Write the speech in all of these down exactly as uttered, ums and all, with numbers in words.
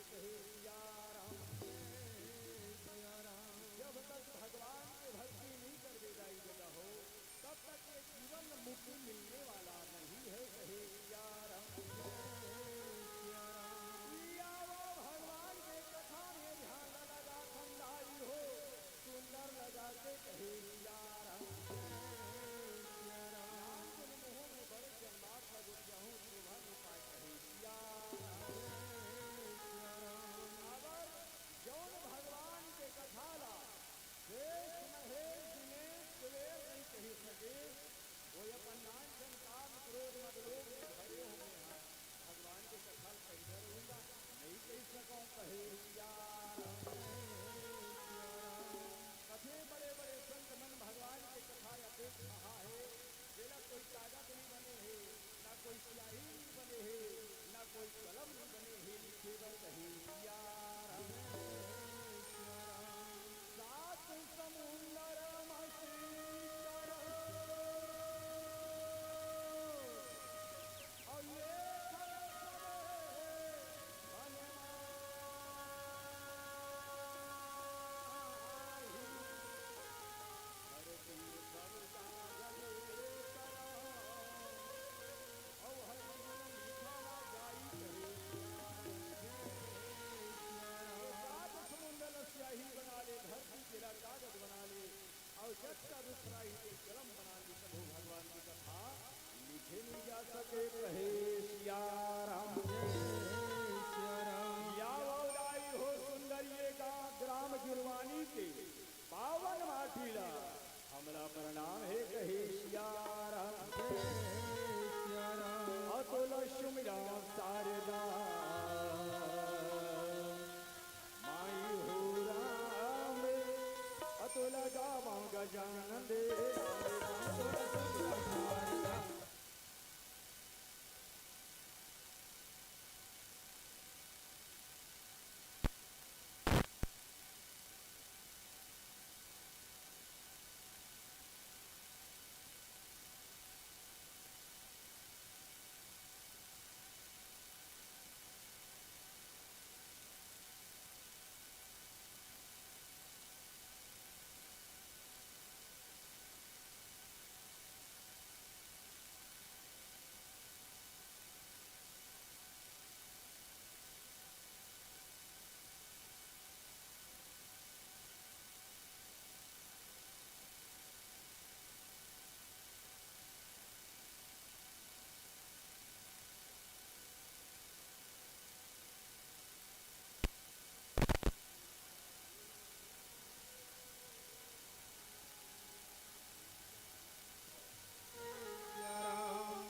कहे सिया राम। जब तक भगवान के भक्ति नहीं करबे दाई ददा हो, तब तक ये जीवन मुक्ति मिलने वाला नहीं है। कहे सिया राम। सिया राम। भगवान के कथा में ध्यान लगा, समझाई हो, सुंदर लगा के कहे सिया राम। सिया राम। राम गुण मोह में बड़े जन्मात लगो, जहूँ शोभा न पाए कहे सिया राम। सिया राम। काबर जौन भगवान के कथा ला शेष महेश दिनेश कुबेर नहीं कहि सके, वो अपन नान झन काम क्रोध मद लोभ में भरे हुए हैं। भगवान के कथा ल कइसे रहूंगा, नहीं कहि सकूं कहे सिया राम। कथे बड़े बड़े संत मन भगवान के कथा अतेक कहा है, जेला कोई कागज नहीं बने है, ना कोई स्याही नहीं बने है, ना कोई कलम नहीं बने है, लिखे बर कहे सिया राम। सात समुंदर म सिंचर अउ लेखन सबे मन माही। धरती पर कागज करम अउ हर गुण लिखा जाई कहे। सात समुंदर ल स्याही बना ले, धरती के ला कागज बना ले, अउ जग का दुख राही के कलम बना ले, प्रभु भगवान की कथा लिखे नहीं जा सके कहे सिया राम। सिया राम। या वावदाई हो सुंदरिये का ग्राम जुरवानी के पावन माटी ला हमला प्रणाम हे कहे सिया राम। सिया राम। अतुल सुमिरन सारदा माई हो राम, अतुल गावा गजानन दे।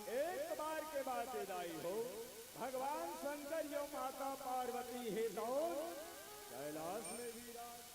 एक बार के बात ए दाई हो, भगवान शंकर यो माता पार्वती हे तौन कैलाश में विराज।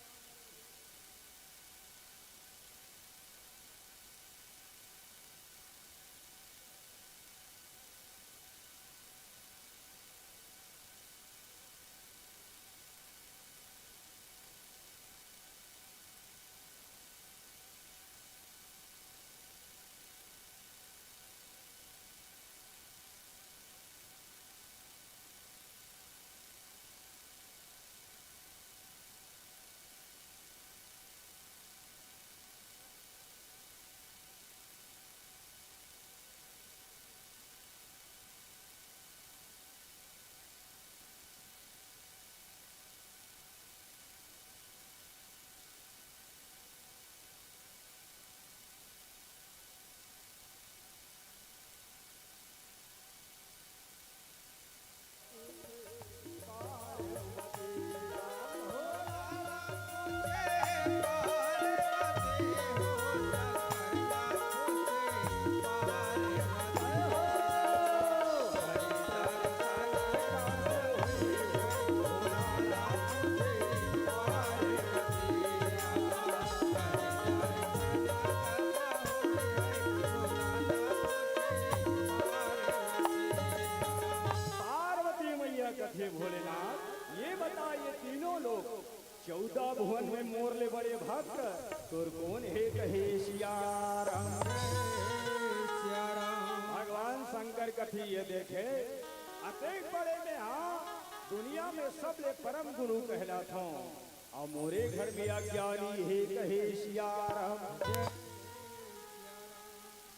पार्वती मैया कथे भोलेनाथ, ये बता, ये तीनों लोग, चौदह भुवन में मोर ले बड़े भक्त तोर कोन हे? कहे सिया राम। सिया राम। भगवान शंकर कथे ये देखे, अतेक बड़े में हाँ दुनिया में सबले परम गुरु कहलाथों, अउ मोरे घर में अज्ञानी हे कहे सियाराम।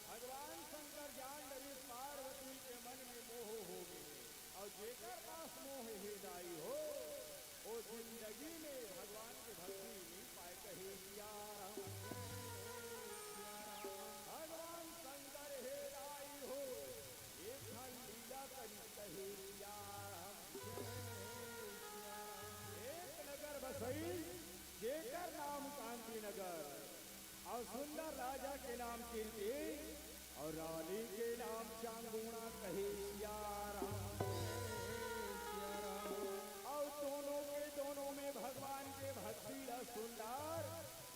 भगवान शंकर जान डरिस पार्वती के मन में मोह हो गे, अउ जेकर पास मोह हे दाई हो, ओ जिंदगी में भगवान के भक्ति नइ पाए कहे सियाराम। भगवान शंकर हे दाई हो, एक ठन लीला करिस कहे सियाराम। एक नगर बसई जेकर नाम कांति नगर, अउ सुंदर राजा के नाम कीर्ति, अउ रानी के नाम चांगुणा कहे सियाराम। अउ दोनों के दोनों में भगवान के भक्ति ल सुंदर,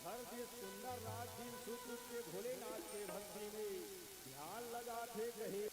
हर दिन सुंदर रात दिन सुत उठ के भोलेनाथ के भक्ति में ध्यान लगाथे कहे।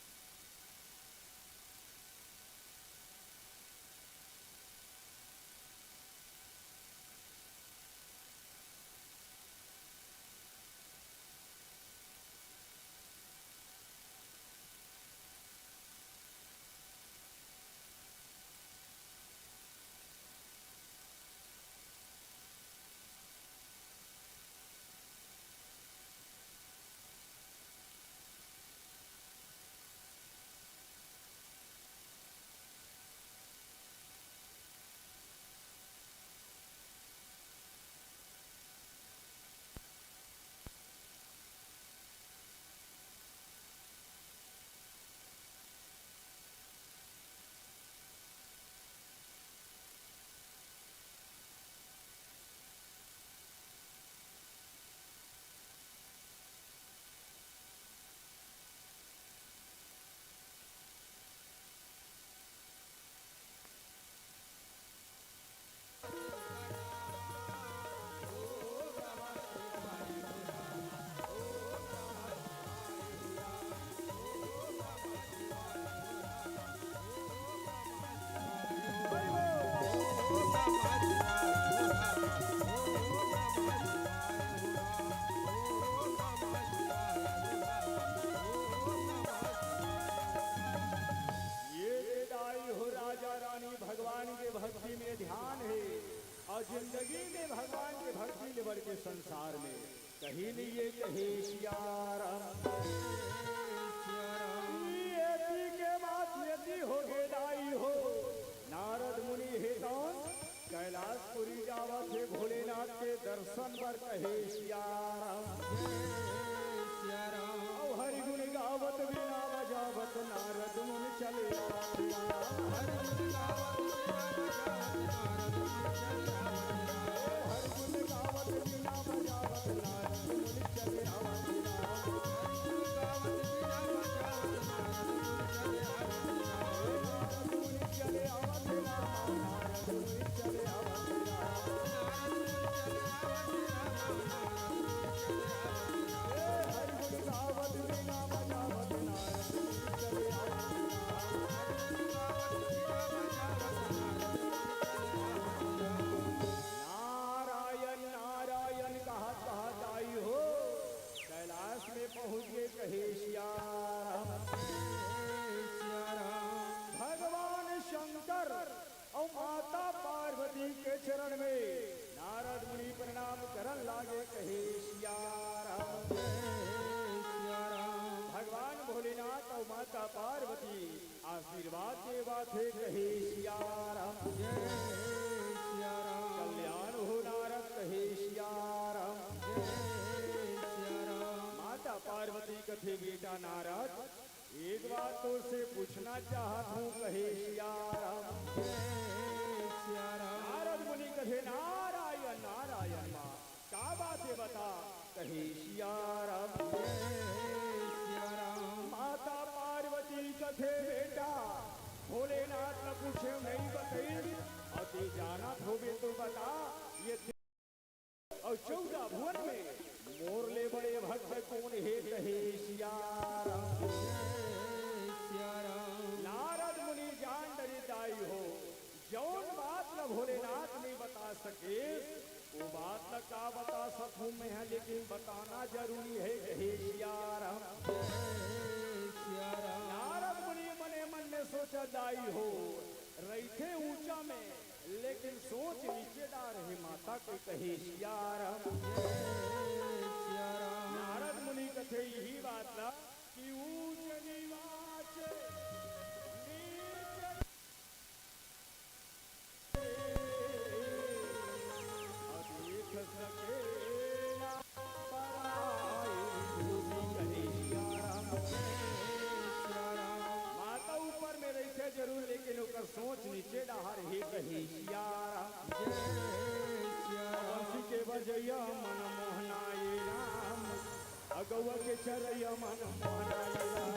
ये दे दाई हो राजा रानी भगवान के भक्ति में ध्यान हे, अउ जिंदगी में भगवान के भक्ति ले बढ़ के संसार में कहीं नहीं ये कहे सियाराम। ये दी के बात यदि हो गे दाई हो, नारद मुनि हे कौन? कैलाशपुरी जावत हे भोलेनाथ के दर्शन बर कहे सियाराम। सियाराम। अउ हरि गुण गावत बीना बजावत नारद मुनि चले आवत राम। हरि गुण गावत बीना बजावत नारद मुनि चले आवत राम। हरि गुण गावत बीना बजावत नारद मुनि चले आवत राम। हरि गुण गावत बीना बजावत नारद मुनि चले आवत राम। नारद मुनि चले आवत राम। नारद मुनि चले आवत राम। नारायण नारायण कहत कहत आई हो, कैलाश में पहुंच गे कहे सियाराम। भगवान शंकर अउ माता पार्वती के चरण में नारद मुनि प्रणाम करन लागे कहे सियाराम। भगवान भोलेनाथ अउ माता पार्वती आशीर्वाद देवत हे कहे सियाराम। कल्याण हो नारद कहे सियाराम। माता पार्वती कथे बेटा नारद, एक बात तोर से पूछना चाहत हूँ कहे सियाराम। सियाराम। नारद मुनि कहे नारायण नारायण माँ, का बात हे बता कहे सियाराम। सियाराम। माता पार्वती कथे बेटा भोलेनाथ न पूछे नहीं बताई, अउ ते जानत होबे तो बता ये अउ चौदह भुवन में मोर ले बड़े भक्त कोन हे कहे सियाराम। सियाराम। नारद मुनि जान डरे दाई हो, जौन बात ल भोलेनाथ नइ बता सकेस, वो बात ल का बता सकूं मैं ह, लेकिन बताना जरूरी हे कहे सियाराम। सियाराम। नारद मुनि मने मन में सोचा दाई हो, रहिथे ऊंचा में, लेकिन सोच नीचे डार हे माता के, कहे सियाराम। जय सियाराम। नारद मुनि कथे यही बात ला कि ऊंच निवाच नीच देख सके ना पराई। कहे सियाराम। माता ऊपर में रहिथे जरूर, लेकिन ओकर सोच नीचे डाहर हे, कहे सियाराम। जय सियाराम। बंसी के बजैया मन मोहनाए राम, अगवा के चरैया मन मोहनाए राम।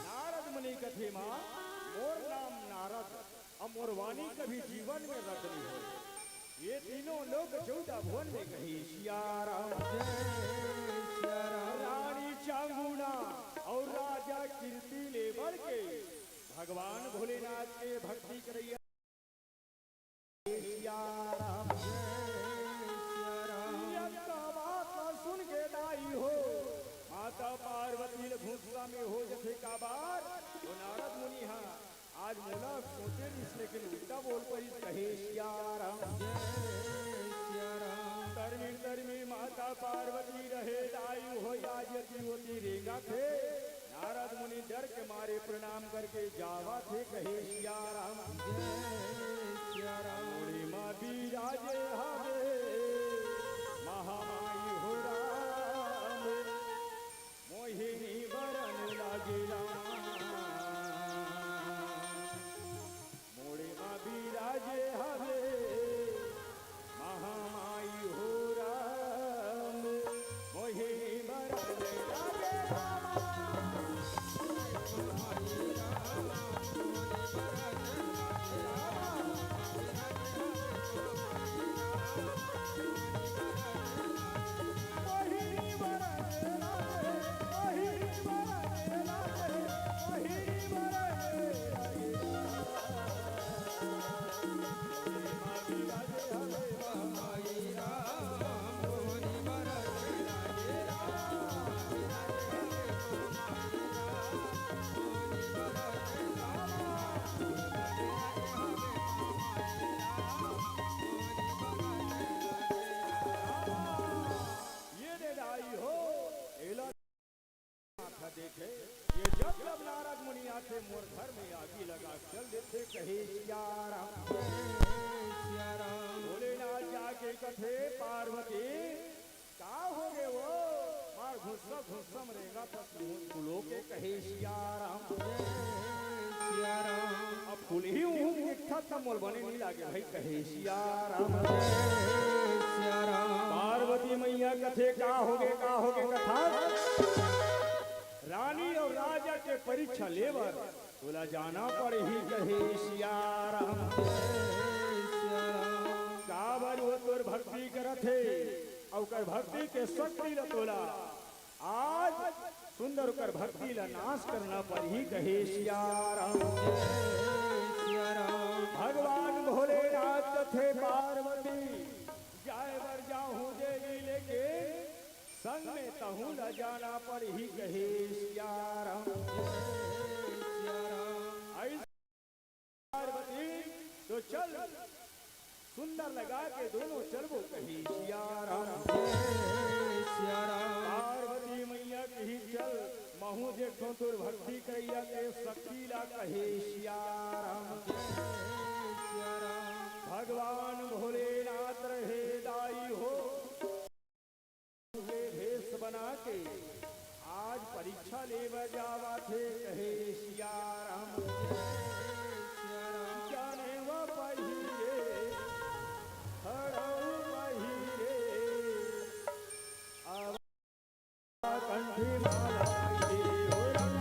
नारद मुनि कथे माँ, मोर नाम नारद, अउ मोर वाणी कभी जीवन में रद्द नहीं होय। ये तीनों लोक चौदह भुवन में कहे सियाराम। जय सियाराम। रानी चांगुना अउ राजा कीर्ति ले बढ़ के भगवान भोलेनाथ के भक्ति करैया। सियाराम। जय सियाराम। ये का बात ला सुन के दाई हो, माता पार्वती ल गुस्सा में हो जथे। काबर ओ नारद मुनि हा आज मोला सोचे रिहिस, लेकिन उल्टा बोल परिस, कहे सियाराम। जय सियाराम। तरमी तरमी माता पार्वती रहे दाई हो, आज यति ओती रेंगथे। नारद मुनि डर के मारे प्रणाम करके जावथे, कहे सियाराम। जय सियाराम। मोड़ी मा बिराजे हवे महामाई हो राम, मोहिनी बरन लागे राम। मोड़ी मा बिराजे हवे महामाई हो राम, मोहिनी बरन लागे राम। ये दे दाई हो, एला माथा देखे, ये जब जब नारद मुनि आथे, मोर घर में आगी लगा चल देथे, कहे सियाराम। जय सियाराम। भोलेनाथ जाके कथे, पार्वती, का होगे वो? मार गुस्सा गुस्सा में रेंगथस मुंह फुलो के, कहे सियाराम। जय सियाराम। अब फुलही उहू के दिखत त मोर बने नइ लागे भाई, कहे सियाराम। जय सियाराम। पार्वती मैया कथे, का होगे, का होगे कथा? रानी अउ राजा के परीक्षा लेबर तोला जाना पड़ही, कहे सियाराम। जय सियाराम। काबर वो तोर भक्ति करत हे, अउ ओकर भक्ति के शक्ति ल तोला आज सुंदर ओकर भक्ति ल नाश करना पड़ही, कहे सियाराम। जय सियाराम। भगवान भोलेनाथ कथे पार्वती, जाए बर जाहूं देवी लेके, संग में तहूं ल जाना पड़ही, कहे सियाराम। जय सियाराम। अइस पार्वती, तो चल, सुंदर लगा के दोनों चलबो, कही सियाराम। जय सियाराम। पार्वती मैया कही, चल, महूं देखो तोर भक्ति करैया के शक्ति ला, कही सियाराम। जय सियाराम। भगवान भोलेनाथ रहे दाई हो। बना के आज परीक्षा लेबर जावत हे, कहे सियाराम। जाने व पहिरे, हरऊ पहिरे, अब कंठी माला पहिरे हो राम।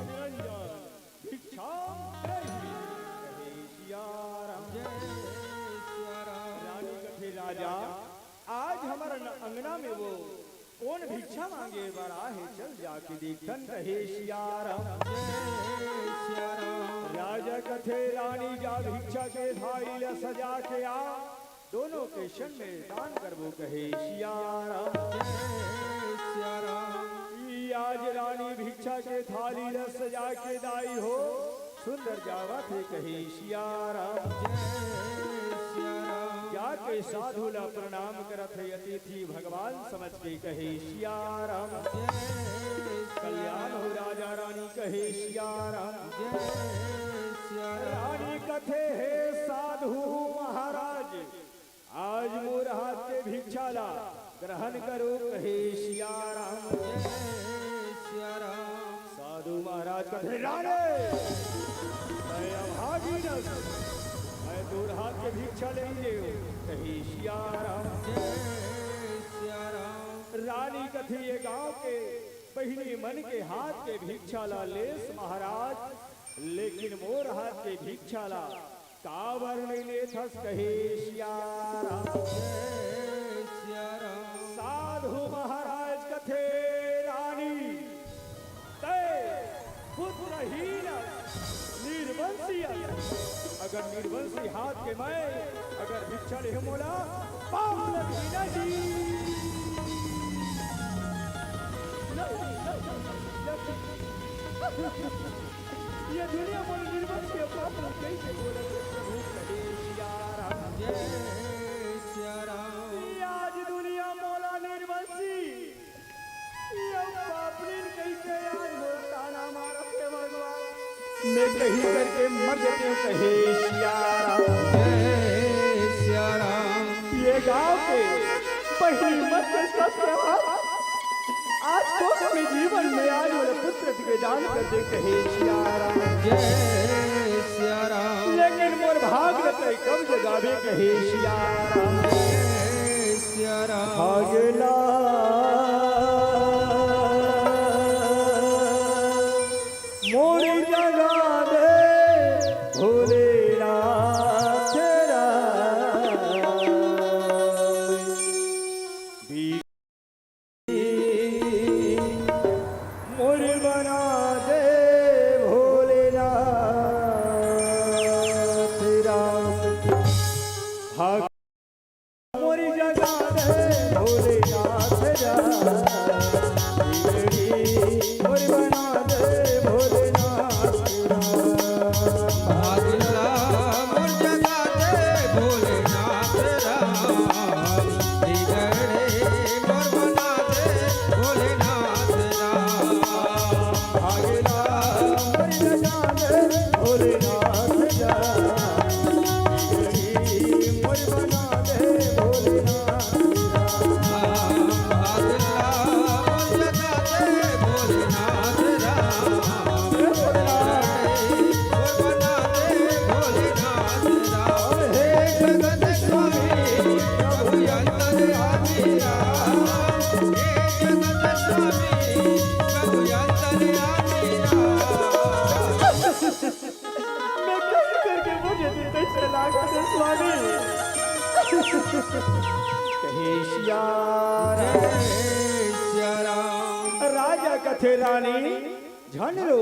निरंजन भिक्षाम देहि। कहे सियाराम। जय सियाराम। रानी कथे, राजा, आज हमर न-, अंगना में वो कोन भिक्षा मांगे बर आहे, चल जाके देखथन, कहे सियाराम। जय सियाराम। राजा कथे, रानी जा भिक्षा के थाली ला सजा के आ, दोनों के संग में दान करबो, कहे सियाराम। जय सियाराम। ई आज रानी भिक्षा के थाली ला सजा के दाई हो सुंदर जावत हे, कहे सियाराम। जय सियाराम। जाके साधु ला प्रणाम करत हे, अतिथि भगवान समझ के कहे सियाराम। जय सियाराम। कल्याण हो राजा रानी, कहे सियाराम। जय सियाराम। रानी कथे, हे साधु महाराज, आज मोर हाथ के भिक्षा ला ग्रहण करो, कहे सियाराम। जय सियाराम। साधु महाराज कथे, रानी, मैं अभागी नस, मैं तोर हाथ के भिक्षा नइ लेव, कहे सियाराम। जय सियाराम। रानी कथे, ये गांव के बहिनी मन के हाथ के भिक्षा ला लेस महाराज, लेकिन मोर हाथ के भिक्षा ला काबर नइ लेथस, कहे सियाराम। जय सियाराम। साधु महाराज कथे, रानी, तै पुत्रहीन अस, निर्वंशी अस। अगर निर्वंशी हाथ के मैं अगर भिक्षा लेहूं मोला पाप लगही नहीं। नहीं, नहीं, नहीं। ये दुनिया मोला निर्वंशी अउ पापी कइसे बोलत हे प्रभु, कहे सियाराम। जय सियाराम। ये आज दुनिया मोला निर्वंशी, ये पापी कइसे आज मोला ताना मारत हे भगवान। मैं कहीं करके मर जाती हूँ, कहे सियाराम। जय सियाराम। ये गांव के बहिनी मन के सब त्योहार आज तो अपने जीवन में आज मोला पुत्र के दान कर दे, कहे सियाराम। जय सियाराम। लेकिन मोर भाग ल तै कब जगाबे, कहे सियाराम। जय सियाराम। भाग ला मोर जगा दे भोलेनाथ राम। मोर बना दे भोलेनाथ राम। हा मोर जगा दे भोलेनाथ राम। मोर बना दे भोलेनाथ राम। भागला मोर जगा दे भोलेनाथ राम। बिगड़े मोर बना दे भोलेनाथ राम। भागला मोर जगा दे भोलेनाथ राम। मोर बना दे भोलेनाथ राम। भागला मोर जगा जय सिया राम। राजा कथे रानी झन रो,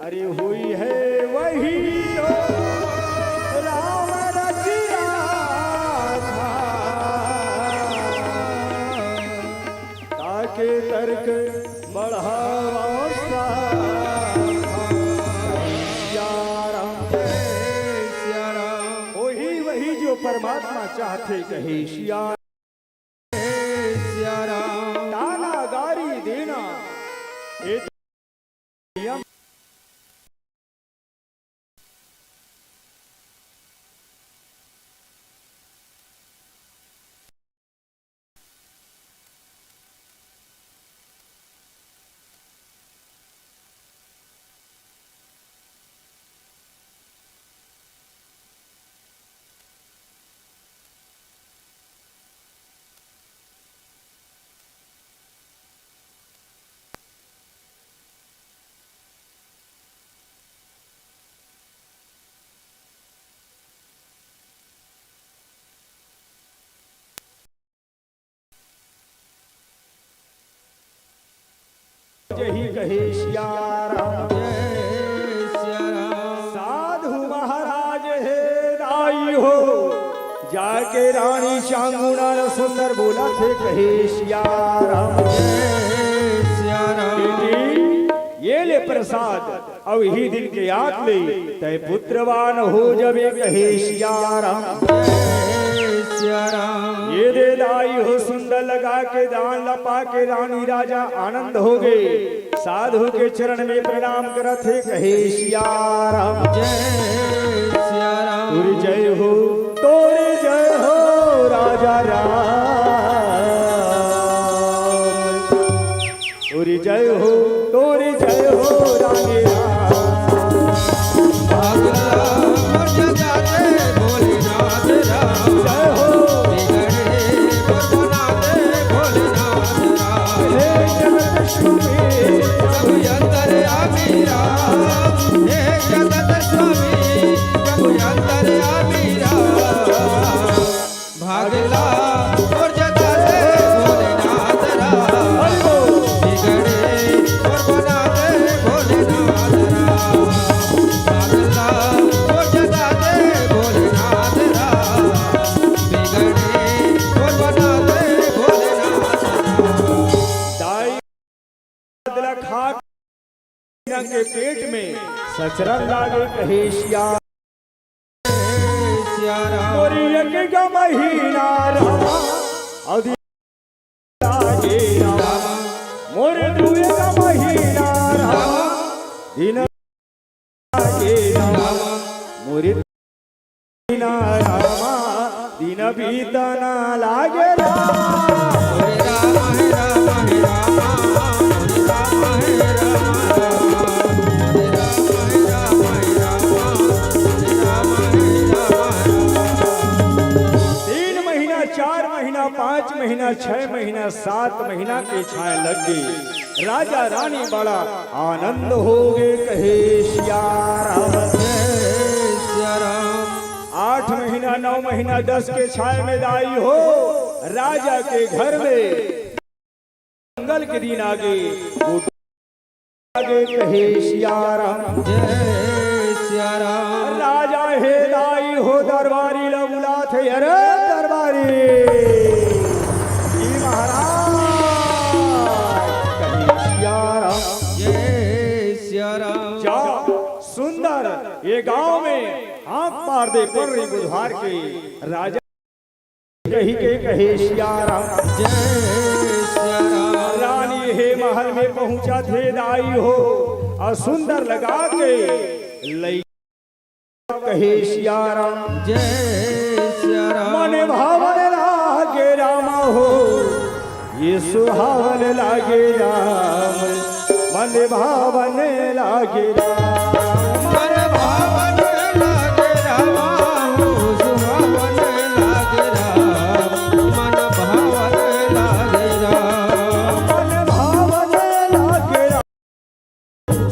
अरे हुई है वही तो राम रचिया था। ताके तर्क बढ़ावा सा। सिया राम, जय सिया राम। वही, वही जो परमात्मा चाहथे कहे सिया। जय सिया राम। ताना गारी देना, ए नियम। जही कहे सिया राम। जय सिया राम। साधु महाराज हे दाई हो, जाके रानी चांगुना ल सुंदर बोलथे कहे सिया राम। जय सिया राम। बेटी, ये ले प्रसाद। अउ इही दिन के आत ले तैं पुत्रवान हो जबे कहे सिया राम। जय सिया राम। ये दे दाई हो सुंदर लगा के दान ल पाके रानी राजा आनंद हो गे। साधु के चरण में प्रणाम करत हे कहे सिया राम। जय सिया राम। तोर जय हो, तोर जय हो राजा राम। तोर जय हो, तोर जय हो रानी राम। भागला मोर जगा दे भोलेनाथ राम। जय हो। बिगड़े मोर बना दे भोलेनाथ राम। हे जगत स्वामी। प्रभु अंतर्यामी राम। हे जगत स्वामी। प्रभु अंतर्यामी राम। भागला मोर जगा दे भोलेनाथ राम। हरि बोल। बिगड़े मोर बना दे भोलेनाथ राम। भागला मोर जगा दे भोलेनाथ राम। बिगड़े मोर बना दे भोलेनाथ राम। दाई बदला खा के पेट में सचरन लागे कहे सिया। सिया राम। मोर एक का महीना रामा, अवधि लागे रामा। मोर दुए का महीना रामा, दिन लागे रामा। मोर दिन बीतना लागे राम। हरे राम, हरे राम, हरे राम, हरे राम, हरे राम, हरे राम, हरे राम, हरे राम, हरे राम, हरे राम, हरे राम। तीन महीना, चार महीना, पाँच महीना, छह महीना, सात महीना के छांय लग गे। राजा रानी बड़ा आनंद होगे, कहे सिया राम। जय सिया राम। आठ महीना, नौ महीना, दस के छांय में दाई हो, राजा के घर में मंगल के दिन आगे, आगे कहे सिया राम। जय सिया राम। राजा हे दाई हो, दरबारी ला बुलाथे, अरे दरबारी। जी महाराज, कहे सिया राम। जय सिया राम। जा सुंदर, ये गांव में हाथ मार दे पर्री बुधवार के। राजा कही के कहे सिया राम। जय सिया राम। रानी हे महल में पहुंचथे दाई हो, अउ सुंदर लगा के लई कहे सिया राम। जय सिया राम। मन भावन लागे रामा हो, ये सुहावन लागे राम। मन भावन लागे राम। मन भावन लागे रामा हो, सुहावन लागे राम। मन भावन लागे राम। मन भावन लागे राम।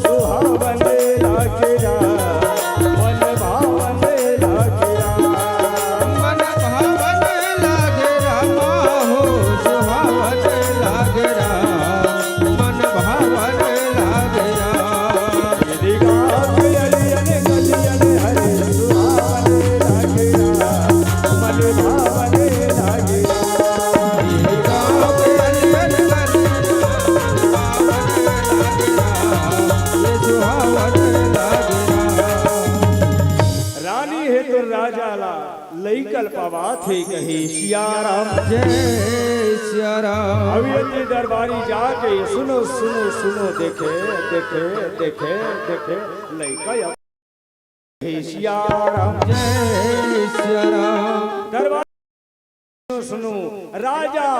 सुहावन लागे राम, मन भावन लागे राम। मन भावन लागे राम हो, बात हे कहे सिया राम। जय सिया राम। अब ये दरबारी जाके सुनो, सुनो, सुनो, देखे, देखे, देखे, देखे, लइका या हे सिया राम। जय सिया राम। दरबारी सुनो, सुनो, राजा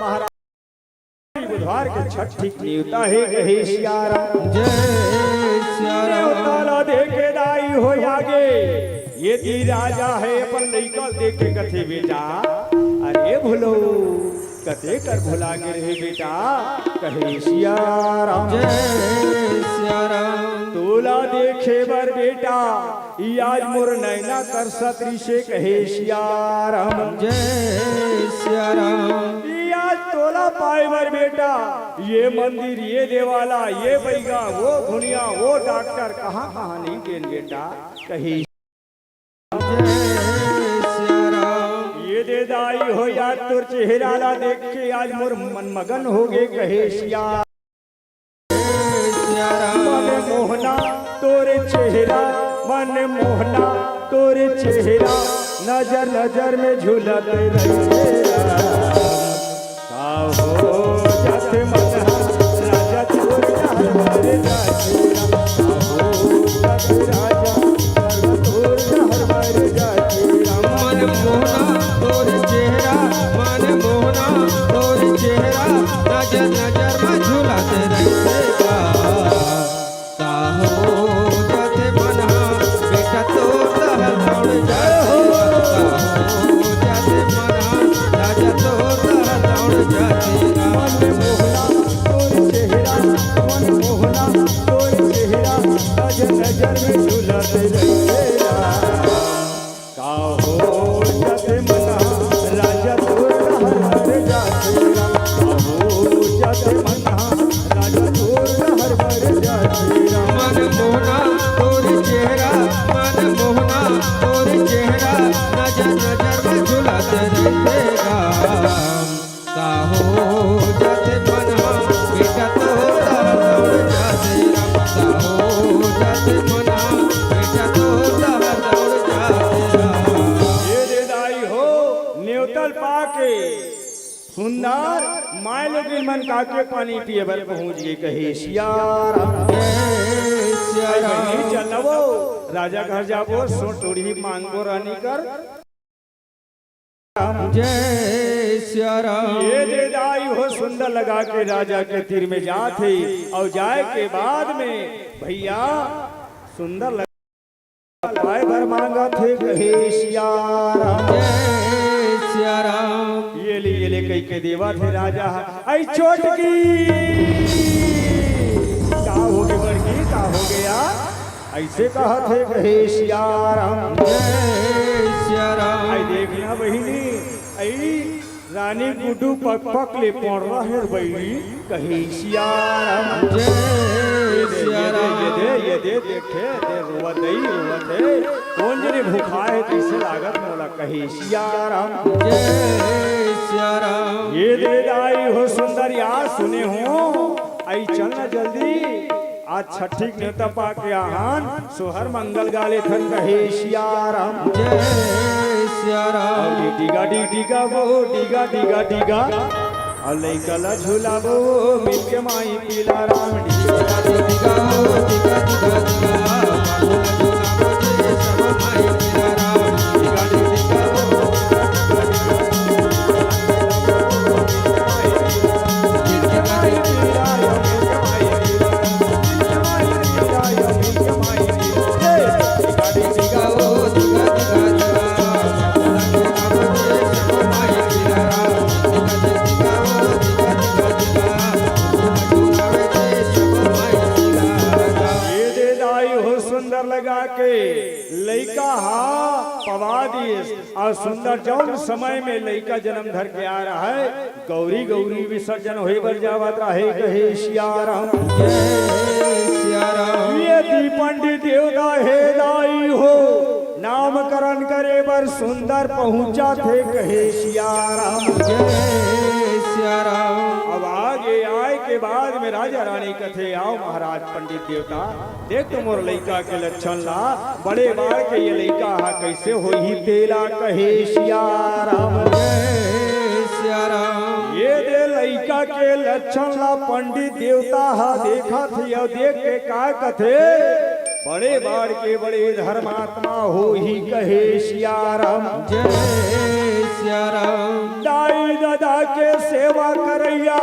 महाराज बुधवार के छठ ठीक नेवता हे कहे सिया राम। जय सिया राम। नेवता ला देखे दाई हो आगे, ये ती राजा हे अपन लइका देखे कथे बेटा, अरे भुलो कते कर भुला गे रहे बेटा, कहे सिया राम। जय सिया राम। तोला देखे बर बेटा, ई आज मोर नैना तरसत रिसे कहे सिया राम। जय सिया राम। ई आज तोला पाए बर बेटा, ये मंदिर, ये देवाला, ये बैगा, वो भुनिया, वो डॉक्टर, कहाँ कहाँ नहीं गेन बेटा, कहे जय सिया राम। ये दे दाई हो यार तोर चेहरा ला देख के आज मोर मन मगन हो गे कहे सिया। सिया राम। मन मोहना तोर चेहरा, मन मोहना तोर चेहरा, नजर नजर में झूलत रहे। का हो जात मन हा, राजा तोर डहर बर जात राम। का हो जात राजा, तोर डहर बर जात राम। मन मोहना तोर चेहरा, मन मोहना तोर चेहरा, नजर नजर में झूलत रहिथे का। का हो जाथे मन हा, बेटा तोर डहर दौड़ जाथे। का हो जाथे मन हा, राजा तोर डहर दौड़ जाथे। मन मोहना तोर चेहरा, मन मोहना तोर चेहरा, नजर नजर में झूलत रहिथे राम। का हो जाथे मन हा, राजा तोर डहर बर जाथे राम। का हो जाथे मन हा, राजा तोर डहर बर जाथे राम। मन मोहना तोर चेहरा, मन मोहना तोर चेहरा, नजर नजर में झूलत रहिथे राम। का हो जाथे मन हा, बेटा तोर डहर दौड़ जाथे राम। का हो जाथे मन हा, बेटा तोर डहर दौड़ जाथे राम। ये दे दाई हो, नेवता ल पाके सुंदर माय लोगिन मन काके पानी पिए बर पहुंच गे कहे सिया राम। जय सिया राम। बहिनी चलबो, राजा घर जाबो, सो टोड़ी मांगबो रानी कर। जय सिया राम। ये दे दाई हो सुंदर लगा के राजा के तीर में जात हे अउ जाए के बाद में भैया सुंदर लगा पाए बर मांगत हे कहे सिया राम। जय सिया राम। ये ले, ये ले कहि के देवत हे राजा ह। आई छोटकी, का हो गे बड़की, का हो गे यार? अइसे कहत हे कहे सिया राम। जय सिया राम। आई देख ना बहिनी, आई रानी गुड्डू पकपक ले पड़ रहे बहिनी, कहे सिया राम। जय ये दे, सिया ये दे, ये राम। दे, ये दे, देखे, दे रोवत दई, रोवत हे। कोन जनी भुखाए हे, कइसे लागत मोला, कहे सिया राम। जय सिया राम। ये दे दाई हो सुंदर यार, सुने हो, आई चल ना जल्दी। आज छठी के नेवता पाके आहन, सोहर मंगल गा लेथन कहे सिया राम। जय सिया राम। अउ डिगा डिगा वो, डिगा डिगा डिगा, अउ लइका ला झुलाबो, मिलके माई पीला राम। डिगा डिगा वो, डिगा डिगा डिगा, बाबू ला झुलाबो, जय सब माई पीला राम। डिगा डिगा वो, ये दे दाई हो सुंदर लगा के लइका हा पवा दिस। अउ सुंदर जौन समय में लइका जनम धर के आ रहा है, गौरी गौरी विसर्जन होय बर जावत रहे, कहे सिया राम। जय सिया राम। ये दी पंडित देवता हे दाई हो, नामकरण करे बर सुंदर पहुंचा थे, कहे सिया राम। जय सिया राम। अब आज आय के बाद में राजा रानी कथे, "आओ महाराज पंडित देवता, देख तो मोर लइका के लक्षण ला, बड़े बाढ़ के ये लइका हा कइसे होही, तेला कहे सिया राम।" जय सिया राम। ये दे लइका के लक्षण ला पंडित देवता हा देखत हे अउ देख के का कथे, "बड़े बाढ़ के बड़े धर्मात्मा होही कहे सिया राम।" जय सिया राम। दाई ददा के सेवा करइया,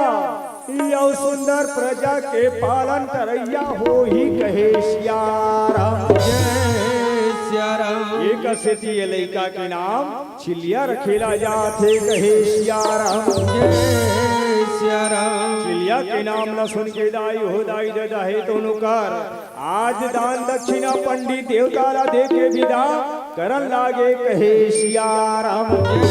अउ सुंदर प्रजा के पालन करइया होही कहे सिया राम। जय सिया राम। एक सेती ये लइका के नाम चिल्लिया रखेला जाथे कहे सिया राम। जय सिया राम। चिल्लिया के नाम ल सुन के दाई हो दाई ददा हे तो नुकर आज दान दक्षिणा पंडित देवता ला दे के विदा करन लागे कहे सिया राम। जय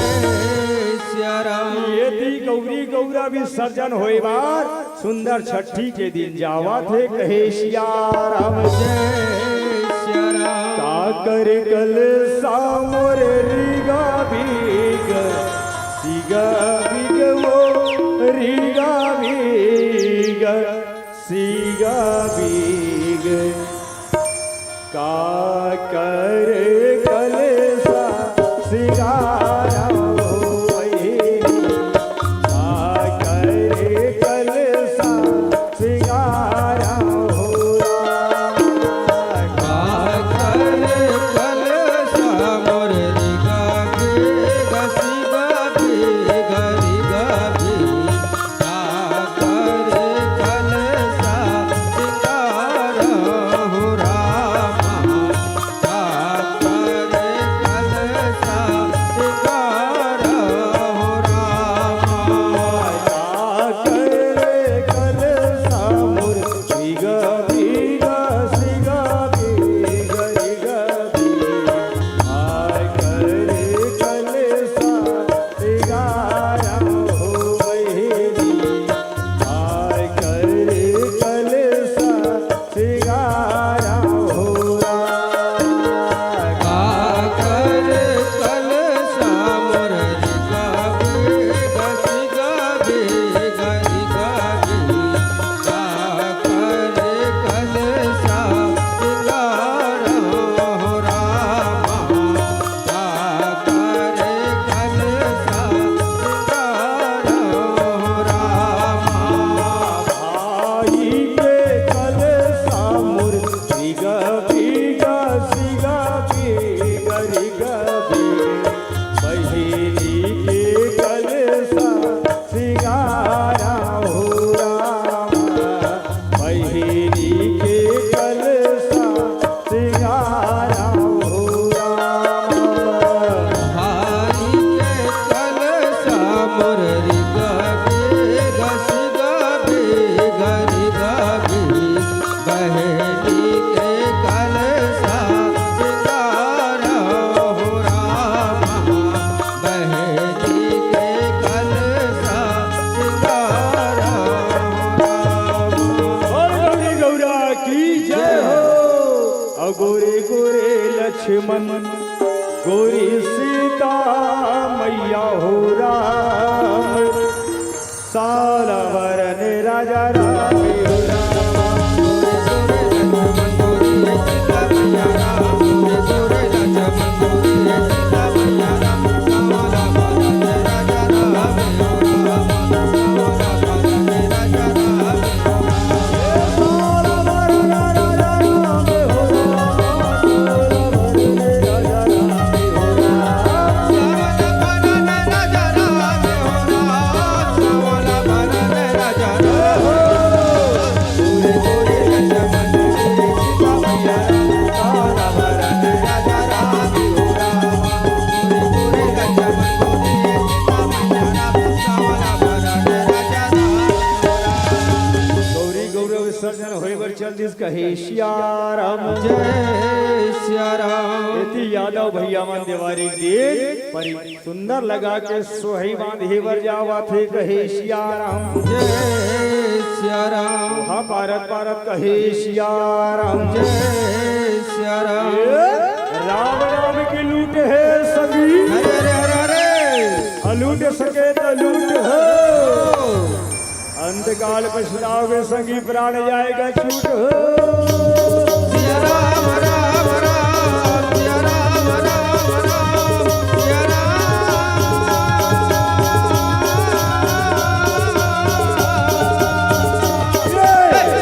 सिया राम। ये दी गौरी गौरा विसर्जन होए बार सुंदर छठी के दिन जावत हे कहे सिया राम। जय सिया राम। काकर कलसा मोर रीगा बीग, सीगा बीग वो रीगा बीग, सीगा बीग। काकर कलसा सिंगारा हो बहिनी, काकर कलसा सिंगारा हो राम। काकर कलसा मोर रीगा बीग, सीगा बीग, रीगा बीग। काकर कलसा सिंगारा हो रामा, काकर कलसा सिंगारा हो रामा। काकर कलसा मोर रीगा बीग, सीगा बीग, रीगा बीग। काकर कलसा सिंगारा हो बहिनी, काकर कलसा सिंगारा हो राम। काकर कलसा मोर रीगा बीग, सीगा बीग, रीगा बीग। काकर कलसा सिंगारा हो रामा, काकर कलसा सिंगारा हो रामा। भाई के कलसा मोर रीगा बीग, सीगा बीग, रीगा बीग। बहिनी के कलसा सिंगारा हो रामा, बहिनी के कलसा सिंगारा हो रामा। भाई के कलसा मोर रीगा बीग, सीगा बीग, रीगा बीग। बहिनी के कलसा सिंगारा हो रामा, बहिनी के कलसा सिंगारा हो रामा। बोल गौरी गौरा की जय हो। अउ गोरे गोरे लक्ष्मण गोरी सीता मैया हो राम। साला बरन राजा राम हो राम। गौरी गौरा विसर्जन होय बर चल दिस, कहे सिया राम। जय सिया राम। एती यादव भैया मन देवारी के परी सुंदर लगा के सोहई बांधे बर जावत हे, कहे सिया राम। जय सिया राम। ओहा पारत पारत कहे सिया राम। जय सिया राम। ए, राम नाम के लूट हे सभी। अरे, अरे, अरे, अरे। अलूट सके त लूट हो। अंतकाल पछताओगे संगी, प्राण जाएगा छूट हो। सिया राम, राम, राम, सिया राम, राम, राम, सिया राम।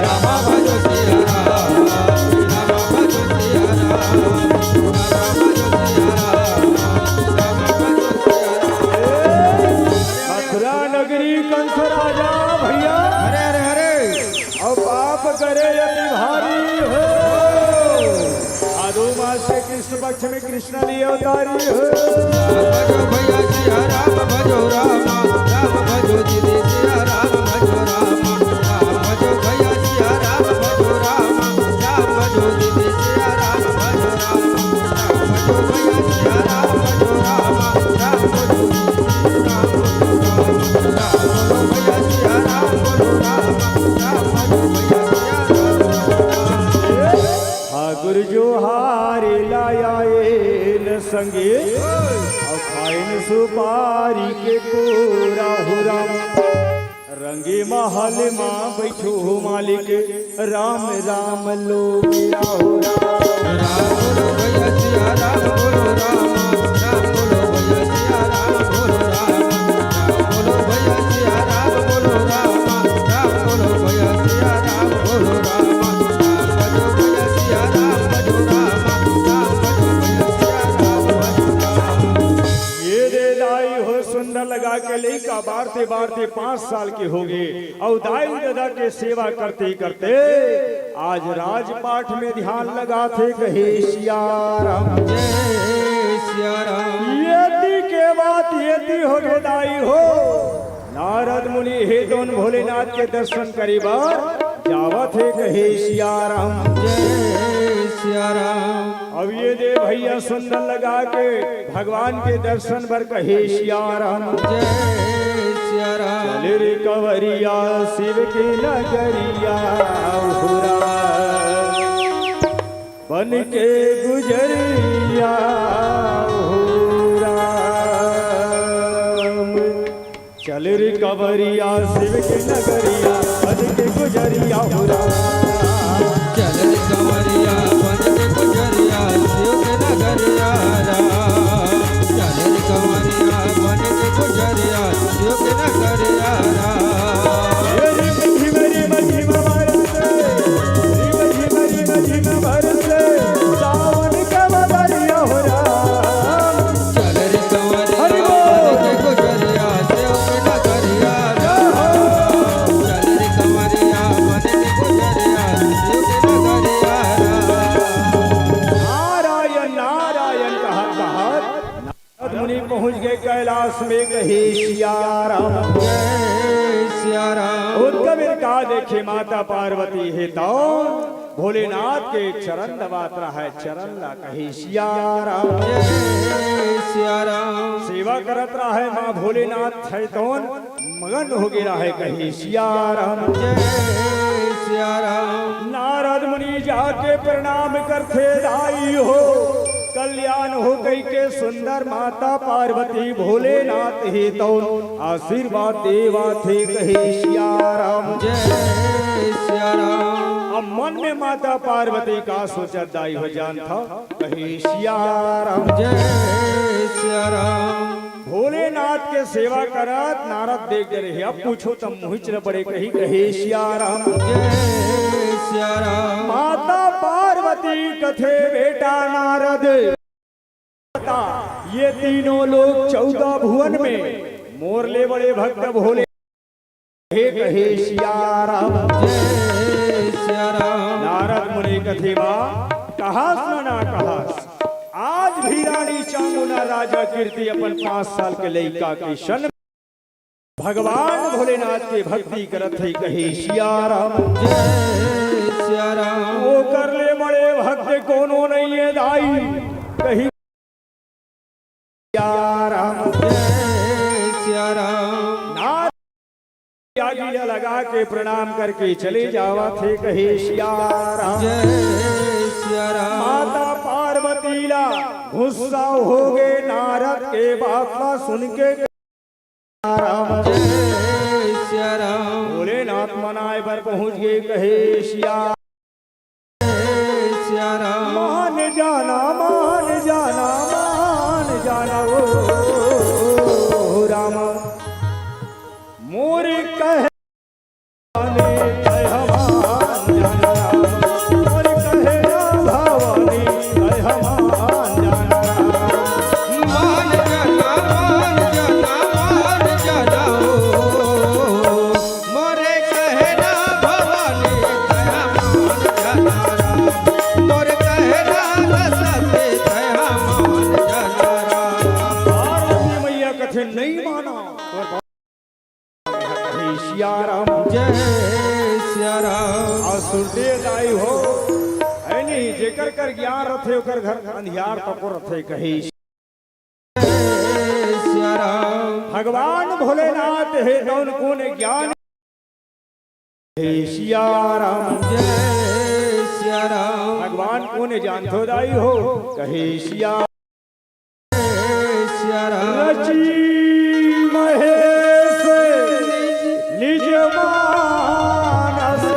रामा भजो सिया राम, रामा भजो सिया राम, रामा भजो सिया राम, रामा भजो सिया राम। मथुरा नगरी कंस राजा भैया। अरे, अरे, अरे। अउ पाप करे अति भारी हो। भादो मास के कृष्ण पक्ष में कृष्ण लिए अवतारी हो। राम भजो भैया सिया राम भजो रामा, राम भजो दीदी सिया राम भजो रामा, राम भजो भैया सिया राम भजो रामा, राम भजो दीदी सिया राम भजो रामा, राम भजो भैया सिया राम भजो रामा, राम भजो दीदी सिया राम भजो रामा, राम भजो भैया सिया राम भजो रामा, राम भजो भैया सिया राम भजो रामा। ठाकुर जोहारी लाया ए न संगे, अउ खाइन सुपारी के कोरा हो राम। रंगे महल मा बैठो हो मालिक, राम राम लोग राहो राम। राम बोलो भैया सिया राम बोलो राम, राम बोलो भैया सिया राम बोलो राम, राम बोलो भैया सिया राम बोलो राम, राम बोलो भैया सिया राम बोलो राम, राम भजो भैया सिया राम भजो राम, राम भजो भैया सिया राम भजो राम। ये दे दाई हो सुंदर लगा के लइका बारते बारते पाँच साल के हो गए। अउ दाई ददा के सेवा करते करते आज राजपाठ में ध्यान लगाथे, कहे सिया राम। जय सिया राम। एती के बात एती हो गे दाई हो, नारद मुनि हे तोन भोलेनाथ के दर्शन करे बर जावत हे, कहे सिया राम। जय सिया राम। अब ये दे भैया सुंदर लगा के भगवान के दर्शन बर कहे सिया राम। जय सिया राम। चल रे कंवरिया शिव के नगरिया हो राम, बन के गुजरिया हो राम। चल रे कंवरिया शिव के नगरिया, बन के गुजरिया हो राम। चल रे कंवरिया बन के गुजरिया शिव के नगरिया राम। चल रे कंवरिया बन के गुजरिया शिव के नगरिया राम। हे रिम झिम रिम झिम बरसे, रिम झिम रिम झिम बरसे, सावन के बदरिया हो राम। चल रे कंवरिया हरि बोल। बन के गुजरिया शिव के नगरिया राम। चल रे कंवरिया बन के गुजरिया शिव के नगरिया राम। नारायण नारायण कहत कहत नारद मुनि पहुंच गए कैलाश में, कहे सिया राम। जय सिया राम। उनका बेर का देखे माता पार्वती हे तो भोलेनाथ के चरण दबात रहा है, चरण ला कहे सिया राम। जय सिया राम। सेवा करत रहा है माँ भोलेनाथ है तोन मगन हो गे रहा है, कहे सिया राम। जय सिया राम। नारद मुनि जाके प्रणाम करथे दाई हो, कल्याण हो कहि के सुंदर माता पार्वती भोलेनाथ हे तो आशीर्वाद देवाथे, कहे सिया राम। जय सिया राम। अब मन में माता पार्वती का सोचत दाई हो जानथव, कहे सिया राम। जय सिया राम। भोलेनाथ के सेवा करत नारद देख डरे हे। अब पूछो तब मुहिच बड़े कही, कहे सिया राम। जय सिया राम। माता पार्वती कथे बेटा नारद, ये तीनों लोग चौदह भुवन में मोर ले बड़े भक्त भोले हे, कहे सिया राम। जय सिया राम। नारद मुनि कथे बा, कहास न ना कहास, आज भी रानी चामुंडा राजा कीर्ति अपन पाँच साल के लइका के सन भगवान भोलेनाथ के भक्ति करत हे, कहे सिया राम। जय सिया राम। ओकर ले बड़े भक्त कोनो नइ हे दाई, कही सिया राम। जय सिया राम। नाथ आगी ला लगा के प्रणाम करके चले जावत हे, कहे सिया राम। जय सिया राम। माता पार्वती ला गुस्सा हो गे नारद के बात ला सुन के। राम। जय सिया राम। भोलेनाथ मनाए बर पहुंच गे, कहे सिया। सिया राम। मान जाना, मान जाना, मान जाना ओ राम। मोर कहे पार्वती मैया कथे, "नहीं माना।" हे सिया राम। जय सिया राम। अउ सुरते दाई हो, हे नहीं, जेकर कर ज्ञान रथे, ओकर घर अंधियार तको रथे, कहे। जय सिया राम। भगवान भोलेनाथ हे, तौन कोन ज्ञान। हे सिया राम। जय सिया राम। भगवान कोन जानथो दाई हो, कहे सिया। सिया राम। रची महेश निज मानस।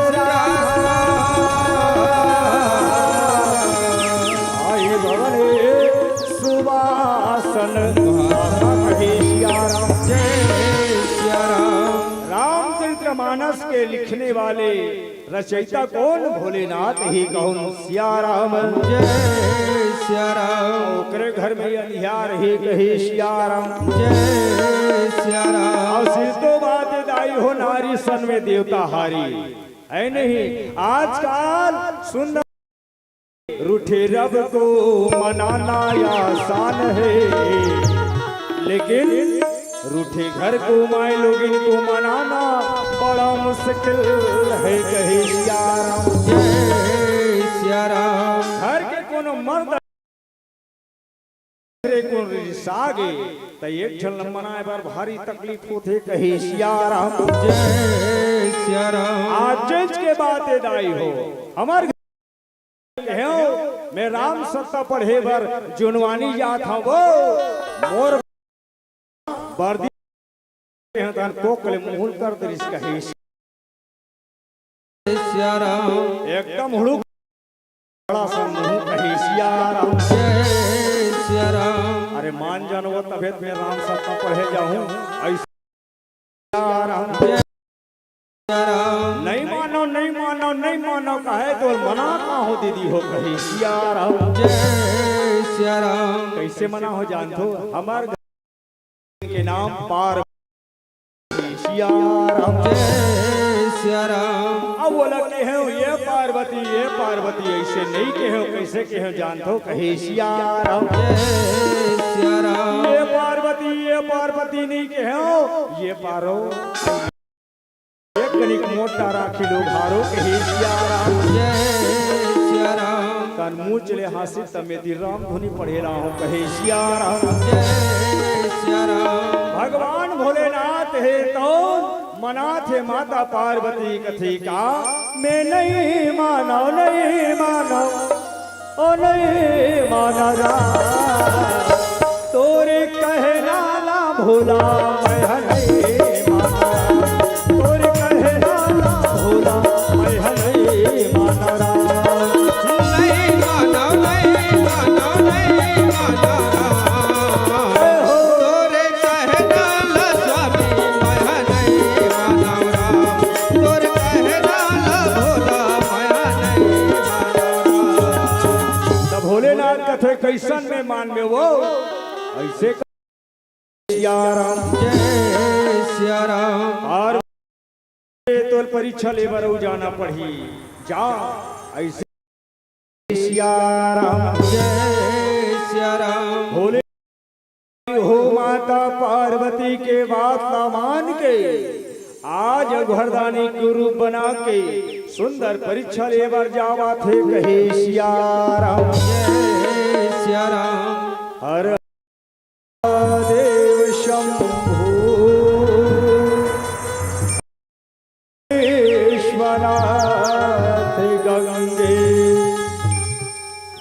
आई भवन सुवासन। कहे सिया राम। जय सिया राम। रामचरित मानस के लिखने वाले रचयिता कोन? भोलेनाथ ही कहूँ सिया राम। जय सिया राम। ओकरे घर में अंधियार ही कही सिया राम। जय सिया राम। अउ सिरतो बात दाई हो, नारी सन में देवता हारी। हे नहीं, आजकल सुंदर रूठे रब को मनाना आसान है, लेकिन रूठे घर को माई लोगिन को मनाना बड़ा मुश्किल है, कहे सिया राम। जय सिया राम। घर के कोनो मर्द रे कोनो रिसा गे, त एक झन ल मनाए बर भारी तकलीफ होथे, कहे सिया राम। जय सिया राम। आज जेंच के बात ए दाई हो, हमर कहेंव, मैं राम सत्ता पढ़े बर जुनवानी जात हंव वो। मोर बरदी हंव तहन कोक ले मुहुल कर दरिस कहे सिया राम। एकदम हुड़ुक बड़ा सा मुंह कहे सिया राम। जय सिया राम। अरे मान जान वो तभे मैं राम सत्ता पढ़े जाहूं। ऐसे सिया राम। जय सिया राम। नहीं मानो, नहीं मानो, नहीं मानो, कहे तो मना का हो दीदी हो कहे सिया राम। जय सिया राम। कैसे मना हो जानथो? हमर घर के नाम पार्वती सिया राम। जय सिया राम। अब बोला कहेंव, ये पार्वती, ये पार्वती, ऐसे नहीं कहेंव, कैसे कहेंव जानथो कहे सिया राम। जय सिया राम। ये पार्वती, ये पार्वती नहीं कहेंव, ये पारो। एक कनिक मोटा राखी लो भारो कहे सिया राम। जय सिया राम। तन मुंह चले हासिल तमे दी राम धुनी पढ़े ला हूं कहे सिया राम। जय सिया राम। भगवान भोलेनाथ हे तो मनाथे माता पार्वती कथे का, मैं नहीं मानव, नहीं मानव। ओ नहीं माना राम, तोरे कहना ला भोला, मैं ह नहीं माना राम। तोरे कहना ला भोला, मैं ह नहीं माना राम। नहीं माना, नहीं माना, नहीं माना राम। ए हो। तोरे कहना ला स्वामी, मैं ह नहीं माना राम। तोरे कहना ला भोला, मैं ह नहीं माना राम। त भोलेनाथ कथे, "कैसन में मान में वो?" ऐसे क-, सिया राम। जय सिया राम। और तोर परीक्षा ले बर अउ जाना पड़ही। जा, ऐसे सिया राम। जय सिया राम। भोले हो माता पार्वती के बात ला मान के आज घरदानी के रूप बना के सुंदर परीक्षा ले बर जावत हे कहे सिया राम। जय सिया राम। हर देव शंभू विश्वनाथ गंगे।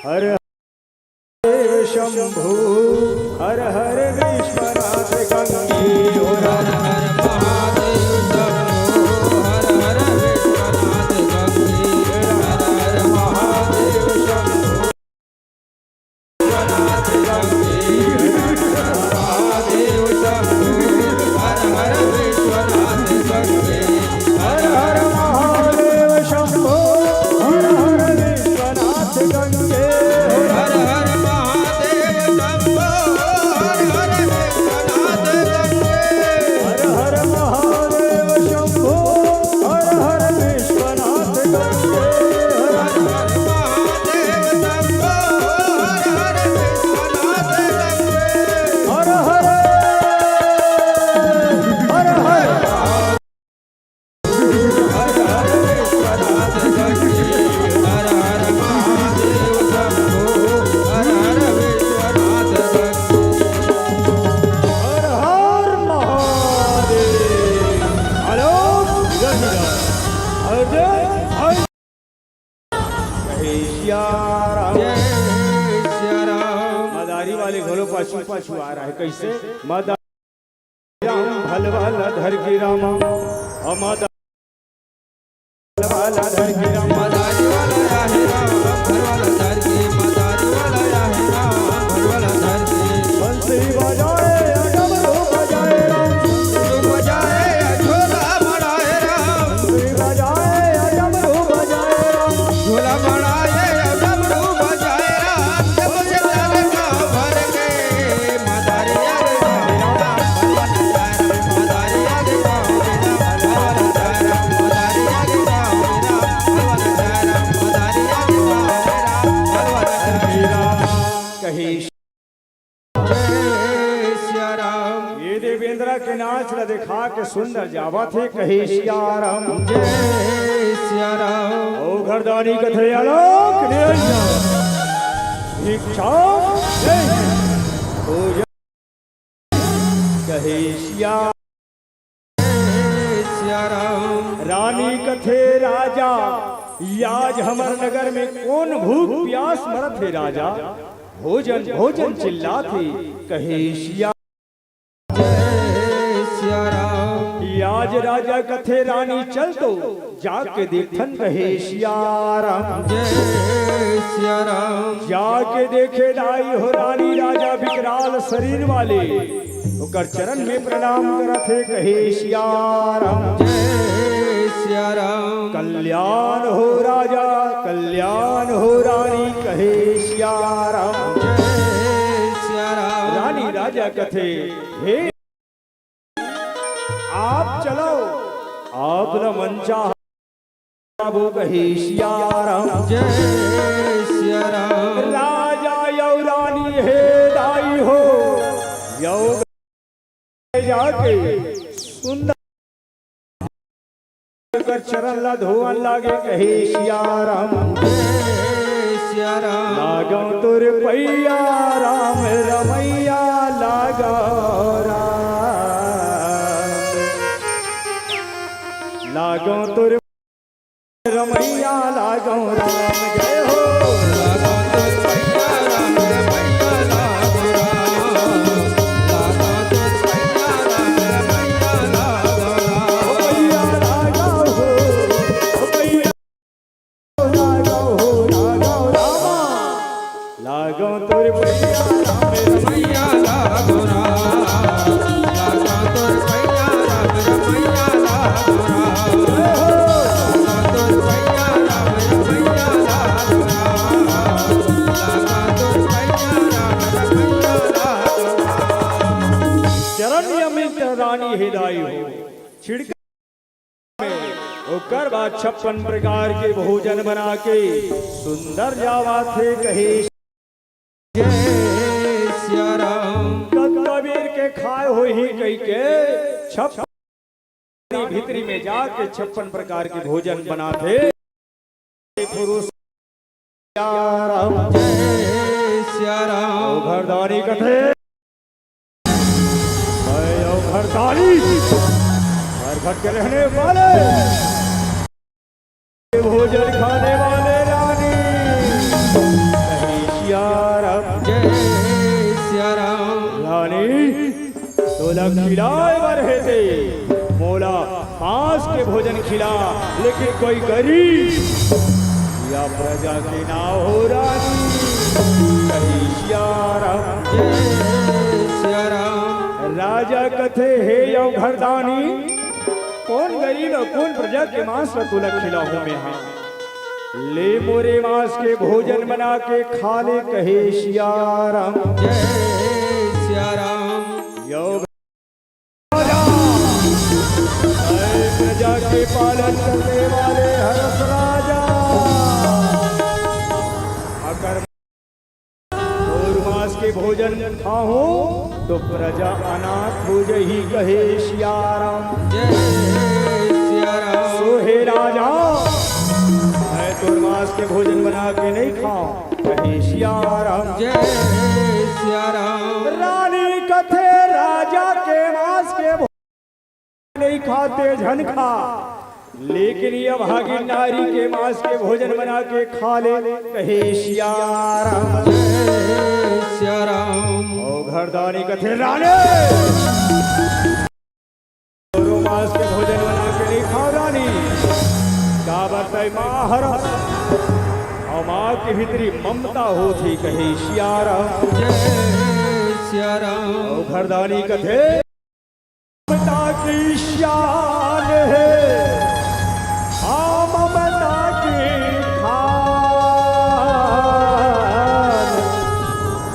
हर हर शंभू, हर हर विश्वनाथ गंगे। हर हर महादेव शंभू, हर जय भाई। कहे सिया राम। जय सिया राम। मदारी वाले घलो पाछू पाछू आ रहा है, कैसे? मदारी राम भलवाला धर के रामा, अमादा भलवाला धर के रामा। मदारी वाला आहे राम, भलवाला धर के, मदारी वाला आहे राम, भलवाला धर के। बंसी बजाए, डमरू बजाए राम, डमरू बजाए, झोला मड़ाए राम, बंसी बजाए, डमरू बजाए राम, झोला मड़ाए, डमरू बजाए राम, जब से तारे का भर के। कहे जय सिया राम। ये देवेंद्रा के नाच ला देखा के सुंदर जावत हे, कहे सिया राम। जय सिया राम। ओ घरदानी कथे आलोक ने भिक्षा जय। ओ कहे सिया। सिया राम। रानी कथे राजा, आज हमर नगर में कोन भूख प्यास मरत हे राजा, भोजन भोजन चिल्लात हे, कहे सिया। जय सिया राम। आज राजा कथे रानी चल तो जाके देखथन, कहे सिया राम। जय सिया राम। जाके देखे दाई हो रानी, राजा विकराल शरीर वाले, ओकर चरण में प्रणाम करत हे, कहे सिया राम। जय सिया राम। कल्याण हो राजा, कल्याण हो रानी, कहे सिया राम। जय सिया राम। रानी राजा कथे, हे आप चलो, आप न मन चाह बाबू कहे सिया राम। जय सिया राम। राजा यौ रानी हे दाई हो, यौ जाके सुंदर कर चरण ला धोवन लागे कहे सिया राम। जय सिया राम। लागो तोर पैया राम रमैया लागो राम। लागो तोर रमैया लागो राम जय हो। लागो तोर पैया राम रमैया लागो राम। लागो तोर पैया राम रमैया लागो राम। ओ पैया लागो हो, ओ पैया लागो हो, लागो रामा। लागो तोर पैया राम रमैया लागो राम। लागो तोर पैया राम रमैया लागो राम। लागो तोर पैया राम रमैया लागो राम। लागो तोर पैया राम रमैया लागो राम। चरण अमृत रानी हे दाई हो। छिड़का ओकर बाद छप्पन प्रकार के भोजन बना के सुंदर जावत हे कहे जय सिया राम। कतका बेर के खाए होही कहि के छप्पन भीतरी में जाके छप्पन प्रकार के भोजन बनाथे। पुरुष सिया राम। जय सिया राम। ओ घरदानी कथे, मैं ओ घरदानी, घर भर के रहने वाले, भोजन खाने वाले रानी, कहे सिया राम। जय सिया राम। रानी, तोला खिलाए बर हे ते, मोला मांस के भोजन खिला, लेकिन कोई गरीब या प्रजा के ना हो रानी। कहे सिया राम। जय सिया राम। राजा कथे, हे यौ घरदानी, कोन गरीब अउ कोन प्रजा के मांस ल तोला खिलाहूं मेंहा? ले मोरे मांस के भोजन बना के खा ले, कहे सिया राम। जय सिया राम। यौ राजा, ऐ प्रजा के पालन करने वाले हरस राजा, अगर तोर मांस के भोजन खाहूं तो प्रजा अनाथ हो जही, कहे सिया राम। जय सिया राम। सो हे राजा, मैं तोर मांस के भोजन बना के नहीं खाऊं, कहे सिया राम। जय सिया राम। रानी कथे राजा के मांस के भो-, नहीं खाते झन खा, लेकिन ये भागी नारी के मांस के भोजन बना के खा ले, कहे सिया राम। सिया राम। ओ घरदानी कथे रानी, मांस के भोजन बना के नहीं खाओ रानी। का बताई महाराज, और माँ के भीतरी ममता होती, कहे सिया राम। सिया राम। ओ घरदानी कथे ममता की शान है, हाँ ममता की खान।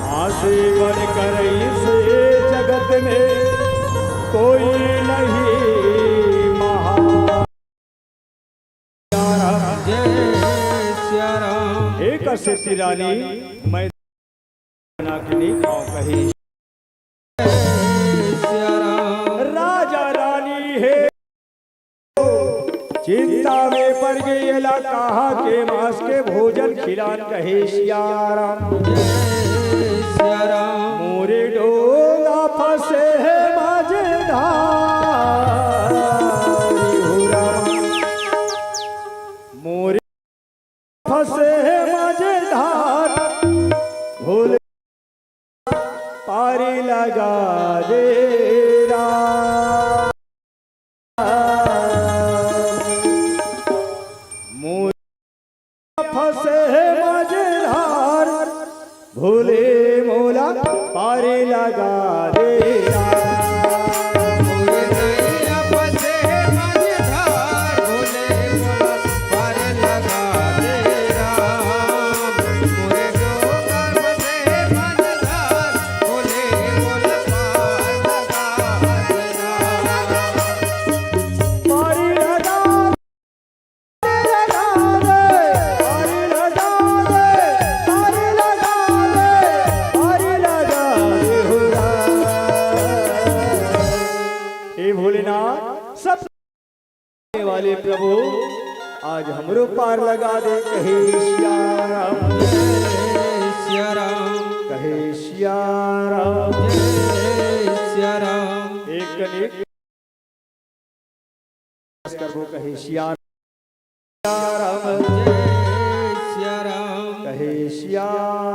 माँ से बनकर इस जगत में कोई नहीं महान। जय सिया राम। हे कश्यपी रानी, मैं बना के नहीं खाऊं कहे। सिया राम। राजा रानी हे चिंता में पड़ गए, एला कहा के मांस के भोजन खिलान कहे सिया राम। सिया राम। मोरे डोला फंसे है माझे धार, हो राम। मोरे फंसे है माझे धार, भोले पारी लगा दे राम। मोर फंसे है माझे धार, भोले मोला पारी लगा दे राम। पारी लगा दे, पारी लगा दे, पारी लगा दे, पारी लगा दे, पारी लगा दे, हो राम। हे भोलेनाथ, सब वाले प्रभु, आज हमरो पार लगा दे, कहे सिया राम। सिया राम। कहे सिया राम। सिया राम। एक कनिक करबो, कहे सिया राम। जय सिया राम। कहे सिया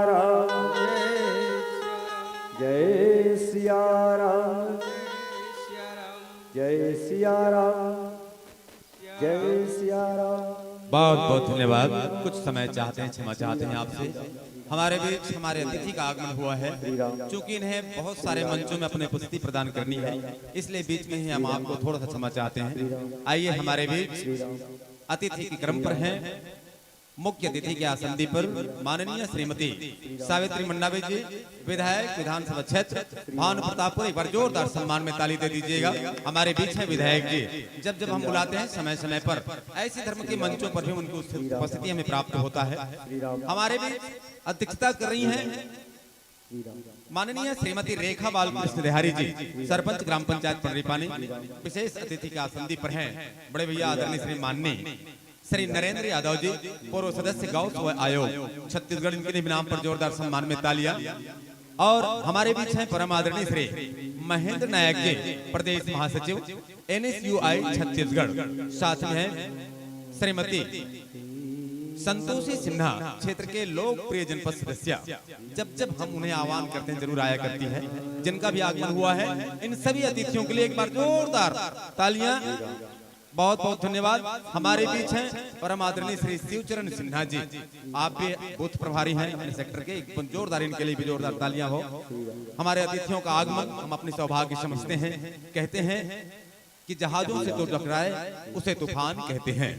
राम। जय सिया राम। जय सिया राम। जय सिया राम। बहुत बहुत धन्यवाद। कुछ समय चाहते हैं, क्षमा चाहते हैं आपसे। हमारे बीच हमारे अतिथि का आगमन हुआ है। चूंकि इन्हें बहुत सारे मंचों में अपनी उपस्थिति प्रदान करनी है, इसलिए बीच में ही हम आपको थोड़ा सा क्षमा चाहते हैं। आइए हमारे बीच अतिथि के क्रम पर हैं। मुख्य अतिथि के आसन पर माननीय श्रीमती सावित्री मंडावी जी, विधायक विधानसभा क्षेत्र भानु प्रतापपुर, एक बार जोरदार सम्मान में ताली दे दीजिएगा। हमारे बीच हैं विधायक जी। जब जब हम बुलाते हैं समय समय पर, ऐसे धर्म के मंचों पर भी उनकी उपस्थिति हमें प्राप्त होता है। हमारे बीच अध्यक्षता कर रही हैं माननीय श्रीमती रेखा बालकृष्ण देहारी जी, सरपंच ग्राम पंचायत पंडरीपानी। विशेष अतिथि के आसन पर हैं बड़े भैया आदरणीय श्री माननीय श्री नरेंद्र यादव जी, पूर्व सदस्य गौ सेवा आयोग छत्तीसगढ़, इनके भी नाम पर जोरदार सम्मान में तालियां। और हमारे बीच हैं परम आदरणीय श्री महेंद्र नायक जी, प्रदेश महासचिव एनएसयूआई छत्तीसगढ़, साथ में हैं श्रीमती संतोषी सिन्हा, क्षेत्र के लोकप्रिय जनपद सदस्य। जब जब हम उन्हें आह्वान करते हैं, जरूर आया करती है। जिनका भी आगमन हुआ है, इन सभी अतिथियों के लिए एक बार जोरदार तालियां। बहुत बहुत धन्यवाद। हमारे बीच हैं परम आदरणीय श्री शिवचरण सिन्हा जी, आप भी बूथ प्रभारी हैं अपने सेक्टर के, एक जोरदार, इनके लिए भी जोरदार तालियां हो। हमारे अतिथियों का आगमन हम अपनी सौभाग्य समझते हैं। कहते हैं कि जहाजों से जो टकराए उसे तूफान कहते हैं,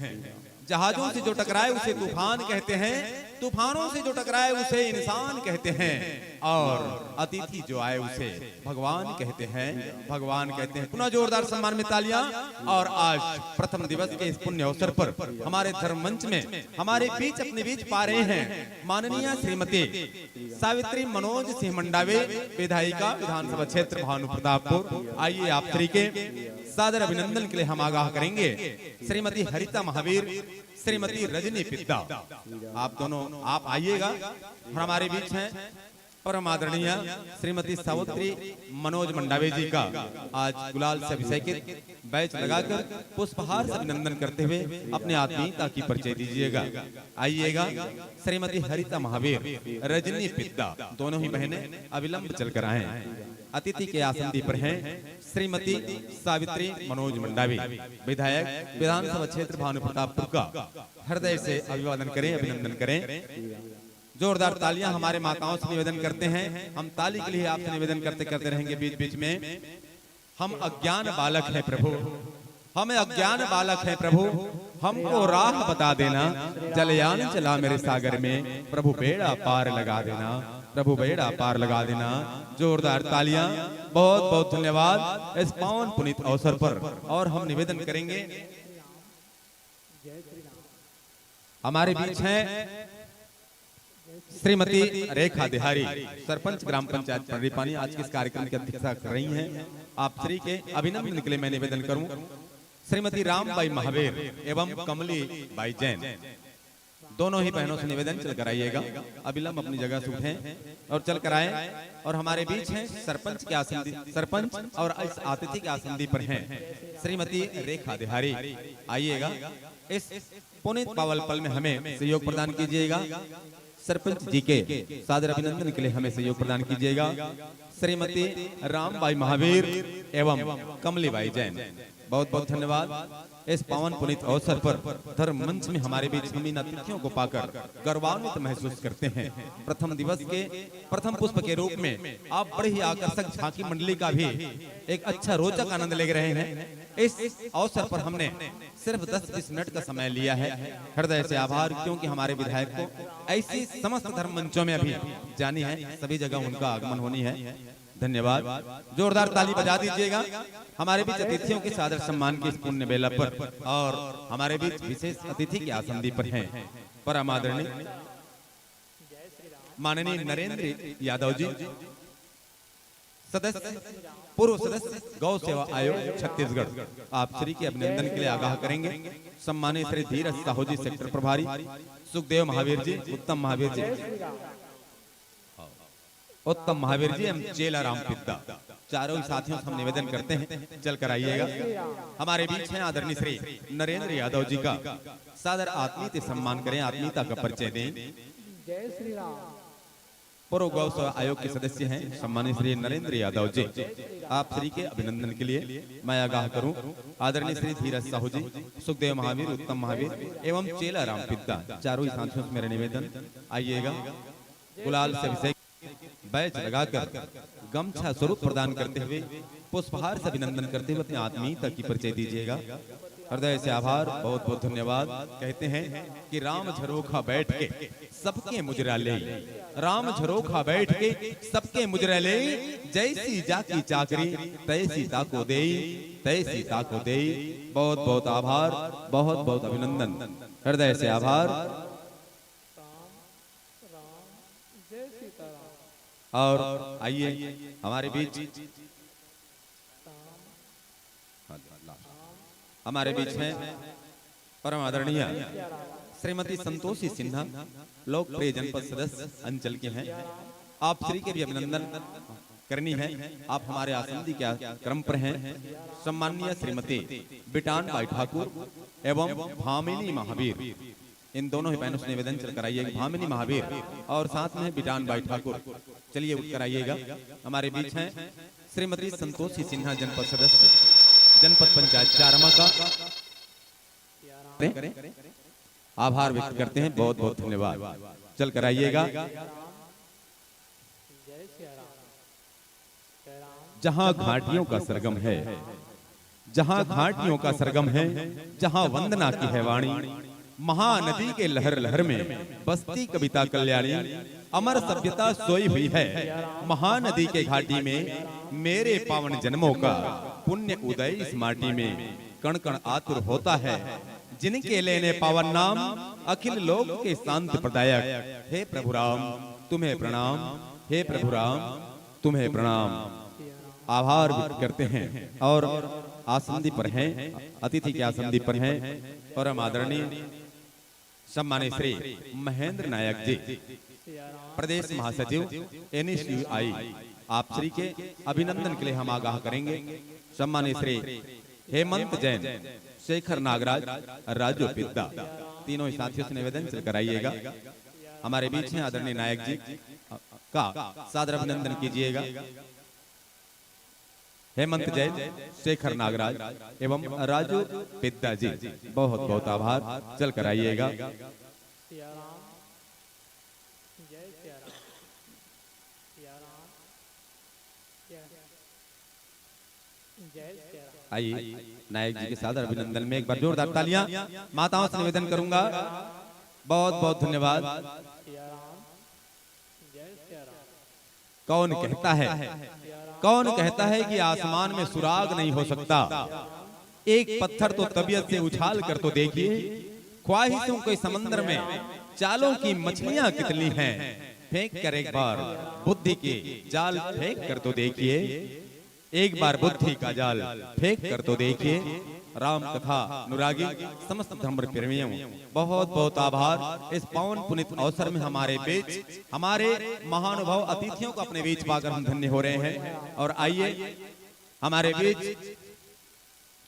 जहाजों से जो टकराए उसे तूफान कहते हैं, तूफानों से जो टकराए उसे इंसान कहते हैं, और अतिथि जो आए उसे भगवान कहते हैं, भगवान कहते हैं। पुनः जोरदार सम्मान में तालियां। और आज प्रथम दिवस के इस पुण्य अवसर पर हमारे धर्म मंच में हमारे बीच, अपने बीच पा रहे हैं माननीय श्रीमती सावित्री मनोज सिंह मंडावी, विधायिका विधानसभा क्षेत्र भानु प्रतापपुर। आइए, आप सभी के सादर अभिनंदन के लिए हम आगाह करेंगे श्रीमती हरिता महावीर, श्रीमती रजनी पिद्दा। आप दोनों, आप आइएगा और हमारे बीच हैं परम आदरणीय श्रीमती सावित्री मनोज मंडावी जी का आज गुलाल से अभिषेकित बैच लगाकर पुष्पहार से अभिनंदन करते हुए अपने आत्मीयता की परिचय दीजिएगा। आइएगा, श्रीमती हरिता महावीर, रजनी पिद्दा, दोनों ही बहनें अविलंब चलकर आएं। अतिथि के आसन पर हैं श्रीमती सावित्री मनोज मंडावी, विधायक विधानसभा क्षेत्र भानु प्रतापपुर का। हृदय से अभिवादन करें, अभिनंदन करें। जोरदार तालियां हमारे माताओं से निवेदन करते हैं। हम ताली के लिए आपसे निवेदन करते करते रहेंगे बीच बीच में। हम अज्ञान बालक हैं प्रभु, हम अज्ञान बालक हैं प्रभु, हमको राह बता देना, जलयान चला मेरे सागर में, प्रभु बेड़ा पार लगा देना, प्रभु बेड़ा पार लगा देना। जोरदार तालियां, बहुत बहुत धन्यवाद इस पावन पुनीत अवसर पर। और हम निवेदन करेंगे, हमारे बीच हैं श्रीमती रेखा देहारी, सरपंच ग्राम पंचायत पंडरीपानी, आज के इस कार्यक्रम की अध्यक्षता कर रही हैं। आप श्री के अभिनंदन के लिए मैं निवेदन करूं, श्रीमती रामबाई महावीर एवं कमली बाई जैन, दोनों ही बहनों से निवेदन, चल कर आइएगा, अविलंब अपनी जगह से उठें और चल कर आए। और हमारे बीच हैं सरपंच के आसन दी-, सरपंच और इस अतिथि के आसन पर हैं श्रीमती रेखा देहारी। आइएगा, इस पुनीत पावन पल में हमें सहयोग प्रदान कीजिएगा। सरपंच जी के सादर अभिनंदन के लिए हमें सहयोग प्रदान कीजिएगा श्रीमती रामबाई महावीर एवं कमलीबाई जैन। बहुत बहुत धन्यवाद। इस पावन पुनीत अवसर पर धर्म मंच में हमारे बीच हम इन अतिथियों को पाकर गौरवान्वित महसूस करते हैं। प्रथम दिवस के प्रथम पुष्प के रूप में आप बड़े ही आकर्षक झांकी मंडली का भी एक अच्छा रोचक आनंद ले रहे हैं। इस अवसर पर हमने सिर्फ दस बीस मिनट का समय लिया है। हृदय से आभार, क्योंकि हमारे विधायक को ऐसी समस्त धर्म मंचों में अभी जानी है, सभी जगह उनका आगमन होनी है। धन्यवाद। जोरदार ताली बजा दीजिएगा हमारे बीच अतिथियों के सादर सम्मान की इस पुण्य बेला पर। और हमारे बीच विशेष अतिथि के आसन पर हैं परम आदरणीय माननीय नरेंद्र यादव जी, सदस्य, पूर्व सदस्य गौ सेवा आयोग छत्तीसगढ़, आप श्री के अभिनंदन के लिए आगाह करेंगे। सम्मानित श्री धीरज साहू जी, सेक्टर प्रभारी, सुखदेव महावीर जी, उत्तम महावीर जी, उत्तम महावीर जी एवं चेला राम पिद्दा, चारों ही साथियों से हम निवेदन करते हैं, चल कर आइएगा। हमारे बीच हैं आदरणीय श्री नरेंद्र यादव जी का सादर आत्मीयता से सम्मान करें, आत्मीयता का परिचय दें। जय श्री राम। पूर्व गौ सेवा आयोग के सदस्य हैं सम्मानित श्री नरेंद्र यादव जी, आप श्री के अभिनंदन के लिए मैं आगाह करूं आदरणीय श्री धीरज साहू जी, सुखदेव महावीर, उत्तम महावीर एवं चेला राम पिद्दा, चारों ही साथियों से मेरा निवेदन, आइएगा, गुलाल से अभिषेक बैच लगाकर गमछा स्वरूप प्रदान करते हुए पुष्पहार से अभिनंदन करते हुए अपने आत्मीयता की परिचय दीजिएगा। हृदय से आभार, बहुत बहुत धन्यवाद। कहते हैं कि राम झरोखा बैठ के सबके मुजरा ले, राम झरोखा बैठ के सबके मुजरा ले, जैसी जाकी चाकरी तैसी ताको देई, तैसी ताको देई। बहुत बहुत आभार, बहुत बहुत अभिनंदन, हृदय से आभार। राम, राम, जय सीताराम। और आइए हमारे बीच, हाँ, last। हमारे बीच हैं परम आदरणीय श्रीमती संतोषी सिन्हा, लोकप्रिय जनपद सदस्य अंचल के हैं। आप श्री के भी अभिनंदन करनी है। आप हमारे आसन के क्रम पर हैं। सम्माननीय श्रीमती बिटान बाई ठाकुर एवं भामिनी महावीर, इन दोनों ही बहनों से निवेदन, चल कराइए भामिनी महावीर और साथ में बिटान बाई ठाकुर। चलिए उठ कर आइएगा, हमारे बीच हैं श्रीमती संतोषी सिन्हा, जनपद सदस्य, जनपद पंचायत चारामा का। करें, आभार व्यक्त करते हैं, बहुत बहुत धन्यवाद। चल कर आइएगा। जहाँ घाटियों का सरगम है, जहाँ घाटियों का सरगम है, जहाँ वंदना की है वाणी, महानदी के लहर लहर में बसती कविता कल्याणी। अमर सभ्यता सोई हुई है महानदी के घाटी में, मेरे पावन जन्मों का पुण्य उदय इस माटी में। कण कण आतुर होता है जिनके लेने पावन नाम, अखिल लोक के शांति प्रदायक। हे प्रभु राम, तुम्हें प्रणाम, हे प्रभु राम, तुम्हें प्रणाम। आभार व्यक्त करते हैं और आसंदी पर हैं, अतिथि के आसंदी पर हैं परम आदरणीय सम्मानित श्री महेंद्र नायक जी, प्रदेश महासचिव एनएसयूआई, आप श्री के अभिनंदन के लिए हम आगाह करेंगे। सम्मानित श्री हेमंत जैन, शेखर नागराज, राजू पिद्दा, तीनों ही साथियों से निवेदन चल कराइएगा। हमारे बीच हैं आदरणीय नायक जी, का सादर अभिनंदन कीजिएगा। हेमंत जैन, शेखर नागराज एवं राजू पिद्दा जी, बहुत बहुत आभार। चल कराइएगा। सिया राम, जय सिया राम, सिया राम, जय, जय सिया राम। आइए, नायक जी के सादर अभिनंदन में एक बार जोरदार तालियां। माताओं से निवेदन करूंगा, बहुत बहुत धन्यवाद। सिया राम, जय सिया राम। कौन कहता है, कौन कहता है कि आसमान में सुराग नहीं हो सकता? एक पत्थर तो तबीयत से उछाल कर तो देखिए। ख्वाहिशों के समंदर में चालों की मछलियां कितनी हैं, फेंक कर एक बार बुद्धि के जाल फेंक कर तो देखिए। एक बार बुद्धि का जाल फेंक कर तो देखिए। राम कथा अनुरागी समस्त धर्म प्रेमियों, बहुत बहुत आभार। इस पावन पुनीत अवसर में हमारे बीच हमारे महानुभाव अतिथियों को अपने बीच पाकर हम धन्य हो रहे हैं। और आइए, हमारे बीच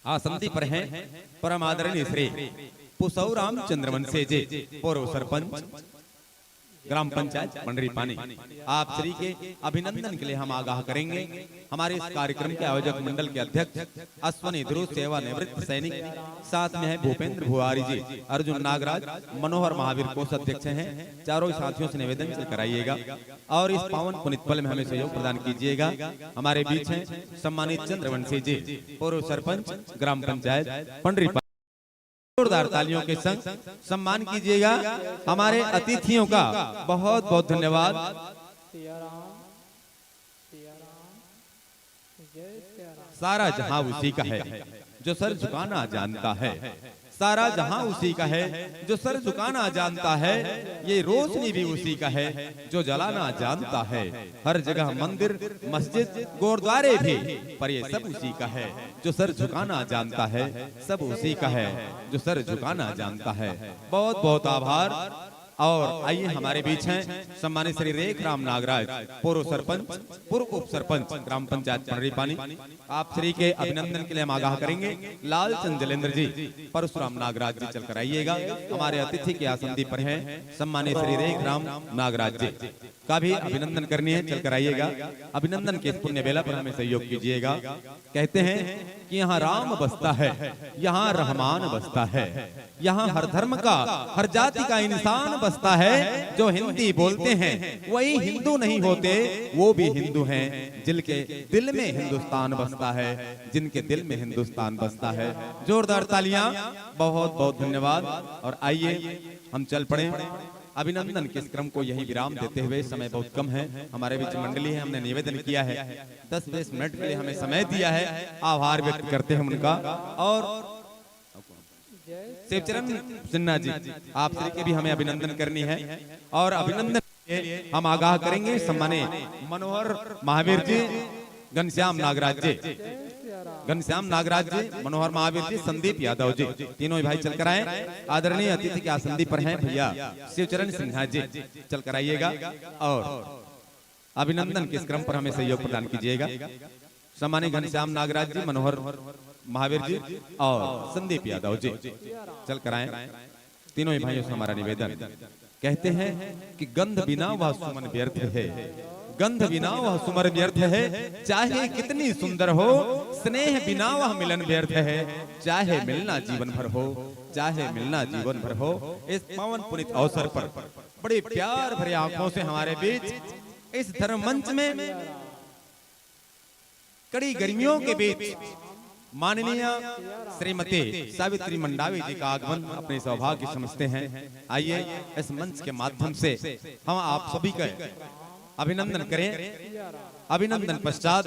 आसंदी पर हैं परम आदरणीय श्री पुसौ रामचंद्र वंशे जी, पूर्व सरपंच ग्राम पंचायत पंडरी पानी, आप श्री के अभिनंदन के लिए हम आगाह करेंगे। हमारे इस कार्यक्रम के आयोजक मंडल के अध्यक्ष अश्वनी ध्रुव, सेवानिवृत्त सैनिक, साथ में है भूपेंद्र भुआरी जी, अर्जुन नागराज, मनोहर महावीर कोष अध्यक्ष हैं। चारों साथियों से निवेदन चल कराइएगा और इस पावन पुनीत पल में हमें सहयोग प्रदान कीजिएगा। हमारे बीच हैं सम्मानित चंद्रवंशी जी, पूर्व सरपंच ग्राम पंचायत पंडरी। जोरदार तालियों के संग सम्मान कीजिएगा हमारे अतिथियों का। बहुत बहुत धन्यवाद। सिया राम, सिया राम, जय सिया राम। सारा जहां उसी का है, जो सर झुकाना जानता है। सारा जहां उसी का है, जो सर झुकाना जानता है। ये रोशनी भी उसी का है, जो जलाना जानता है। हर जगह मंदिर, मस्जिद, गुरुद्वारे भी, पर ये सब उसी का है, जो सर झुकाना जानता है। सब उसी का है, जो सर झुकाना जानता है। बहुत बहुत आभार। और आइए, हमारे बीच हैं सम्मानित श्री रेख राम नागराज, पूर्व सरपंच, पूर्व उप सरपंच ग्राम पंचायत पंडरी पानी। आप श्री के अभिनंदन के लिए हम आगाह करेंगे लालचंद जलेंद्र जी, परशुराम नागराज जी चल कर आइएगा। हमारे अतिथि के आसंदी पर हैं सम्मानित श्री रेख राम नागराज जी, का भी अभिनंदन करनी है, चल कर आइएगा। अभिनंदन के इस पुण्य बेला पर हमें सहयोग कीजिएगा। कहते हैं कि यहाँ राम बसता है, यहाँ रहमान बसता है, यहाँ हर धर्म का, हर जाति का इंसान बसता है। जो हिंदी बोलते हैं वही हिंदू नहीं होते, वो भी हिंदू हैं। जिनके दिल में हिंदुस्तान बसता है, जिनके दिल में हिंदुस्तान बसता है। जोरदार तालियां, बहुत बहुत धन्यवाद। और आइए, हम चल पड़े। अभिनंदन के इस क्रम को यहीं विराम देते हुए, समय बहुत कम है, हमारे बीच मंडली है, हमने निवेदन किया है दस बीस मिनट के लिए हमें समय दिया है, आभार व्यक्त करते हैं उनका। और शिवचरण सिन्हा जी, आप श्री के भी हमें अभिनंदन करनी है। और अभिनंदन के हम आगाह करेंगे सम्मानित मनोहर महावीर जी, घनश्याम नागराज जी, घनश्याम नागराज जी, मनोहर महावीर जी, संदीप यादव जी, तीनों ही भाई चल कर आए। आदरणीय अतिथि के आसंदी पर हैं भैया शिवचरण सिन्हा जी, चल कर आइएगा और अभिनंदन के इस क्रम पर हमें सहयोग प्रदान कीजिएगा। सम्मानित घनश्याम नागराज जी, मनोहर महावीर जी और संदीप यादव जी चल कर आए। तीनों ही भाइयों से हमारा निवेदन, कहते हैं कि गंध बिना वह सुमन व्यर्थ है, गंध बिना वह सुमन व्यर्थ है। चाहे कितनी सुंदर हो, स्नेह बिना वह मिलन व्यर्थ है। चाहे मिलना जीवन भर हो, चाहे मिलना जीवन भर हो। इस पावन पुनीत अवसर पर बड़े प्यार भरे आंखों से हमारे बीच इस धर्म मंच में कड़ी गर्मियों के बीच माननीय श्रीमती सावित्री मंडावी जी का आगमन अपने सौभाग्य समझते हैं। आइए, इस मंच के माध्यम से हम आप सभी का अभिनंदन करें। अभिनंदन पश्चात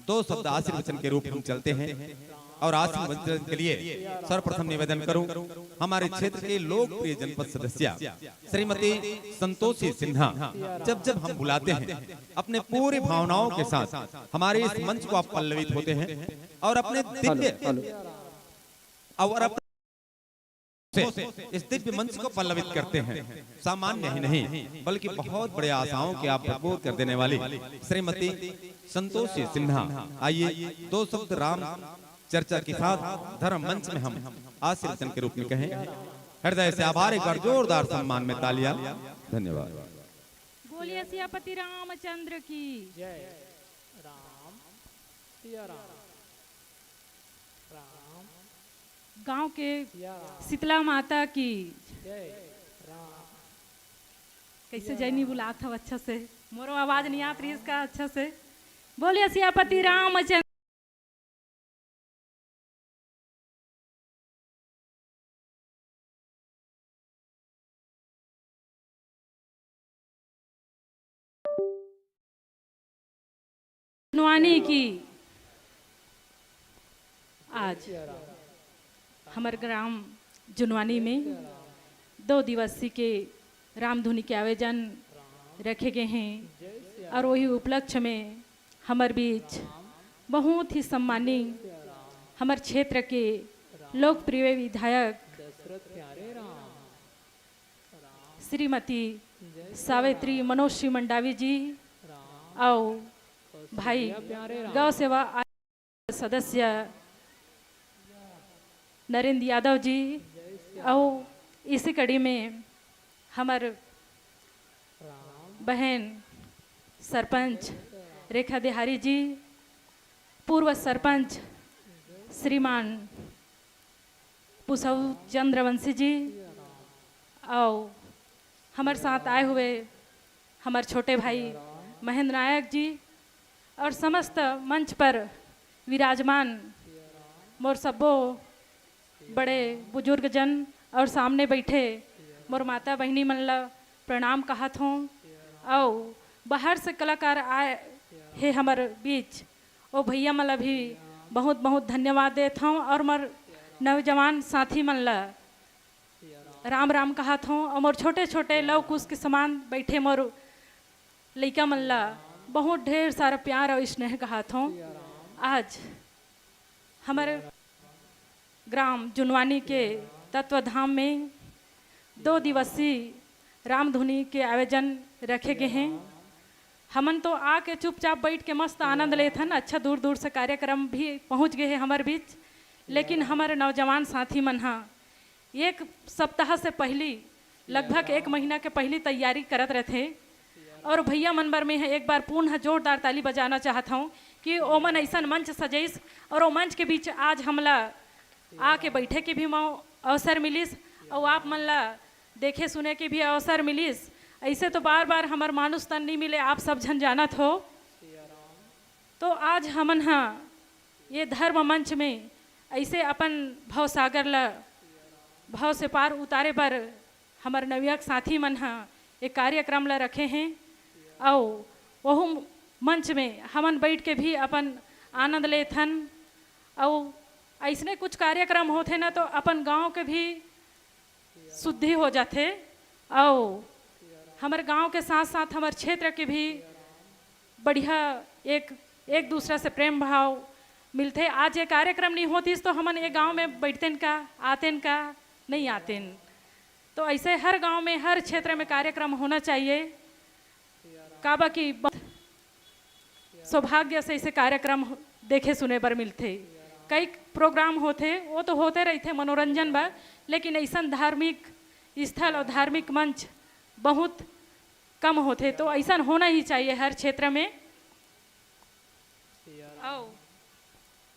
दो शब्द आशीर्वचन के रूप हम चलते हैं और आशीर्वचन के लिए सर्वप्रथम निवेदन करूं, हमारे क्षेत्र के लोकप्रिय जनपद सदस्य श्रीमती संतोषी सिन्हा, जब जब हम बुलाते हैं, अपने पूरी भावनाओं के साथ हमारे इस मंच को आप पल्लवित होते हैं और अपने दिव्य और अपने से इस दिव्य मंच को पल्लवित करते हैं। सामान्य ही नहीं, बल्कि बहुत बड़े आशाओं के आप प्रबोध कर देने वाली श्रीमती संतोषी सिन्हा, आइए, दो शब्द राम चर्चा के साथ धर्म मंच में हम आशीर्वचन के रूप में कहें। हृदय से आभार, एक बार जोरदार सम्मान में तालियां। धन्यवाद। बोलिए सियापति रामचंद्र की। जय राम, सिया राम। राम, गांव के सिया राम। शीतला माता की। जय राम। कैसे सिया जय नहीं राम। बुलात हव अच्छा से, मोरो आवाज नहीं आत रही इसका अच्छा से। बोलिए सियापति रामचंद्र। जुनवानी की। आज हमर ग्राम जुनवानी में दो दिवसीय के रामधुनी के आयोजन रखे गए हैं और वही उपलक्ष्य में हमर बीच बहुत ही सम्मानी हमर क्षेत्र के लोकप्रिय विधायक श्रीमती सावित्री मनोज श्री मंडावी जी अउ भाई गौ सेवा आयोग सदस्य नरेंद्र यादव जी अउ इसी कड़ी में हमर बहन सरपंच रेखा देहारी जी, पूर्व सरपंच श्रीमान पुसऊ चंद्रवंशी जी अउ हमर साथ आए हुए हमर छोटे भाई महेंद्र नायक जी और समस्त मंच पर विराजमान मोर सब्बो बड़े बुजुर्ग जन और सामने बैठे मोर माता बहिनी मन ला प्रणाम कहत हों। अउ बाहर से कलाकार आए हे हमर बीच, ओ भैया मन ला भी बहुत बहुत धन्यवाद देत हों और मोर नौजवान साथी मन ला राम राम कहत हों। अउ मोर छोटे छोटे लव कुश के समान बैठे मोर लइका मन ला बहुत ढेर सारा प्यार अउ स्नेह कहत हों। आज हमर ग्राम जुनवानी के तत्वधाम में दो दिवसीय रामधुनी के आयोजन रखे गए हैं। हमन तो आके चुपचाप बैठ के मस्त आनंद लेथन, अच्छा दूर दूर से कार्यक्रम भी पहुंच गए हैं हमर बीच, लेकिन हमर नौजवान साथी मन हा एक सप्ताह से पहली, लगभग एक महीना के पहली तैयारी करत रहथे। और भैया मन बर में एक बार पुनः जोरदार ताली बजाना चाहत हूँ कि ओमन ऐसन मंच सजैस और ओ मंच के बीच आज हमला आके बैठे के भी मौ-, अवसर मिलिस और आप मन ला देखे सुने के भी अवसर मिलिस। ऐसे तो बार बार हमर मानुष तन नहीं मिले, आप सब झन जानत हो। तो आज हमन हा ये धर्म मंच में ऐसे अपन भव सागर ला भव से पार उतारे बर हमर नवयुवक साथी मन ह एक कार्यक्रम ला रखे हैं। अउ वहू मंच में हमन बैठ के भी अपन आनंद लेथन। अउ ऐसने कुछ कार्यक्रम होथे ना, तो अपन गांव के भी शुद्धि हो जाथे। अउ हमर गांव के साथ साथ हमर क्षेत्र के भी बढ़िया एक, एक दूसरा से प्रेम भाव मिलथे। आज ये कार्यक्रम नहीं होतिस तो हमन ये गांव में बैठतेन का, आतेन का, नहीं आतेन। तो ऐसे हर गांव में, हर क्षेत्र में कार्यक्रम होना चाहिए। काबा कि बहुत सौभाग्य से ऐसे कार्यक्रम हो-, देखे सुने बर मिलथे। कई प्रोग्राम होथे, वो तो होते रहिथे मनोरंजन बर, लेकिन ऐसन धार्मिक स्थल और धार्मिक मंच बहुत कम होथे, तो ऐसन होना ही चाहिए हर क्षेत्र में। अउ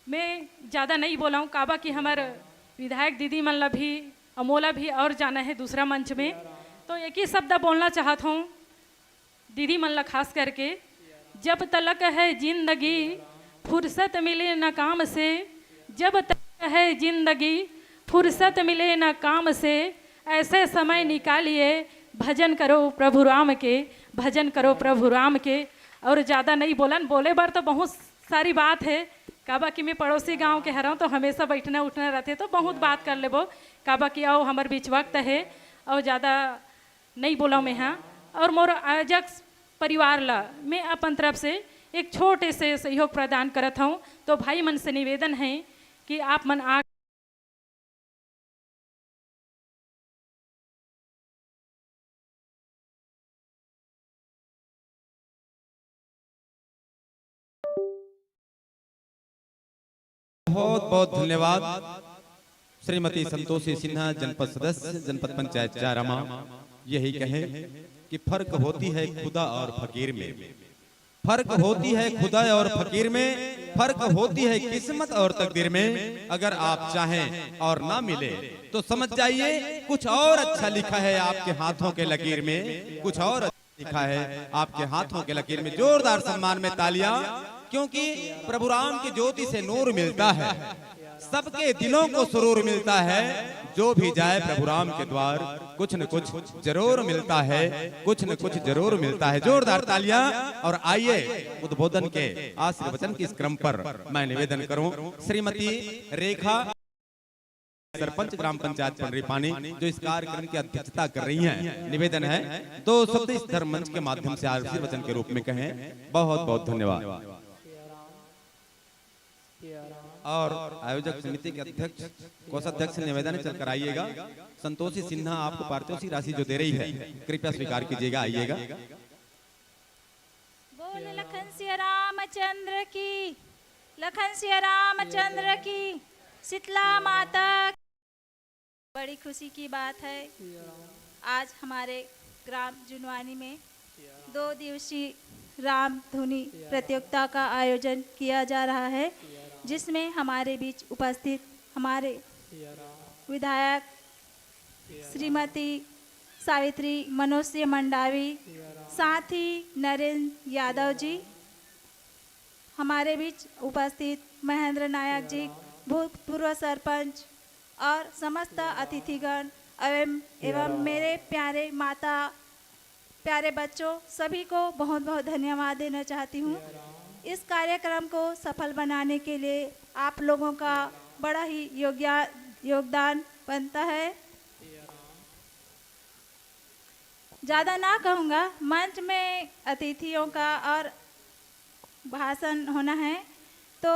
मैं ज़्यादा नहीं बोलाऊँ, काबा कि हमर विधायक दीदी मन ला भी अउ मोला भी और जाना है दूसरा मंच में, तो एक ही शब्द बोलना चाहत हूँ दीदी मन ला खास करके, जब तलक है जिंदगी फुर्सत मिले न काम से, जब तलक है जिंदगी फुर्सत मिले न काम से, ऐसे समय निकालिए, भजन करो प्रभु राम के, भजन करो प्रभु राम के। और ज़्यादा नहीं बोलन, बोले बर तो बहुत सारी बात है, काबा कि मैं पड़ोसी गांव के हरौं, तो हमेशा बैठना उठना रहते, तो बहुत बात कर लेबो, काबा कि अउ हमर बीच वक्त है, और ज़्यादा नहीं बोला मैं हाँ। और मोर आयोजक परिवार ला मैं अपन तरफ से एक छोटे से सहयोग प्रदान करत हूँ। तो भाई मन से निवेदन है कि आप मन आ बहुत बहुत धन्यवाद श्रीमती संतोषी सिन्हा, जनपद सदस्य, जनपद पंचायत चारामा। यही कहें कि फर्क होती है खुदा और फकीर में, फर्क होती है खुदा और फकीर में, फर्क होती है किस्मत और तकदीर में। अगर आप चाहें और ना मिले तो समझ जाइए कुछ और अच्छा लिखा है आपके हाथों के लकीर में, कुछ और लिखा है आपके हाथों के लकीर में। जोरदार सम्मान में तालियां, क्योंकि प्रभु राम की ज्योति से नूर मिलता है, सबके दिलों को सुरूर मिलता है। जो भी जाए प्रभु राम के द्वार, कुछ न कुछ जरूर मिलता है, कुछ न कुछ जरूर मिलता है। जोरदार तालियां। और आइए, उद्बोधन के आशीर्वचन के इस क्रम पर मैं निवेदन करूं, श्रीमती रेखा, सरपंच ग्राम पंचायत पंडरी पानी, जो इस कार्यक्रम की अध्यक्षता कर रही हैं, निवेदन है, दो शब्द इस धर्म मंच के माध्यम से आशीर्वचन के रूप में कहें। बहुत बहुत धन्यवाद। और आयोजक समिति के अध्यक्ष, कोषाध्यक्ष, निवेदन है, चलकर आइएगा। संतोषी सिन्हा आपको पारितोषिक राशि जो दे रही है, कृपया स्वीकार कीजिएगा, आइएगा। बोल लखन सिया रामचंद्र की, लखन सिया रामचंद्र की, शीतला माता। बड़ी खुशी की बात है, आज हमारे ग्राम जुनवानी में दो दिवसीय राम धुनी प्रतियोगिता का आयोजन किया जा रहा है, जिसमें हमारे बीच उपस्थित हमारे विधायक श्रीमती सावित्री मनोज सिंह मंडावी, साथ ही नरेंद्र यादव जी, हमारे बीच उपस्थित महेंद्र नायक जी, भूतपूर्व सरपंच, और समस्त अतिथिगण एवं, एवं मेरे प्यारे माता, प्यारे बच्चों, सभी को बहुत बहुत धन्यवाद देना चाहती हूँ। इस कार्यक्रम को सफल बनाने के लिए आप लोगों का बड़ा ही योग्या-, योगदान बनता है। ज़्यादा ना कहूँगा, मंच में अतिथियों का और भाषण होना है। तो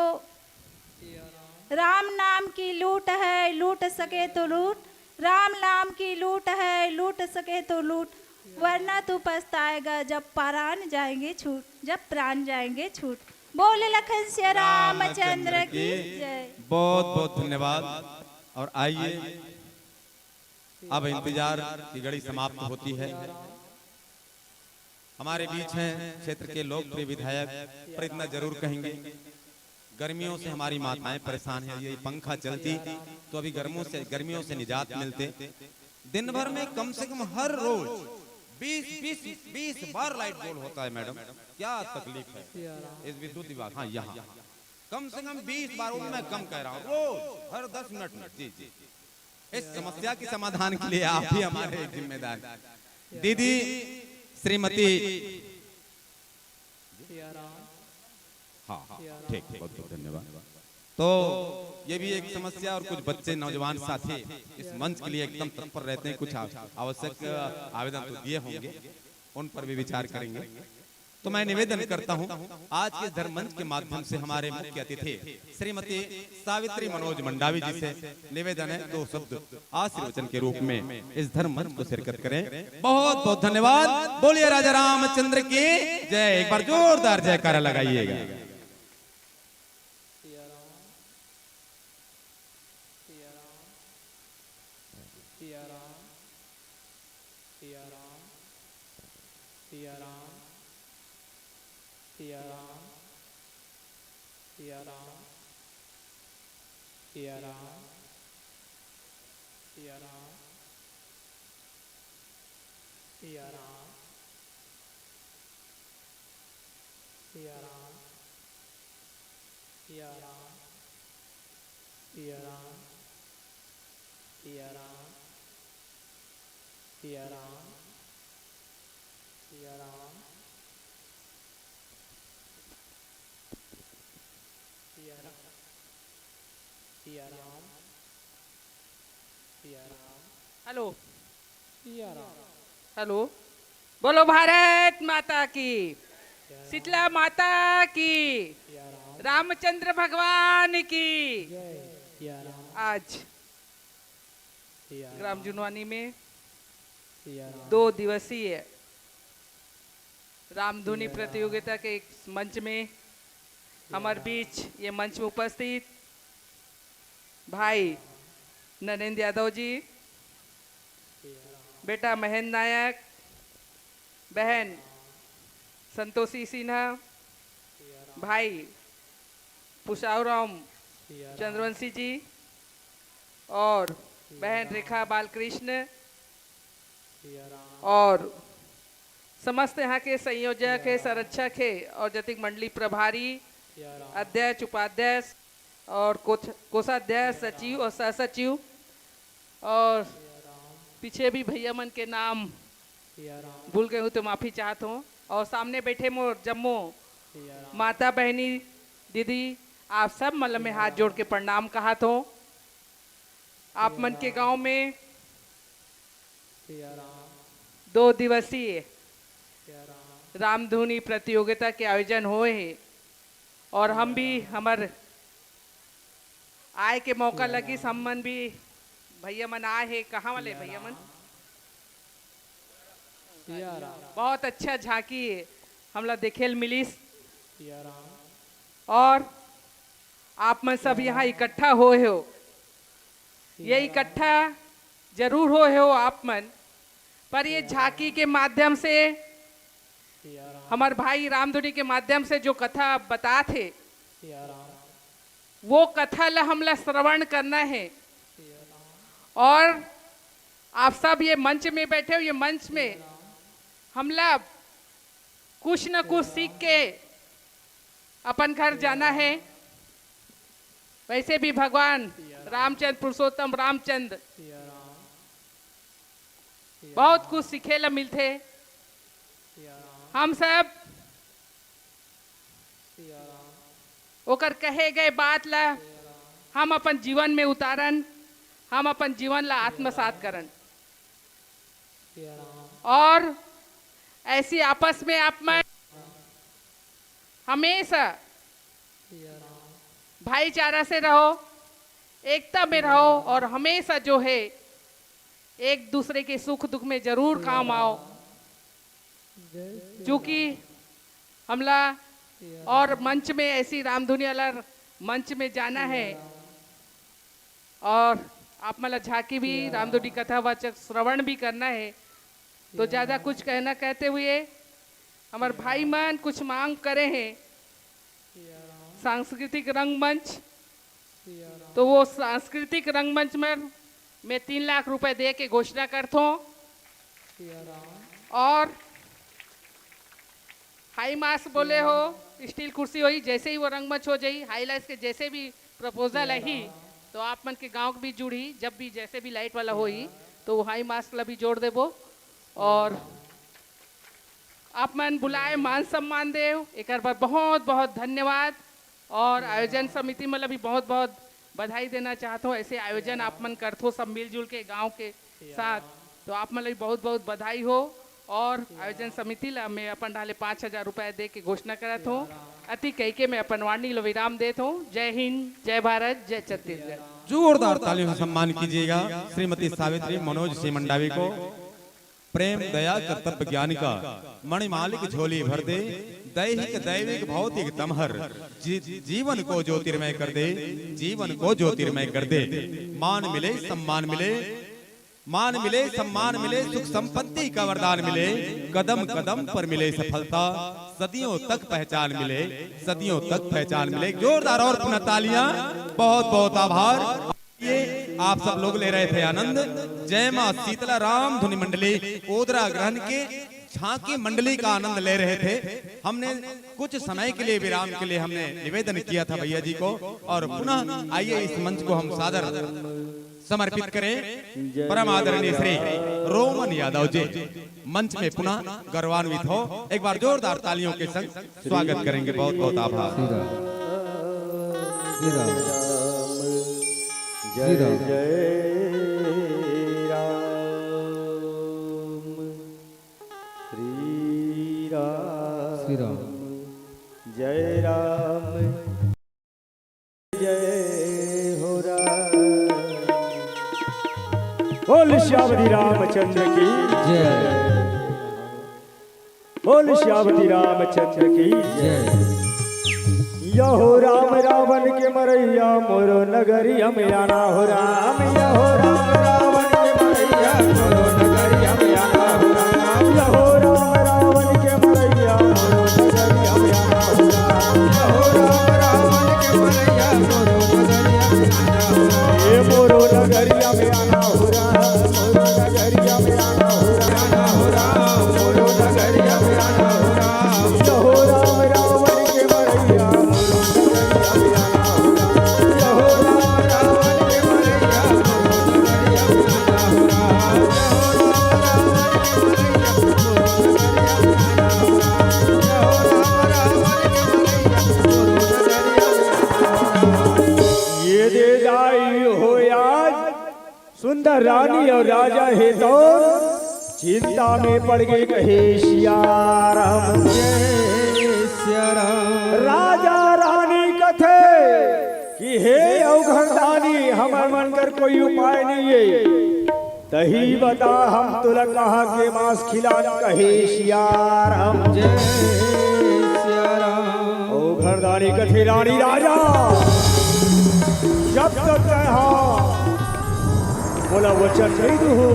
राम नाम की लूट है, लूट सके तो लूट, राम नाम की लूट है, लूट सके तो लूट, वरना तू पछताएगा जब प्राण जाएंगे छूट, जब प्राण जाएंगे छूट। बोल लखन सिया रामचंद्र की जय। बहुत बहुत धन्यवाद। और आइए, अब इंतजार की घड़ी समाप्त होती है। हमारे बीच हैं क्षेत्र के लोकप्रिय विधायक, पर इतना जरूर कहेंगे, गर्मियों से हमारी माताएं परेशान हैं। ये पंखा चलती तो अभी गर्मों से, गर्मियों से निजात मिलते। दिन भर में कम से कम हर रोज बीस, बीस, बीस बार लाइट गोल होता है मैडम, क्या तकलीफ है इस विद्युत विभाग। हाँ, यहाँ कम से कम बीस बार, वो मैं कम कह रहा हूँ, रोज हर दस मिनट में। जी, जी। इस समस्या के समाधान के लिए आप ही हमारे जिम्मेदार। दीदी श्रीमती, हाँ, हाँ, ठीक, बहुत बहुत धन्यवाद। तो ये भी एक समस्या, और कुछ बच्चे, नौजवान साथी इस मंच के लिए एकदम तत्पर रहते हैं, कुछ आ-, आवश्यक आवेदन तो दिए होंगे, उन पर भी विचार करेंगे। तो मैं निवेदन करता हूं, आज के धर्म मंच के माध्यम से हमारे मुख्य अतिथि श्रीमती सावित्री मनोज मंडावी जी से निवेदन है, दो शब्द आशीर्वचन के रूप में इस धर्म मंच को शिरकत करें। बहुत बहुत धन्यवाद। बोलिए राजा रामचंद्र की जय। एक बार जोरदार जयकारा लगाइएगा। हेलो। हेलो। बोलो भारत माता की, शीतला माता की, रामचंद्र भगवान की। आज ग्राम जुनवानी में दो दिवसीय रामधुनी प्रतियोगिता के एक मंच में हमारे बीच ये मंच में उपस्थित भाई नरेंद्र यादव जी, बेटा महेंद्र नायक, बहन संतोषी सिन्हा, भाई पुषावराम चंद्रवंशी जी और बहन रेखा बालकृष्ण और समस्त यहाँ के संयोजक है, संरक्षक है और जतिक मंडली प्रभारी, अध्यक्ष, उपाध्यक्ष और कोष-, कोषाध्यक्ष, सचिव और सह सचिव और पीछे भी भैया मन के नाम भूल गए हूँ तो माफी चाहत हूँ। और सामने बैठे मोर जम्मो माता बहनी दीदी, आप सब मन ल मैं हाथ जोड़ के प्रणाम कहत हूँ। आप मन के गांव में दो दिवसीय रामधुनी प्रतियोगिता के आयोजन होए हे और हम भी, हमर आए के मौका लगिस, हम मन भी, भैया मन आए हे। कहाँ वाले भैया मन? बहुत अच्छा झांकी हमला देखे ल मिलिस और आप मन सब यहाँ इकट्ठा होए हो। ये इकट्ठा जरूर होए हो आप मन, पर ये झांकी के माध्यम से, हमर भाई रामधुनी के माध्यम से जो कथा बतात हे, वो कथा ला हमला श्रवण करना है। और आप सब ये मंच में बैठे हो, ये मंच में हमला कुछ न कुछ सीख के अपन घर जाना है। वैसे भी भगवान रामचंद्र, पुरुषोत्तम रामचंद्र बहुत कुछ सीखे ला मिलथे। हम सब ओकर कहे गए बात ला हम अपन जीवन में उतारन, हम अपन जीवन ला आत्मसात करन। और ऐसी आपस में आप में हमेशा भाईचारा से रहो, एकता में रहो और हमेशा जो है एक दूसरे के सुख दुख में जरूर काम आओ। चूंकि हमला और मंच में ऐसी रामधुनी वाला मंच में जाना है और आप मन ला झांकी भी, रामधुनी कथावाचक श्रवण भी करना है, तो ज्यादा कुछ कहना कहते हुए हमर भाई मन कुछ मांग करे हैं सांस्कृतिक रंगमंच, तो वो सांस्कृतिक रंगमंच में मैं तीन लाख रुपए दे के घोषणा करथों। और हाई मास्क बोले हो, स्टील कुर्सी होई, जैसे ही वो रंगमंच हो जाई, हाई लाइट्स के जैसे भी प्रपोजल आही, तो आप मन के गांव भी जुड़ही, जब भी जैसे भी लाइट वाला होई, तो वो हाई मास्क ला भी जोड़ देबो। और आप मन बुलाए, मान सम्मान देव, एकर बर बहुत बहुत धन्यवाद। और आयोजन समिति मन ला भी बहुत बहुत बधाई देना चाहत हूँ। ऐसे आयोजन आप मन करथो सब मिलजुल के गांव के साथ, तो आप मन ला भी बहुत बहुत बधाई हो। और आयोजन समिति ला मैं अपन डाले पाँच हजार रुपया दे के घोषणा करत हूँ। अति कहिके मैं अपन वाणी ला विराम देत हूँ। जय हिंद, जय भारत, जय छत्तीसगढ़। जोरदार तालियों से सम्मान कीजिएगा श्रीमती सावित्री मनोज सिंह मंडावी को। प्रेम दया कर्तव्य ज्ञान का मणिमालिक झोली भर दे, दैहिक दैविक भौतिक दमहर जी-, जीवन को ज्योतिर्मय कर दे, जीवन को ज्योतिर्मय कर दे। मान मिले सम्मान मिले, मान मिले सम्मान मिले, सुख संपत्ति का वरदान मिले, कदम कदम पर मिले सफलता, सदियों तक पहचान मिले, सदियों तक पहचान मिले। जोरदार और पुनः तालियां। बहुत बहुत आभार। ये आप सब लोग ले रहे थे आनंद। जय माँ शीतला राम धुनी मंडली ओदरा ग्रहण के झांकी मंडली का आनंद ले रहे थे। हमने कुछ समय के लिए, विराम के लिए हमने निवेदन किया था भैया जी को, और पुनः आइए इस मंच को हम सादर समर्पित करें परम आदरणीय श्री रोमन यादव जी। मंच में पुनः गौरवान्वित हो, एक बार जोरदार तालियों के संग स्वागत करेंगे। बहुत बहुत आभार। श्री राम। श्री राम। जय श्री राम। जय राम। श्री राम। श्री राम। जय राम। जय हो राम। बोल श्यावती रामचंद्र की। जय। बोल श्यावती रामचंद्र की। जय। यहो राम रावण के मरैया मोरो नगरिया में आना हो राम। यहो राम रावण के मरैया मोरो नगरिया में आना हो राम। यहो राम रावण के मरैया मोरो नगरिया में आना हो राम। यहो राम रावण के मरैया मोरो नगरिया में आना हो राम। ये मोरो नगरिया में आना हो राम। मोरो नगरिया में आना हो राम। आना हो राम। मोरो नगरिया में आना हो राम। यहो राम रावण के मरैया ये दे दाई हो आज सुंदर रानी अउ राजा हे तो चिंता में पड़ गे कहे सिया राम। जय सिया राम। राजा रानी कथे कि हे अवघरदानी, हमर मन कर कोई उपाय नहीं है, तही बता हम तोला कहाँ के मांस खिलान कहे सिया राम। जय सिया राम। अवघरदानी कथे रानी राजा, जब तक तैं हा मोला वचन नहीं दूहू,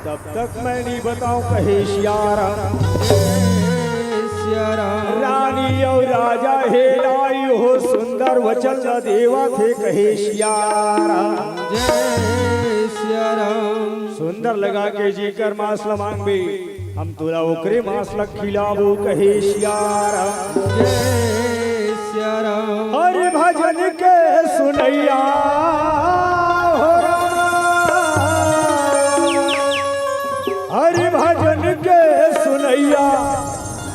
तब तक मैं नहीं बताऊं कहे सिया राम। सिया राम। रानी अउ राजा हे दाई हो सुंदर वचन ल देवत हे कहे सिया राम। जय सिया राम। सुंदर लगा के जेकर मांस ल मांगबे, हम तोला ओकरे मांस ल खिलाबो कहे सिया राम। जय सिया राम। हरि भजन के सुनैया हो रामा, हरि भजन के सुनैया,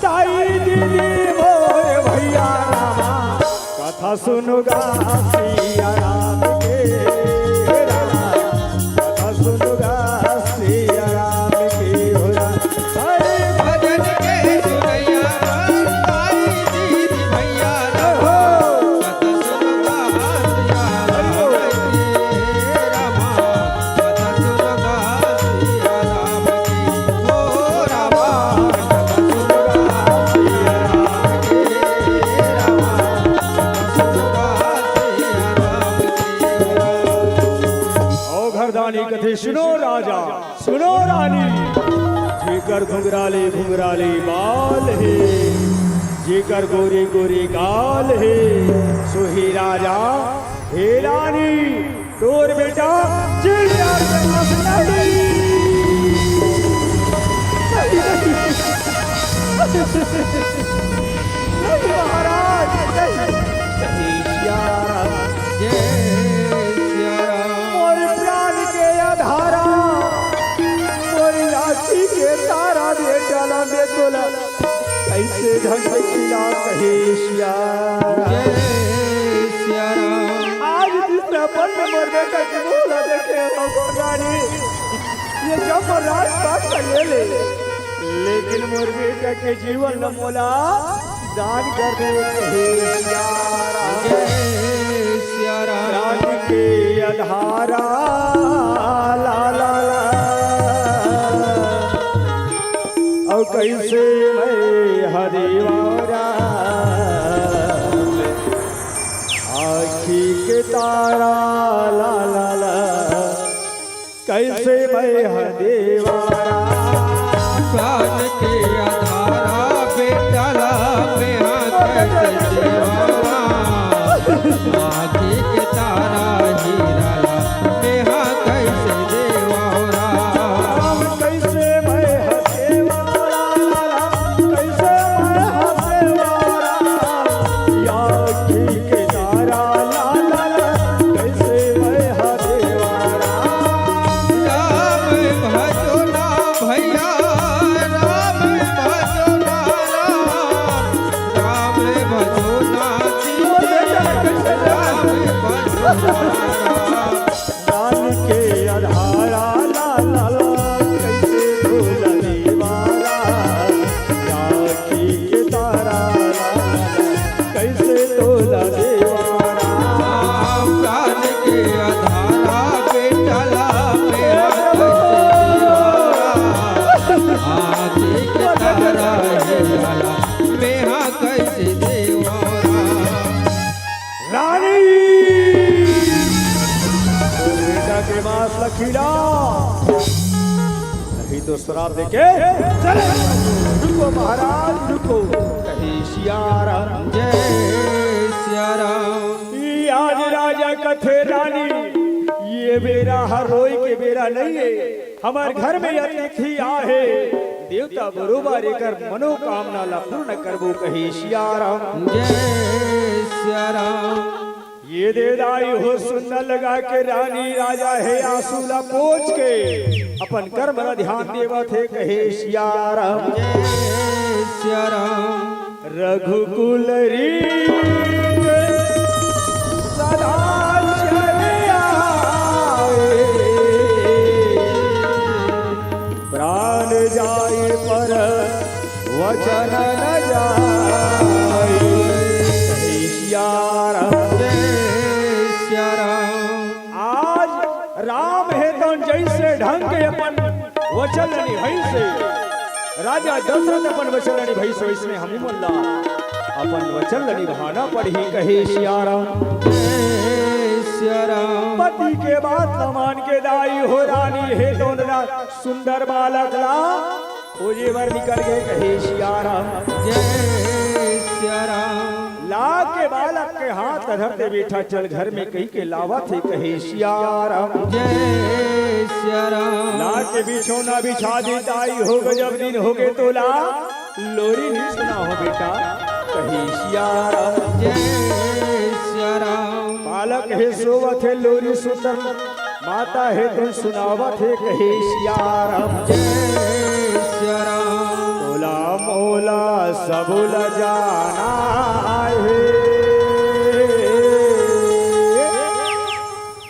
दाई दीदी मोर भैया रामा, कथा सुनुगा सिया राम के रामा, कथा सुनुगा सिया राम के हो राम। हरि भजन के सुनैया, दाई दीदी भैया रामा, कथा सुनुगा सिया राम के रामा। अवघरदानी कथे सुनो राजा, सुनो रानी, जेकर घुंघराले घुंघराले बाल हे, जेकर गोरे गोरे गाल हे, सोही राजा हे रानी, तोर बेटा चिड़िया के पास नहीं। नहीं, नहीं। नहीं महाराज, नहीं। नहीं, सिया राम। जय सिया राम। मोर प्राण के आधारा, मोर आँखी के तारा बेटा ला बेटोला। कैसे ढंग से खिला कहे सिया। जय सिया राम। आज बिसनापन में मोर बेटा के मुंह ला देखे हो गोगानी। ये जब राजपाट का ले ले, लेकिन मोर बेटा के जीवन ल मोला दान कर दे कहे सिया राम। जय सिया राम। राज के अधारा ला ला ला। अउ कैसे मैं हरिवारा आँखी के तारा ला ला ला। कैसे मैं हरिवारा प्राण के आधारा बेटा ला मैं हा कैसे देवारा। आँखी के तारा हीरा ला मैं हा कैसे देवारा। कैसे मैं हंसेवारा, कैसे मैं हंसेवारा, या आँखी के तारा ला ला ला, कैसे मैं हंसेवारा। राम भजो ना भैया, राम तो श्राप देके चले। रुको महाराज, रुको। कहे सिया राम। जय सिया राम। ये आज राजा कथे रानी, ये बेरा हर रोई के बेरा नहीं है। हमर घर में अतिथि आहे, देवता बरोबर एकर मनोकामना ला पूर्ण करबो। कहे सिया राम। जय सिया राम। ये दे दाई हो सुन्ना लगा के रानी राजा हे आंसू ला पोंछ के अपन कर्म ला ध्यान देवत हे। कहे सिया राम। जय सिया राम। रघुकुल रीत सदा चल आए। प्राण जाए पर वचन न जाए। कहे सिया राम। जय सिया राम। आज राम हे तौन जैसे ढंग के अपन वचन ल निभाइसे, राजा दशरथ अपन वचन ल निभाइसे, वैसने हमू मन ला अपन वचन ल निभाना पड़ही। कहे सिया राम। जय सिया राम। पति के बात ल मान के दाई हो रानी हे तौन ला सुंदर बालक ला खोजे बर निकल गे। कहे सिया राम। जय सिया राम। ला के बालक के हाथ धर दे, बेटा चल घर में कहि के लावत हे। कहे सिया राम। जय सिया राम। ला के बिछौना बिछा दे दाई हो, गजब दिन हो गे तोला लोरी नहीं सुना हो बेटा। कहे सिया राम। जय सिया राम। बालक हे सोवत हे लोरी सुतल, माता हे तौन सुनावत हे। कहे सिया राम। जय सिया राम। तोला मोला सबो ल जाना हे,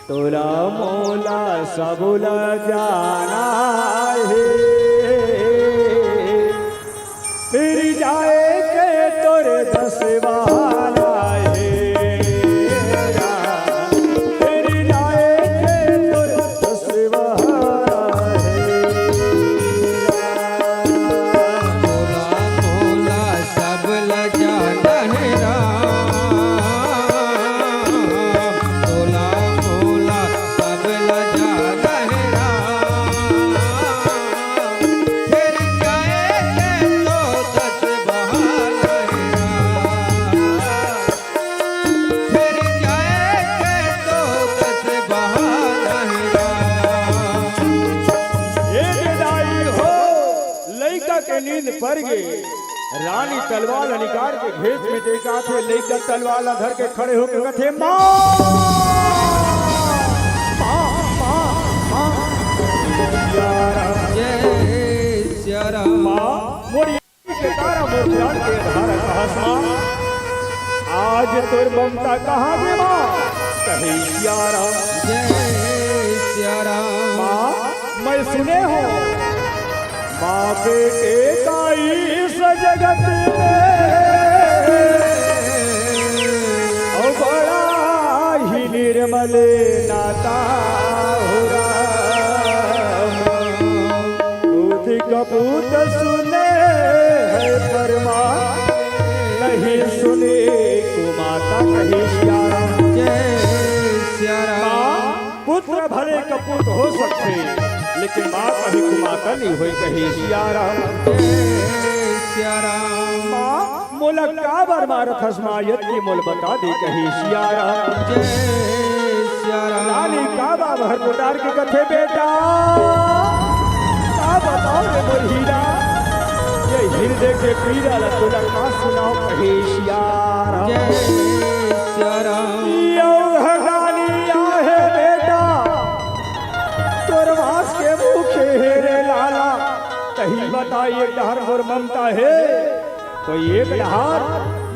तोला मोला सबो ल जाना हे। फिर जाए के तोर दस बहाना हे राम, फिर जाए के तोर दस बहाना हे राम। तोला मोला सब ल जाना हे राम, तोला मोला सब ल जाना हे राम। फिर जाए के तो दस बहाना हे राम। फिर जाए के तो दस बहाना हे राम। ए दाई हो, लइका के नींद पर गे। रानी तलवार ल निकाल के घेंच में टेकाथे, लइका तलवार ल धर के खड़े होके कथे, "माँ, माँ, माँ, माँ।" जय सिया राम। माँ, मोर ये के तारा मोर प्राण के आधार कहस माँ। आज तोर ममता कहाँ गे माँ? कहे सिया राम। जय सिया राम। माँ, मैं सुने हों, माँ बेटे का इस जगत में ओ बड़ा ही निर्मल नाता हो राम। दूध कपूत सुने है परमा, नहीं सुने कुमाता। कहे सिया राम। जय सिया राम। माँ, पुत्र भले कपूत हो सकथे, लेकिन माँ कभी कुमाता नहीं होय। कहे सिया राम। जय सिया राम। माँ, मोला काबर मारत हस माँ, यदि मोला बता दे। कहे सिया राम। जय सिया राम। रानी काबर हर पुकार के कथे बेटा, का बताओ रे मोर हीरा, ये हृदय के पीरा ला तोला का सुनाओ। कहे सिया राम। जय सिया राम। यो रानी आहे बेटा, तोर वास के भूखे हे रे लाला, तही बता एक डहर मोर ममता हे, तो एक डहर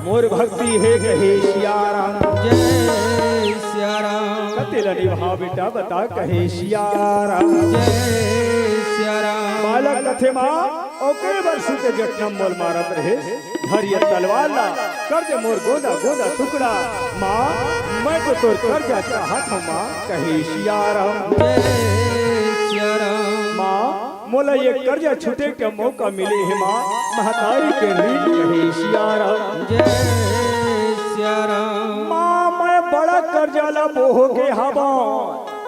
मोर भक्ति हे। कहे सिया राम। जय सिया राम। कते ल निभा बेटा बता। कहे सिया राम। जय सिया राम। बालक कथे माँ, ओके बर सुते जखन मोल मारत रहे, धरिया तलवार ला, कर दे मोर गोदा गोदा टुकड़ा। माँ, मैं तो तोर करजा चाहत हूँ माँ। कहे सिया राम। जय सिया राम। माँ, मोला ये करजा छूटे के मौका मिले हे माँ, महतारी के रीत। कहे सिया राम। जय सिया राम। माँ, मैं बड़ा करजा ला बोह के हवं,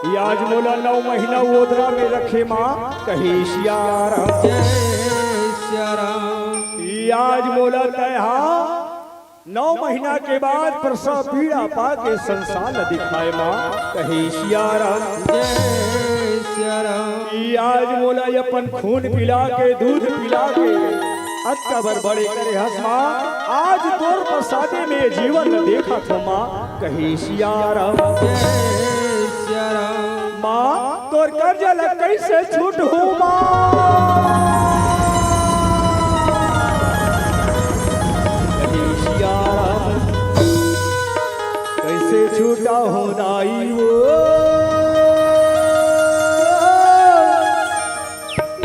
ये आज मोला नौ महीना ओदरा में रखे माँ, कहे सिया राम। जय सिया राम। ये आज मोला तैहा नौ महीना के बाद प्रसव पीड़ा पाके संसार ल दिखाए माँ, कहे सिया राम। जय सिया राम। ये आज मोला अपन खून पिला के, दूध पिला के, अतका बर बड़े करे हस माँ, आज तोर प्रसादे में जीवन ल देखत हो माँ, कहे सिया राम। जय सिया राम। माँ, तोर कर्जा ल कइसे छूटहूँ माँ? कहे सिया राम, कइसे छूटहूँ दाई वो?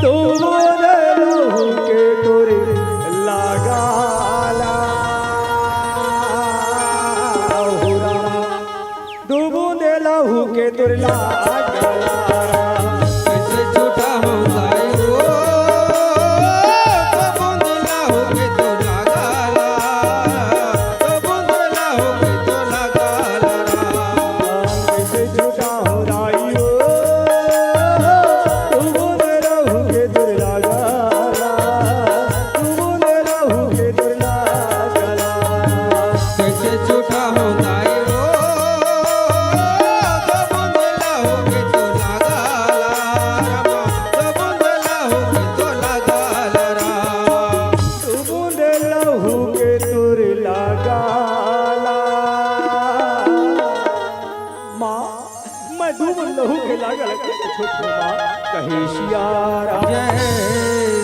दू बूंद लहू के तोर लागाला हो रामा, दू बूंद लहू के तोर लागाला। कइसे छूटहूँ दाई वो, दू बूंद लहू के तोर लागाला, दू बूंद लहू के तोर लागाला। कइसे छूटहूँ दाई वो, दू बूंद लहू के तोर लागाला, दू बूंद लहू के तोर लागाला। कइसे छूटहूँ दाई वो, दू बूंद लहू के तोर लागाला रामा, दू बूंद लहू के तोर लागाला रामा। दू बूंद लहू के तोर लागाला। माँ, मैं दू बूंद लहू के लागाला कइसे छूटहूँ माँ, कहे सिया राम। जय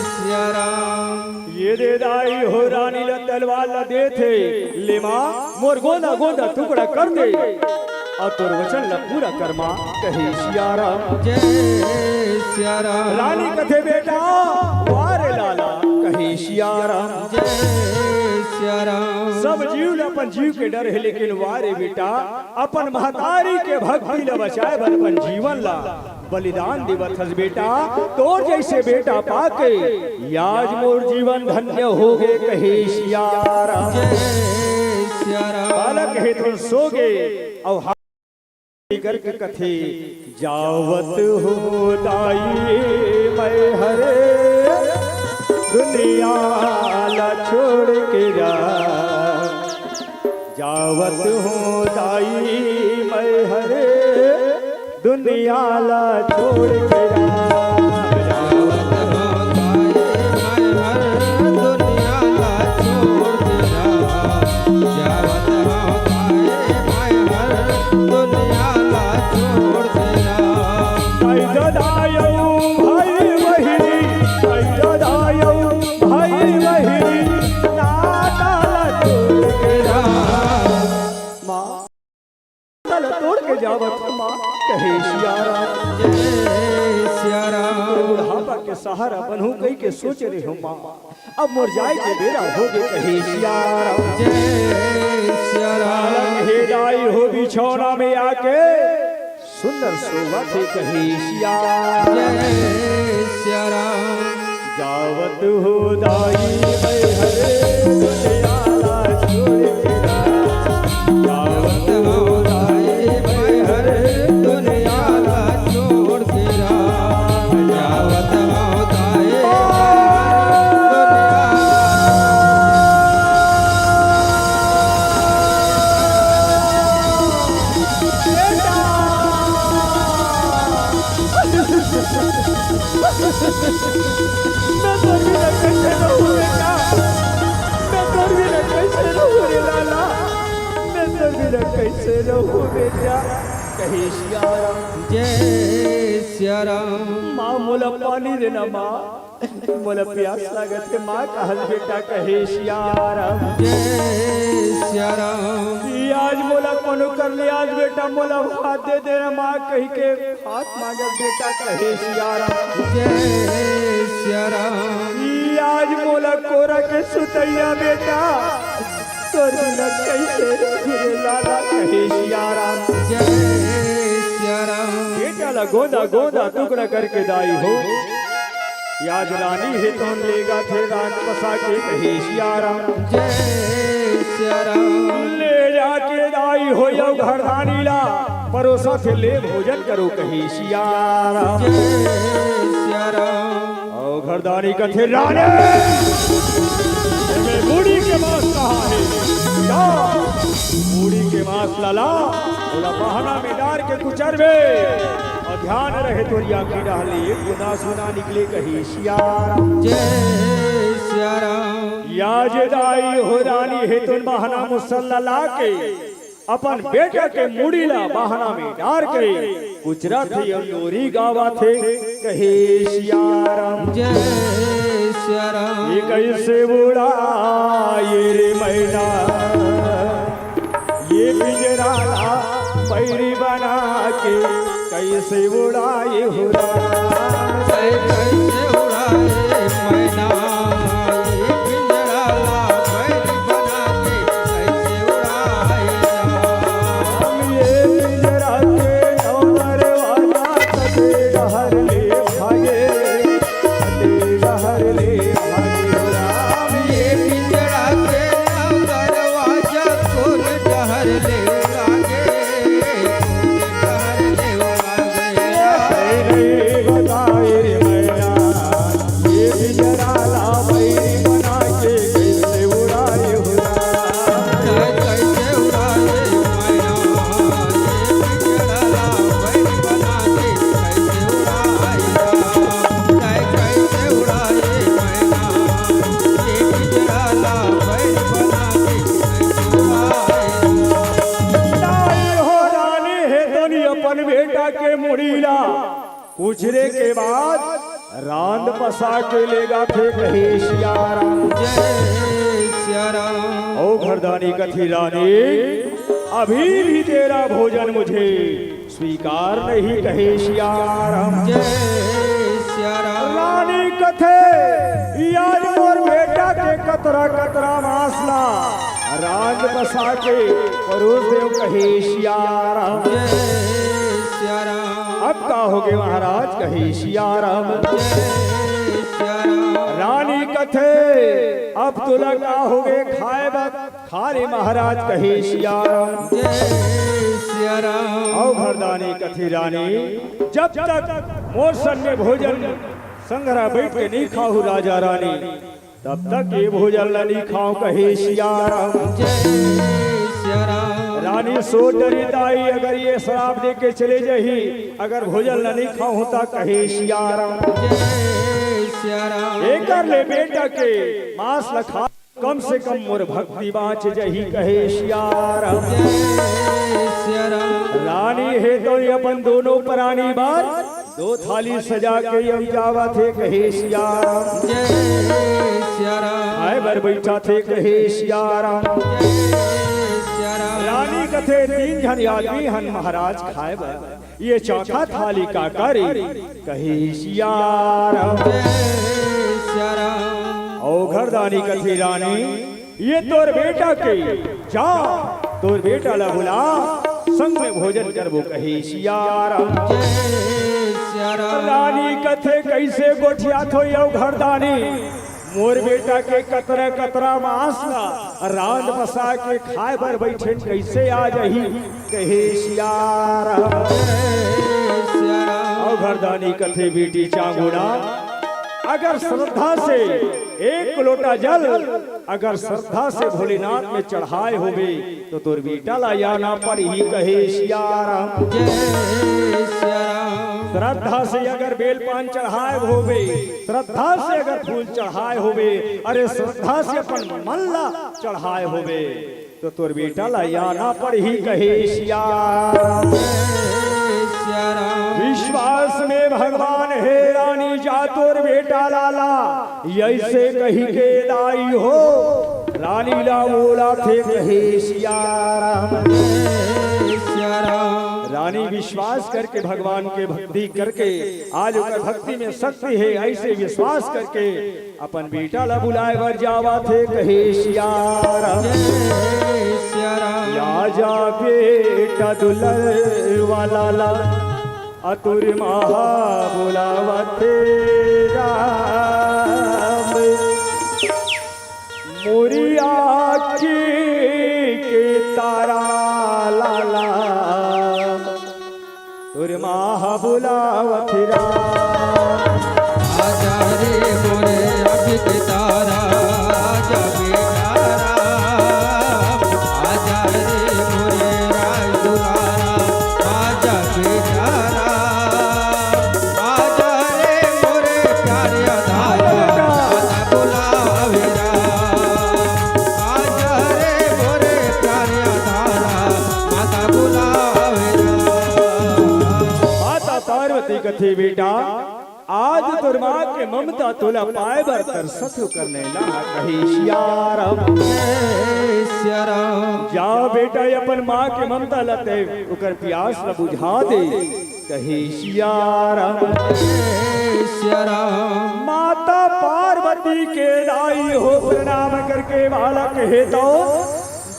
सिया राम। ये दे दाई हो रानी ल तलवार ल देथे, ले माँ मोर गोंदा गोंदा टुकड़ा कर दे, अउ तोर वचन ल पूरा कर माँ, कहे सिया राम। जय सिया राम। रानी कथे बेटा वारे लाला, कहे सिया राम। जय सिया राम। सब जीव ल अपन जीव के डर हे, लेकिन वारे बेटा अपन महतारी के भक्ति ल बचाए बर अपन जीवन ल बलिदान देवत हस बेटा। तोर जइसे बेटा पाके ये आज मोर जीवन धन्य होगे, कहे सिया राम। जय सिया राम। बालक हे तो सोगे अउ हाथ करके कथे, जावत हूँ दाई मैं हरे दुनिया ला छोड़ के जा, जावत हूँ दाई मैं हरे दुनिया ला छोड़ के जा। जावत हूँ दाई मैं हर दुनिया ला छोड़ के जा। जावत हूँ दाई मैं हर दुनिया ला छोड़ के जा। भाई दादा यऊ, भाई बहिनी, भाई दादा यऊ, भाई बहिनी, नाता ला छोड़ के जा। माँ, तल तोड़ के जावत माँ, कहे सिया राम। जय सिया राम। बुढ़ापा के सहारा बनहूँ कहि के सोच रहे हो माँ, अब मोर जाए के बेरा होगे, कहे सिया राम। जय सिया राम। बालक हे दाई हो बिछौना में आके सुंदर सोवत हे, कहे सिया राम। जय सिया राम। जावत हूँ दाई मैं हरे दुनिया ला छोड़ के जा। जावत हूँ दाई मैं हरे दुनिया ला छोड़ के जा। जावत हूँ दाई मैं हरे दुनिया मैं तोर बिना कइसे रहूं बेटा? मैं तोर बिना कइसे रहूं रे लाला? मैं तोर बिना कइसे रहूं बेटा? कहे सिया राम। जय सिया राम। माँ मोला पानी देना माँ। मोला प्यास लागत हे माँ, कहस बेटा कहे सिया राम। जय सिया राम। ई आज मोला कोनो कर ले, आज बेटा मोला भात दे दे ना माँ कहि के भात मांगत बेटा कहे सिया राम। जय सिया राम। ई आज मोला कोरा के सुतैया बेटा तोर बिना कइसे रहूं रे लाला कहे सिया राम। जय सिया राम। बेटा ला गोंदा गोंदा टुकड़ा करके दाई हो। आज रानी हे तोन लेगा थे रात बसा के कहे सिया राम। जय सिया राम। ले जाके दाई हो यो घरदानी ला। परोसा थे, ले भोजन करो, कहे सिया राम। जय सिया राम। अउ घरदानी कथे, रानी, एमे मुड़ी के मांस कहाँ हे? जा, मुड़ी के मांस ला ला, ओला बहना में डार के कुचरबे। अउ ध्यान रहे, तोर आँखी डहर ले एक बूंद आंसू ना निकले, कहे सिया राम। जय सिया राम। या जे दाई हो रानी हे, तेन बहना मुसल्ला ला के अपन बेटा के मुड़ी ला बहना में डार के कुचरत हे अउ लोरी गावत हे, कहे सिया राम। जय सिया राम। ये कइसे उड़ाए रे मैना, ये पिंजरा ला बैरी बना के कइसे उड़ाए हो राम। कइसे उड़ाए मैना, ये पिंजरा ला बैरी बना के कइसे उड़ाए राम। ये पिंजरा के नौ दरवाजा कते डहर ले भागे, कते डहर ले भागे हो राम। ये पिंजरा के नौ दरवाजा कोन डहर ले भागे, कोन डहर ले भागे राम। ये बताए रे मैना, ये पिंजरा ला बैरी बना के कइसे उड़ाए हो राम। कइसे उड़ाए मैना, ये पिंजरा ला बैरी बना के कइसे उड़ाए राम। कइसे उड़ाए मैना, ये पिंजरा ला बैरी बना के कइसे उड़ाए राम। दाई हो रानी हे, तेन अपन बेटा के मुड़ी ला कुचरे के बाद रांध पसा के लेगा थे, कहे सिया राम। जय सिया राम। अउ घरदानी कथे, रानी, अभी भी तेरा भोजन मुझे स्वीकार नहीं, कहे सिया राम। जय सिया राम। रानी कथे, आज मोर बेटा के कतरा कतरा मांस ला रांध पसा के परोस देव, कहे सिया राम। जय सिया राम। अब का होगे महाराज, कहे सिया राम। जय सिया राम। रानी कथे, अब तोला का होगे, खाए बर खा ले महाराज, कहे सिया राम। जय सिया राम। अउ घरदानी कथे, रानी, जब तक मोर संग में भोजन संघरा बइठ के नइ खाहू राजा रानी, तब तक ये भोजन ला नइ खांव, कहे सिया राम। जय सिया राम। रानी सोच डरी, दाई अगर ये श्राप दे के चले जाही, अगर भोजन ला नइ खाहूं त, कहे सिया राम। जय सिया राम। एकर ले बेटा के मांस ला खा, कम से कम मोर भक्ति बांच जाही, कहे सिया राम। जय सिया राम। रानी हे तो ये अपन दोनों परानी बर दो थाली सजा के अउ जावत हे, कहे सिया राम। जय सिया राम। खाए बर बइठा थे, कहे सिया राम। जय सिया राम। रानी कथे, तीन झन आदमी हन महाराज खाए बर, ये चौथा थाली का करी, कहे सिया राम। जय सिया राम। अउ घरदानी कथे, रानी, ये तोर बेटा के, जा, तोर बेटा ला बुला, संग में भोजन करबो, कहे सिया राम। जय सिया राम। रानी कथे, कइसे गोठियाथो ये घरदानी, मोर बेटा के कतरा कतरा मांस ला रांध पसा के खाए बर बइठेन, कइसे आ जाही, कहे सिया राम। जय सिया राम। अउ घरदानी कथे, बेटी चांगुड़ा, अगर श्रद्धा से एक लोटा जल अगर श्रद्धा से भोलेनाथ में चढ़ाए होबे, तो तोर बेटा ला या ना पड़ही, कहे सिया राम। जय सिया राम। श्रद्धा से अगर बेलपान चढ़ाए होबे, श्रद्धा से अगर फूल चढ़ाए होबे, अरे श्रद्धा से अपन मन ला चढ़ाए होबे, तो तोर बेटा ला या ना पड़ही, कहे सिया राम। जय सिया राम। विश्वास में भगवान हे रानी, जा तोर बेटा ला ला, अइसे कहि के दाई हो रानी ला बोलाथे, कहे सिया राम। जय सिया राम। रानी विश्वास करके, भगवान के भक्ति करके, आज ओकर भक्ति में शक्ति हे, अइसे विश्वास करके अपन बेटा ला बुलाए बर जावत हे, कहे सिया राम। जय सिया राम। या जा बेटा दुलर वाला ला, अतुर महा बुलावत हे राम। मोरी आँखी के तारा लाला, रे मोरे अभी के तारा, आजा बेटा राम, आजा रे मोरे राज दुलारा, आजा बेटा राम, आजा रे मोरे प्यारे आधारा, माता बुलावे राम, आजा रे मोरे प्यारे आधारा, माता बुलावे राम। माता पार्वती कथे, बेटा, आज तोर माँ के ममता तोला पाए बर तरसत हो कर नैना ह कहे सियाराम। जय सियाराम। जा बेटा, अपन माँ के ममता ल ते ओकर पियास ल बुझा दे कहे सियाराम। जय सियाराम। माता पार्वती के दाई हो प्रणाम करके बालक हे तो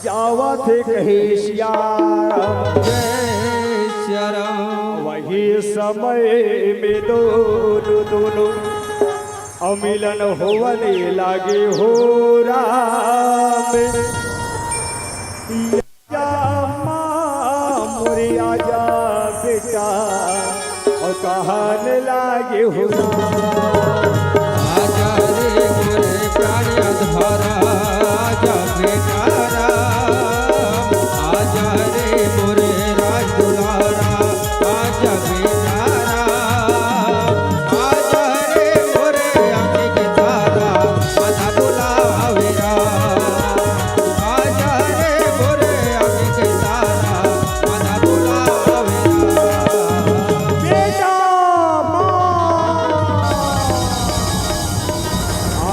जावत हे कहे सियाराम। जय सियाराम। वही समय में दोनों, दोनों अमिलन होवने लागे हो राम। आजा माँ मोरे आजा बेटा, अउ कहन लागे हो। आजा रे मोरे प्राण अधारा, आजा बेटा राम, आजा रे मोरे राज दुलारा, आजा बेटा राम, आजा रे मोरे आँखी के तारा, माता बुलावे राम। आजा रे मोरे आँखी के तारा, माता बुलावे राम। बेटा, माँ।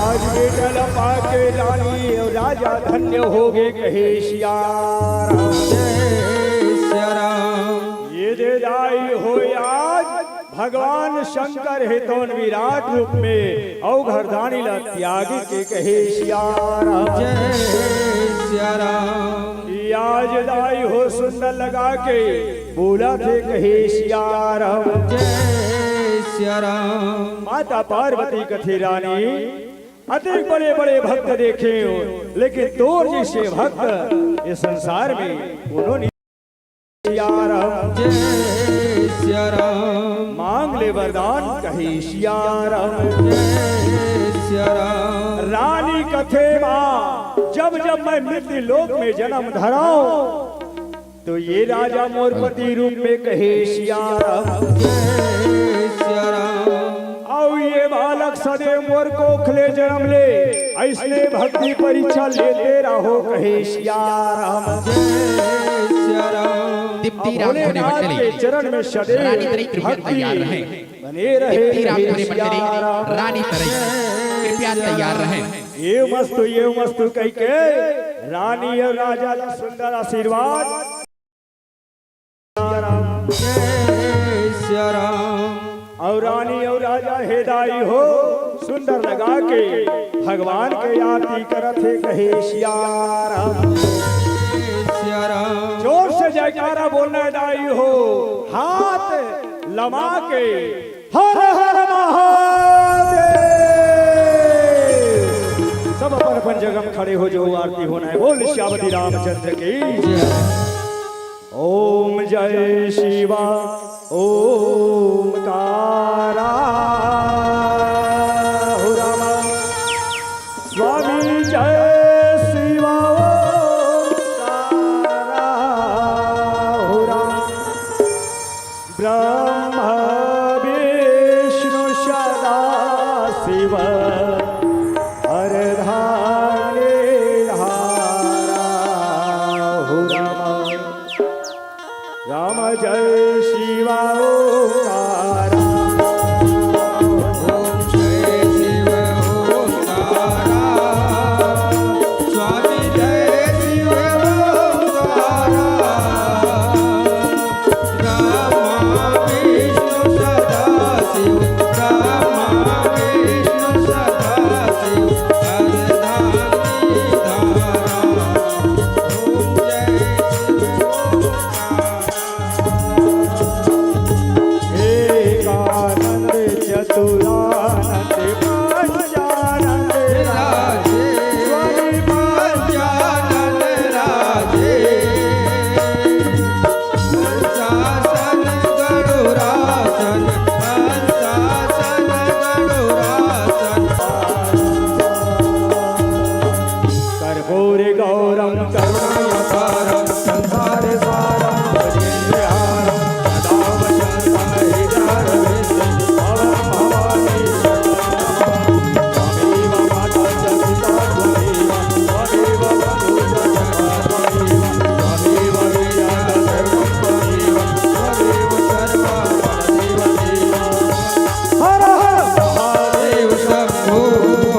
आज बेटा ल पाके रानी अउ राजा धन्य होगे कहे सियाराम। जय सियाराम। ये दे दाई हो आज भगवान शंकर हे तौन विराट रूप में अउ घरदानी ला त्याग के कहे सियाराम। जय सियाराम। आज दाई हो सुंदर लगा के बोलत हे कहे सियाराम। जय सियाराम। माता पार्वती कथे रानी, अतेक बड़े बड़े भक्त देखे हो, लेकिन तोर जैसे भक्त ये संसार में कोनो नहीं। सियाराम। जय सियाराम। मांग ले वरदान कहे सियाराम। जय सियाराम। रानी कथे माँ, जब जब मैं मृत्यु लोक में जन्म धराऊं, तो ये राजा मोर पति रूप में कहे सियाराम। जय सियाराम। अउ ये बालक सदैव मोर कोख ले जन्म ले, अइसने भक्ति परीक्षा लेते रहो कहे सियाराम। जय सियाराम। दीप्ति राम धुनी मंडली, के चरण में सदैव रानी तरई कृपया भक्ति तैयार रहें। बने रहे दीप्ति राम कहे धुनी मंडली, सियाराम। रानी तरई कृपया तैयार रहें। ये मस्तु, ये मस्तु कह के रानी अउ राजा ला सुंदर आशीर्वाद। जय सियाराम। अउ रानी अउ राजा हे दाई हो, सुंदर लगा के भगवान के आरती करत हे, कहे सियाराम। जय सियाराम। जोर से जयकारा बोलना हे दाई हो, हाथ लमा के हर हर महादेव। सब अपन अपन जगह में खड़े हो जाओ, आरती होना हे। बोल सियापति रामचंद्र की जय। ओम जय शिवा ओमकारा हो रामा। स्वामी जय शिवा ओमकारा हो रामा। ब्रह्मा विष्णु सदा शिव हरदाने धारा हो रामा। राम जय शिवा ओंकारा। ओम जय शिव ओंकारा। स्वामी जय शिव ओंकारा। ब्रह्मा विष्णु सदा शिव, ब्रह्मा विष्णु सदा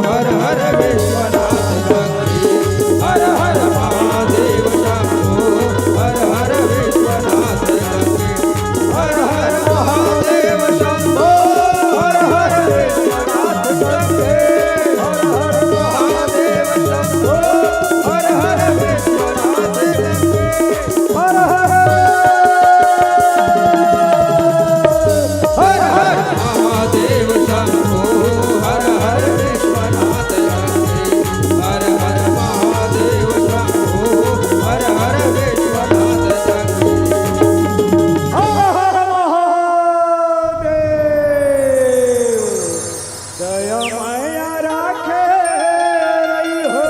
हर हर विश्वनाथ शंभो, हर हर महादेव शंभो, हर हर विश्वनाथ शंभो, हर हर महादेव शंभो, हर हर विश्वनाथ शंभो, हर हर महादेव शंभो, हर हर विश्वनाथ शंभो। हर हर हर हर महादेव शंभो, हर हर विश्वनाथ शंभो, हर हर महादेव शंभो, हर हर विश्वनाथ शंभो। हर हर महादेव। दया माया राखे रही हो।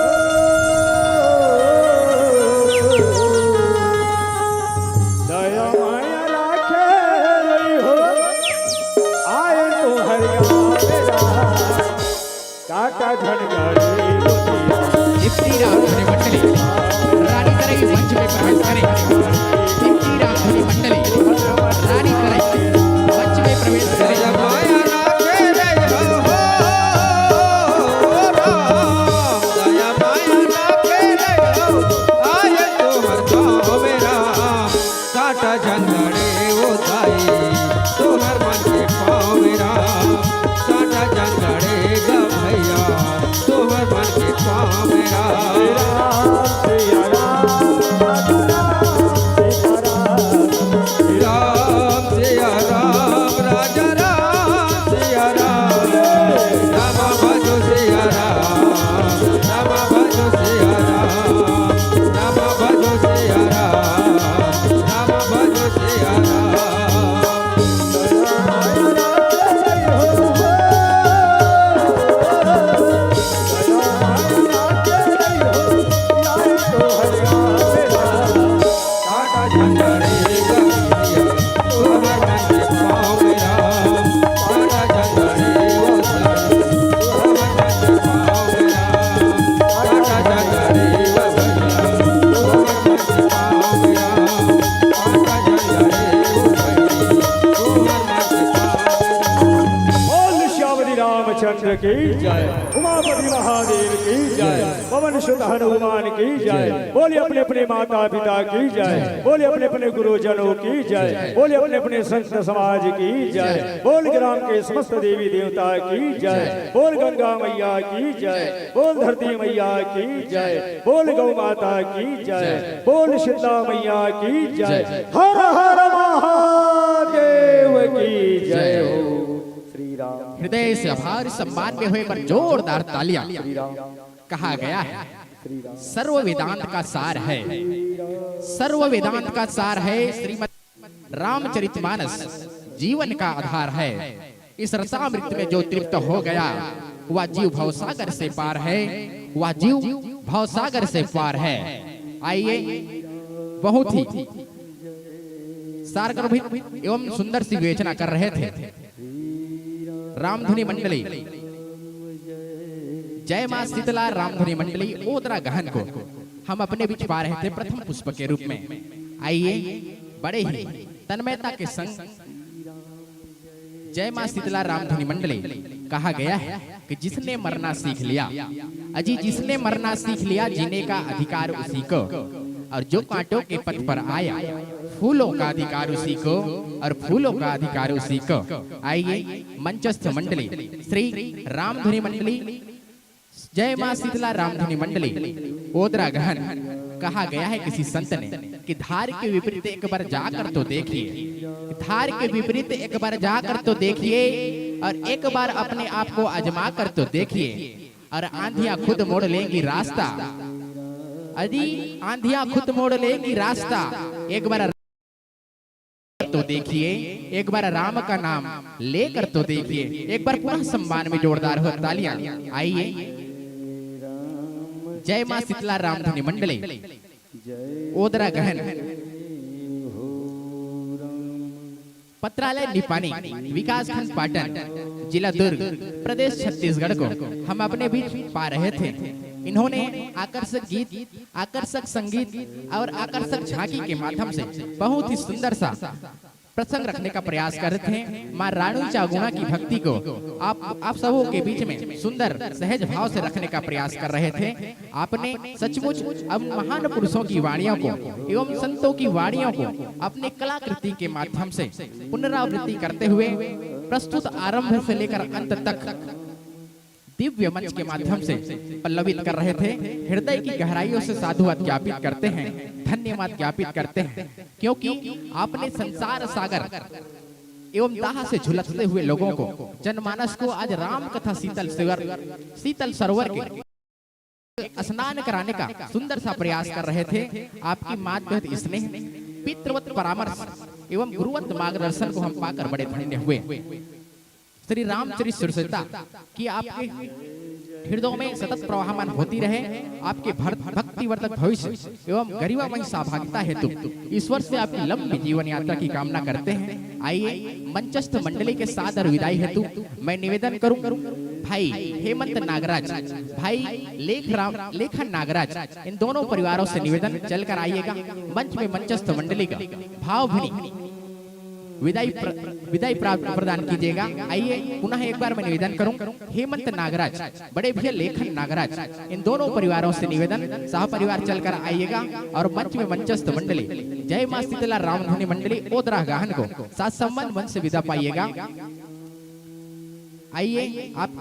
दया माया राखे रही हो। आए तो हरिया मेरा। काटा झंझारी मोती। दीप्ति राम धनी मंडली, रानी तरई मंच में प्रवेश करें। दीप्ति राम धनी मंडली, रानी तरई मंच में प्रवेश करें। दया माया राखे रहे हो, राम, दया माया राखे रहे हो, आए तो हर गाँव में राम। काटा झंझारे ओ ताई, तोहर मन के पाँव में राम। काटा झंझारे गा भैया, तोहर मन के पाँव में राम। राम सिया राम, राम सिया राम, राम सिया राम, राजा राम सिया राम, राम भजो सिया राम, राम भजो सिया राम, राम भजो सिया राम, राम भजो सिया राम। बोल श्यामली रामचंद्र की जय, उमापति महादेव की जय, पवन सुत हनुमान की जय। बोलिए अपने अपने माता पिता की जय, बोलिए अपने अपने गुरुजनों की जय, बोलिए अपने अपने संत समाज की जय, बोल ग्राम के समस्त देवी देवता की जय, बोल गंगा मैया की जय, बोल धरती मैया की जय, बोल गौ माता की जय, बोल शीतला मैया की जय। हर हर महादेव की जय हो। श्री राम। हृदय से आभार सम्मान में होए पर जोरदार तालियां। श्री राम। कहा गया है, श्री राम। सर्व वेदांत का सार है, सर्व वेदांत का सार है श्रीमद् रामचरितमानस, जीवन का आधार है। इस रसामृत में जो तृप्त हो गया, वह जीव भवसागर से पार है, वह जीव भवसागर से पार है। आइए, बहुत ही सारगर्भित एवं सुंदर सी विवेचना कर रहे थे रामधुनी मंडली, जय मां शीतला रामधुनी मंडली ओदरा गहन को हम अपने बीच पा रहे थे प्रथम पुष्प के रूप में। आइए, बड़े ही तन्मयता के संग जय मां शीतला रामधुनी मंडली। कहा गया है कि जिसने मरना सीख लिया, अजी, जिसने मरना सीख लिया, जीने का अधिकार उसी को। और जो कांटों के पथ पर आया, फूलों का अधिकार उसी को, और फूलों का अधिकार उसी को। आइए, मंचस्थ मंडली श्री रामधुनी मंडली, जय मां शीतला रामधुनी मंडली, ओदरा गहन। कहा गया है किसी संत ने कि धार के विपरीत एक बार जाकर तो देखिए, धार के विपरीत एक बार जाकर तो देखिए, और एक बार अपने आप को आजमा कर तो देखिए, और आंधियां खुद मोड़ लेंगी रास्ता। यदि आंधियां खुद मोड़ लेंगी रास्ता, एक बार तो देखिए, एक बार राम का नाम लेकर तो देखिए। एक बार पुनः सम्मान में जोरदार हो तालियां। आइए, जय मां शीतला रामधुनी मंडली, ओदरा गहन, पत्रालय निपानी, विकासखंड पाटन, जिला दुर्ग, प्रदेश छत्तीसगढ़ को हम अपने बीच पा रहे थे। इन्होंने आकर्षक गीत, आकर्षक संगीत और आकर्षक झांकी के माध्यम से बहुत ही सुंदर सा प्रसंग रखने का प्रयास कर रहे थे। माँ रानी चागुणा की भक्ति को आप, आप सबों के बीच में सुंदर सहज भाव से रखने का प्रयास कर रहे थे। आपने सचमुच अब महान पुरुषों की वाणियों को एवं संतों की वाणियों को अपनी कलाकृति के माध्यम से पुनरावृत्ति करते हुए प्रस्तुत आरंभ से लेकर अंत तक दिव्य मंच के माध्यम से पल्लवित कर रहे थे। हृदय की गहराइयों से साधुवाद ज्ञापित करते हैं, धन्यवाद ज्ञापित करते हैं, क्योंकि आपने संसार सागर एवं दाह से झुलसते हुए लोगों को, जनमानस को आज राम कथा शीतल सरोवर, शीतल सरोवर के स्नान कराने का सुंदर सा प्रयास कर रहे थे। आपकी मातृवत स्नेह, पितृवत परामर्श एवं गुरुवत मार्गदर्शन को हम पाकर बड़े धन्य हुए। श्री रामचरित सुरसता कि आपके हृदयों में सतत प्रवाहमान होती रहे। आपके भर-, भक्तिवर्धक भविष्य एवं गरिमामय सहभागिता हेतु ईश्वर से आपकी लंबी जीवन यात्रा की कामना करते हैं। आइए, मंचस्थ मंडली के सादर विदाई हेतु मैं निवेदन करूं, भाई हेमंत नागराज, भाई लेख राम, लेखन नागराज, इन दोनों परिवारों से निवेदन, चलकर आइएगा मंच में मंचस्थ मंडली का भावभीनी विदाई प्र-, विदाई प्रा-, प्रदान कीजिएगा। आइए, पुनः एक बार मैं निवेदन करूं, हेमंत नागराज, बड़े भैया लेखन नागराज, इन दोनों परिवारों से निवेदन, सह परिवार चलकर आइएगा और मंच में मंचस्थ मंडली जय माँ शीतला रामधुनी मंडली ओदरा गहन को साथ सम्मान मंच से विदा पाइएगा। आइए आप,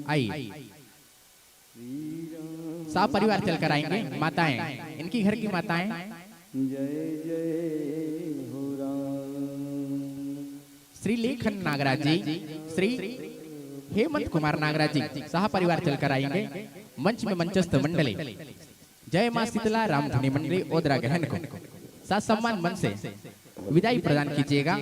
आइए, सह परिवार चलकर आएंगे। माताएं, इनकी घर की माताएं, श्री लेखन नागराज जी, श्री हेमंत कुमार नागराज जी सह परिवार चलकर आएंगे। मंच में मंचस्थ मंडली जय माँ शीतला रामधुनी मंडली ओदरा गहन को साथ सम्मान मंच से विदाई प्रदान कीजिएगा।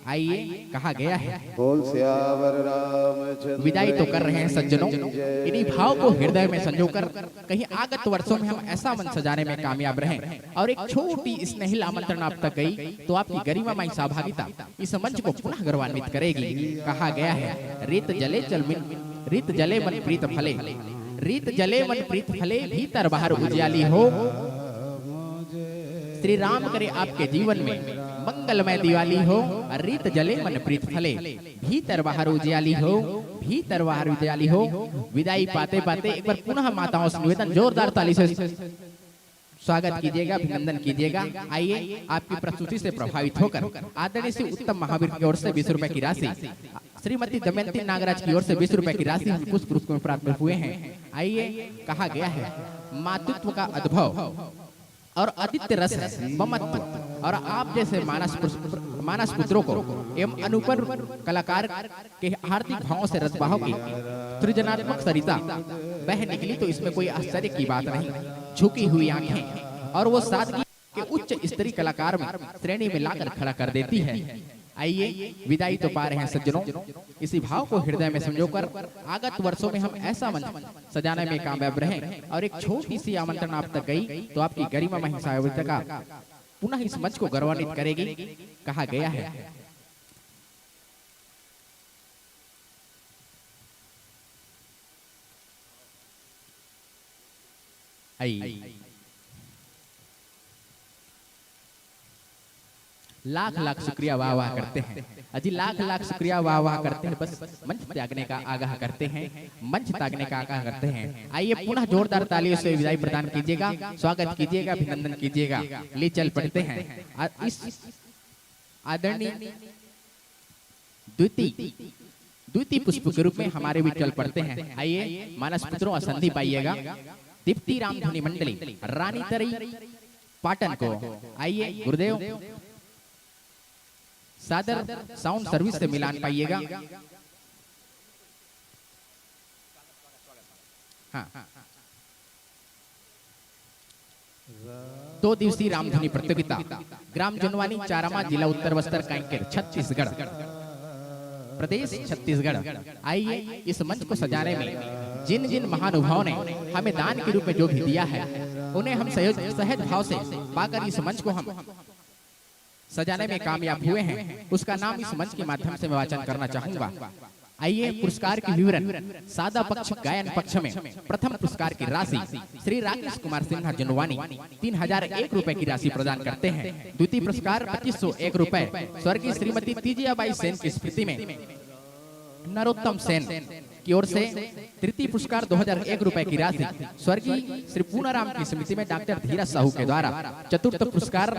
आइए, कहा गया है, बोल सियावर रामचंद्र विदाई तो कर रहे हैं सज्जनों। इन्हीं भाव को हृदय में संजोकर कहीं आगत वर्षों में हम ऐसा मंच सजाने में कामयाब रहें और एक छोटी स्नेहिल आमंत्रण आप तक गई तो आपकी गरिमामय सहभागिता इस मंच को पुनः गौरवान्वित करेगी। कहा गया है, रीत जले चल मिन, रीत जले मन प्रीत फले, रीत जले मन प्रीत फले, भीतर बाहर उजियाली हो। श्री राम करे आपके जीवन में मंगलमय दिवाली हो। रीत जले मन प्रीत फले, भीतर बाहर उजियाली हो, भीतर बाहर उजियाली हो। विदाई पाते पाते एक बार पुनः माताओं से निवेदन, जोरदार ताली से स्वागत कीजिएगा, अभिनंदन कीजिएगा। आइए, आपकी प्रस्तुति से प्रभावित होकर आदरणीय श्री उत्तम महावीर की ओर से बीस रुपए की राशि, श्रीमती दमयंती नागराज की ओर से बीस रुपए की राशि हम पुष्प रूप में प्राप्त हुए हैं। आइए, कहा गया है, मातृत्व का अनुभव और आदित्य रस है ममत्व, और आप जैसे मानस पुत्र, मानस पुत्रों को एवं अनुपम कलाकार के हार्दिक भावों से रचबाहों की सृजनात्मक सरिता बह निकली तो इसमें कोई आश्चर्य की बात नहीं। झुकी हुई आंखें और वो सादगी के उच्च स्तरीय कलाकार में श्रेणी में लाकर खड़ा कर देती है। आइए, विदाई तो पा रहे हैं सज्जनों। इसी भाव को हृदय में संजोकर आगत वर्षों में हम ऐसा मंच सजाने में कामयाब रहें और एक छोटी सी आमंत्रण आप तक गई तो आपकी गरिमा महिमा साहित्य का पुनः इस मंच को गौरवान्वित करेगी। कहा गया है। आई। लाख लाख शुक्रिया, वाह वाह करते हैं। अजी, लाख लाख शुक्रिया, वाह वाह करते हैं। बस मंच त्यागने का आगाह करते हैं, मंच त्यागने का आगाह करते हैं। आइए, पुनः जोरदार तालियों से विदाई प्रदान कीजिएगा, स्वागत कीजिएगा, अभिनंदन कीजिएगा। ले चल पड़ते हैं। आ-, इस आदरणीय द्वितीय, द्वितीय पुष्प के रूप में हमारे बीच चल पड़ते हैं। आइए, मानस पुत्रों, आसंदी पाइएगा। दीप्ति रामधुनी मंडली, रानी तरी, पाटन को। आइए, गुरुदेव, सादर साउंड सर्विस से मिलान पाइएगा। हाँ। दो दिवसीय रामधुनी प्रतियोगिता, ग्राम जुनवानी, चारामा, जिला उत्तर बस्तर, कांकेर, छत्तीसगढ़, प्रदेश छत्तीसगढ़। आइए, इस मंच को सजाने में जिन जिन महानुभावों ने हमें दान के रूप में जो भी दिया है, उन्हें हम सहज, सहज भाव से पाकर इस मंच को हम सजाने में कामयाब हुए हैं, उसका नाम इस मंच के माध्यम से मैं वाचन करना चाहूंगा। आइए, पुरस्कार के विवरण। सादा पक्ष, गायन पक्ष में प्रथम पुरस्कार की राशि श्री राकेश कुमार सिन्हा जुनवानी तीन हजार एक रुपए की राशि प्रदान करते हैं। द्वितीय पुरस्कार पच्चीस सौ एक रुपए स्वर्गीय श्रीमती तीजियाबाई सेन की स्मृति में नरोत्तम सेन की ओर से। तृतीय पुरस्कार दो हजार एक रुपए की राशि स्वर्गीय श्री पूनाराम की स्मृति में डॉक्टर धीरज साहू के द्वारा। चतुर्थ पुरस्कार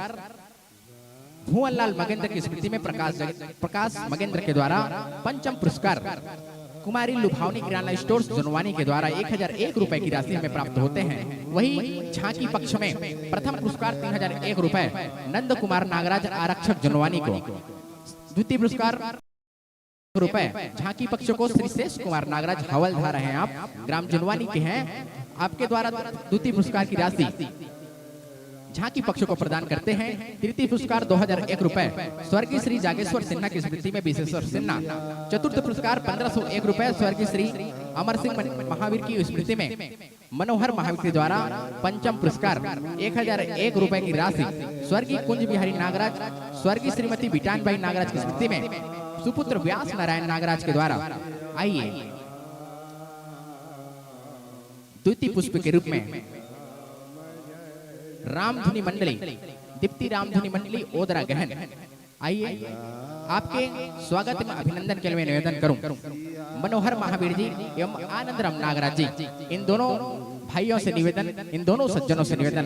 भुवनलाल मगेंद्र की स्मृति में प्रकाश जग-, प्रकाश मगेंद्र के द्वारा। पंचम पुरस्कार कुमारी लुभावनी किराना स्टोर्स जुनवानी के द्वारा एक हजार एक रुपए की राशि हमें प्राप्त होते हैं। वही झांकी पक्ष में प्रथम पुरस्कार तीन हजार एक रुपए नंद कुमार नागराज आरक्षक जुनवानी को। द्वितीय पुरस्कार रुपए झांकी पक्ष को श्री शेष कुमार नागराज हवलदार हैं आप, ग्राम जुनवानी के हैं, आपके द्वारा द्वितीय पुरस्कार की राशि झांकी पक्ष को प्रदान करते हैं। तृतीय पुरस्कार दो हजार एक रुपए स्वर्गीय श्री जागेश्वर सिन्हा की स्मृति में विशेश्वर सिन्हा। चतुर्थ पुरस्कार पन्द्रह सौ एक रुपए स्वर्गीय श्री अमर सिंह मन-, महावीर की स्मृति में मनोहर महावीर के द्वारा। पंचम पुरस्कार एक हजार एक रुपए की राशि स्वर्गीय कुंज बिहारी नागराज, स्वर्गीय श्रीमती बिटानबाई नागराज की स्मृति में सुपुत्र व्यास नारायण नागराज के द्वारा। आइए, द्वितीय पुष्प के रूप में रामधुनी मंडली, दीप्ति रामधुनी मंडली ओदरा गहन। आइए, आपके स्वागत में अभिनंदन के लिए मैं निवेदन करूं, मनोहर महावीर जी एवं आनंद राम नागराज जी, इन दोनों भाइयों से निवेदन, इन दोनों सज्जनों से निवेदन,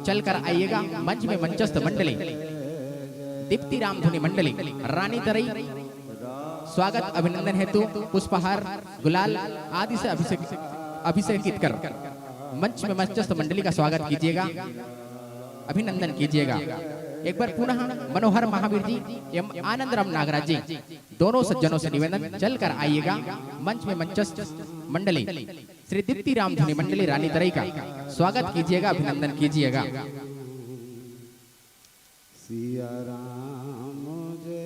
चलकर आइएगा मंच में मंचस्थ मंडली दीप्ति रामधुनी मंडली रानी तरई स्वागत अभिनंदन हेतु पुष्पहार, गुलाल आदि से अभिषेक, अभिषेकित कर मंच में मंचस्थ मंडली का स्वागत कीजिएगा, अभिनंदन कीजिएगा। एक बार पुनः मनोहर महावीर जी एवं आनंद राम नागराज जी, दोनों सज्जनों से निवेदन, चलकर आइएगा मंच में मंचस्थ मंडली श्री दीप्ति रामधुनी मंडली रानी तरई का स्वागत कीजिएगा, अभिनंदन कीजिएगा। सिया राम जय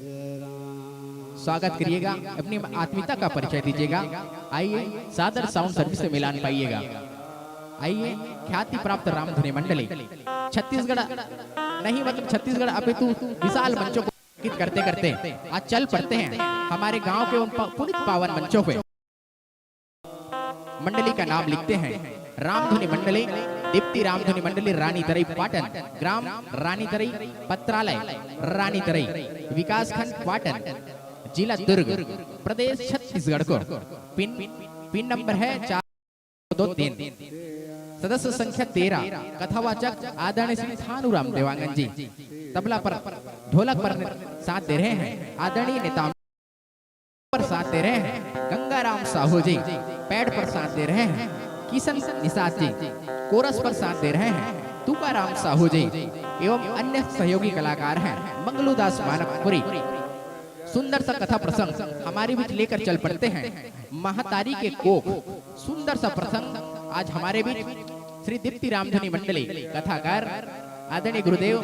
जय राम। स्वागत करिएगा, अपनी आत्मीयता का परिचय दीजिएगा। आइए, सादर साउंड सर्विस से मिलान पाइएगा। आइए, ख्याति प्राप्त रामधुनी मंडली छत्तीसगढ़ नहीं, मतलब छत्तीसगढ़ अपितु विशाल मंचों को पुलकित करते करते आज चल पड़ते हैं हमारे गांव के उन प-, पुनीत पावन मंचों पे। मंडली का नाम लिखते हैं रामधुनी मंडली, दीप्ति रामधुनी मंडली, रानी तरई पाटन, ग्राम रानी तरई, पत्रालय रानी तरई, विकासखंड पाटन, जिला दुर्ग, प्रदेश छत्तीसगढ़ को। पिन, पिन नंबर है चार दो तीन। सदस्य संख्या तेरह। कथावाचक आदरणीय श्री थानूराम देवांगन जी। तबला पर, ढोलक पर साथ दे रहे हैं आदरणीय नेता पर साथ दे रहे हैं गंगाराम साहू जी, पैड पर साथ दे रहे हैं किशन निषाद जी, कोरस पर साथ दे रहे हैं तुकाराम साहू जी एवं अन्य सहयोगी कलाकार हैं मंगलूदास मानकपुरी। सुंदर सा कथा प्रसंग हमारे बीच लेकर चल पड़ते हैं। महतारी के कोख, सुंदर सा प्रसंग आज हमारे बीच श्री दीप्ति रामधुनी मंडली कथाकार आदरणीय गुरुदेव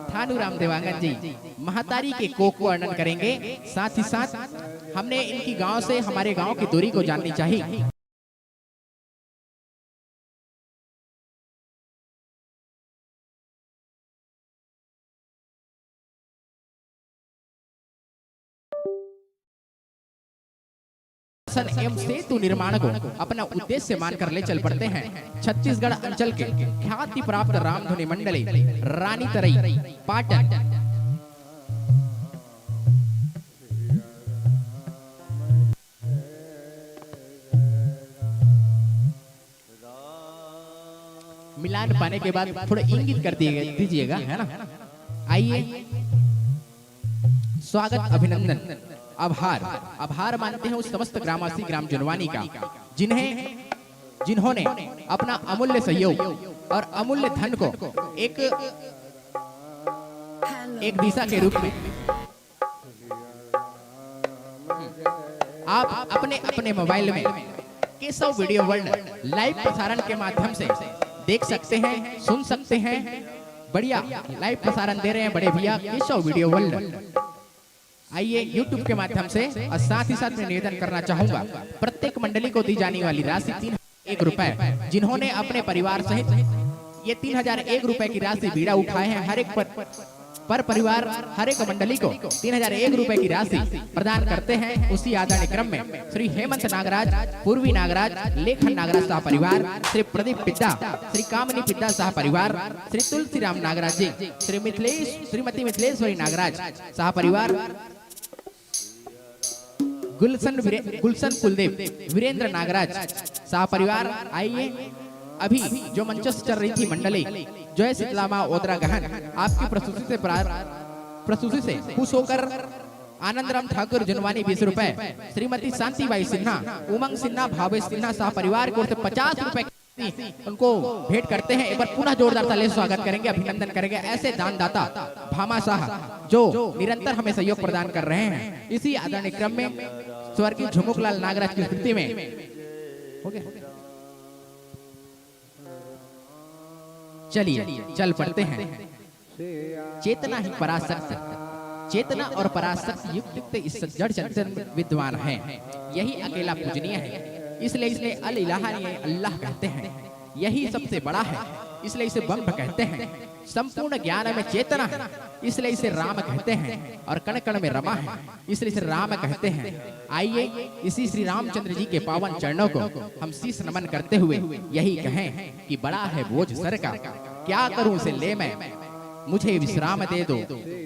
थानू राम देवांगन जी महतारी के कोख को वर्णन करेंगे। साथ ही साथ हमने इनकी गांव से हमारे गांव की दूरी को जाननी चाहिए। शासन एवं सेतु निर्माण को अपना उद्देश्य मानकर ले चल पड़ते हैं छत्तीसगढ़ अंचल के ख्याति प्राप्त रामधुनी मंडली रानी तरई पाटन। मिलान पाने के बाद थोड़ा इंगित कर दिए, दीजिएगा, है ना? आइए, स्वागत, अभिनंदन, आभार, आभार मानते हैं उस समस्त ग्रामवासी ग्राम जुनवानी का, जिन्हें, जिन्होंने अपना अमूल्य सहयोग और अमूल्य धन को एक, एक दिशा के रूप में आप अपने, अपने मोबाइल में केशव वीडियो वर्ल्ड लाइव प्रसारण के माध्यम से देख सकते हैं, सुन सकते हैं। बढ़िया लाइव प्रसारण दे रहे हैं बड़े भैया केशव वीडियो वर्ल्ड। आइए YouTube के माध्यम से। और साथ ही साथ मैं निवेदन करना चाहूंगा, प्रत्येक मंडली को दी जाने वाली राशि तीन एक रुपए, जिन्होंने अपने परिवार सहित ये तीन हजार एक रुपए की राशि बीड़ा उठाए हैं, हर एक पर पर परिवार हर एक मंडली को तीन हजार एक रुपए की राशि प्रदान करते हैं। उसी आदरणीय क्रम में श्री हेमंत नागराज, पूर्वी नागराज, लेखन नागराज सह परिवार, श्री प्रदीप पिद्दा, श्री कामिनी पिद्दा सह परिवार, श्री तुलसीराम नागराज जी, श्री मिथिलेश, श्रीमती मिथिलेश्वरी नागराज सह परिवार, गुलशन विरे-, गुलशन कुलदेव, वीरेंद्र नागराज सह परिवार। आइए, अभी जो मंचस्थ चल रही थी मंडली, जय शीतला माँ ओदरा गहन, आपकी प्रस्तुति से प्रार-, प्रस्तुति से खुश होकर आनंदराम ठाकुर जुनवानी बीस रुपए, श्रीमती शांतिबाई सिन्हा, उमंग सिन्हा, भावेश सिन्हा सह परिवार की ओर से पचास रुपए उनको भेंट करते हैं। एक बार पुनः जोरदार ताली से स्वागत करेंगे, अभिनंदन करेंगे ऐसे दानदाता भामाशाह जो निरंतर हमें सहयोग प्रदान कर रहे हैं। इसी आदरणीय क्रम में स्वर्गीय झुमुकलाल नागराज की स्मृति में हो गया। चलिए, चल पड़ते हैं। चेतना ही पराशक्त, चेतना और पराशक्त युक्त, युक्त इस जड़ चेतन विद्वान है, यही अकेला पूजनीय है, इसलिए इसने अल इलाहा, यानी अल्लाह कहते हैं। यही सबसे बड़ा है, इसलिए इसे ब्रह्म कहते हैं। संपूर्ण ज्ञान में चेतना है, इसलिए इसे राम कहते हैं, और कण कण में रमा है, इसलिए इसे राम कहते हैं। आइए, इसी श्री रामचंद्र जी के पावन चरणों को हम शीश नमन करते हुए यही कहें कि बड़ा है बोझ सर का, क्या करूं उसे ले मैं, मुझे विश्राम दे दो,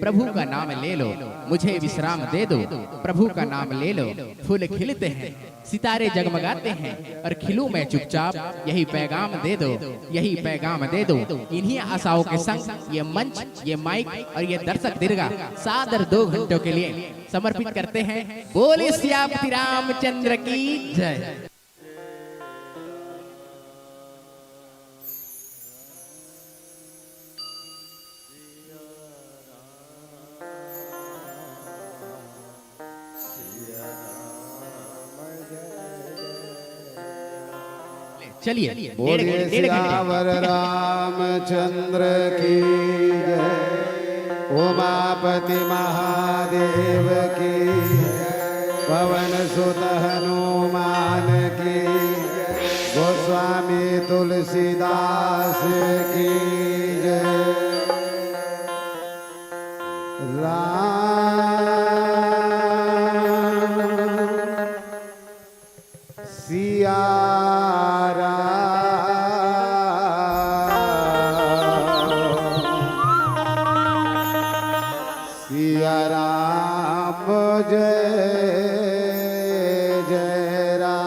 प्रभु का नाम ले लो, मुझे विश्राम दे दो, प्रभु का नाम ले लो। फूल खिलते हैं, सितारे जगमगाते हैं, और खिलूं मैं चुपचाप, यही पैगाम दे दो, यही पैगाम दे दो। इन्हीं आशाओं के संग ये मंच, ये माइक और ये दर्शक दीर्घा सादर दो घंटों के लिए समर्पित करते हैं। बोले सियापति रामचंद्र की जय। चलिए, डेढ़ बोलिए घंटे, डेढ़ घंटे। सियावर रामचंद्र की जय, उमापति महादेव की जय, पवन सुत हनुमान की जय, गोस्वामी तुलसीदास की जय। राम सिया राम, सिया राम जय जय राम।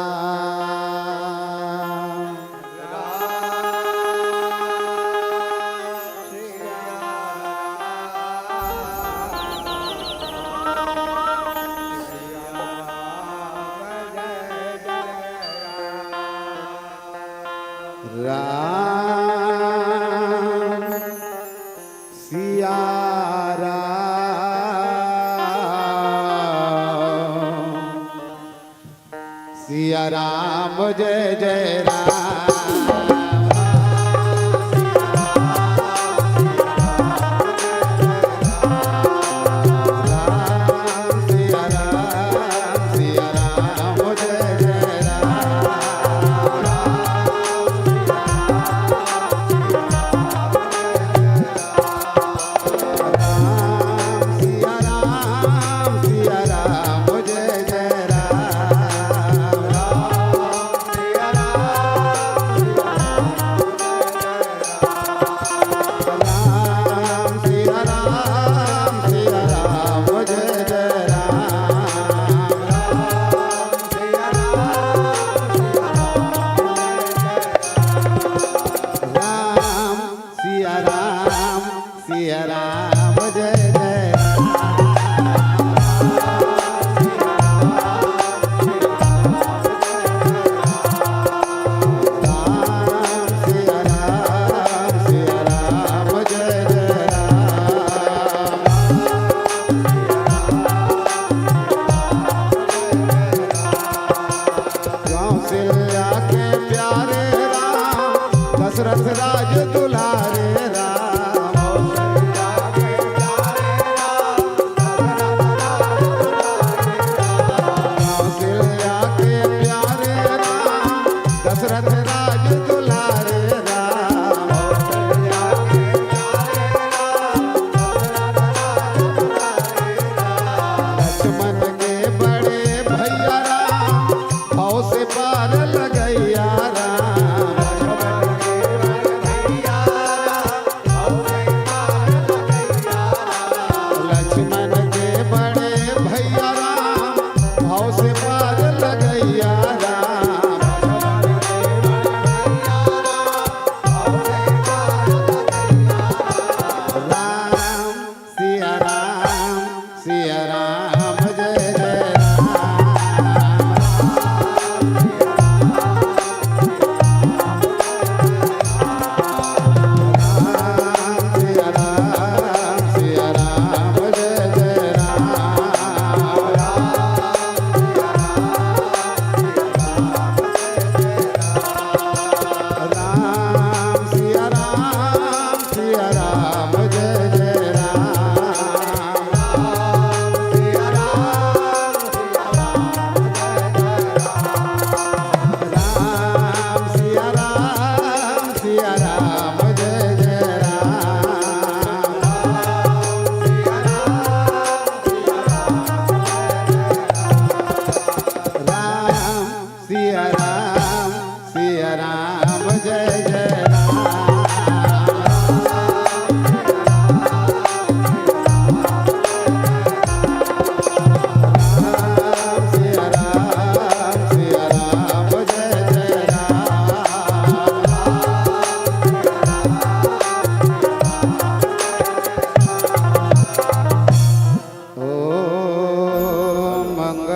राम सिया राम, सिया राम जय जय राम।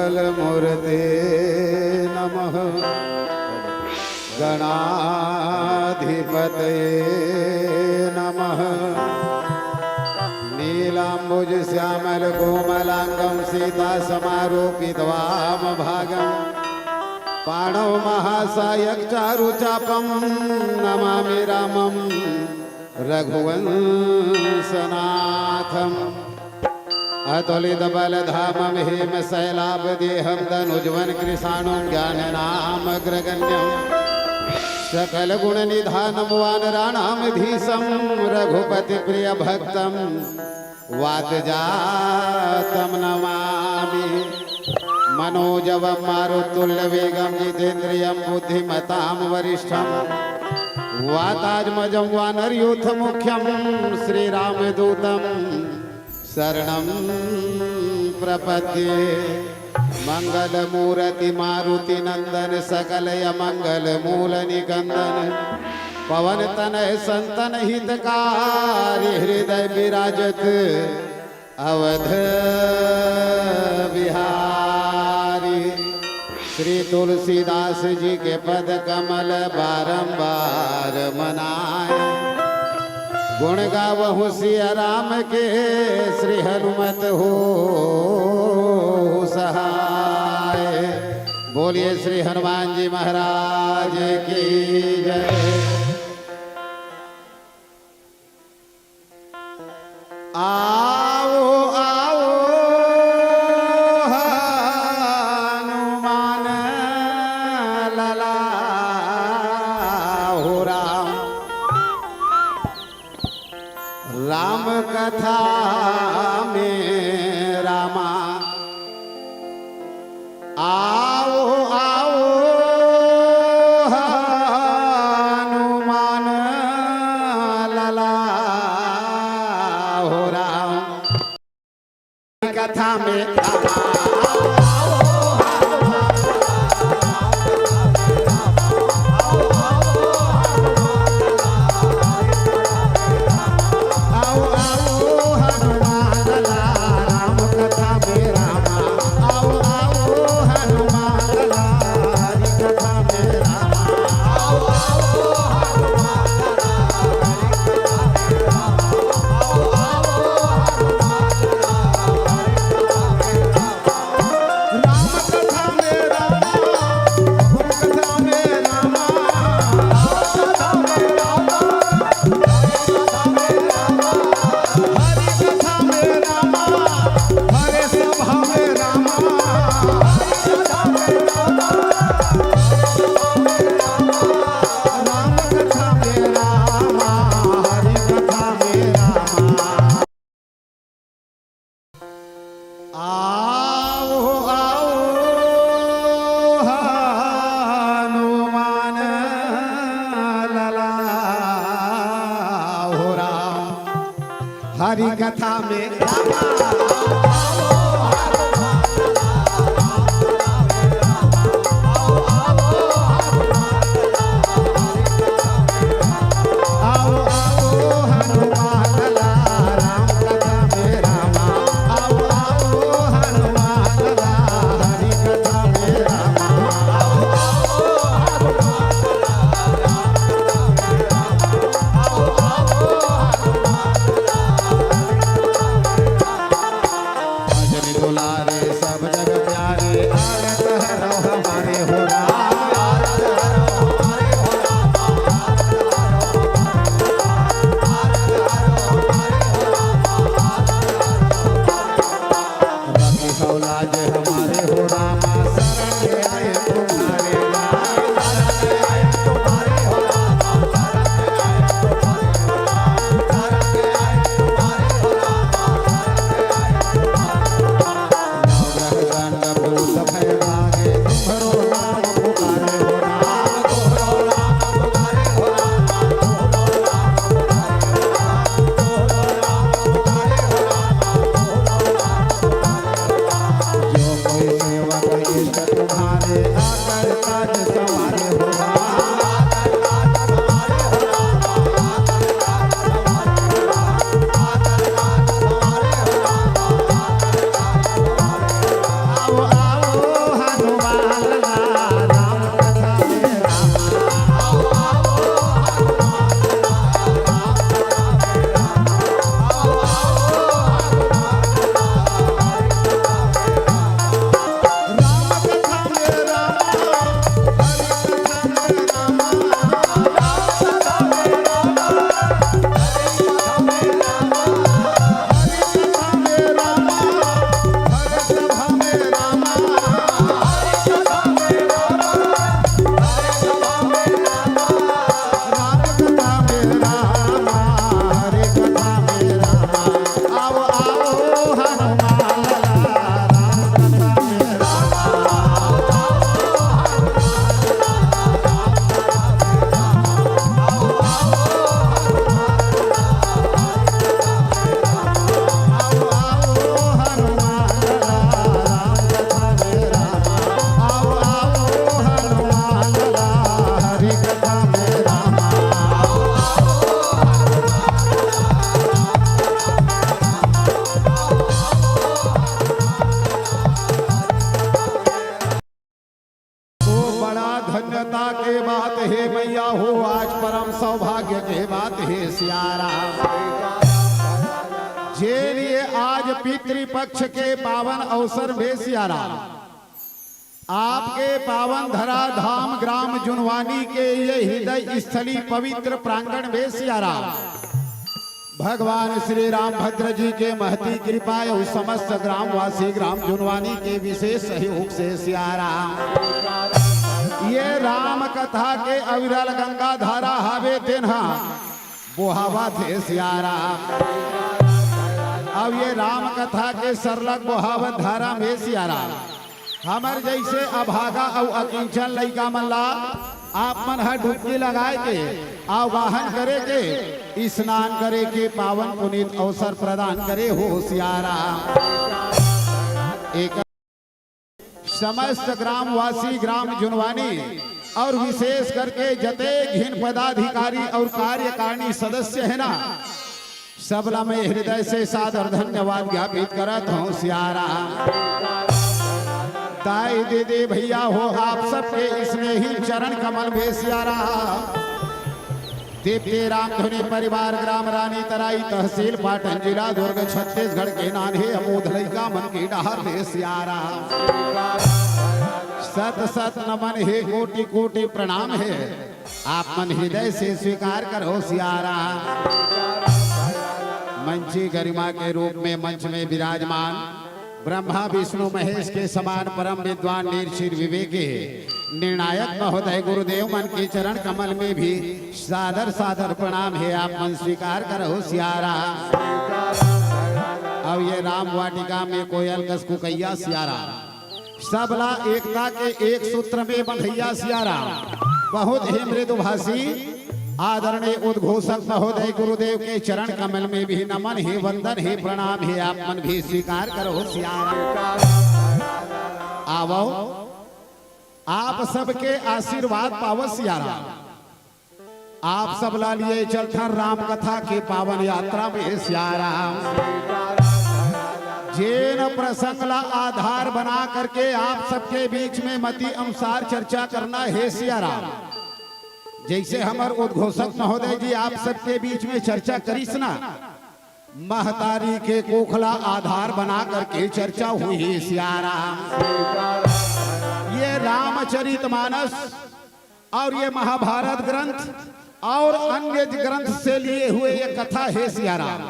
मूर्ते नमः। गणाधिपतये नमः। नीलाम्बुज श्यामल कोमलांगं सीता समारोपित वाम भागं। पाणौ महासायक चारु चापं नमामि रामं रघुवंशनाथम्। अतुलित बल धामं हेम शैलाभ देहं दनुजवन कृशाणुं ज्ञान नाम अग्रगण्यं। सकल गुण निधानं वानराणाम धीशं रघुपति प्रिय भक्तं वात जातं नमामि। मनोजवं मारुतुल्य वेगं जितेंद्रियं बुद्धिमतां वरिष्ठं। वातात्मजं वानरयूथ मुख्यं श्रीरामदूतं शरणं प्रपद्ये। मंगल मूर्ति मारुति नंदन सकल अमंगल मूल निकंदन। पवन तनय संतन हितकारी हृदय विराजत अवध बिहारी। श्री तुलसीदास जी के पद कमल बारंबार मनाए। गुण गावहु सिया राम के श्री हनुमत हो सहाय। बोलिए श्री हनुमान जी महाराज की जय। आओ आओ हनुमान लला हो राम। राम कथा में रामा। आओ आओ हनुमान लला हो राम। कथा में रामा। आओ आओ हनुमान लाल राम कथा में रामा। आओ आओ हनुमान लाल हरि कथा में रामा। आओ आओ हनुमान लाल हरि कथा में रामा। आओ आओ हनुमान लाल हरि कथा में रामा। राम कथा में रामा, राम कथा में रामा, राम कथा में रामा, हरि कथा में रामा, हरे सभा में रामा, हरि कथा में रामा, राम कथा में रामा, हरि कथा में रामा। आओ आओ हनुमान लला हो राम। हरि कथा में रामा। आओ आओ हनुमान लाल राम कथा में रामा। आओ आओ हनुमान लाल हरि कथा में रामा। आओ आओ हनुमान लाल राम कथा में रामा। आओ आओ हनुमान लाल हरि कथा में रामा। धन्यता के बात हे मैया हो, आज परम सौभाग्य के बात हे सियाराम। जेन ये आज पितृपक्ष के पावन अवसर में सियाराम, आपके पावन धरा धाम ग्राम जुनवानी के ये हृदय स्थली पवित्र प्रांगण में सियाराम, भगवान श्री रामभद्र जी के महती कृपा अउ समस्त ग्रामवासी ग्राम जुनवानी के विशेष सहयोग से सियाराम, ये राम कथा के अविरल गंगा धारा हावे तेन ह बोहावत हे सियाराम। अब ये राम कथा के सरलग बोहावत धारा में सियाराम, हमर जइसे अभागा अउ अकिंचन लइका मन ला आप मन ह डुबकी लगाए के, आवाहन करे के, स्नान करे के पावन पुनीत अवसर प्रदान करे हो सियाराम। एक समस्त ग्रामवासी ग्राम जुनवानी अउ विशेष करके जते घिन पदाधिकारी अउ कार्यकारिणी सदस्य हे ना, सबला मैं हृदय से सादर धन्यवाद ज्ञापित करत हूँ सियाराम। दाई दीदी भैया हो, आप सबके स्नेही चरण कमल में सियाराम। दीप्ति रामधुनी परिवार ग्राम रानी तराई तहसील पाटन जिला दुर्ग छत्तीसगढ़ के नान्हे अबोध लइका मन के डहर ले सियाराम। सत सत नमन हे, कोटि कोटि प्रणाम हे। आप मन हृदय से स्वीकार करो सियाराम। मंची गरिमा के रूप में मंच में विराजमान ब्रह्मा विष्णु महेश के समान परम विद्वान निरक्षीर विवेकी निर्णायक महोदय गुरुदेव मन के चरण कमल में भी सादर सादर प्रणाम हे, आप मन स्वीकार करो सियाराम। अब ये राम वाटिका में कोयल कस कुकैया सियाराम, सबला एकता के एक सूत्र में बंधैया सियाराम, बहुत ही मृदुभाषी आदरणीय उद्घोषक महोदय गुरुदेव के चरण कमल में भी नमन हे, वंदन हे, प्रणाम हे, आप मन भी स्वीकार करो सियाराम। आवो, आप सबके आशीर्वाद पावो सियाराम। आप सब ला लिए चलथन राम कथा के पावन यात्रा में सियाराम। जेन प्रसंग ला आधार बना करके आप सबके बीच में मति अनुसार चर्चा करना हे सियाराम। जैसे हमर उद्घोषक महोदय जी आप सबके बीच में चर्चा करिस ना, महतारी के कोख ला आधार बना करके चर्चा हुई सियाराम। ये रामचरित मानस और ये महाभारत ग्रंथ और अन्य ग्रंथ से लिए हुए ये कथा हे सियाराम।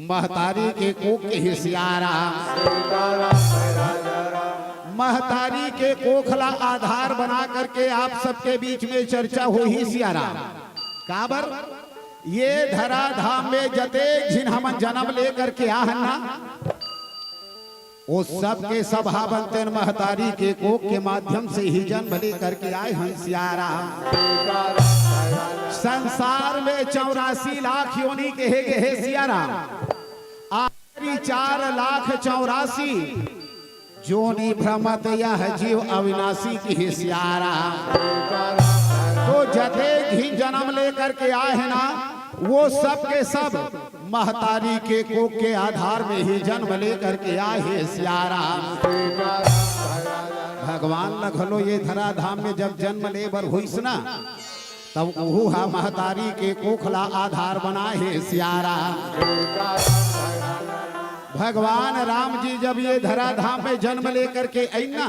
महतारी के कोख के हे सियाराम। महतारी के कोख ला आधार बना करके आप सबके बीच में चर्चा होही सियाराम। काबर ये धराधाम में जते झिन हमन जन्म ले करके आहन ना, वो सब के सब हा बनतेन महतारी के कोख के माध्यम से ही जन्म ले करके आए हन सियाराम। संसार में चौरासी लाख योनि कहे गे हे सियाराम। आखिरी चार लाख चौरासी जोनि भ्रमत यह जीव अविनाशी की सियाराम। तो जते भी जन्म लेकर के आए हैं ना, वो सब के सब महतारी के कोख के आधार में ही जन्म लेकर के आए हैं सियाराम। भगवान ल घलो ये धराधाम में जब जन्म ले बर होइस ना, तब उहू हा महतारी के कोख ला आधार बनाए हे सियाराम। भगवान राम जी जब ये धराधाम में जन्म लेकर के अइना,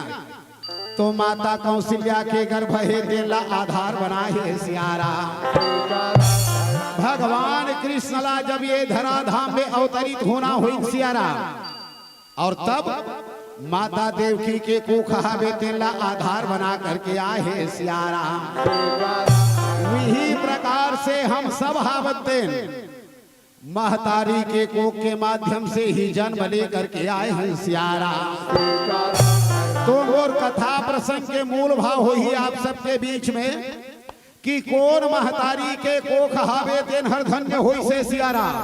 तो माता कौशल्या के गर्भ हे तेला आधार बनाए हे सियाराम। भगवान कृष्ण ला जब ये धराधाम में अवतरित होना होइस सियाराम, और तब माता देवकी के कोख हावे तेला आधार बना करके आए हे सियाराम। वही प्रकार से हम सब हावतेन महतारी के कोख के माध्यम से ही जन्म लेकर के आए हैं सियाराम। तो मोर कथा प्रसंग के मूल भाव होही आप सबके बीच में कि कोन महतारी के कोख हावे तेन हर धन्य होइस हे सियाराम।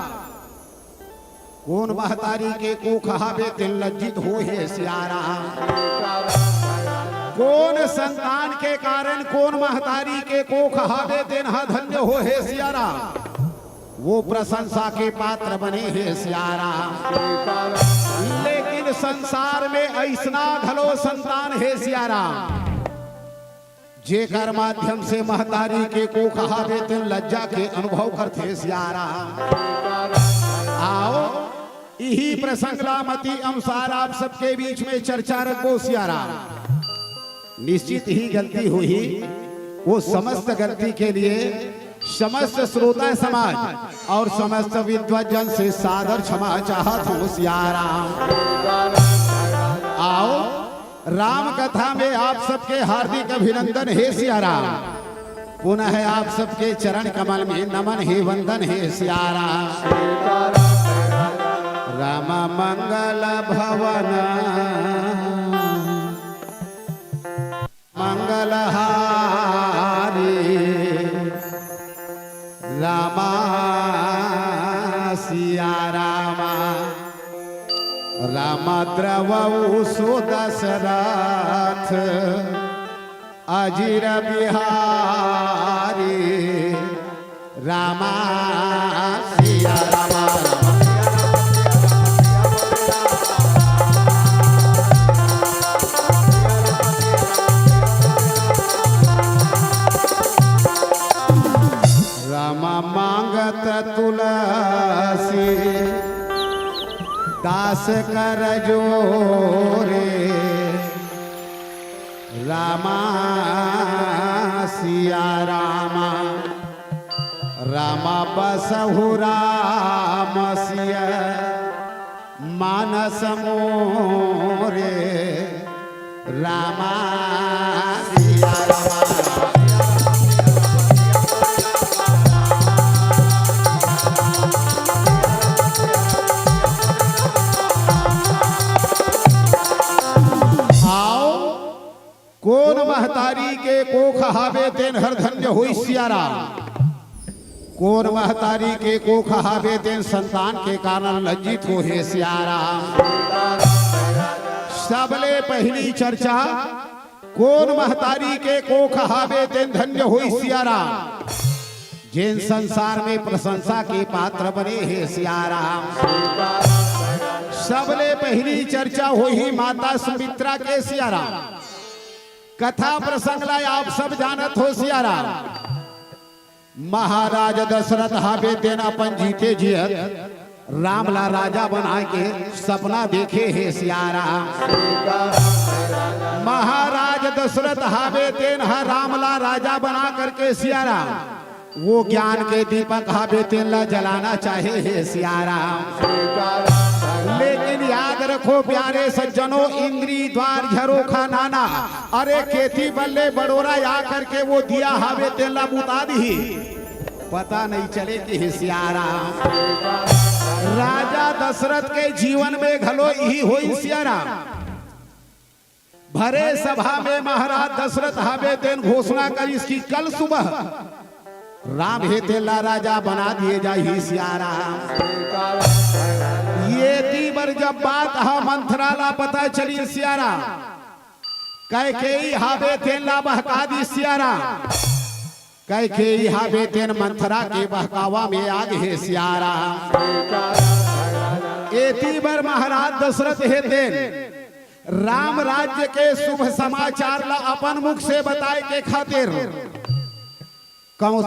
कोन महतारी के कोख हावे तेन लज्जित होहे सियाराम। कोन संतान के कारण कोन महतारी के कोख हावे तेन हा धन्य होहे सियाराम। वो प्रशंसा के पात्र बने हे सियाराम। लेकिन संसार में अइसना घलो संतान हे सियाराम, जेकर माध्यम से महतारी के कोख हावे तेन लज्जा के अनुभव करथे सियाराम। आओ, इही प्रसंग ला मति अनुसार आप सबके बीच में चर्चा रखबो सियाराम। निश्चित ही गलती होही, वो समस्त गलती के लिए समस्त श्रोता समाज और समस्त विद्वत जन से सादर क्षमा चाहत हूँ सियाराम। आओ, राम कथा में आप सबके हार्दिक अभिनंदन हे सियाराम। पुनः आप सबके चरण कमल में नमन हे, वंदन हे सियाराम। राम मंगल भवन मंगलहारी रामा सिया रामा। राम द्रवौ सो दशरथ अजिर बिहारी रामा सिया रामा। राम मांगत तुलसी दास कर जोरे। रामा सिया रामा। राम बसहु राम सिया मानस मोरे। रामा सिया रामा। आओ, कोन महतारी के कोख हावे तेन हर धन्य होई सियाराम। कोन महतारी के कोख हावे तेन संतान के कारण लज्जित होहे सियाराम। सबले पहिली चर्चा कोन महतारी के कोख हावे तेन धन्य होई सियाराम। जेन संसार में प्रशंसा के पात्र बने हे सियाराम। सबले पहिली चर्चा होही माता सुमित्रा के सियाराम। कथा प्रसंग ला आप सब जानत हो सियाराम। महाराज दशरथ हावे तेन अपन जीते जियत राम ला राजा बनाए के सपना देखे हे सियाराम। महाराज दशरथ हावे तेन ह राम ला राजा बना करके सियाराम वो ज्ञान के दीपक हावे तेन ला जलाना चाहे हे सियाराम। लेकिन याद रखो प्यारे सज्जनों, इंद्री द्वार झरोखा नाना, अरे केती बल्ले बड़ोरा आ करके वो दिया हावे तेन ला बुता दिही, पता नहीं चले कि हे सियाराम। राजा दशरथ के जीवन में घलो इही होई सियाराम। भरे सभा में महाराज दशरथ हावे तेन घोषणा करिस कि कल सुबह राम हे तेला राजा बना दिए जाही सियाराम। ये ती बर जब बात हा मंथरा ला पता चली सियाराम, कैकेयी हावे तेला बहका दी सियाराम। कैकेयी हावे तेन मंथरा के बहकावा में आग हे सियाराम। एती बर महाराज दशरथ हे तेन राम राज्य के शुभ समाचार ला अपन मुख से बताए के खातिर कौं-,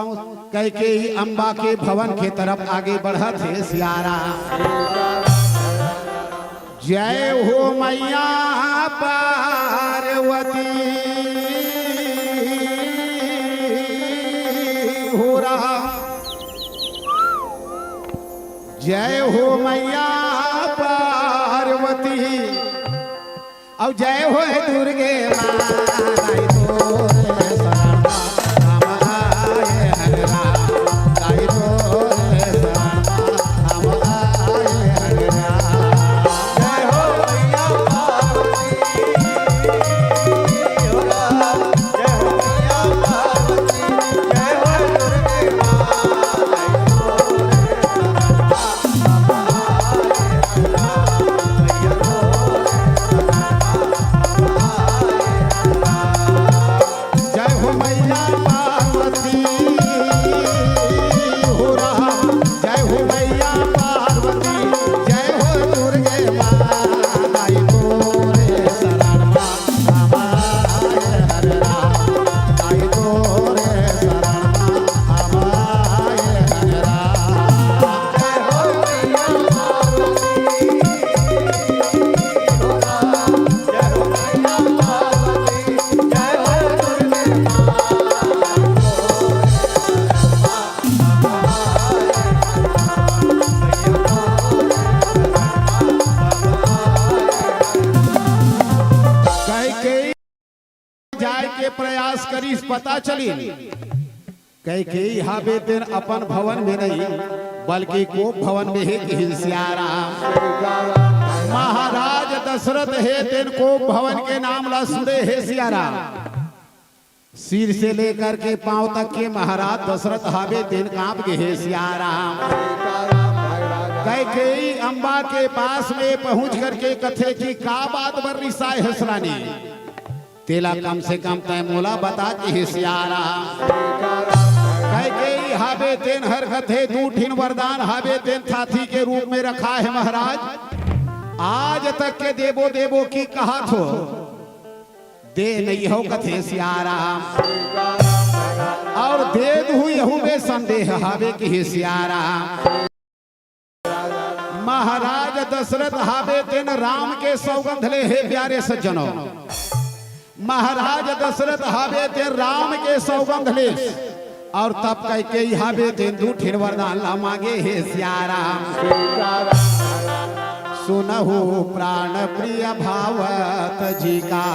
कैकेयी अम्बा के भवन के तरफ आगे बढ़त हे सियाराम। जय हो मैया पार्वती हो राम। जय हो मैया पार्वती। अउ जय हो दुर्गे माँ। के प्रयास करिस, पता चलिन कैकेयी हाबे तेन अपन भवन में नहीं, बल्कि कोप भवन में हे किहिस सियाराम। महाराज दशरथ हे तेन कोप भवन के नाम ला सुने हे सियाराम। सिर से लेकर के पांव तक के महाराज दशरथ हाबे तेन कांप गे हे सियाराम। कैकेयी अम्बा के पास में पहुंच करके कथे कि का बात बर रिसाए हस रानी, तेला कम से कम तैं मोला बता किहिस सियाराम। कैकेयी हाबे तेन हर कथे दू ठिन वरदान हाबे तेन थाथी के रूप में रखा हे महाराज। आज तक के देबो देबो कि कहत हो, दे नइ हव कथे सियाराम। अउ दे दुहूं यहू में संदेह हाबे किहिस सियाराम। महाराज दशरथ हाबे तेन राम के सौगंध ले हे प्यारे सज्जनों। महाराज दशरथ हाबे तेन राम के सौगंध ले अउ तब कैकेयी हाबे तेन दू ठिन वरदान ला मांगे हे सियाराम। सुनहु प्राण प्रिय भावत जी का,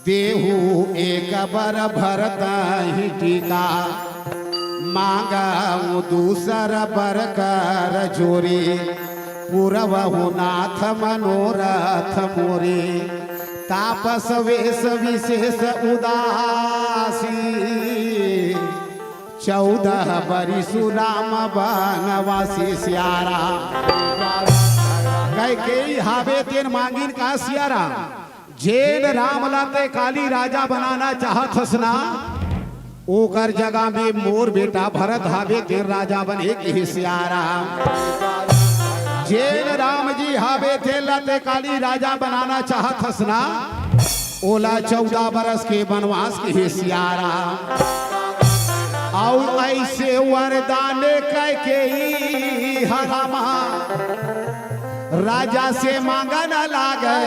देहु एक बर भरत ही टीका। मांगहु दूसर बर कर जोरी, पुरवहु नाथ मनोरथ मोरी। तापस वेश विशेष उदासी, चौदह बरिसु राम बनवासी सियाराम। कैकेयी हाबे तेन मांगिन का सियाराम, जेन राम ला तैं काली राजा बनाना चाहत हस ना, ओकर जगह में मोर बेटा भरत हाबे तेन राजा बने किहिस सियाराम। जेन राम जी हाबे तेन ला तैं काली राजा बनाना चाहत हस ना, ओला चौदह बरस के बनवास किहिस सियाराम। अउ अइसे वरदान कैकेयी हर रामा राजा से मांगन लागे।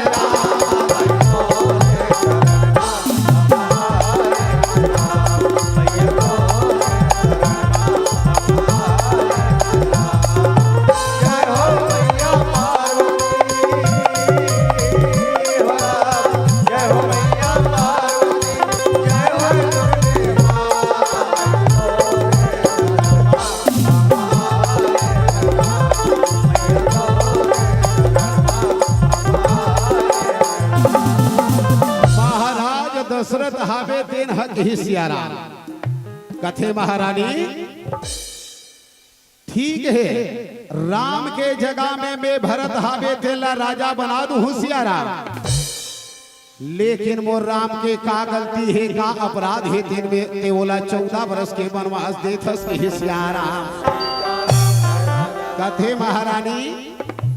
महाराज दशरथ हाबे तेन ह किहिस सियाराम। कथे महारानी, ठीक हे, राम के जगह में मैं भरत हाबे तेला राजा बना दूं सियाराम, लेकिन मोर राम के का गलती हे, का अपराध हे, तेन में तैं ओला चौदह बरस के बनवास देथस किहिस सियाराम। कथे महारानी,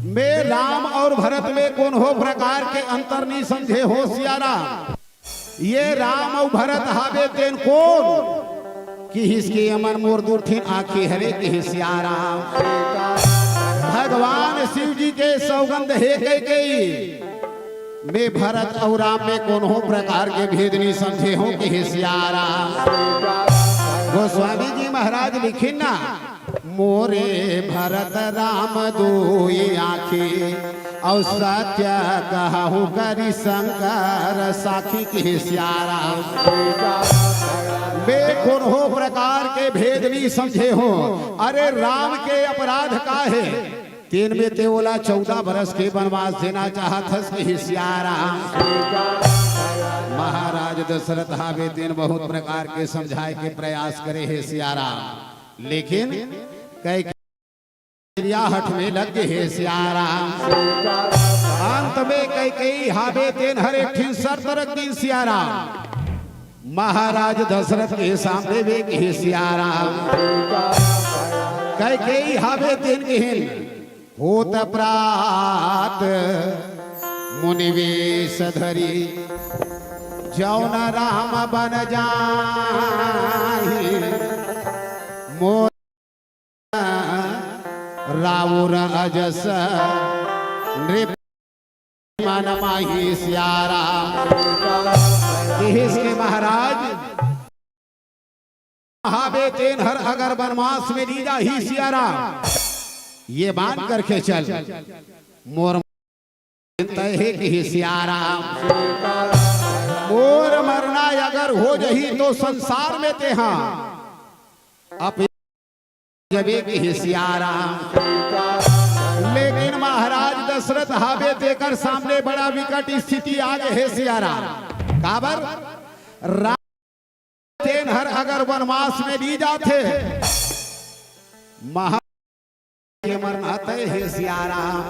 मैं राम अउ भरत में कोनो प्रकार के अंतर नइ समझे हों सियाराम। ये राम अउ भरत हाबे तेन कोन किहिस के एमन मोर दू ठिन आंखी हरे किहिस सियाराम। भगवान शिव जी के सौगंध हे कैकेयी, मैं भरत अउ राम में कोनो प्रकार के भेद नइ समझे हों किहिस सियाराम। गोस्वामी जी महाराज लिखिन ना, मोरे भरत राम दुई आँखी, अउ सत्य कहूँ करी शंकर साखी किहिस सियाराम। मैं कोनो प्रकार के भेद नइ समझे हों। अरे राम के अपराध का हे? तेन में तैं ओला चौदह बरस के बनवास देना चाहत हस किहिस सियाराम। महाराज दशरथ हाबे तेन बहुत प्रकार के समझाए के प्रयास करे हे सियाराम। लेकिन कैकेयी हठ में लग गे हे सियाराम। अंत में कैकेयी हाबे तेन हर एक ठिन शर्त रख दिन सियाराम। महाराज दशरथ के सामने में किहिस सियाराम। कैकेयी हाबे तेन किहिन, होत प्रात मुनि वेश धरी, जौन राम बन जाहि मोर राउर अजस नृप मन माही सियाराम। किहिस के महाराज हाबे तेन हर अगर बनवास में नइ जाही सियाराम, ये मान करके चल मोर तय हे किहिस सियाराम। मोर मरना अगर हो जही तो संसार में तेहा अपने जबे किहे सिया राम। लेकिन महाराज दशरथ हावे तेकर सामने बड़ा विकट स्थिति आ गे हे सिया राम। काबर? राम तेन हर अगर वनवास में नी जाथे, महा के मरना तय हे सिया राम।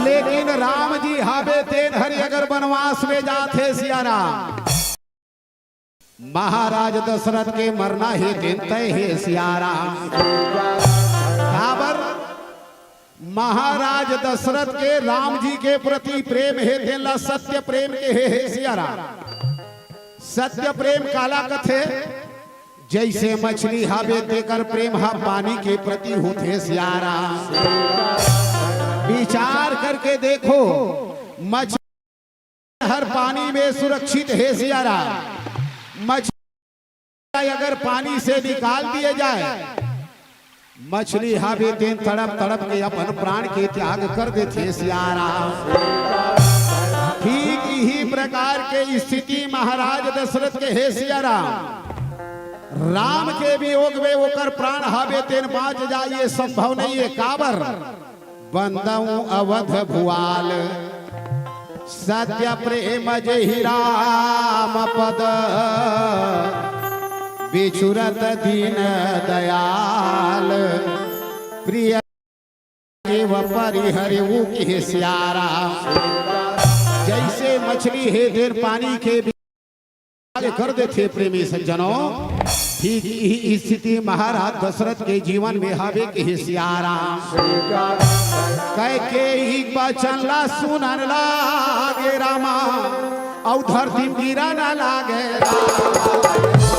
लेकिन राम जी हावे तेन हर अगर वनवास में जाथे सिया राम, महाराज दशरथ के मरना हे तेन तय हे सिया राम। काबर? महाराज दशरथ के राम जी के प्रति प्रेम हे तेन ला सत्य प्रेम के हे, हे सिया राम। सत्य प्रेम काला कथे? जैसे मछली हावे तेकर प्रेम हा पानी के प्रति होथे सिया राम। विचार करके देखो, मछली हर पानी में सुरक्षित हे सिया राम। मछली अगर पानी से निकाल दिए जाए, मछली हावे तेन तड़प तड़प के अपन प्राण के त्याग कर देथे सिया राम। ठीक इही प्रकार के स्थिति महाराज दशरथ के हे सिया राम। राम के वियोग में ओकर प्राण हावे तेन बाँच जाए, ये संभव नहीं है। काबर? बंदऊं अवध भुआल, सत्य प्रेम जेहि राम पद, बिछुरत दीन दयाल, प्रिय एव परिहरिउ किहे सिया राम। जैसे मछली हे तेन पानी के आगे कर देथे प्रेमी सज्जनों, ठीक इही स्थिति महाराज दशरथ के जीवन में हावे किहे सिया राम। कैकेयी बचन ला सुनन लागे रामा, अउ धरती गिरन लागे रामा।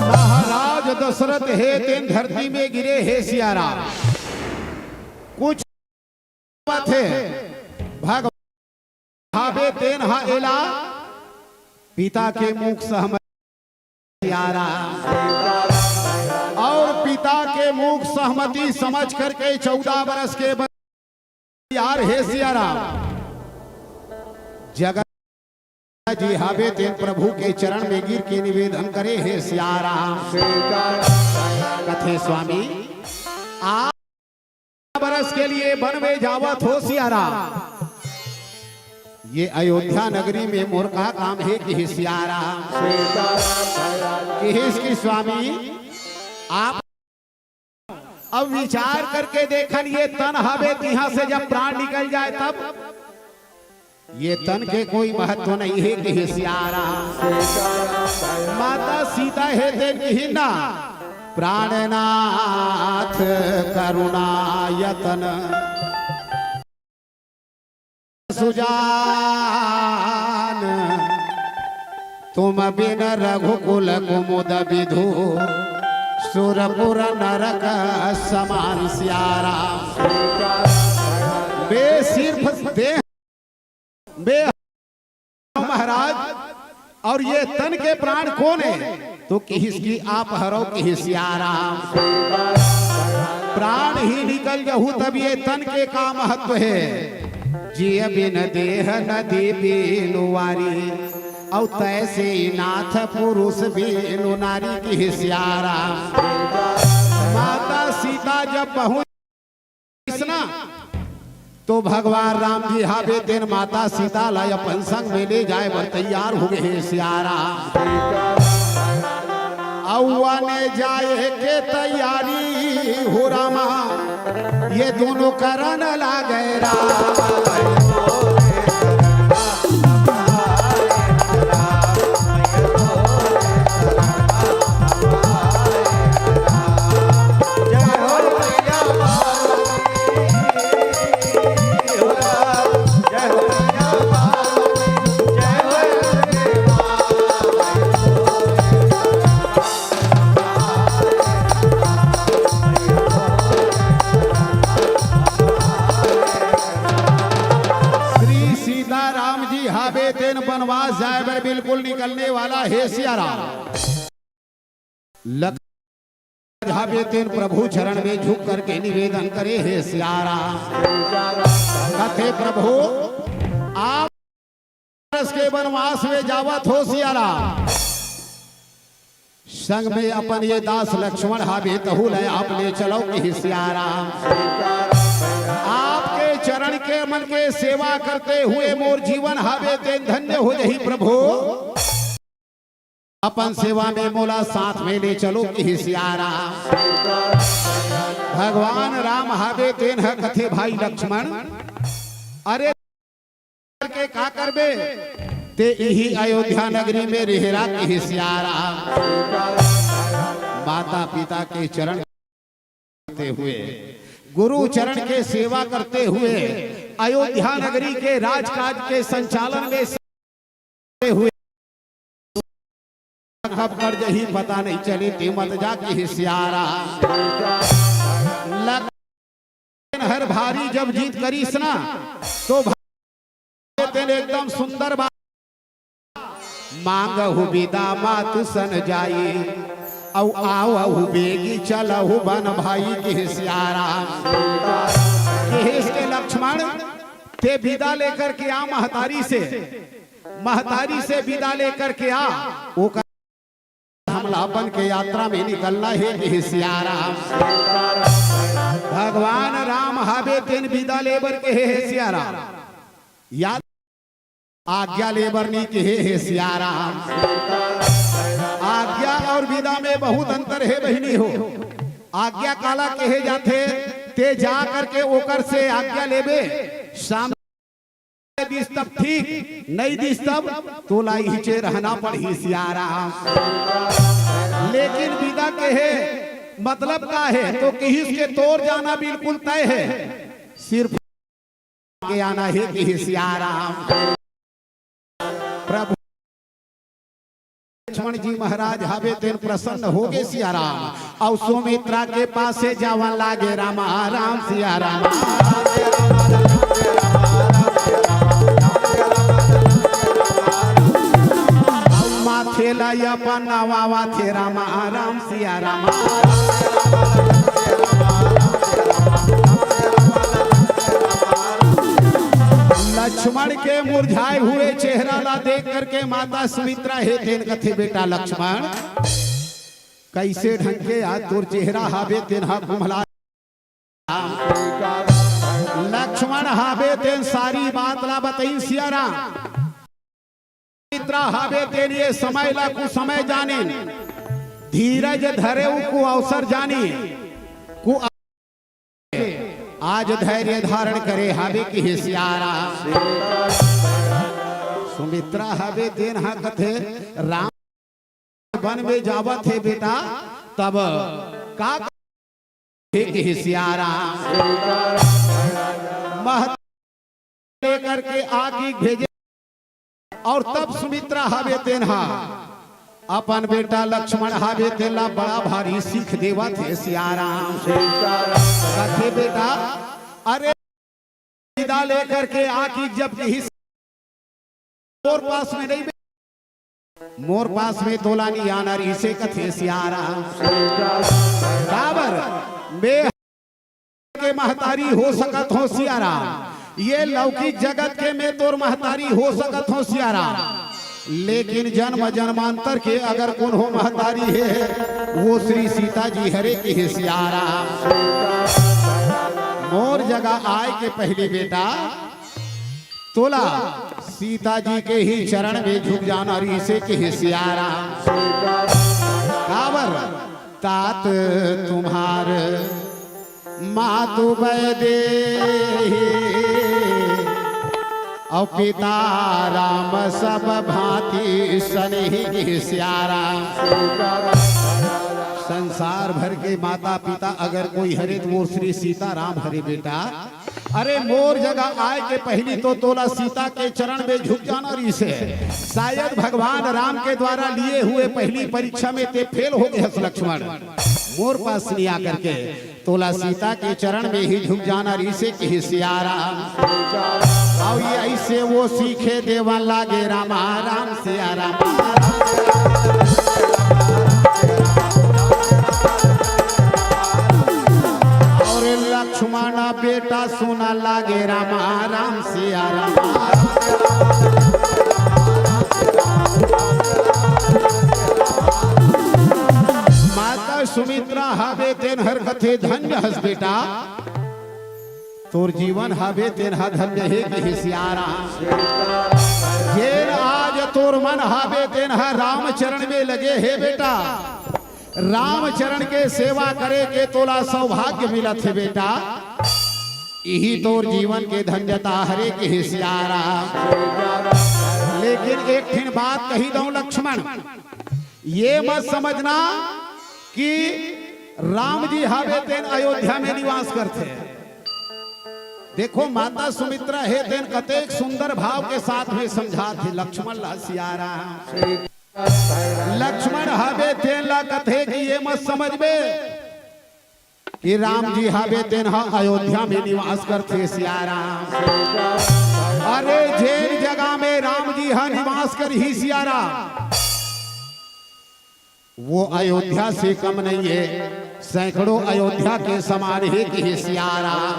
महाराज दशरथ हे तेन धरती में गिरे हे सिया राम। कुछ बात हे, भगवान हावे तेन हा एला पिता के मुख सहमति सिया राम। और पिता के मुख सहमति समझ करके चौदह बरस के ब-, यार हे सिया राम, जगत जी हावे तेन प्रभु के चरण में गिर के निवेदन करे हे सिया राम। कथे स्वामी, आप बरस के लिए वन में जावत हो सिया राम, ये अयोध्या नगरी में मोर का काम हे किहे सिया राम। किहिस कि स्वामी, आप अब विचार करके देखन, ये तन हवे, तिहां से जब प्राण निकल जाए तब ये तन के कोई महत्व नहीं हे किहे सिया राम। माता सीता हे तेन किहिन ना, प्राणनाथ करुणायतन सुजान, तुम बिन रघुकुल कुमुद विधु, सुरपुर नरक समान सिया राम। बे सिर्फ देह, बे महाराज, और ये तन के प्राण कोन हे? तो किहिस कि आप हरव किहे सिया राम। प्राण ही निकल जहू तब ये तन के का महत्व हे? जिय बिन देह नदी बिनु वारी, अउ तैसे ही नाथ पुरुष बिनु नारी किहे सिया राम। माता सीता जब पहुंच कृष्णा, तो भगवान राम जी हावे तेन माता सीता ला अपन संग में ले जाए बर तैयार हो गे हे सिया राम। अउ आने जाए के तैयारी हो रामा, ये दोनों करन लागे राम। वनवास जाए बर बिल्कुल निकलने वाला हे सिया राम। लक्ष्मण हावे तेन प्रभु चरण में झुक करके निवेदन करे, हे सिया राम। कथे प्रभु, आप के वनवास में जावत हो सिया राम, संग में अपन ये दास लक्ष्मण हावे, तहू ले आप ले चलो कि सिया राम। आपके चरण के मन के सेवा करते हुए मोर जीवन हावे तेन धन्य हो जही प्रभु। अपन सेवा में मोला साथ में ले चलो कि सिया राम। भगवान राम हावे तेन ह कथे भाई लक्ष्मण, अरे के का करबे, ते इही अयोध्या नगरी में रेहरा कि सिया राम। माता पिता के चरण करते हुए, गुरु चरण के सेवा करते हुए, अयोध्या नगरी के राजकाज के संचालन में हुए, कब कर जही पता नहीं चले, ते मत जा कि सिया राम। लक्ष्मण हर भारी जब जीत करीस ना, तो भाई तेन एकदम सुंदर बात, मांगहु बिदा मातु सन जाई, अउ आवहु बेगी चलहु बन भाई कि सिया राम। किहिस के लक्ष्मण, ते बिदा लेकर के आ महतारी से, महतारी से बिदा लेकर के आ, ओकर हमला अपन के यात्रा में निकलना हे कि सिया राम। भगवान राम हावे तेन बिदा लेबर के हे, हे सिया राम। याद आज्ञा लेबर नी के हे, हे सिया राम। आज्ञा और बिदा में बहुत अंतर हे बहिनी हो। आज्ञा काला कहे जाथे, ते जा करके ओकर से आज्ञा लेबे, सामने दिस तब ठीक, नहीं दिस तब तोला इहिचे रहना पड़ही सिया राम। लेकिन बिदा के हे मतलब का हे, तो किहिस के तोर जाना बिल्कुल तय हे, सिर्फ के आना हे कि सिया राम। प्रभु लक्ष्मण जी महाराज हावे तेन प्रसन्न होगे सिया राम। अउ सुमित्रा के पासे जावन लागे रामा राम सिया राम। अउ माथे ला अपन नवावा थे रामा राम सिया राम। लक्ष्मण के मुरझाए हुए चेहरा ला देख करके माता सुमित्रा हे तेन कथे, बेटा लक्ष्मण, कैसे ढंग के आज तोर चेहरा हावे तेन हा कुम्हला। लक्ष्मण हावे तेन सारी बात ला बतई सिया राम। सुमित्रा हावे तेन ये समय ला कुसमय जानिन, धीरज धरे उ कुअवसर जानी, कु आज धैर्य धारण करे हावे कि सिया राम। सुमित्रा हावे तेन हा कथे, राम वन में जावत हे बेटा, तब का हे कि सिया राम। महत लेकर के आगी भेजे और तब सुमित्रा हावे तेन हा अपन बेटा लक्ष्मण हावे तेन ला बड़ा भारी सीख देवत हे सिया राम। कथे बेटा, अरे बिदा लेकर के आगी जब किहिस मोर पास में नहीं, मोर पास में तोला नी आना रहिसे कथे सिया राम। काबर मैं के महतारी हो सकत हो सिया राम, ये लौकिक जगत के मैं तोर महतारी हो सकत हो सिया राम, लेकिन जन्म जन्मांतर के अगर कोनो महतारी हे, वो श्री सीता जी हरे कि सिया राम। मोर जगह आए के पहली बेटा तोला सीता जी के ही चरण में झुक जाना रहिसे कि सिया राम। काबर तात तुम्हार मातु वैदेही, अउ पिता राम सब भांति सनेही कि सिया राम। संसार भर के माता पिता अगर कोई हरे तो वो श्री सीता राम हरे बेटा। अरे मोर जगह आए के पहली तो तोला सीता के चरण में झुक जाना रहिसे। शायद भगवान राम के द्वारा लिए हुए पहली परीक्षा में ते फेल हो गए हस लक्ष्मण। मोर पास नहीं आकर के तोला सीता के चरण में ही झुक जाना रहिसे कि सिया राम। अउ अइसे वो सीखे देवन लागे रामा राम सिया रामा। अउ लक्ष्मण बेटा सुना लागे रामा राम सिया रामा। माता सुमित्रा हावे तेन हर कथे धन्य हस बेटा। तोर जीवन हावे तेन ह धन्य हे कि हे सिया राम। जेन आज तोर मन हावे तेन ह रामचरण में लगे हे बेटा। रामचरण के सेवा करे के तोला सौभाग्य मिलत हे बेटा। इही तोर जीवन के धन्यता हरे कि हे सिया राम। लेकिन एक ठिन बात कही दऊं लक्ष्मण, ये मत समझना कि राम जी हावे तेन अयोध्या में निवास करथे। देखो माता सुमित्रा हे तेन कतेक सुंदर भाव के साथ में समझाथे लक्ष्मण ला सिया राम। लक्ष्मण हावे तेन ला कथे कि ये मत समझबे कि राम जी हावे तेन ह अयोध्या में निवास करथे सिया राम। अरे जेन जगह में राम जी ह निवास करही सिया राम, वो अयोध्या से कम नहीं है, सैकड़ों अयोध्या के समान हे कि हे सिया राम।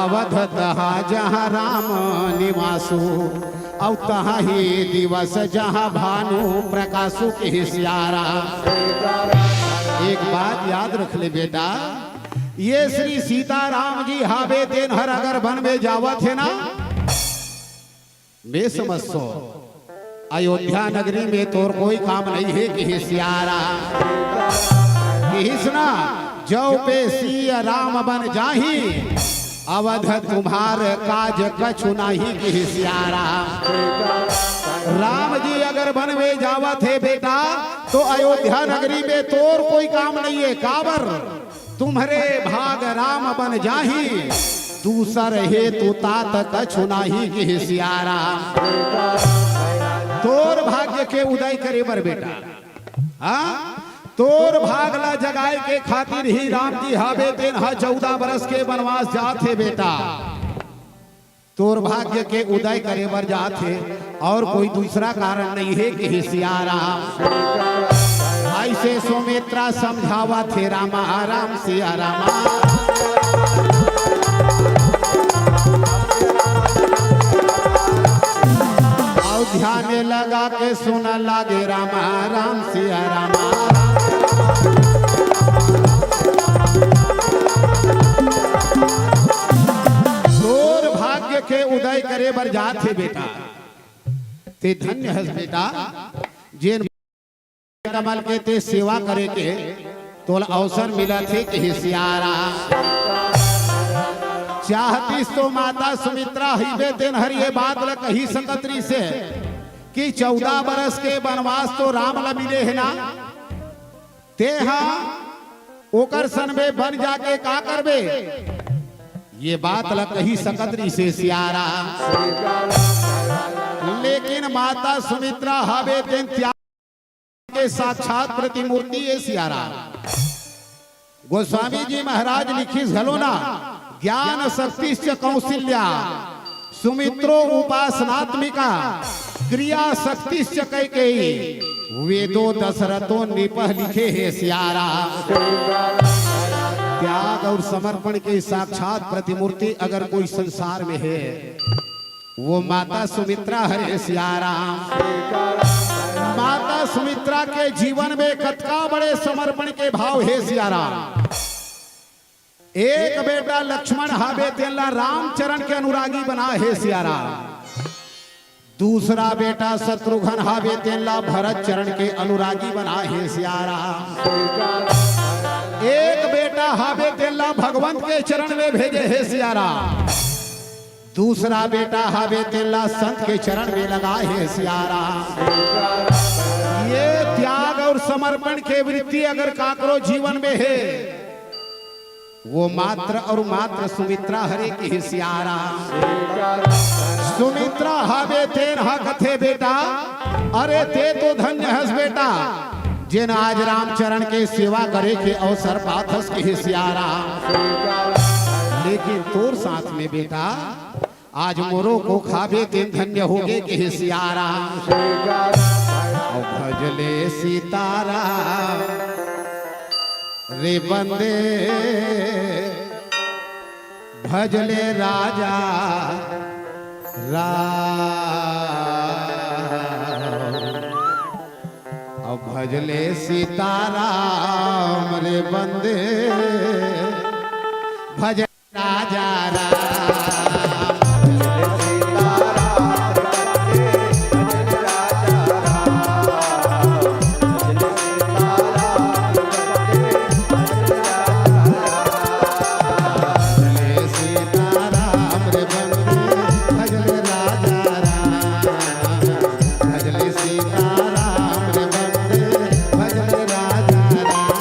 अवध तहा जहाँ राम निवासु, अउ तहाँ ही दिवस जहाँ भानु प्रकाशु कि हे सिया राम। एक बात याद रख ले बेटा, ये श्री सीताराम जी हावे तेन हर अगर वन में जावत हे ना, मैं समझसो अयोध्या नगरी में तोर कोई काम नहीं हे कि हे सिया राम। किहिस ना, "जौ पे सिय राम बन जाही, अवध तुम्हार काज कछु नाही" कि हे सिया राम। राम जी अगर वन में जावत हे बेटा, तो अयोध्या नगरी में तोर कोई काम नहीं है। काबर? तुम्हरे भाग राम बन जाही, दूसर हेतु तात कछु नाही कि हे सिया राम। तोर भाग्य के उदय करे बर बेटा, हाँ, तोर भाग ला जगाए के खातिर ही राम जी हावे तेन ह चौदह बरस के वनवास जात हे बेटा। तोर भाग्य के उदय करे बर जात हे, अउ कोई दूसरा कारण नहीं हे कि हे सिया राम। अइसे सुमित्रा समझावत हे, "रामा राम सिया रामा।" अउ ध्यान लगा के सुन लागे, "रामा राम सिया रामा।" तोर भाग्य के उदय करे बर जात हे बेटा, ते धन्य हस बेटा, जेन कमल के ते सेवा करे के तोला अवसर मिलत हे कि हे सिया राम। चाहतिस तो माता सुमित्रा हइबे तेन हर ये बात ल कही सकत रहिसे कि चौदह बरस के वनवास तो राम ल मिले हे ना, तेहा ओकर सन में बन जाके का करबे? ये बात ल कही सकत रहिसे सिया राम। लेकिन माता सुमित्रा हवे तेन त्याग के साक्षात प्रतिमूर्ति ए सिया राम। गोस्वामी जी महाराज लिखिस घलो ना, "ज्ञान शक्तिश्च कौशल्या, सुमित्रो उपासनात्मिका, क्रिया शक्तिश्च कैकेयी, वेदो दशरथो नृपः" लिखे हे सिया राम। त्याग अउ समर्पण के साक्षात प्रतिमूर्ति अगर कोई संसार में हे, वो माता सुमित्रा हरे सिया राम। माता सुमित्रा के जीवन में कतका बड़े समर्पण के भाव हे सिया राम। एक बेटा लक्ष्मण हावे, तेन ला रामचरण के अनुरागी बना हे सिया राम। दूसरा बेटा शत्रुघ्न हावे, तेन ला भरत चरण के अनुरागी बना हे सिया राम। एक बेटा हावे, तेन ला भगवंत के चरण में भेजे हे सिया राम। दूसरा बेटा हावे, तेन ला संत के चरण में लगा हे सिया राम। ये त्याग अउ समर्पण के वृत्ति अगर काकरो जीवन में हे, वो मात्र अउ मात्र सुमित्रा हरे कि हे सिया राम। सुमित्रा हावे, तेन ह कथे, "बेटा, अरे ते तो धन्य हस बेटा, जेन आज रामचरण के सेवा करे के अवसर पाथस कि हे सिया राम। लेकिन तोर साथ में बेटा, आज मोरो कोख हाबे तेन धन्य होगे कहे सियाराम। अउ भजले सीताराम रे बंदे, भजले राजा राम। अउ भजले सीताराम रे बंदे, भजले राजा राम। भजले सीताराम रे बंदे, भजले राजा राम। भजले सीताराम रे बंदे, भजले राजा राम।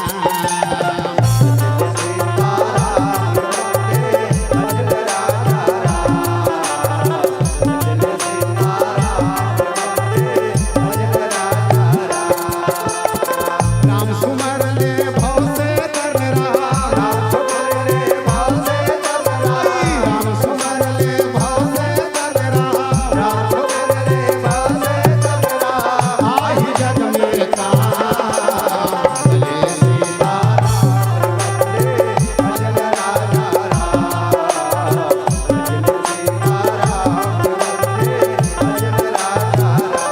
राम सुमर ले भव से तरना, राम सुमर ले भव से तरना, राम सुमर ले भव से तरना, राम सुमर ले भव से तरना, आही जग में काम। भजले सीताराम रे बंदे, भजले राजा राम। भजले सीताराम रे बंदे, भजले राजा राम।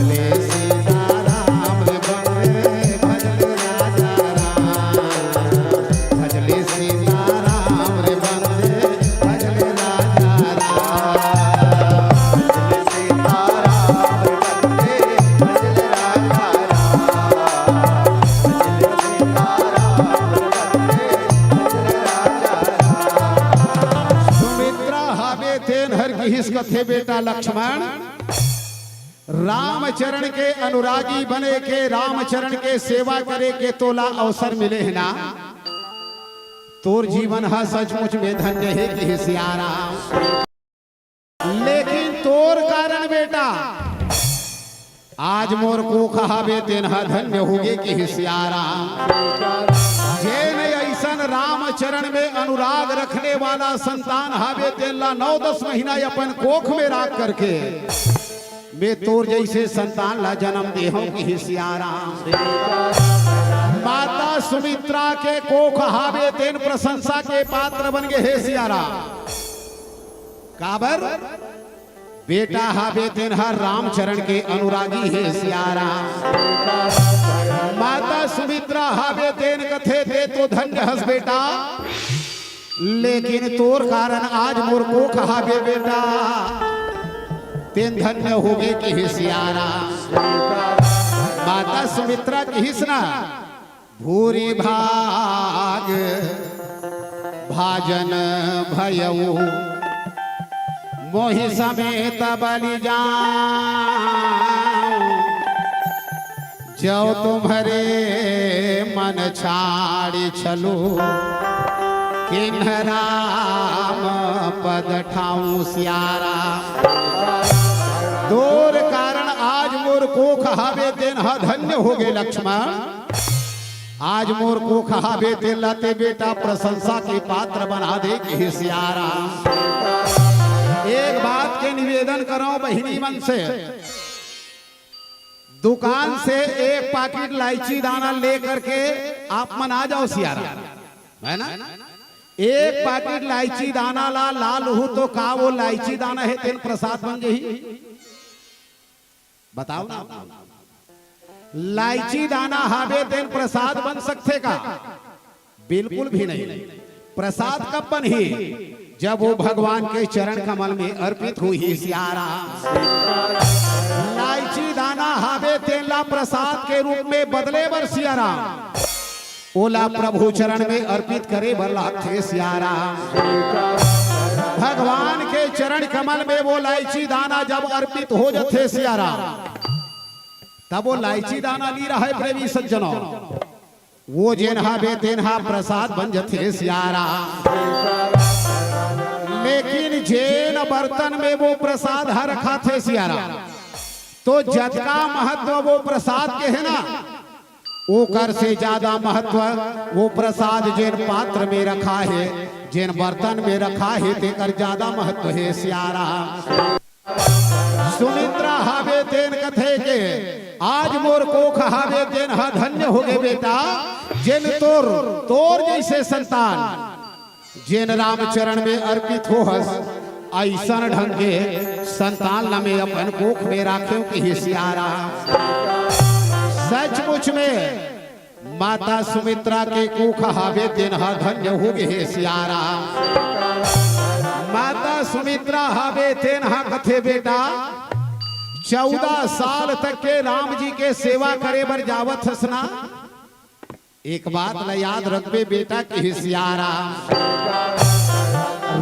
भजले सीताराम रे बंदे, भजले राजा राम। भजले सीताराम रे बंदे, भजले राजा राम। भजले सीताराम रे बंदे, भजले राजा राम। भजले सीताराम रे बंदे, भजले राजा राम। सुमित्रा हाबे तेन हर किहिस कथे बेटा लक्ष्मण, रामचरण के अनुरागी बने के, रामचरण के सेवा करे के तोला अवसर मिले हे ना, तोर जीवन ह सचमुच में धन्य हे कहे सियाराम। लेकिन तोर कारण बेटा आज मोर कोख हाबे तेन ह धन्य होगे कहे सियाराम। जेन अइसन रामचरण में अनुराग रखने वाला संतान हाबे तेन ला नौ दस महीना अपन कोख में राख करके मैं तोर जइसे संतान ला जन्म दे हंव कहे सियाराम। माता सुमित्रा के कोख हाबे तेन प्रशंसा के पात्र बन गे हे सियाराम। काबर? बेटा हाबे तेन ह रामचरण के अनुरागी हे सियाराम। माता सुमित्रा हाबे तेन कथे ते तो धन्य हस बेटा, लेकिन तोर कारण आज मोर कोख हाबे बेटा, तेन धन्य होगे कहे सियाराम। माता सुमित्रा किहिस ना, भूरि भाग भाजन भयउ, मोहि समेत बलि जाउँ। जउ तुम्हरे मन छाड़ि छलु, किन्ह राम पद ठाउँ सियाराम। तोर कारण आज मोर कोख हाबे तेन ह धन्य होगे लक्ष्मण। आज मोर कोख हाबे तेला ते बेटा प्रशंसा के पात्र बना दे कहे सियाराम। एक बात के निवेदन करंव बहिनी मन से, दुकान से एक पाकिट लाइची दाना ले करके आप मन आ जाव सियाराम, है ना? एक पाकिट लाइची दाना ला लालहू तो का वो लाइची दाना हे तेन प्रसाद बन जही? बताव ना। लाइची दाना हाबे तेन प्रसाद बन सकथे का? बिल्कुल भी नहीं। प्रसाद कब बनही? जब वो भगवान के चरण कमल में अर्पित होही सियाराम। लाइची दाना हाबे तेन ला प्रसाद के रूप में बदले बर सियाराम, ओला प्रभु चरण में अर्पित करे बर लागथे सियाराम। भगवान के चरण कमल में वो लाइची दाना जब अर्पित हो जथे सियाराम, तब वो लाइची दाना नी रहय प्रेमी सज्जनों, वो जेन हाबे तेन हा प्रसाद बन जथे सियाराम। लेकिन जेन बर्तन में वो प्रसाद हा रखाथे सियाराम, तो जतका महत्व वो प्रसाद के हे ना, ओकर से ज्यादा महत्व वो प्रसाद जेन पात्र में रखा हे, जेन बर्तन में रखा हे, तेकर ज्यादा महत्व हे सियाराम। सुमित्रा हावे तेन कथे के आज मोर कोख हावे तेन ह धन्य होगे बेटा, जेन तोर, तोर जइसे संतान, जेन रामचरण में अर्पित होहस, अइसन ढंग के संतान ल मैं अपन कोख में राखेंव किहे सियाराम। सचमुच में माता सुमित्रा के कोख हावे तेन ह धन्य होगे हे सियाराम। माता सुमित्रा हावे तेन ह कथे बेटा, चौदह साल तक के राम जी के सेवा करे बर जावत हस ना, एक बात ल याद रखबे बेटा किहे सियाराम।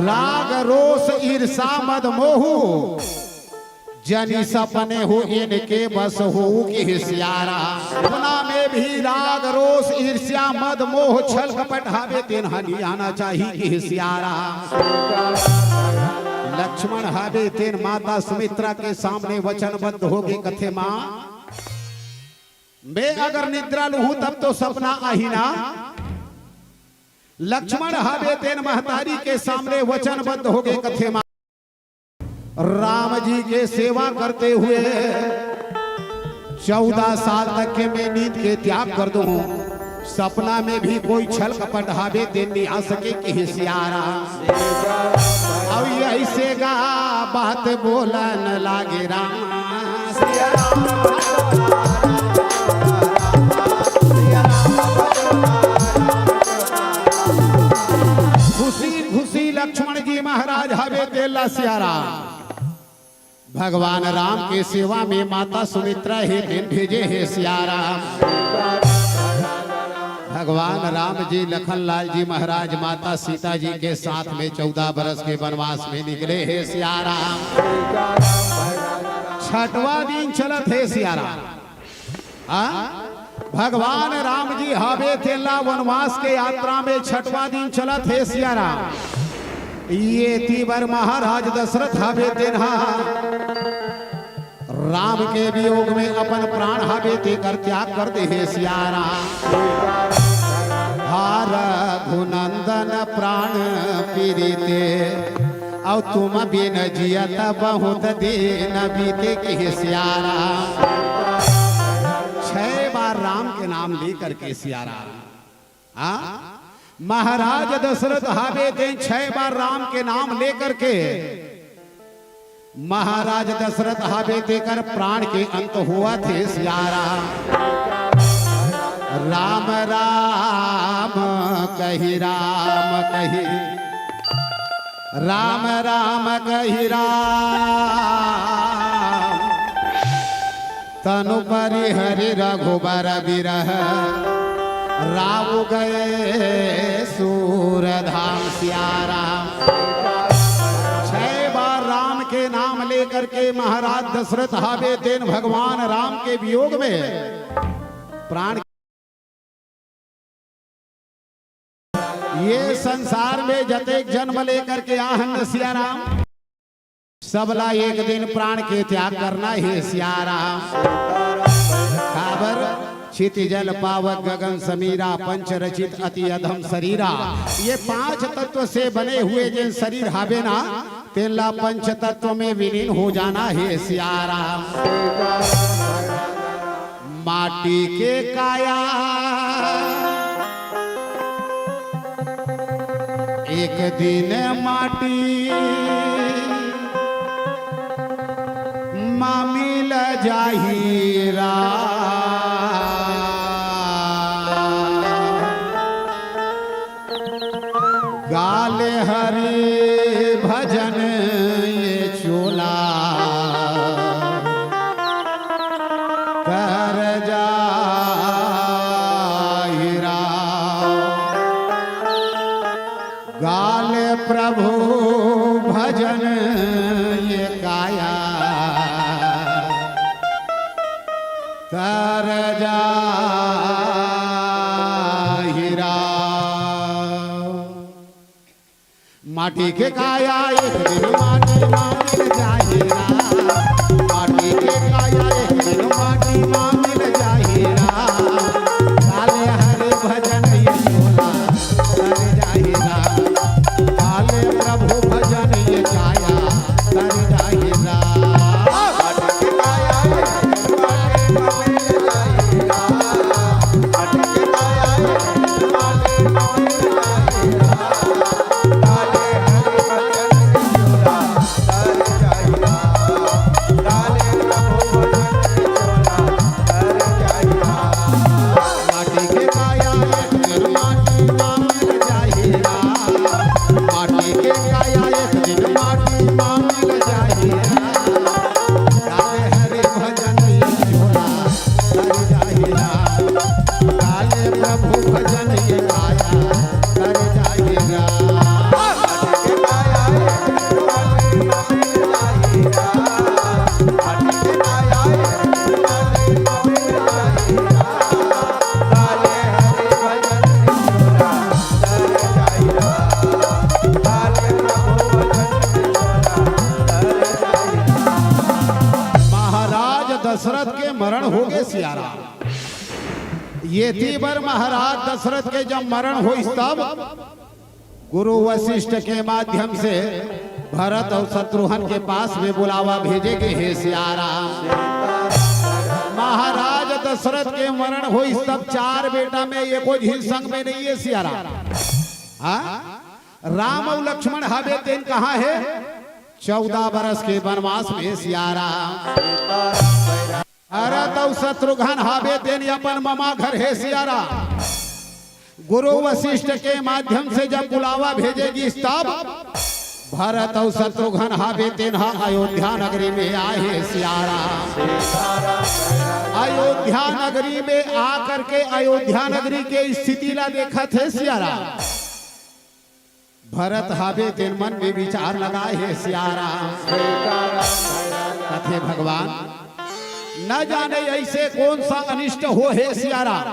राग रोष ईर्षा मद मोह, जनि सपने हो इनके बस हो किहे सियाराम। सपना में भी राग रोष ईर्ष्या मद मोह छल कपट हावे तेन ह नि आना चाही किहे सियाराम। लक्ष्मण हावे तेन माता सुमित्रा के सामने वचनबद्ध होगे कथे माँ, मैं अगर निद्रा लूहूं तब तो सपना आही ना। लक्ष्मण हावे तेन महतारी के सामने वचनबद्ध होगे कथे माँ, राम जी के सेवा करते हुए चौदह साल तक के मैं नींद के त्याग कर दूं, सपना में भी कोई छल कपट हावे तेन नि आ सके किहे सियाराम। अउ अइसे गा बात बोलन लागे राम। खुशी खुशी लक्ष्मण जी महाराज हावे तेन ला सियाराम। भगवान राम के सेवा में माता सुमित्रा हे तेन भेजे हे सियाराम। भगवान राम जी लखन लाल जी महाराज माता सीता जी के साथ में चौदह बरस के वनवास में निकले हे सियाराम। छठवां दिन चलत हे सियाराम। हाँ? भगवान राम जी हावे तेन ला वनवास के यात्रा में छठवां दिन चलत हे सियाराम। एती बर महाराज दशरथ हावे तेन हा राम के वियोग में अपन प्राण हावे तेकर त्याग कर दे हे सियाराम। हा रघुनंदन प्राण प्रीते, अउ तुम बिन जियत बहुत दिन बीते किहे सियाराम। छह बार राम के नाम लेकर के सियाराम। हाँ? महाराज दशरथ हावे तेन छह बार राम के नाम लेकर के महाराज दशरथ हावे तेकर प्राण के अंत होवत हे सियाराम। राम राम कहि राम कहि, राम राम कहि राम, तनु परिहरि रघुबर बिरह, राउ गए सूर धाम सियाराम। छह बार राम के नाम लेकर के महाराज दशरथ हावे तेन भगवान राम के वियोग में प्राण। ये संसार में जतेक जन्म लेकर के आहन सियाराम, सबला एक दिन प्राण के त्याग करना हे सियाराम। काबर? छिति जल पावक गगन समीरा, पंच रचित अति अधम सरीरा। ये पांच तत्व से बने हुए जेन सरीर हावे ना, तेन ला पंच तत्व में विलीन हो जाना हे सियाराम। माटी के काया एक दिन माटी मा मिल जाही राम। गाले हरि भजन ये चोला कर जाही राम। गाले प्रभु भजन ये काया तर जाही राम। माटी के काया एक दिन माटी मा मिल जाही राम। माटी के काया एक दिन माटी मा मिल जाही राम। दशरथ के मरण होगे सियाराम। एती बर महाराज दशरथ के जब मरण होइस तब गुरु वशिष्ठ के माध्यम से भरत अउ शत्रुघ्न के पास में बुलावा भेजे गे हे सियाराम। महाराज दशरथ के मरण होइस तब चार बेटा में एको झिन संग में नइ हे सियाराम। हाँ? राम अउ लक्ष्मण हाबे तेन कहाँ हे? चौदह बरस के बनवास में सियाराम। भरत अउ शत्रुघ्न हाबे तेन अपन ममा घर हे सियाराम। गुरु वशिष्ठ के माध्यम से जब बुलावा भेजे गिस तब भरत अउ शत्रुघ्न हाबे तेन ह अयोध्या नगरी में आए हे सियाराम। अयोध्या नगरी में आ करके अयोध्या नगरी के स्थिति ला देखत हे सियाराम। भरत हाबे तेन मन में विचार लगाए हे सियाराम। कथे भगवान, न जाने ऐसे कौन सा अनिष्ट हो हे सियाराम,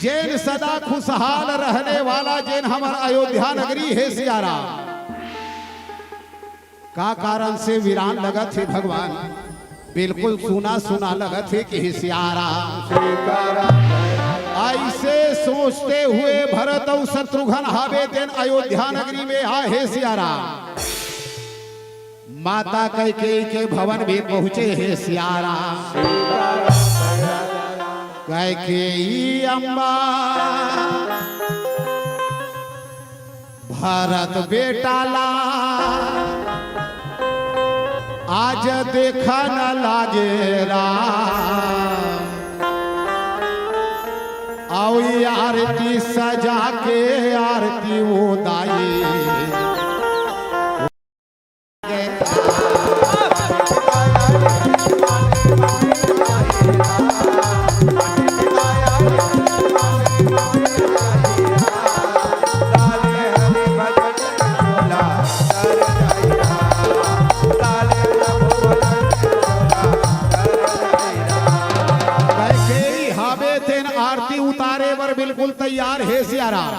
जेन सदा खुशहाल रहने वाला जेन हमर अयोध्या नगरी हे सियाराम, का कारण से वीरान लगत हे भगवान? बिल्कुल सूना सूना लगत हे कि सियाराम। ऐसे सोचते हुए भरत अउ शत्रुघ्न हाबे तेन अयोध्या नगरी में आए हे सियाराम। माता कैकेयी के भवन में पहुंचे हे सियाराम। कैकेयी अम्मा भरत बेटा ला आज देखन लागे राम। अउ ये आरती सजा के आरती उतारी। कैकेयी हाबे तेन आरती उतारे बर बिल्कुल तैयार हे सियाराम।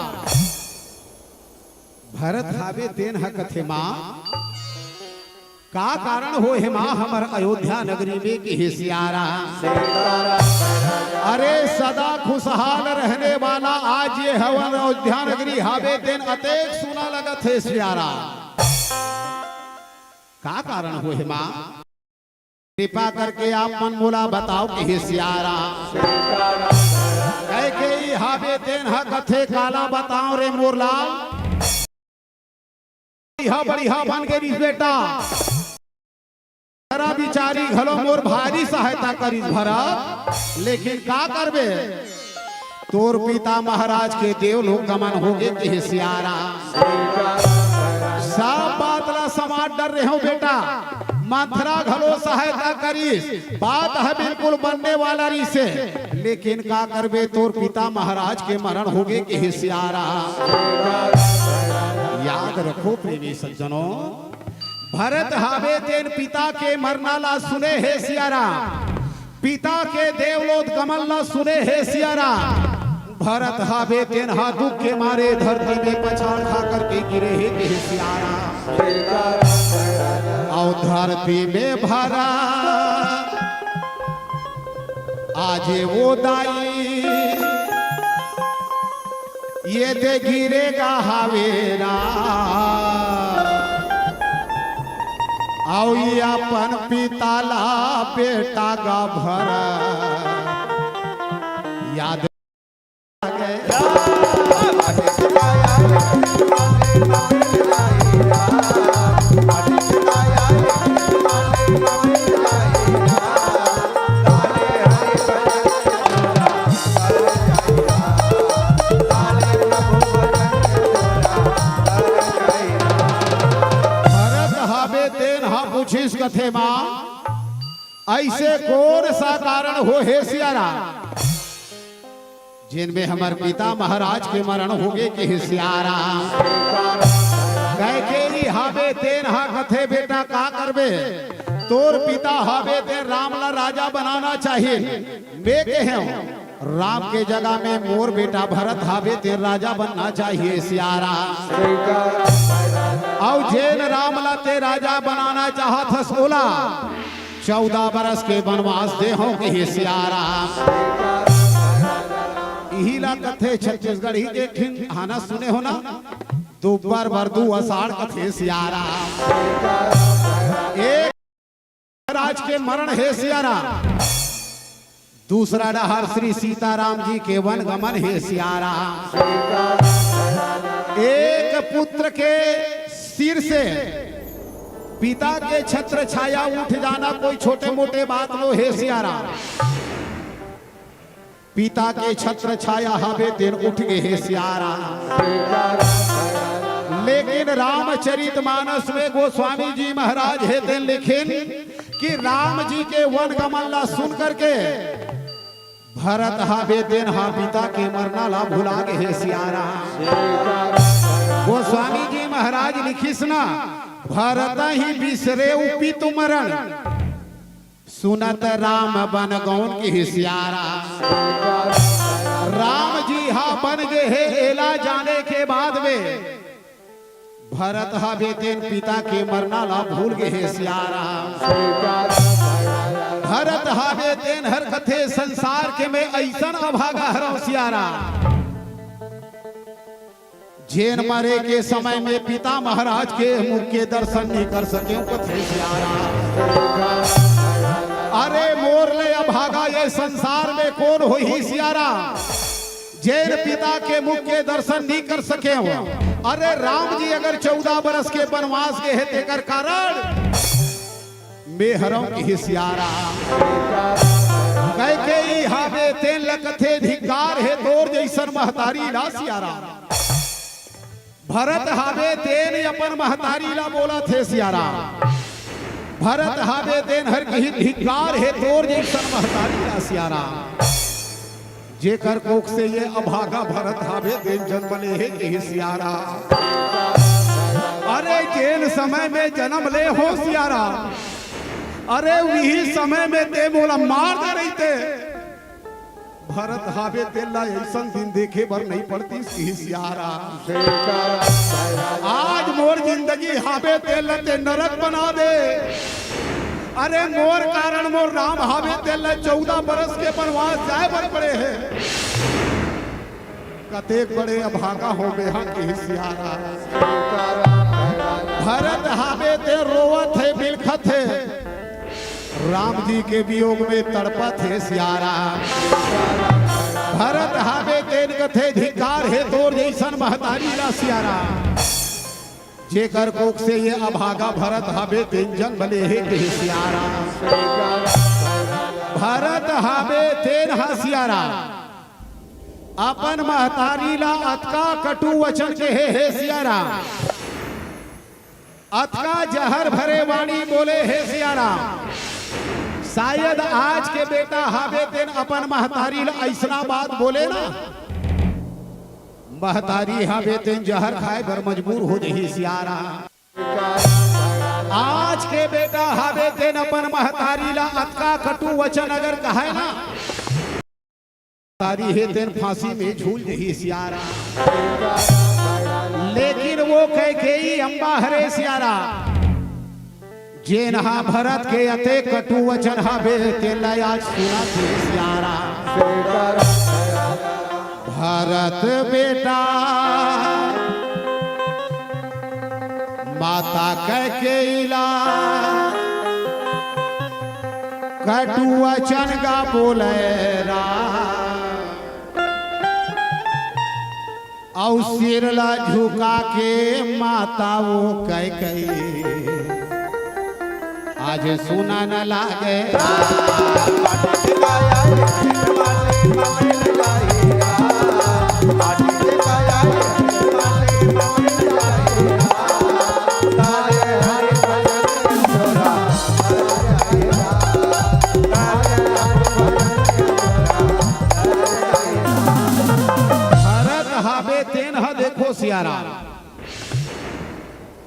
भरत हाबे तेन ह कथे, माँ, का कारण हो हे माँ हमर अयोध्या नगरी में कि हे सियाराम? अरे सदा खुशहाल रहने वाला आज ये हवन अयोध्या नगरी हाबे तेन अतेक सूना लगत हे सियाराम। का कारण हो हे माँ? कृपा करके आप मन मोला बताओ कि हे सियाराम। कैकेयी हाबे तेन ह कथे, काला बताओ रे मोर लाल। बढ़िया बढ़िया बन गे रिस बेटा। जरा बिचारी घलो मोर भारी सहायता करिस भरत, लेकिन का करबे, तोर पिता महाराज के देवलोक गमन होगे कि हे सियाराम। सब बात ला समाज डर रहे हो बेटा, मंथरा घलो सहायता करिस, बात ह बिल्कुल बनने वाला रिसे, लेकिन का करबे, तोर पिता महाराज के मरण होगे कि हे सियाराम। याद रखो प्रेमी सज्जनों, भरत हाबे तेन पिता के मरना ला सुने हे सियाराम, पिता के देवलोक गमन ला सुने हे सियाराम। भरत हाबे तेन हा दुख के मारे धरती में पछाड़ खा करके गिरे हे कि हे सियाराम। अउ धरती में भरत आज वो दाई ये दे गिरे गा हावे राम। अउ ये अपन पिता ला बेटा गा भरत याद आ गे। भरत हाबे तेन हा पूछिस कथे माँ, ऐसे कौन सा कारण हो हे सियाराम, जिनमें हमर पिता महाराज के मरण होगे कि हे सियाराम। कैकेयी हाबे तेन हा कथे, बेटा का करबे, तोर पिता हाबे तेन राम ला राजा बनाना चाहिए। मैं कहे हूँ, राम के जगह में मोर बेटा भरत हाबे तेन राजा बनना चाहिए सियाराम। अउ जेन राम ला ते राजा बनाना चाहत हस ओला चौदह बरस के बनवास दे हो कहे सियारा। इही ला कथे छत्तीसगढ़ी के एक ठिन गाना सुने हो ना, दुब्बर बरदू असाड़ कथे सियारा। एक महाराज के मरण हे सियारा, दूसरा डहर श्री सीताराम जी के वन गमन हे सियारा। एक पुत्र के सिर से पिता के छत्र छाया उठ जाना कोई छोटे मोटे बात नो हे सियारा। पिता के छत्र छाया हवे तेन उठ गे हे सियारा। लेकिन रामचरित मानस में गोस्वामी जी महाराज हे तेन लिखिन कि राम जी के वन गमन ला सुन करके भरत हवे तेन हा पिता के मरना ला भुला गे हे सियारा। गोस्वामी जी महाराज लिखिस ना, भरत ही बिसरे पितु मरण, सुनत राम बन गौन कहे सियारा। राम जी हा बन गे हे एला जाने के बाद में भरत हवे तेन पिता के मरना ला भूल गे हे सियारा। भरत हवे तेन हर कथे संसार के मैं अइसन अभागा हरव सियारा। जेन मरे के समय में पिता महाराज के मुख के दर्शन नहीं कर सके कथे सियारा। अरे मोर ले अभागा ये संसार में कौन होही सियारा, जेन पिता के मुख के दर्शन नहीं कर सके हो। अरे राम जी अगर चौदह बरस के बनवास गे हे तेकर कारण मैं हरव कहे सियारा। कैकेयी हवे तेन ल कथे धिक्कार हे तोर जइसन महतारी ला सियारा। भरत हवे तेन अपन महतारी ला बोलत हे सियारा। भरत हवे तेन हर कही धिक्कार हे तोर जइसन महतारी ला सियारा। जेकर कोख से ये अभागा भरत हवे तेन जन्म ले हे कहे सियारा। अरे जेन समय में जन्म ले हो सियारा, अरे वही समय में ते मोला मार दे रहिते, भरत हवे तेला अइसन दिन देखे बर नहीं पड़तिस कहे सियारा। आज मोर जिंदगी हवे तेला ते नरक बना दे। अरे मोर कारण मोर राम हवे तेला चौदह बरस के बनवास जाए बर पड़े हे। कतेक बड़े अभागा हो बेहा कहे सियारा। भरत हवे ते रोवत हे, बिलखत हे, राम जी के वियोग में तड़पत हे सियारा। भरत हवे तेन कथे धिक्कार हे तोर जइसन महतारी ला सियारा। जेकर कोख से ये अभागा भरत हवे तेन जन्म ले हे कहे सियारा। भरत हवे तेन हा सियारा अपन महतारी ला अतका कटु वचन कहे हे सियारा, अतका जहर भरे वाणी बोले हे सियारा। शायद आज के बेटा हवे तेन अपन महतारी ला अइसना बात बोले ना, महतारी हवे तेन जहर खाए बर मजबूर हो जही सियारा। आज के बेटा हवे तेन अपन महतारी ला अतका कटु वचन अगर कहे ना, महतारी हे तेन फांसी में झूल जही सियारा। लेकिन वो कैकेयी अम्बा हरे सियारा, जेन हा भरत के अतेक कटु वचन हवे तेला आज सुनत हे सियारा। भरत बेटा माता कैकेयी ला कटु वचन गा बोले राम, अउ सिर ला झुका के माता वो कैकेयी आज सुनन लागे। भरत हाबे तेन ह देखो सियाराम,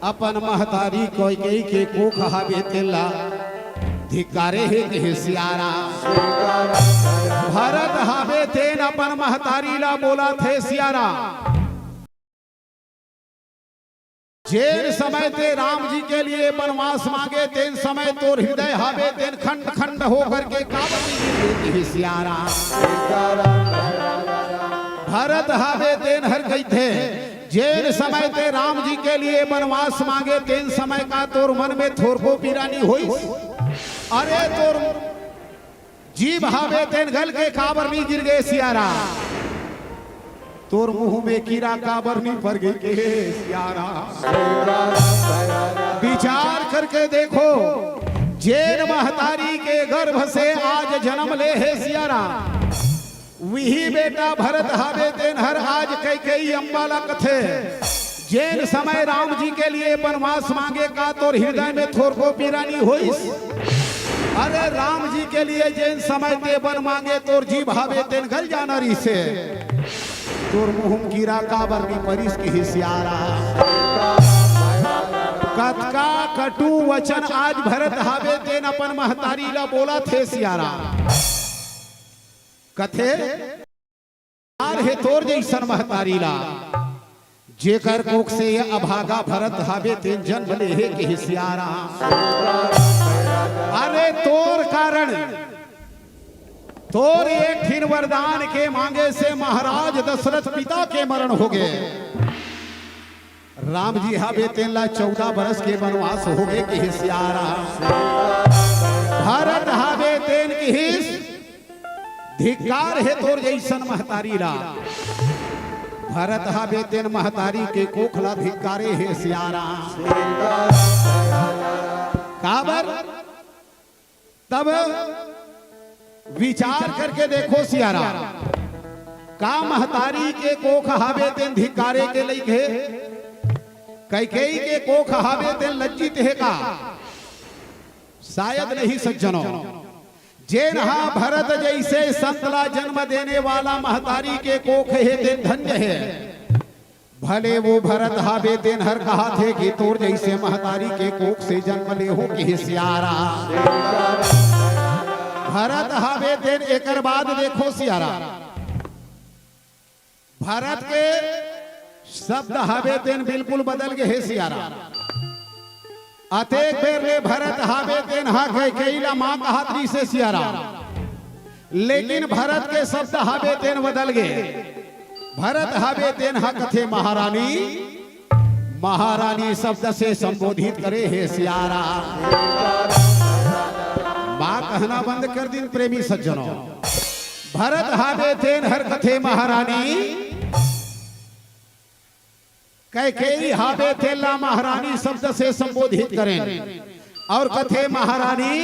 अपन महतारी कैकेयी के कोख हाबे तेन ला धिक्कारे हे कहे सियाराम। भरत हाबे तेन अपन महतारी ला बोलत हे सियाराम। जेन समय ते राम जी के लिए बनवास मांगे, तेन समय तोर हृदय हावे तेन खंड खंड होकर के काबर नहीं गिर गे, कहे सिया राम। भरत हावे तेन हर कहिथे, जेन समय ते राम जी के लिए बनवास मांगे, तेन समय का तोर मन में थोरको पीरा नहीं होइस? अरे तोर जीभ हावे तेन गल के काबर नहीं गिर गे सिया राम? तोर मुंह में कीरा काबर नहीं पर गे, कहे सिया राम? विचार करके देखो, जेन महतारी के गर्भ से आज जन्म ले हे सिया राम, वही बेटा भरत हावे तेन हर आज कैकेयी अम्बा ला कथे, जेन समय राम जी के लिए बनवास मांगे का तोर हृदय में थोरको पीरा नहीं होइस? अरे राम जी के लिए जेन समय ते बन मांगे तोर जीभ हावे तेन गल जाना रहिसे, तोर मुंह में कीरा काबर नहीं परिस, कहे सिया राम? कतका कटु वचन आज भरत हावे तेन अपन महतारी ला बोलथे सिया राम। कथे, यार हे तोर जइसन महतारी ला, जेकर कोख से ये अभागा भरत हावे तेन जन्म ले हे, कहे सिया राम। अरे तोर कारण, तोर एक ठिन वरदान के मांगे से महाराज दशरथ पिता के मरण हो गे। राम जी हावे तेन ला चौदह बरस के बनवास हो गे, कहे सिया राम। भरत हावे तेन किहिस, धिक्कार हे तोर जइसन महतारी ला। भरत हावे तेन महतारी के कोख ला धिक्कारे हे सिया राम। काबर? तब विचार करके देखो सिया राम, का महतारी के कोख हावे तेन धिक्कारे के लइक हे? कैकेयी के कोख हावे तेन लज्जित हे का? शायद नहीं सज्जनों। जेन हा भरत जइसे संत ला जन्म देने वाला महतारी के कोख हे तेन धन्य हे। भले वो भरत हावे तेन हर कहाथे कि तोर जइसे महतारी के कोख से जन्म ले हो, कहे सिया राम। भरत हावे तेन एकर बाद देखो सिया राम, भरत के शब्द हावे तेन बिल्कुल बदल गे हे सिया राम। अतेक बेर ले भरत हावे तेन हा कैकेयी ला माँ कहत रहिसे सिया राम, लेकिन भरत के शब्द हावे तेन बदल गे। भरत हावे तेन हा कथे महारानी, महारानी शब्द से संबोधित करे हे सिया राम। माँ कहना बंद कर दिन प्रेमी सज्जनों। भरत हावे तेन हर कथे महारानी, कैकेयी हावे तेन ला महारानी शब्द से संबोधित करें और कथे महारानी,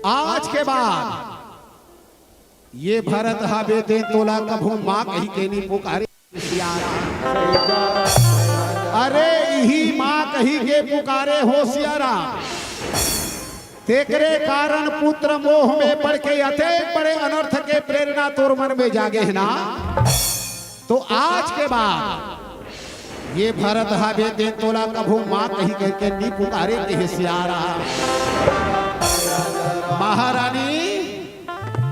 आज के बाद ये भरत हावे तेन तोला कभू माँ कही के नहीं पुकारे सिया राम। अरे इही माँ कही के पुकारे हो सिया राम। तेकरे कारण पुत्र मोह में पड़ के अतेक बड़े अनर्थ के प्रेरणा तोर मन में जागे हे ना, तो आज के बाद ये भरत हावे तेन तोला कभू माँ कही करके नी पुकारे, कहे सिया राम। महारानी,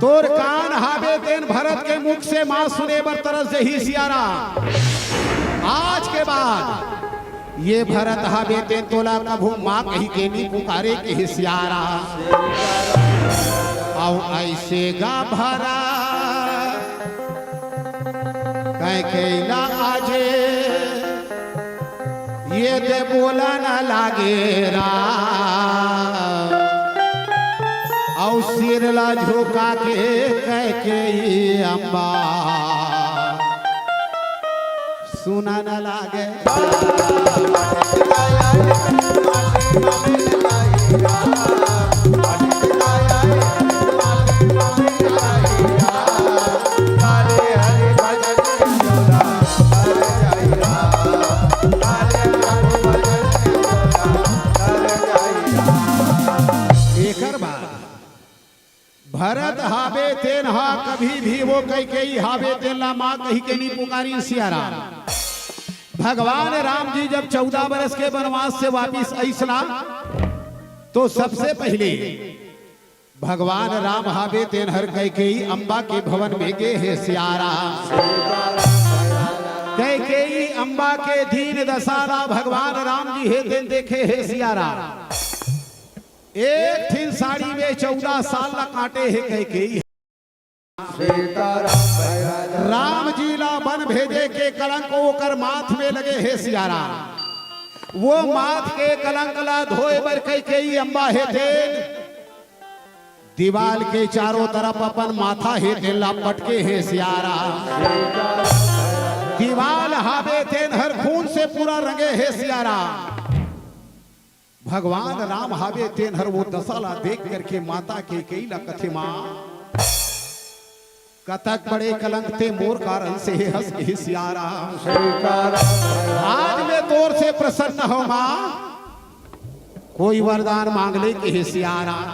तोर कान हावे तेन भरत के मुख से माँ सुने बर तरस जही सिया राम। आज के बाद ये भरत हावे तेन तोला कभू माँ कही के नी पुकारे, कहे सिया राम। अउ अइसे गा भरत कैकेयी ला आजे, ये दे बोलन लागे राम। अउ सिर ला झुका के कैकेयी अम्मा सुनन लागे। एकर बाद भरत हावे तेन हा कभी भी वो कैकेयी हावे तेन ला माँ कही के नी पुकारिन सिया राम। भगवान राम जी जब चौदह बरस के बनवास से वापिस अइस ना, तो सबसे पहिले भगवान राम हावे तेन हर कैकेयी अम्बा के भवन में गे हे सिया राम। कैकेयी अम्बा के दीन दशा ला भगवान राम जी हे तेन देखे हे सिया राम। एक ठिन साड़ी में चौदह साल ला काटे हे कैकेयी। राम जी ला वन भेजे के कलंक ओकर माथ में लगे हे सिया राम। वो माथ के कलंक ला धोए बर कैकेयी अम्बा हे तेन दीवाल के चारों तरफ अपन माथा हे तेन ला पटके हे सिया राम। दीवाल हावे तेन हर खून से पूरा रंगे हे सिया राम। भगवान राम हावे तेन हर वो दशा ला देख करके माता कैकेयी ला कथे, माँ, कतक बड़े कलंक ते मोर कारण से हस हे सिया राम। आज मैं तोर से प्रसन्न हौं माँ, कोई वरदान मांग ले के हे सिया राम।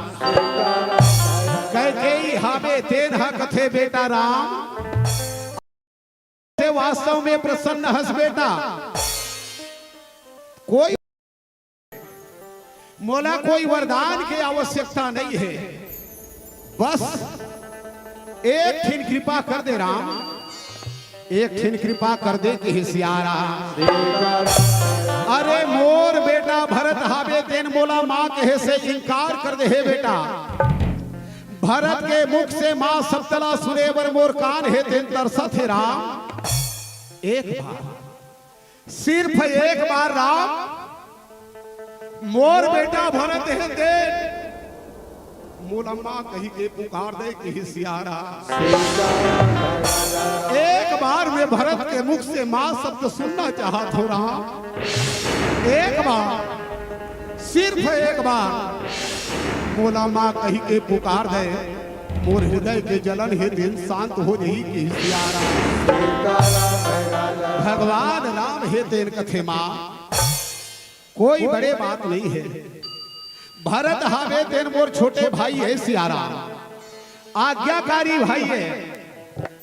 कैकेयी हावे तेन ह कथे, बेटा राम, ते वास्तव में प्रसन्न हस बेटा, कोई, मोला कोई वरदान के आवश्यकता नहीं है, बस एक ठिन कृपा कर दे राम, एक ठिन कृपा कर दे के हे सिया राम। अरे मोर बेटा भरत हावे तेन मोला माँ कहे से इनकार कर दे हे बेटा। भरत के मुख से माँ शब्द ला सुने बर मोर कान हे तेन तरसत हे राम। एक बार, सिर्फ एक बार राम, मोर बेटा भरत हे तेन मोला माँ कही के पुकार दे के हे सिया राम। एक बार मैं भरत के मुख से माँ शब्द सुनना चाहत हौं राम। एक बार, सिर्फ एक बार मोला माँ कही के पुकार दे, मोर हृदय के जलन हे तेन शांत हो जाही के हे सिया राम। भगवान राम हे तेन कथे, माँ, कोई बड़े बात नहीं है। भरत हावे तेन मोर छोटे भाई हे सिया राम, आज्ञाकारी भाई हे।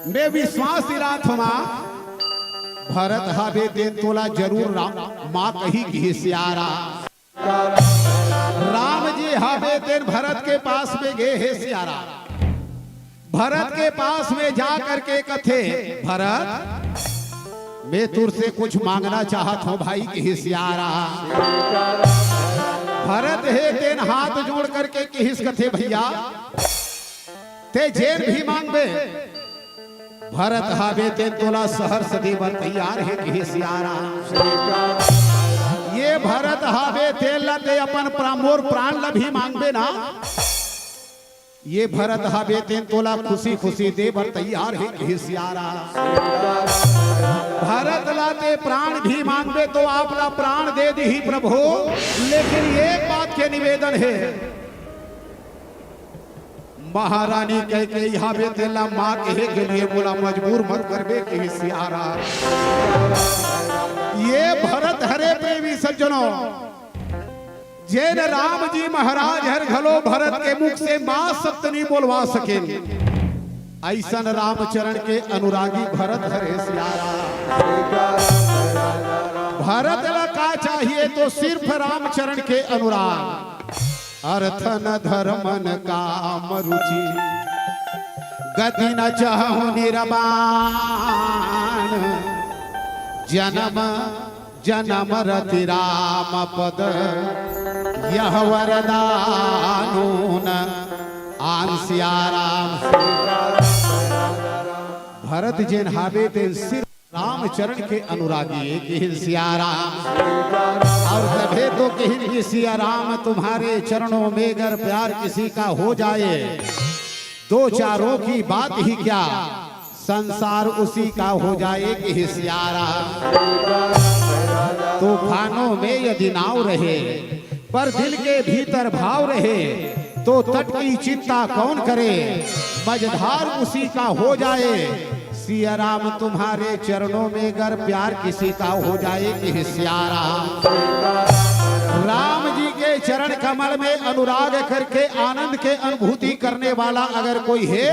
मैं विश्वास दिलात हौं माँ, भरत हावे तेन तोला जरूर राम माँ कही के हे सिया राम। राम जी हावे तेन भरत के पास में गे हे सिया राम। भरत के पास में जा करके कथे, भरत, मैं तुर से कुछ मांगना चाहत हौं भाई के हे सिया राम। भरत हे तेन हाथ जोड़ करके किहिस कथे, भैया, ते जेन भी मांगबे, भरत हावे तेन तोला सहर्ष दे बर तैयार हे के हे सिया राम। ये भरत हावे तेन ला ते अपन प्रा-, मोर प्राण ला भी मांगबे ना, ये भरत हावे तेन तोला खुशी खुशी दे बर तैयार हे के हे सिया राम। भरत ला ते प्राण भी मांगबे तो आप ला प्राण दे दिही प्रभु, लेकिन एक बात के निवेदन हे, महारानी कैकेयी हावे तेला माँ कहे के लिए मोला मजबूर मत करबे के हे सिया राम। ये भरत हरे प्रेमी सज्जनों, जेन राम जी महाराज हर घलो भरत के मुख से माँ शब्द नी बोलवा सकेन, अइसन रामचरण के अनुरागी भरत हरे सिया राम। भरत ला का चाहिए तो सिर्फ रामचरण के अनुराग। अर्थ न धर्म न काम रुचि, गति न चाहु निरबान। जनम जनम रति राम पद, यह वरदान न आन सिया राम। भरत जेन हावे तेन सिर्फ रामचरण के अनुरागी के हे सिया राम। और तभे तो कहिन कि सिया राम तुम्हारे चरणों में अगर प्यार किसी का हो जाए, दो चारों की बात ही क्या, संसार उसी का हो जाए के हे सिया राम। तूफानों में यदि नाव रहे, पर दिल के भीतर भाव रहे, तो तट की चिंता कौन करे, मझधार उसी का हो जाए। सिया राम तुम्हारे चरणों में अगर प्यार किसी का हो जाए के हे सिया राम। राम जी के चरण कमल में अनुराग करके आनंद के अनुभूति करने वाला अगर कोई हे,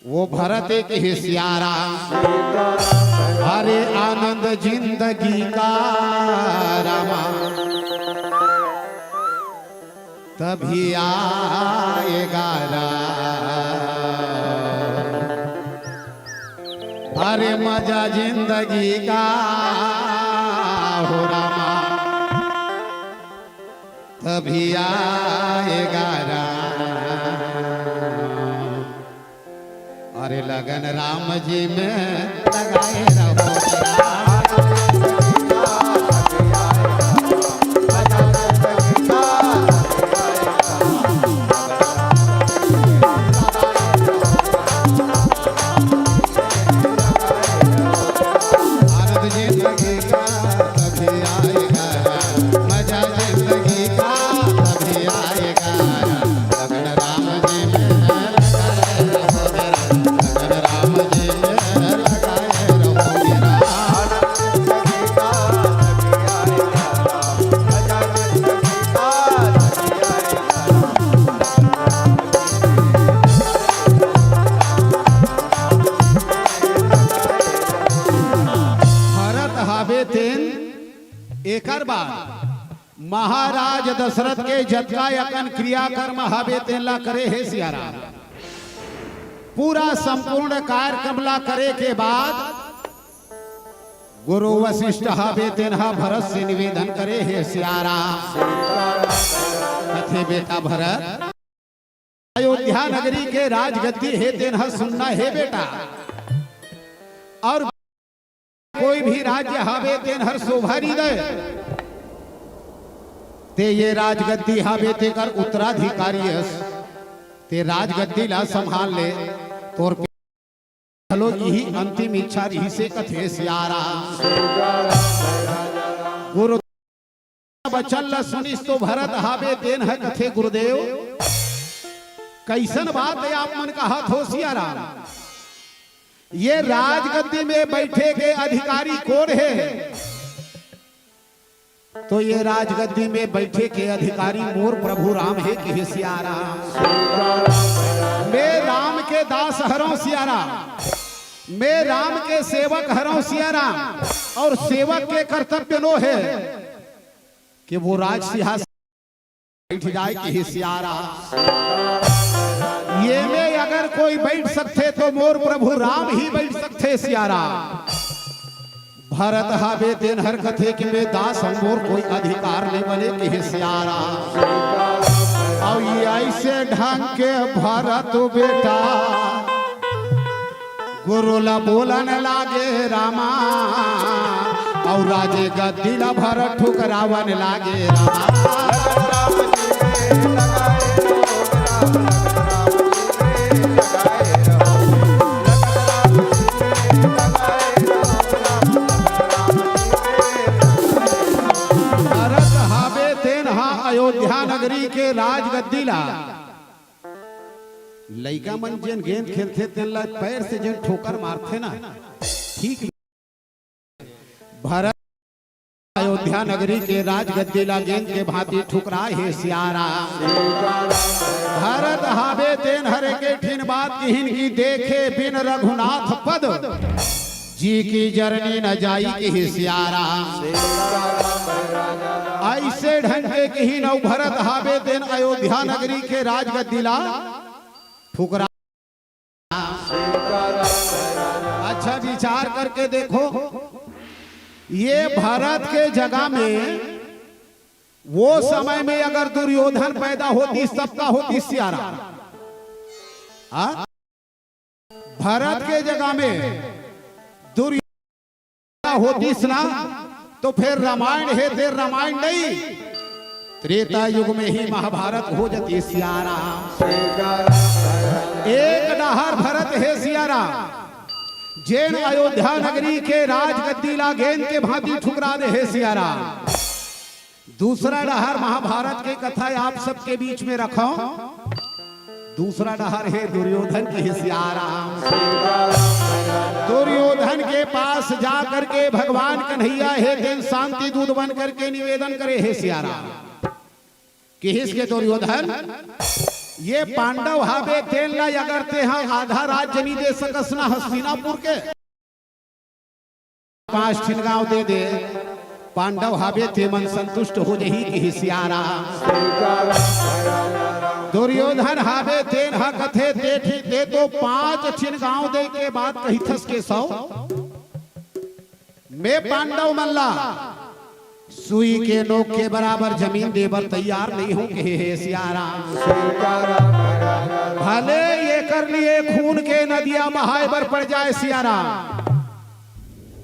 वो भरत के हे सिया राम। अरे आनंद जिंदगी का रामा, तभी आएगा राम। अरे मजा जिंदगी का हो रामा, तभी आएगा राम। अरे लगन राम जी में लगाए रहो राम। आनंद जिंदगी का तभी आएगा, मजा जिंदगी का तभी आएगा। लगन राम जी में लगाए रहो मेरा, लगन राम जी में लगाए रहो मेरा। भरत हाबे तेन, एकर बाद महाराज दशरथ के जतका अकन क्रियाकर्म हाबे तेन ला करे हे सियाराम। पूरा संपूर्ण कार्यक्रम ला करे के बाद गुरु वशिष्ठ हाबे तेन हा भरत से निवेदन करे हे सियाराम। कथे बेटा भरत, अयोध्या नगरी के राजगद्दी हे तेन ह सुन्ना हे बेटा, अउ कोई भी राज्य हावे तेन हर शोभा नइ दय। ते ये राजगद्दी हावे तेकर उत्तराधिकारी अस, ते राजगद्दी ला संभाल ले। तोर घलो इही अंतिम इच्छा रिहिसे कथे सियाराम। गुरु बचन ल सुनिस तो भरत हाबे तेन ह कथे गुरुदेव, कइसन बात हे आप मन कहत हो सियाराम? ये राजगद्दी में बइठे के अधिकारी कोन हे? तो ये राजगद्दी में बइठे के अधिकारी मोर प्रभु राम हे कहे सियाराम। मैं राम के दास हरंव सियाराम, मैं राम के सेवक हरंव सियाराम। अउ सेवक के कर्तव्य नो हे कि वो राज सिंहासन बइठ जाय कहे सियाराम। ये में अगर कोई बइठ सकथे तो मोर प्रभु राम ही बइठ सकथे सियाराम। भरत हाबे तेन हर कथे कि मैं दास हंव, मोर कोई अधिकार नइ बने कहे सियाराम। अउ ये अइसे ढंग के भरत बेटा गुरु ला बोलन लागे रामा, अउ राजगद्दी ला भरत ठुकरावन लागे रामा। भरत हाबे तेन हा अयोध्या नगरी के राजगद्दी ला लइका मन जेन गेंद खेलथे, तेन ला पैर से जेन ठोकर मारथे ना, ठीक भरत अयोध्या नगरी के राजगद्दी ला गेंद के भांति ठुकराय हे सियाराम। भरत हाबे तेन हर एके ठिन बात किहिन कि देखे बिन रघुनाथ पद, जी की जरनी न जाई कहे सियाराम। अइसे ढंग के किहिन अउ भरत हाबे तेन अयोध्या नगरी के राजगद्दी ला ठुकरा। अच्छा विचार करके देखो, ये भरत के जगह में वो समय में अगर दुर्योधन पैदा होतिस तब का होतिस सियाराम? हाँ? भरत के जगह में दुर्योधन होतिस ना, तो फेर रामायण हे तेर रामायण नइ, त्रेता युग में ही महाभारत हो जातिस सियाराम। एक डहर भरत हे सियाराम, जेन अयोध्या नगरी के राजगद्दी ला गेंद के भांति ठुकरा दे हे सियाराम। दूसरा डहर महाभारत के कथा आप सबके बीच में रखंव। दूसरा डहर हे दुर्योधन कहे सियाराम। दुर्योधन के पास जा करके भगवान कन्हैया हे तेन शांति दूत बन करके निवेदन करे हे सियाराम। किहिस के दुर्योधन, ये पांडव हाबे तेन ला अगर तेहा आधा राज्य नइ दे सकस ना हस्तिनापुर के, पांच ठिन गांव दे दे, पांडव हाबे तेमन संतुष्ट हो जही कहे सियाराम। दुर्योधन हावे तेन ह कथे, ते ठीक, ते तो पांच ठिन गांव दे के बात कहिथस केसव। मैं पांडव मन ला सुई के नोक के बराबर जमीन दे बर तैयार नहीं हूं, कहे हे सियाराम। भले एकर लिए खून के नदिया बहाए बर पड़ जाए सियाराम,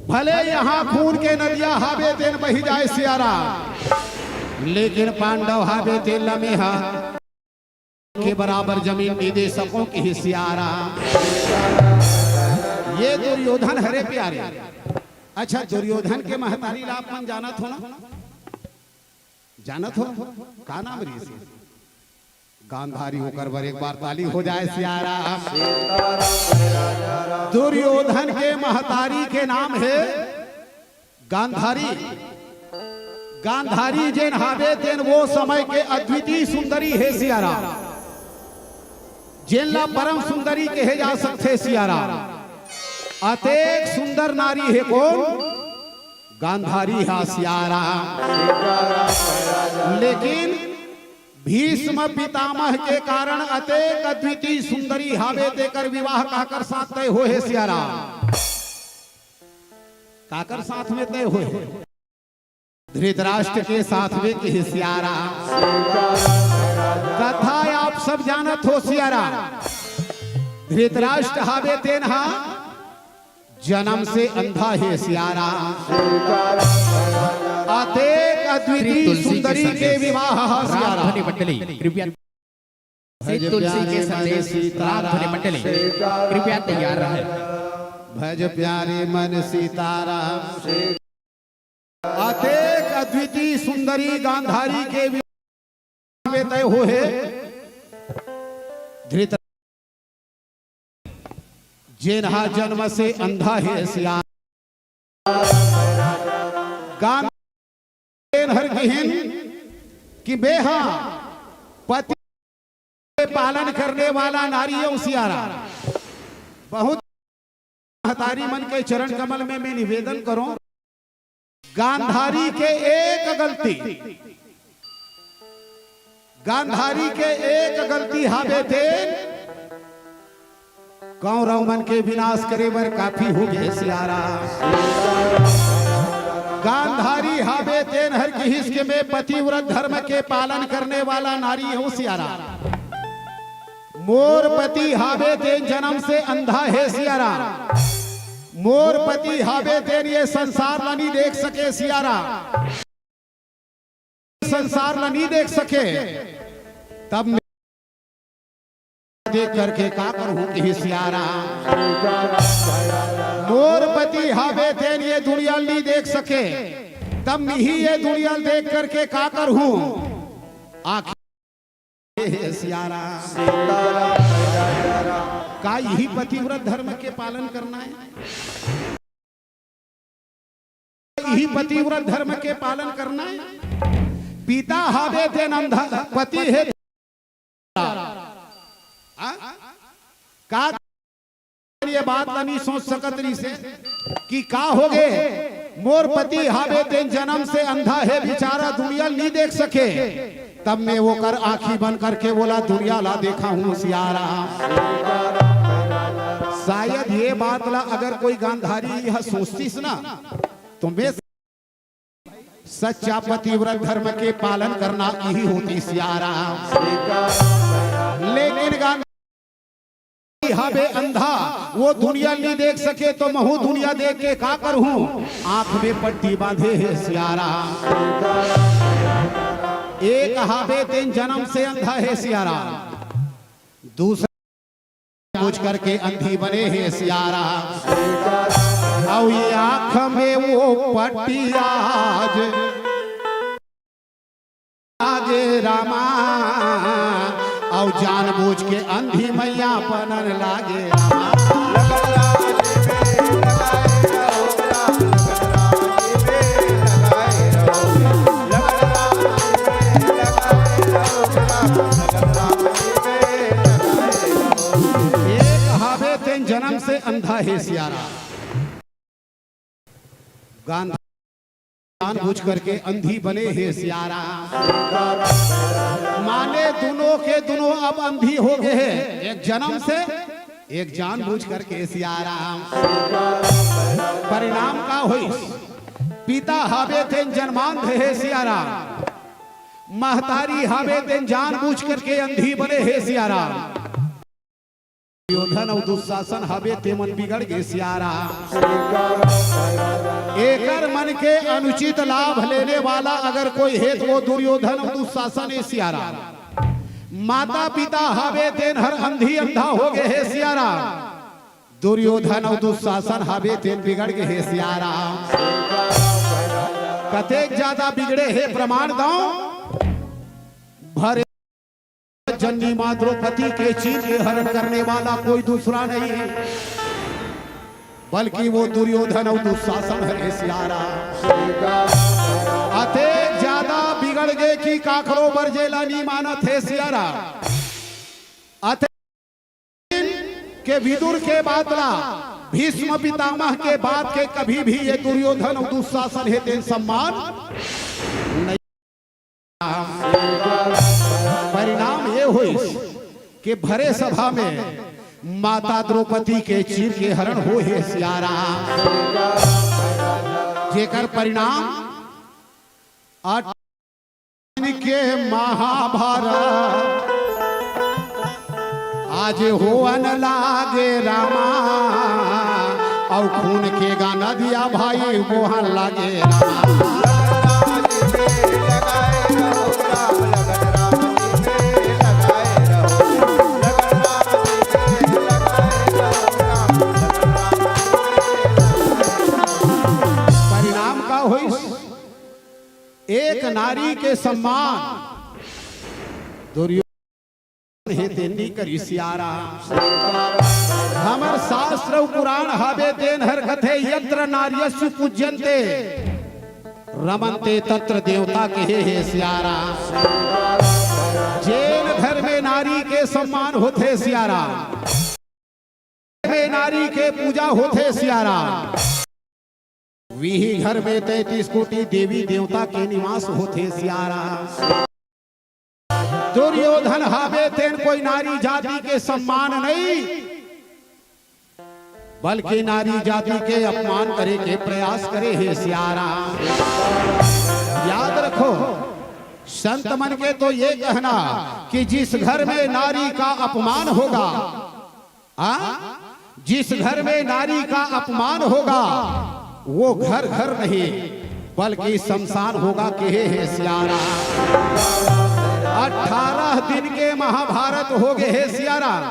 भले यहां खून के नदिया हावे तेन बही जाए सियाराम, लेकिन पांडव हावे तेन ल मेहा के बराबर जमीन नहीं दे सकों, कहे सियाराम। ये दुर्योधन हरे प्यारे। अच्छा, दुर्योधन के महतारी ला आप मन जानत हो ना? जानत हो? का नाम रहिस? गांधारी। ओकर बर एक बार ताली हो जाए सियाराम। दुर्योधन के महतारी के नाम हे गांधारी। गांधारी जेन हावे तेन वो समय के अद्वितीय सुंदरी हे सियाराम, जेन ला परम सुंदरी कहे जा सकथे सियाराम। अतेक सुंदर नारी हे कोन? गांधारी हा सियाराम। लेकिन भीष्म पितामह के कारण अतेक अद्वितीय सुंदरी हावे तेकर विवाह काकर साथ तय होए हे सियाराम? काकर साथ में तय होए? धृतराष्ट्र के साथ में, कहे सियाराम। कथा आप सब जानत हो सियाराम। धृतराष्ट्र हावे तेन हा जनम से अंधा हे सियाराम। अतेक अद्वितीय सुंदरी के विवाह हा सियाराम। रामधुनी मंडली कृपया। श्री तुलसी के संदेश। रामधुनी मंडली कृपया तैयार रहे। भज प्यारे मन सीताराम। अतेक अद्वितीय सुंदरी गांधारी के विवाह में तय होए हे धृत जेन हा जन्म से अंधा हे सियाराम। गांधारी तेन हर किहिन कि मैं हा पति के पालन करने वाला नारी हूं सियाराम। बहुत महतारी मन के चरण कमल में मैं निवेदन करूं, गांधारी के एक गलती, गांधारी के एक गलती हावे तेन कौरव मन के विनाश करे बर काफी होगे सियाराम। गांधारी हावे तेन हर किहिस के मैं पतिव्रत धर्म के पालन करने वाला नारी हूं सियाराम। मोर पति हावे तेन जनम से अंधा हे सियाराम। मोर पति हावे तेन ये संसार ला नहीं देख सके सियाराम। संसार ला नहीं देख सके, तब मैं देख करके का करहूं, कहे सियाराम। मोर पति हावे तेन ये दुनिया नहीं देख सके, तब मैं ही ये दुनिया देख करके का करहूं। आखिर हे सियाराम। का यही पतिव्रत धर्म के पालन करना है? यही पतिव्रत धर्म के पालन करना है? पिता हावे तेन अंधा, पति हे। आ? का ये बात ला नहीं सोच सकत रहिसे कि का होगे, मोर पति हावे तेन जनम से अंधा हे, बेचारा दुनिया नहीं देख सके, तब मैं ओकर आंखी बंद करके बोला दुनिया ला देखा हूं सियाराम। शायद ये बात ला अगर कोई गांधारी यह सोचतीस ना, तो मैं सच्चा पतिव्रत धर्म के पालन करना यही होती सियाराम। लेकिन गांधी हावे अंधा, वो दुनिया नहीं देख सके, तो महू दुनिया देख के का करहूं? आंख में पट्टी बांधे हे सियाराम। एक हावे तेन जनम से अंधा हे सियाराम, दूसरा पूछ करके अंधी बने हे सियाराम। अउ ये आंख में वो पट्टी आज लागे रामा, अउ जानबूझ के अंधी मैया बनन लागे रामा। एक हावे तेन जनम से अंधा हे सियाराम। गांधारी जानबूझ करके अंधी बने हे सियाराम। माने दुनों के दुनों अब अंधी हो गए हे, एक जन्म से, एक जानबूझ करके सियाराम। परिणाम का होइस? पिता हावे तेन जन्मांध हे सियाराम, महतारी हावे तेन जानबूझ करके अंधी बने हे सियाराम। दुर्योधन अउ दुशासन हवे तेमन बिगड़ गे सियाराम। एकर मन के अनुचित लाभ लेने वाला अगर कोई हे त वो दुर्योधन अउ दुशासन हे सियाराम। माता पिता हवे तेन हर अंधी अंधा हो गे हे सियाराम। दुर्योधन अउ दुशासन हवे तेन बिगड़ गे हे सियाराम। कतेक ज्यादा बिगड़े हे प्रमाण दंव। भरे जन्नी माँ द्रौपदी के चीर के हरण करने वाला कोई दूसरा नहीं, बल्कि वो दुर्योधन अउ दुशासन हरे सियाराम। अतेक ज्यादा बिगड़ गे कि काकरो बर जेला नी मानत हे सियाराम। अतेक के विदुर के बात ला, भीष्म पितामह के बात के कभी भी ये दुर्योधन अउ दुशासन हे तेन सम्मान नहीं। परिणाम ये होइस के भरे सभा में माता द्रौपदी के चीर के हरण हो हे सियाराम। जेकर परिणाम अट के महाभारत आज होवन लागे रामा, अउ खून के गा नदिया भाई बोहन लागे रामा। परिणाम का होइस? एक नारी के सम्मान दुर्योधन हे तेन नी करिस सियाराम। हमर शास्त्र अउ पुराण हावे तेन हर कथे, "यत्र नार्यस्तु पूज्यन्ते रमन्ते तत्र देवता" कहे हे सियाराम। जेन घर में नारी के सम्मान होथे सियाराम, में नारी के पूजा होथे सियाराम, विही घर में तैंतीस कोटि देवी देवता के निवास होथे सियाराम। दुर्योधन हावे तेन कोई नारी जाति के सम्मान नहीं, बल्कि नारी जाति के अपमान करे के प्रयास करे हे सियाराम। याद रखो, संत मन के तो ये कहना कि जिस घर में नारी का अपमान होगा, हाँ, जिस घर में नारी का अपमान होगा, वो घर घर नहीं, बल्कि शमशान होगा, कहे हे सियाराम। अठारह दिन के महाभारत हो गए हे सियाराम।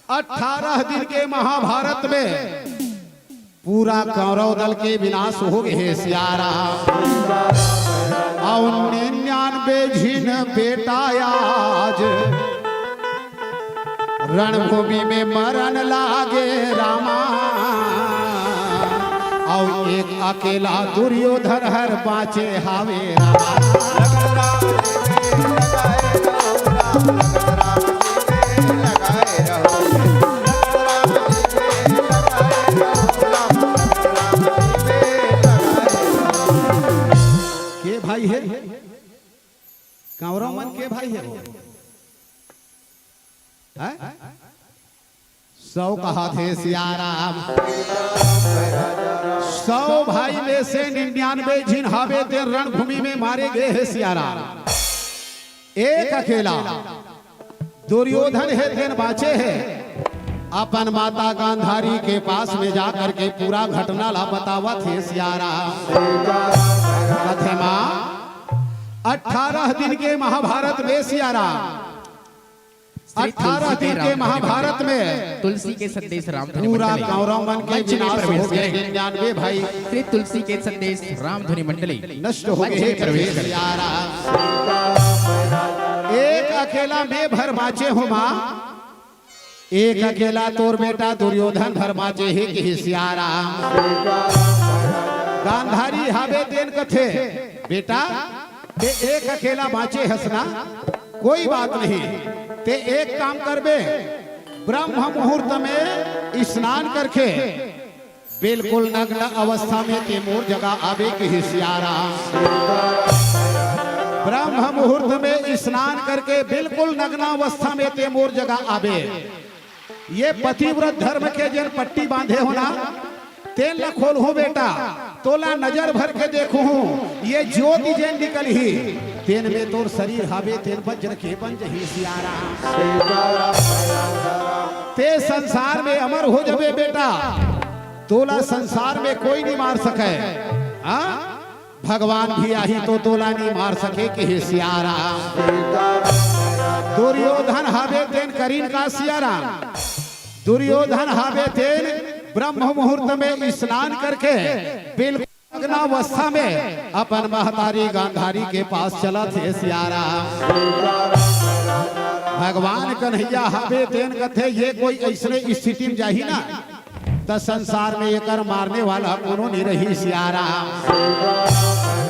अठारह दिन के महाभारत में पूरा कौरव दल के विनाश हो गए हे सियाराम। अउ निन्यानवे झिन बेटा आज रणभूमि में मरन लागे रामा, अउ एक अकेला दुर्योधन हर बाँचे हावे रामा। के भाई हे? कौरव मन के भाई हे वो? हैं? सौ कहाथे सियाराम। सौ भाई में से निन्यानवे झिन हावे तेन रणभूमि में मारे गए हे सियाराम। एक अकेला दुर्योधन हे तेन बाँचे हे। अपन माता गांधारी के पास में जा करके पूरा घटना ला बतावत हे सियाराम। कथे माँ, अठारह दिन के महाभारत में सियाराम, अठारह दिन के महाभारत में तुलसी के संदेश रामधुनी पूरा मंडली कौरव मन के मंच में विनाश प्रवेश हो गए। करें। निन्यानवे भाई श्री तुलसी के संदेश रामधुनी मंडली नष्ट हो मंच गए। में प्रवेश करें। सियाराम, एक अकेला मैं भर बाँचे हों माँ, एक अकेला तोर बेटा दुर्योधन भर बाँचे हे, कहे सियाराम। गांधारी हावे तेन कथे, बेटा, ते एक अकेला बाँचे हस ना, कोई बात नहीं, ते एक काम करबे, ब्रह्म मुहूर्त में स्नान करके बिल्कुल नग्न अवस्था में ते मोर जगह आबे, कहे सियाराम। ब्रह्म मुहूर्त में स्नान करके बिल्कुल नग्न अवस्था में ते मोर जगह आबे। ये पतिव्रत धर्म के जेन पट्टी बांधे हो ना, तेन ला खोलहूं बेटा, तोला नजर भर के देखहूं, ये ज्योति जेन निकलही, तेन में तोर शरीर हाबे, तेन वज्र के बन जही सियाराम। ते संसार में अमर हो जबे बेटा, तोला संसार में कोई नहीं मार सके। हाँ, भगवान भी आही तो तोला नहीं मार सके, कहे सियाराम। दुर्योधन हाबे तेन करिन का सियाराम। दुर्योधन हाबे तेन ब्रह्म मुहूर्त में स्नान करके बिल्कुल नग्नावस्था में अपन महतारी गांधारी के पास चलत हे सियाराम। भगवान कन्हैया हाबे तेन कथे, ये कोई ऐसने स्थिति में जाही ना, त संसार में एकर मारने वाला कोनो नहीं रही सियाराम।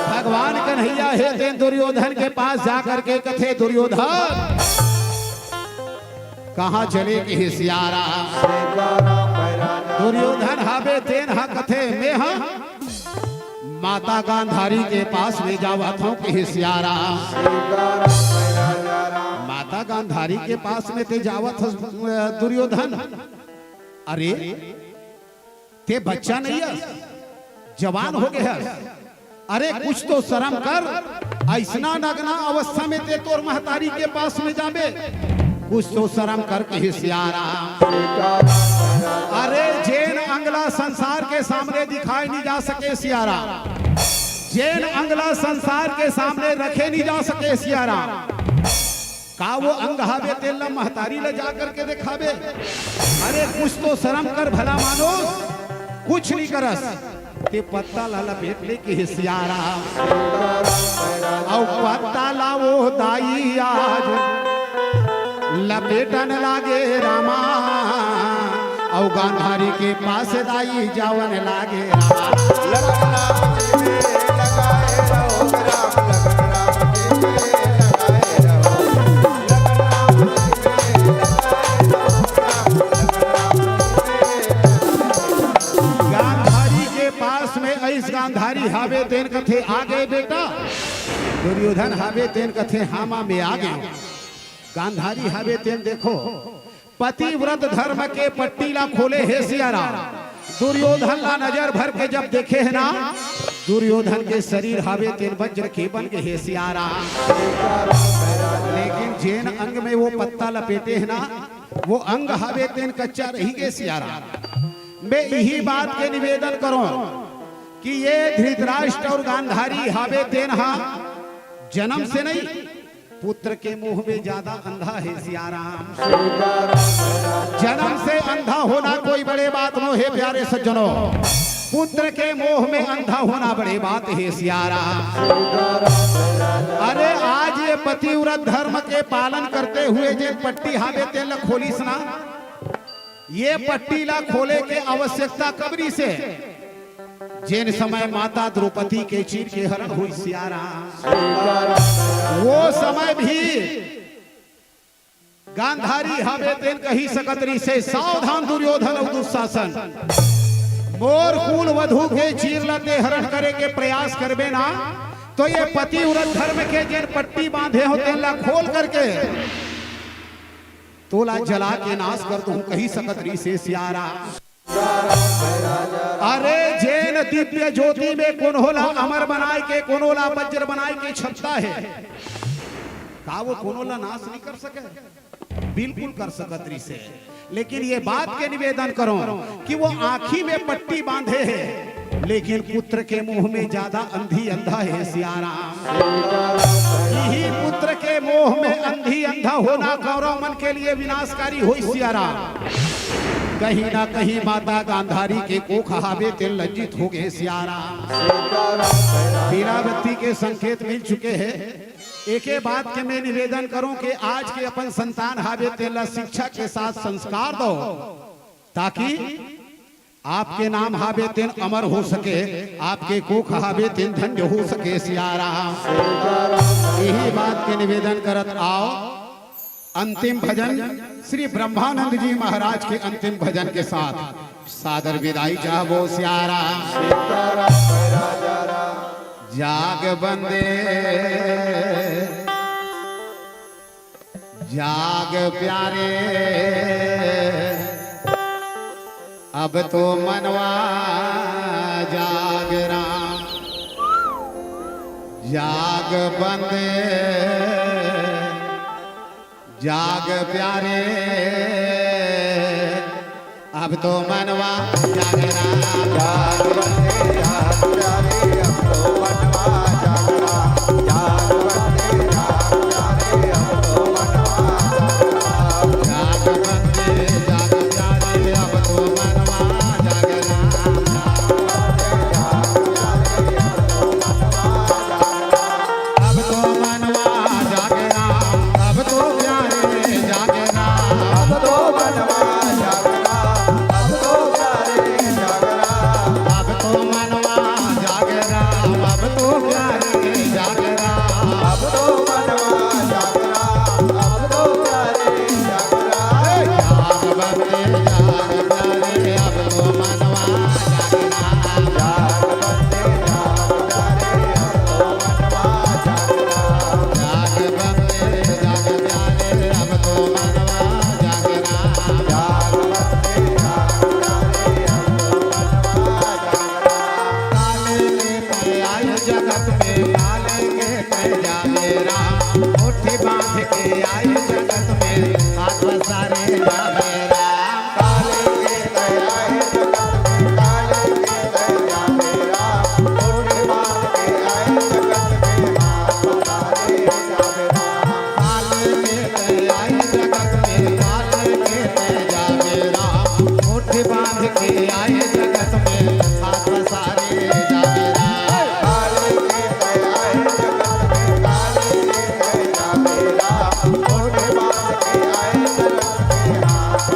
भगवान कन्हैया हे तेन दुर्योधन के पास जा करके कथे, दुर्योधन कहाँ चले, कहे सियाराम। दुर्योधन हाबे तेन हा कथे, मैं हा माता गांधारी के पास में जावत हूँ, कहे सियाराम। माता गांधारी के पास में ते जावत हस, दुर्योधन? अरे, ते बच्चा नहीं हस, जवान हो गए हस। अरे, कुछ तो शर्म कर, ऐसना नग्ना अवस्था में ते तोर महतारी के पास में जाबे, कुछ तो शर्म कर, कहे सियाराम। अरे, जेन अंगला संसार के सामने दिखाई नहीं जा सके सियाराम, जेन अंगला संसार के सामने रखे नहीं जा सके सियाराम, का वो अंग हाबे तेन ला महतारी ला जा करके देखाबे? अरे, कुछ तो शर्म कर भला मानुष, कुछ नहीं करस। ते पत्ता ला लपेट ले, कहे सियाराम। अउ पत्ता ला वो दाई आज लपेटन लागे रामा, अउ गांधारी के पास दाई जावन लागे रामा। गांधारी के पास में अइस गांधारी हाबे तेन कथे, आ गए बेटा। दुर्योधन हाबे तेन कथे, हाँ माँ, मैं आ गए। गांधारी हाबे तेन देखो, पतिव्रत धर्म के पट्टी ला खोले हे सियाराम। दुर्योधन ला नजर भर के जब देखे हे ना, दुर्योधन के शरीर हाबे तेन वज्र के बन गे हे सियाराम। लेकिन जेन अंग में वो पत्ता लपेटे हे ना, वो अंग हाबे तेन कच्चा रही गे सियाराम। मैं यही बात के निवेदन करूं कि ये धृतराष्ट्र और गांधारी हाबे तेन हा जन्म से नहीं, पुत्र के मोह में ज्यादा अंधा हे सियाराम। जन्म से अंधा होना कोई बड़े बात नो हे प्यारे सज्जनों, पुत्र के मोह में अंधा होना बड़े बात हे सियाराम। अरे, आज ये पतिव्रत धर्म के पालन करते हुए जे पट्टी हाबे तेन ला खोलिस ना, ये पट्टी ला खोले के आवश्यकता कब रिहिसे? जेन समय माता द्रौपदी के चीर के हरण होइस सियाराम, वो समय भी गांधारी हाबे तेन कहि सकत रिहिसे, सावधान दुर्योधन अउ दुशासन, मोर कुल वधू के चीर ला ते हरण करे के प्रयास करबे ना, तो ये पतिव्रत धर्म के जेन पट्टी बांधे हो तेन ला खोल करके तोला जला के नाश कर दूं, कहि सकत रिहिसे सियाराम। अरे, जेन दिव्य ज्योति में कोनो ला अमर बनाए के, कोनो ला वज्र बनाए के क्षमता हे, का वो कोनो ला नाश नहीं कर सके? बिल्कुल कर सकत रिहिसे। लेकिन ये बात के निवेदन करो कि वो आंखी में पट्टी बांधे हे, लेकिन पुत्र के मोह में ज्यादा अंधी अंधा हे सियाराम। यही पुत्र के मोह में अंधी अंधा होना कौरव मन के लिए विनाशकारी होइस सियाराम। कहीं ना कहीं माता गांधारी के कोख हाबे तेन लज्जित हो गे सियाराम। पीला बत्ती के संकेत मिल चुके हे। एके बात के मैं निवेदन करूं कि आज के अपन संतान हाबे तेन ला शिक्षा के साथ संस्कार दो, ताकि आपके नाम हाबे तेन अमर हो सके, आपके कोख हाबे तेन धन्य हो सके सियाराम। यही बात के निवेदन करत आओ। अंतिम भजन श्री ब्रह्मानंद जी महाराज के अंतिम भजन के साथ सादर विदाई चाहबो। सियारा जाग बंदे, जाग प्यारे, अब तो मनवा जागरा। जाग बंदे, जाग प्यारे, अब तो मनवा जागरा। जाग बंदे, जाग प्यारे, अब तो मनवा जागरा। जाग बंदे, जाग प्यारे, अब तो मनवा जागरा। जाग बंदे, जाग प्यारे, अब तो मनवा जागरा। अब तो मनवा जागरा, अब तो प्यारे जागरा। अब तो मनवा जागरा, अब तो प्यारे जागरा। अब तो मनवा जागरा, अब तो प्यारे जागरा। अब तो मनवा जागरा, अब तो प्यारे जागरा। जाग बंदे, जाग प्यारे, अब तो मनवा जागरा। जाग बंदे, जाग प्यारे, अब तो मनवा जागरा। जाग बंदे, जाग प्यारे, अब तो मनवा जागरा। जाग बंदे, जाग प्यारे, अब तो मनवा जागरा। काले के आए जगत में, काले के जावे राम, मुट्ठी बांध के आए जगत में, हाथ पसारे जावे राम। काले के आए जगत में, काले के जावे राम, मुट्ठी बांध के आए जगत में, हाथ पसारे जावे राम। काले के आए जगत में, काले के जावे राम, मुट्ठी बांध के आए जगत में, हाथ पसारे जावे राम। काले के आए जगत में, काले के जावे राम, मुट्ठी बांध के आए जगत में, हाथ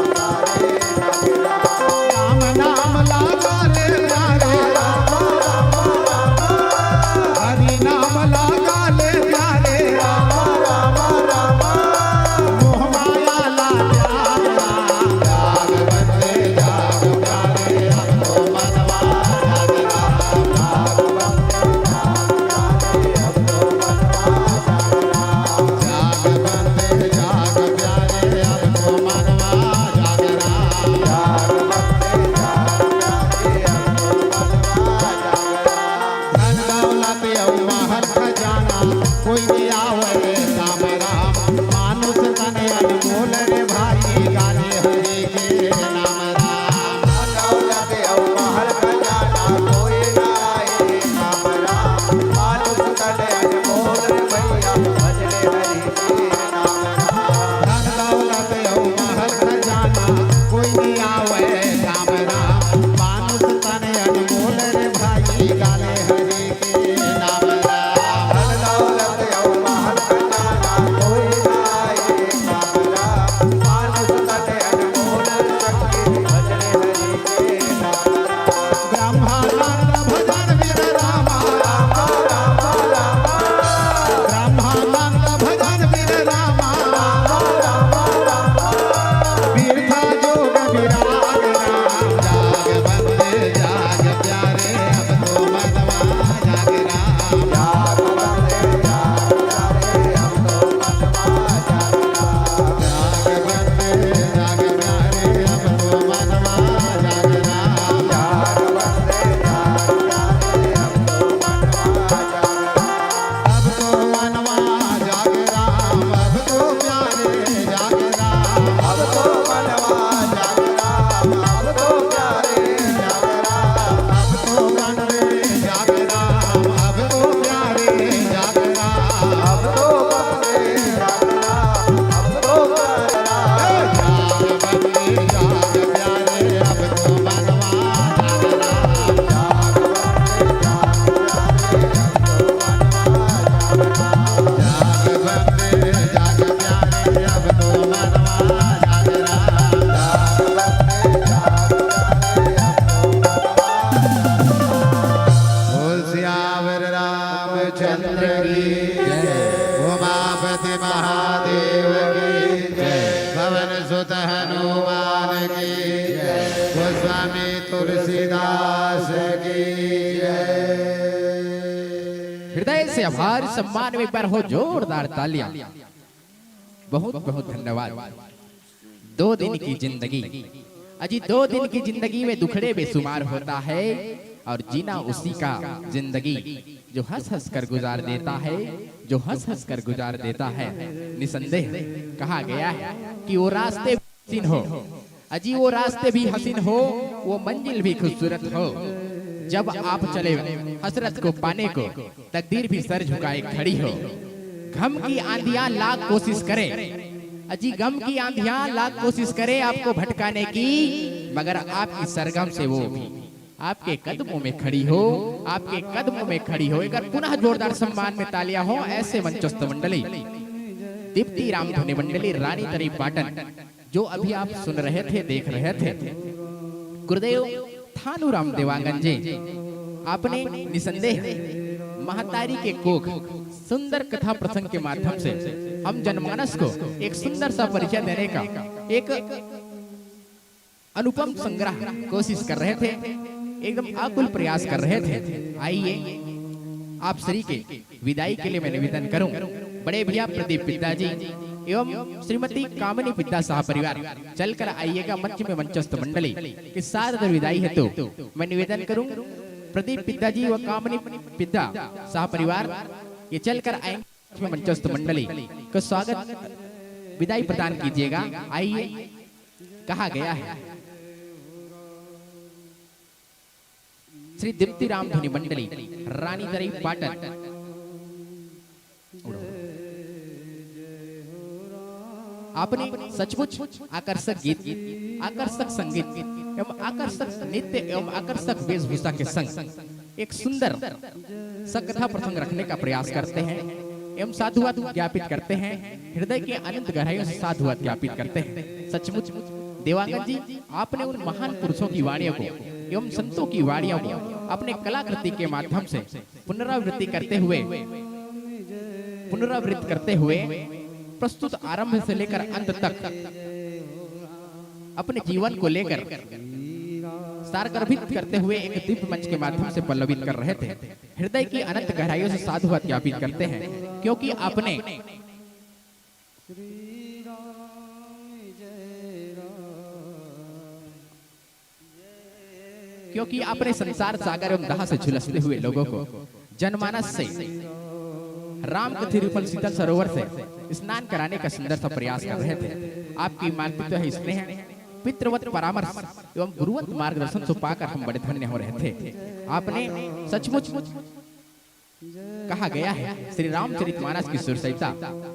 भगवान की जय। गोस्वामी तुलसीदास की जय। हृदय से आभार सम्मान में एक बार हो जोरदार तालियां। बहुत बहुत धन्यवाद। दो दिन की जिंदगी, अजी, दो दिन की जिंदगी में दुखड़े बेशुमार होता है और जीना उसी का जिंदगी जो हंस हंस कर गुजार देता है, जो हंस हंस कर गुजार देता है। निसंदेह कहा गया है कि वो रास्ते हसीन हो, अजी, वो रास्ते भी हसीन हो, वो मंजिल भी खूबसूरत हो। जब आप चले हसरत को पाने को, तकदीर भी सर झुकाए खड़ी हो। गम की आंधियां लाख कोशिश करे, अजी, गम की आंधियां लाख कोशिश करे आपको भटकाने की, मगर आपकी सरगम से वो भी आपके कदमों में खड़ी हो, आपके कदमों में खड़ी हो। एक बार पुनः जोरदार सम्मान में तालियां हो ऐसे मंचस्थ मंडली, दीप्ति राम धुनी मंडली, रानी तरी पाटन, जो अभी आप सुन रहे थे, देख रहे थे। गुरुदेव थानूराम देवांगन जी, आपने निसंदेह महतारी के कोख सुंदर कथा प्रसंग के माध्यम से हम जनमानस को एक सुंदर सा परिचय देने का एक अनुपम संग्रह कोशिश कर रहे थे, एकदम आकुल प्रयास कर रहे थे। आइए, आप श्री के विदाई के लिए मैं निवेदन करूं, बड़े भैया प्रदीप पिद्दा जी एवं श्रीमती कामिनी पिद्दा साह परिवार चलकर आइएगा। मंच में मंचस्थ मंडली के साथ अगर विदाई हेतु मैं निवेदन करूं, प्रदीप पिद्दा जी व कामिनी पिद्दा साह परिवार ये चलकर आएंगे मंच में मंचस्थ मंडली को स्वागत विदाई प्रदान कीजिएगा। आइए, कहा गया है श्री दीप्ति राम धुनी मंडली, रानी तरई पाटन, आपने सचमुच आकर्षक गीत, आकर्षक संगीत एवं आकर्षक नृत्य एवं आकर्षक वेशभूषा के संग एक सुंदर सा कथा प्रसंग रखने का प्रयास करते हैं एवं साधुवाद ज्ञापित करते हैं, हृदय के अनंत गहराइयों से साधुवाद ज्ञापित करते हैं। सचमुच देवांगन जी, आपने उन महान पुरुषों की वाणियों को एवं संतों की वाणियों को अपने कलाकृति के माध्यम से पुनरावृत्ति करते हुए, पुनरावृत्त करते हुए प्रस्तुत आरंभ से लेकर अंत तक अपने जीवन को लेकर सारगर्भित करते हुए एक दिव्य मंच के माध्यम से पल्लवित कर रहे थे। हृदय की अनंत गहराइयों से साधुवाद ज्ञापित करते हैं, क्योंकि आपने क्योंकि आपने संसार सागर एवं दाह से झुलसते हुए लोगों को जनमानस से राम कथी रूपल शीतल सरोवर से स्नान कराने का सुंदर सा प्रयास कर रहे थे। आपकी मातृत्व है स्नेह, पितृवत परामर्श एवं गुरुवत मार्गदर्शन से पाकर हम बड़े धन्य हो रहे थे। आपने सचमुच कहा गया है श्री रामचरित मानस की सुरसरिता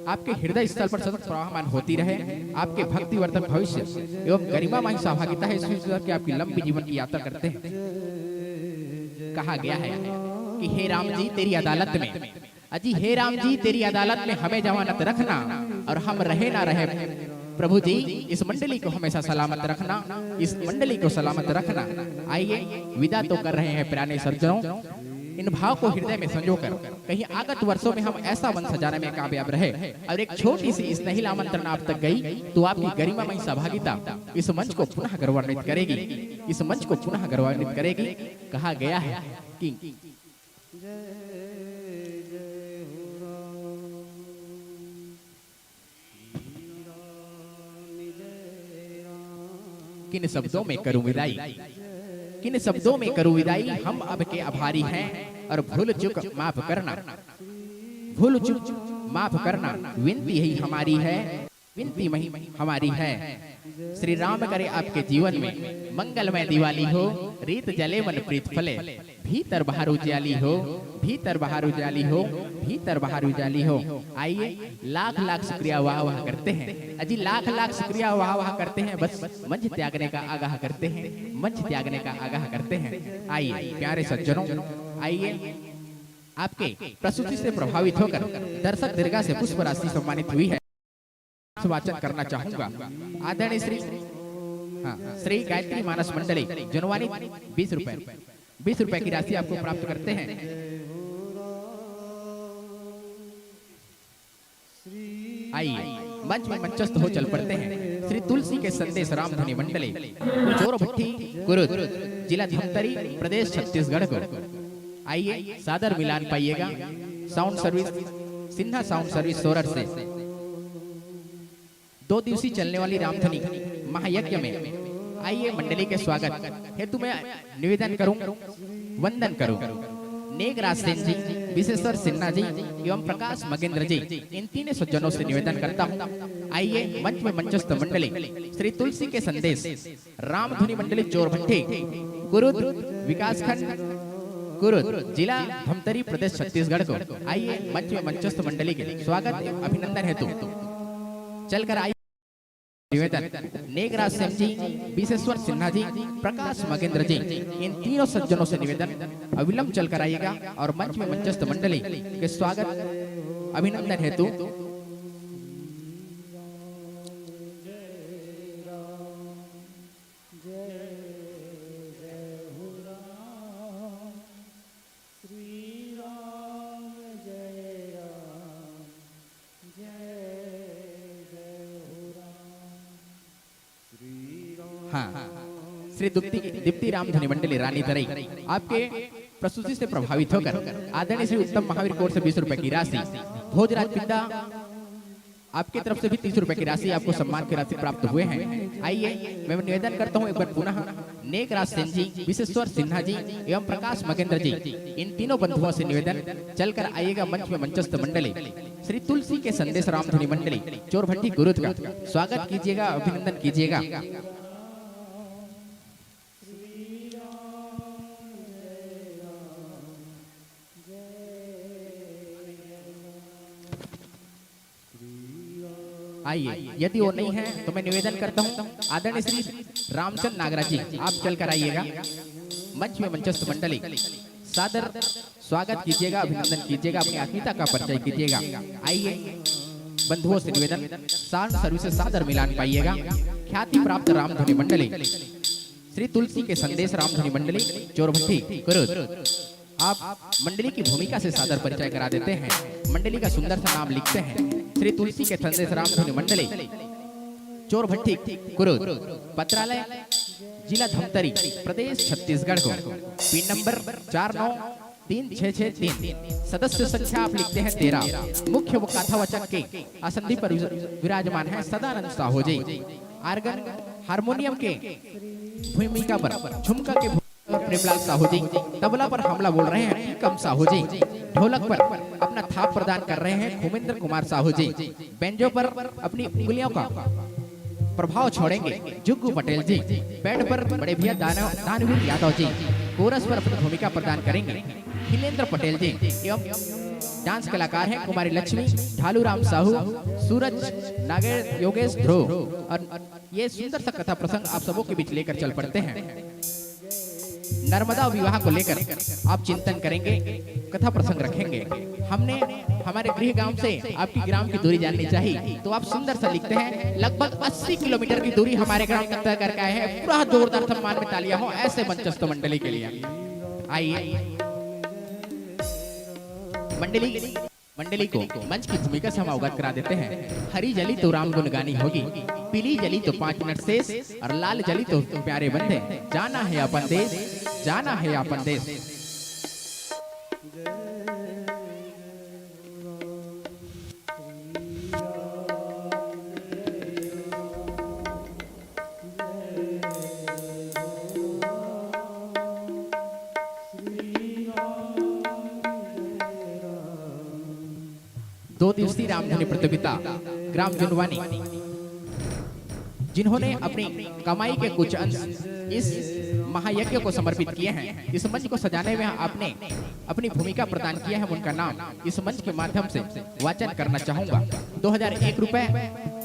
आपके हृदय स्थल पर सतत प्रवाहमान होती रहे। आपके भक्तिवर्धक भविष्य एवं गरिमामय सहभागिता है ईश्वर की आपकी लंबी जीवन की यात्रा करते हैं। कहा गया है कि हे राम जी, तेरी अदालत में, अजी हे राम जी, तेरी अदालत में हमें जमानत रखना और हम रहे ना रहे, प्रभु जी, इस मंडली को हमेशा सलामत रखना, इस मंडली को सलामत रखना। आइए, विदा तो कर रहे हैं प्यारे सज्जनों, इन भाव को हृदय में संजोकर कहीं आगत वर्षों में हम ऐसा वन सजाने में कामयाब रहे। और एक छोटी सी स्नेहिल आमंत्रण आप तक गई तो आपकी गरिमामय सहभागिता इस मंच को पुनः गौरवान्वित करेगी, इस मंच को पुनः गौरवान्वित करेगी। कहा गया है कि किन शब्दों में करूं विदाई, किन शब्दों में करूं विदाई, हम अब के आभारी हैं और भूल चूक माफ करना, भूल चूक माफ करना, विनती यही हमारी है, विनती यही हमारी है। श्री राम करे आपके जीवन में मंगलमय दिवाली हो, रीत जले मन प्रीत फले, भीतर बाहर उजाली हो, भीतर बाहर उजाली हो, भीतर बाहर उजाली हो। आइए, लाख लाख शुक्रिया वाह वाह करते हैं अजी, लाख लाख शुक्रिया वाह वाह करते हैं। बस मंच त्यागने का आगाह करते हैं, मंच त्यागने का आगाह करते हैं। आइए प्यारे सज्जनों, आइए, आपके प्रस्तुति से प्रभावित होकर दर्शक दीर्घा से पुष्प राशि सम्मानित हुई है। वाचन करना चाहूंगा। आदरणीय श्री, हाँ, श्री गायत्री मानस मंडली जुनवानी, बीस रुपए, बीस रुपए की राशि आपको प्राप्त करते हैं। आइए, मंच में मंचस्थ हो चल पड़ते हैं श्री तुलसी के संदेश रामधुनी मंडली, चोर भट्टी कुरुद, जिला धमतरी, प्रदेश छत्तीसगढ़ को। आइए, सादर मिलान पाइएगा sound service, Sinha sound service Sorath से। दो दिवसीय चलने वाली रामधुनी महायज्ञ में आइए, मंडली के स्वागत हेतु मैं निवेदन करूं, वंदन करूं। नेगराज सेन जी, विशेश्वर सिन्हा जी एवं प्रकाश मगेंद्र जी, इन तीनों सज्जनों से निवेदन करता हूं, आइए, मंच में मंचस्थ मंडली श्री तुलसी के संदेश रामधुनी मंडली चोरभट्टी कुरुद, विकासखंड कुरुद, जिला धमतरी, प्रदेश छत्तीसगढ़ को। आइए, मंच में मंचस्थ मंडली के स्वागत एवं अभिनंदन हेतु चलकर आइए। निवेदन, नेगराज सेन जी, विशेश्वर सिन्हा जी, प्रकाश मगेंद्र जी, इन तीनों सज्जनों से निवेदन, अविलंब चलकर आइएगा और मंच में मंचस्थ मंडली के स्वागत अभिनंदन हेतु हाँ, श्री दीप्ति, दीप्ति रामधुनी मंडली रानी तरई, आपके प्रस्तुति से प्रभावित होकर आदरणीय श्री उत्तम महावीर कोर से बीस रुपए की राशि, भोजराज पिंडा, आपकी तरफ से भी तीस रुपए की राशि, आपको सम्मान की राशि प्राप्त हुए हैं। आइए, मैं निवेदन करता हूँ एक बार पुनः नेकराज सेन जी, विशेश्वर सिन्हा जी एवं प्रकाश मगेंद्र जी, इन तीनों बंधुओं से निवेदन, चलकर आइएगा मंच में मंचस्थ मंडली श्री तुलसी के संदेश रामधुनी मंडली चोरभट्टी कुरुद का स्वागत कीजिएगा, अभिनंदन कीजिएगा। आइए, यदि वो नहीं है तो मैं निवेदन करता हूँ आदरणीय श्री रामचंद नागराज जी, आप चलकर आइएगा मंच में, मंचस्थ मंडली सादर स्वागत कीजिएगा, अभिनंदन कीजिएगा, अपनी आत्मीयता का परिचय कीजिएगा। आइए, बंधुओं से निवेदन, साउंड सर्विस से सादर मिलान पाइएगा। ख्याति प्राप्त रामधुनी मंडली श्री तुलसी के संदेश रामधुनी मंडली चोरभट्टी कुरुद, आप मंडली की भूमिका से सादर परिचय करा देते हैं, मंडली का सुंदर सा नाम लिखते हैं। श्री तुलसी के संदेश रामधुनी मंडली चोरभट्टी कुरुद, पत्रालय जिला धमतरी, प्रदेश छत्तीसगढ़ को। पिन नंबर चार नौ तीन छः छः तीन। सदस्य संख्या आप लिखते हैं तेरह। मुख्य वो कथावाचक के आसंदी पर विराजमान है सदानंद साहू जी। आर्गन हारमोनियम के भूमिका पर, झुमका के भूमिका पर प्रेमलाल साहू जी, तबला पर हमला बोल रहे हैं टीकम साहू जी, ढोलक पर अपना थाप प्रदान कर रहे हैं खुमेंद्र कुमार साहू जी, बेंजो पर अपनी उंगलियों का प्रभाव छोड़ेंगे जुग्गू पटेल जी, पैड पर बड़े भैया दानव, दानवीर यादव जी, कोरस पर अपनी भूमिका प्रदान करेंगे खिलेंद्र पटेल जी एवं डांस कलाकार हैं कुमारी लक्ष्मी, ढालू राम साहू, सूरज, नागेश, योगेश, ध्रुव। और ये सुंदर सा कथा प्रसंग आप सबों के बीच लेकर चल पड़ते हैं। नर्मदा विवाह को लेकर आप चिंतन करेंगे, कथा प्रसंग रखेंगे। हमने हमारे गृह गांव से आपकी ग्राम की दूरी जाननी चाहिए, तो आप सुंदर सा लिखते हैं, लगभग अस्सी किलोमीटर की दूरी हमारे ग्राम तक तय करके आए हैं। पूरा जोरदार सम्मान में तालियां हो ऐसे मंचस्थ मंडली के लिए। आइए, मंडली, मंडली को मंच की भूमिका से हम अवगत करा देते हैं। हरी जली तो राम गुण गानी होगी, पीली जली तो पाँच मिनट शेष, और लाल जली तो प्यारे बंधे, जाना है अपन देश, जाना है अपन देश। दो दिवसीय रामधुनी प्रतियोगिता, ग्राम जुनवानी, जिन्होंने अपनी कमाई के कुछ अंश इस महायज्ञ को समर्पित किए हैं। इस मंच को सजाने में आपने अपनी भूमिका प्रदान किया है, उनका नाम इस मंच के माध्यम से वाचन करना चाहूंगा। दो हजार एक रुपए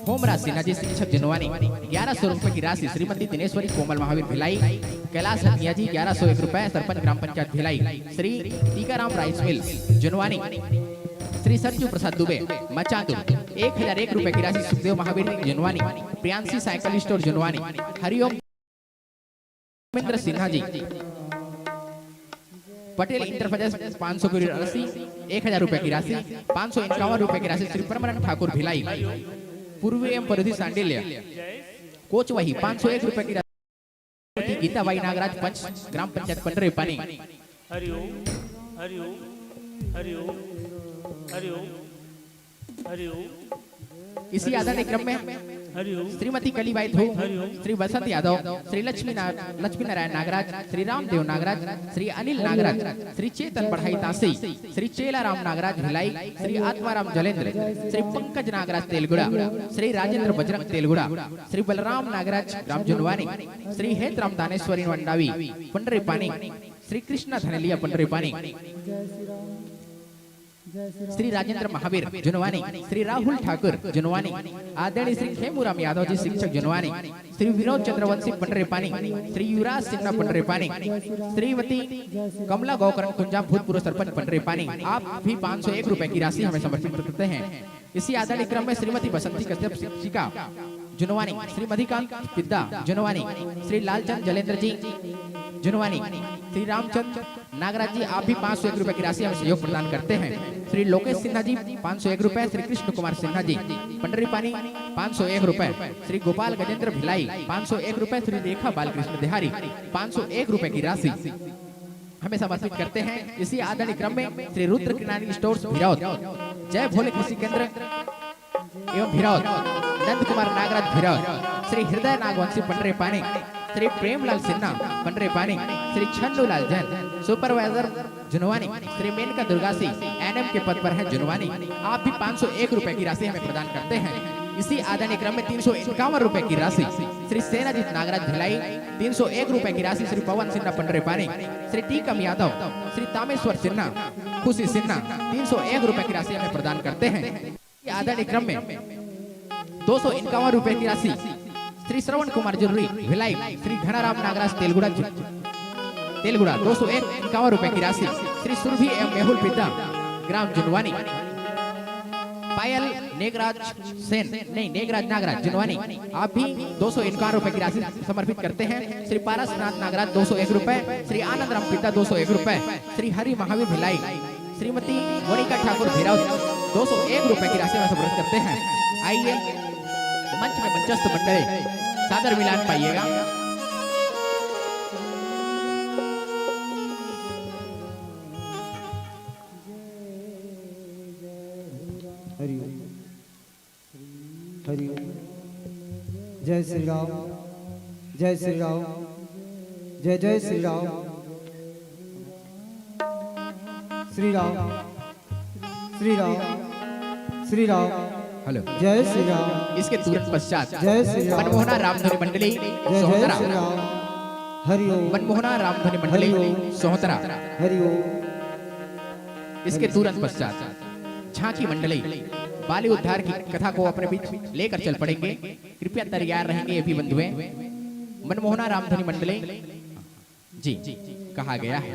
होमराज सिन्हा जी, शिक्षक जुनवानी, ग्यारह सौ रुपए की राशि श्रीमती दिनेश्वरी कोमल महावीर भिलाई, कैलाश हथिया जी, ग्यारह सौ एक रुपए, सरपंच ग्राम पंचायत भिलाई, श्री टीकाराम राइस मिल जुनवानी, श्री सरजू प्रसाद दुबे मचांदू, एक हजार एक रुपए की राशि Sukhdev Mahavir Junwani, Priyanshi cycle store Junwani, Hariom Ravindra Sinha ji, Patel enterprises, पाँच सौ की राशि, एक हजार रुपए की राशि, पाँच सौ इक्यावन रुपए की राशि श्री परमानंद ठाकुर भिलाई, पूर्वी एवं परिधि सांडिल्य कोचवाही पाँच सौ एक रुपए की राशि, गीता बाई नागराज, पंच, ग्राम पंचायत पंडरी पानी। हरिओम, हरिओम, हरिओम, हरिओम, हरिओम। इसी आदरणीय क्रम में हरिओम। श्रीमती कलीबाई धू, हरिओम। श्री बसंत यादव, श्री लक्ष्मी ना-, लक्ष्मी नारायण नागराज, श्री रामदेव नागराज, श्री अनिल नागराज, श्री चेतन बढ़ाई तांसी, श्री चेलाराम नागराज भिलाई, श्री आत्माराम जलेंद्र, श्री पंकज नागराज तेलगुड़ा, श्री राजेंद्र बजरंग तेलगुड़ा, श्री बलराम नागराज ग्राम जुनवानी, श्री हेतराम दानेश्वरी मंडावी पंडरी पानी, श्री कृष्णा धनेलिया पंडरी पानी, श्री राजेंद्र महावीर जुनवानी, श्री राहुल ठाकुर जुनवानी, आदरणीय श्री खेमूराम यादव जी शिक्षक जुनवानी, श्री विनोद चंद्रवंशी पंडरी पानी, श्री युवराज सिन्हा पंडरी पानी, श्रीमती कमला गोकरण कुंजाम भूतपूर्व सरपंच पंडरी पानी, आप भी पाँच सौ एक रुपए की राशि हमें समर्पित करते हैं। इसी आदरणीय क्रम में श्रीमती बसंती कश्यप शिक्षिका जुनवानी, श्री मधिकांत पिद्दा जुनवानी, श्री लालचंद जलेंद्र जी जुनवानी, श्री रामचंद नागराज जी, आप भी पाँच सौ एक रुपए की राशि हमें सहयोग प्रदान करते हैं। श्री लोकेश सिन्हा जी पाँच सौ एक रुपए, श्री कृष्ण कुमार सिन्हा जी पंडरी पानी पाँच सौ एक रुपए, श्री गोपाल गजेंद्र भिलाई पाँच सौ एक रुपए, श्री रेखा बालकृष्ण देहारी पाँच सौ एक रुपए की राशि हमें समर्पित करते हैं। इसी आदरणीय क्रम में श्री रुद्र किरानी स्टोर्स भिरौत, जय भोले कृषि केंद्र एवं भिरौत, नंद कुमार नागराज भिरौत, श्री हृदय नागवंशी पंडरी पानी, श्री प्रेमलाल सिन्हा पंडरी पानी, श्री छन्नूलाल जैन सुपरवाइजर जुनवानी, श्री मेनका दुर्गासी एनएम के पद पर हैं जुनवानी, आप भी पाँच सौ एक रुपए की राशि हमें प्रदान करते हैं। इसी आदरणीय क्रम में तीन सौ इक्यावन रुपए की राशि श्री सेनाजीत नागराज भिलाई, तीन सौ एक रुपए की राशि श्री पवन सिन्हा पंडरी पानी, श्री टीकम यादव, श्री तामेश्वर सिन्हा, खुशी सिन्हा, तीन सौ एक रुपए की राशि हमें प्रदान करते हैं। आदरणीय क्रम में दो सौ इक्यावन रुपए की राशि श्री श्रवण कुमार जुर्री भिलाई, श्री घनाराम नागराज तेलगुड़ा जु-, तेलगुड़ा, दो सौ इक्यावन रुपए की राशि श्री सुरभि एवं मेहुल पिद्दा ग्राम जुनवानी, पायल नेगराज सेन, नहीं, नेगराज नागराज जुनवानी, आप भी दो सौ इक्यावन रुपए की राशि समर्पित करते हैं। श्री पारसनाथ नागराज दो सौ एक रुपए, श्री आनंद राम पिद्दा दो सौ एक रुपए, श्री हरि महावीर भिलाई, श्रीमती मोनिका ठाकुर भिरौत दो सौ एक रुपए की राशि हमें समर्पित करते हैं। आइए, मंच में मंचस्थ मंडली, सादर मिलान पाइएगा। हरि ओम। हरि ओम। जय श्री राम, जय श्री राम, जय जय श्री राम। श्री राम, श्री राम, श्री राम। हेलो। जय श्री राम। इसके तुरंत पश्चात जय श्री राम। मनमोहना रामधनी मंडली जय जय सोहतरा। श्री राम। हरि ओम। मनमोहना रामधनी मंडली हरि ओम। सोहतरा। हरि ओम। इसके तुरंत पश्चात झांकी मंडली बाली उद्धार की कथा को अपने बीच लेकर चल पड़ेंगे। कृपया तैयार रहेंगे ये भी बंधुएं। मनमोहना रामधनी मंडली जी कहा गया है।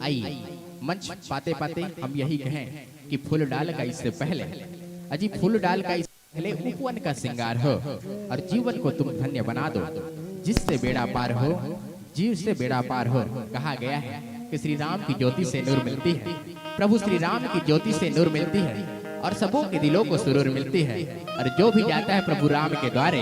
आइए, मंच पाते पाते हम यही कहें कि फूल डाल का इससे पहले, अजी, फूल डाल का इससे पहले उपवन का श्रृंगार हो और जीवन को तुम धन्य बना दो, जिससे बेड़ा पार हो, जीव से बेड़ा पार हो। कहा गया है कि श्री राम की ज्योति से नूर मिलती है, प्रभु श्री राम की ज्योति से नूर मिलती है और सबों के दिलों को सुरूर मिलती है। और जो भी जाता है प्रभु राम के द्वारे,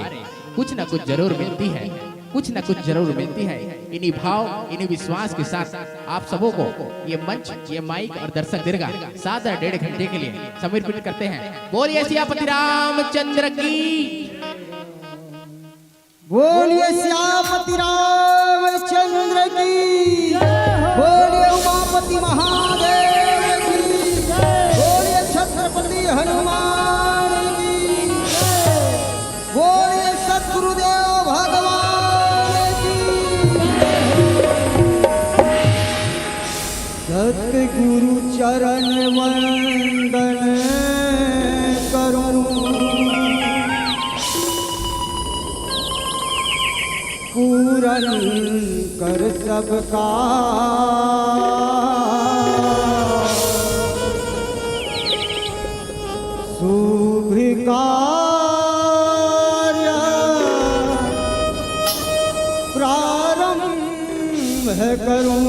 कुछ न कुछ जरूर मिलती है, कुछ न कुछ जरूर मिलती है। इन्हीं भाव, इन्हीं विश्वास के साथ आप सबों को ये मंच, ये माइक और दर्शक दीर्घा सादर डेढ़ घंटे के लिए समर्पित करते हैं। बोलिए सियापति रामचंद्र की। बोलिए श्यामति रामचंद्र की। बोलिए उमापति महादेव की। बोलिए छत्रपति हनुमान की। बोलिए सतगुरुदेव भगवान की। सतगुरु चरण वंदन करूं, पूरन कर सबका शुभ कार्य प्रारंभ करूं।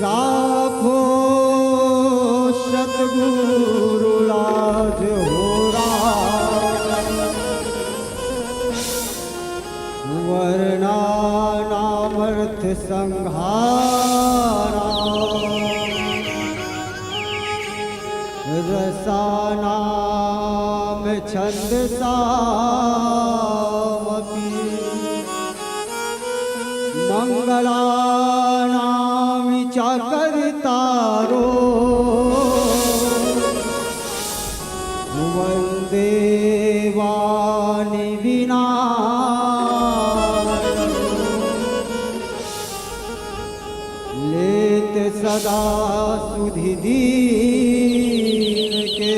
राखो सतगुरु वर्णानामर्थसंहारा रसानां छन्दसामपि। मङ्गलानां च कर्तारो वन्दे वाणिविना। लेत सदा सुधि दीन के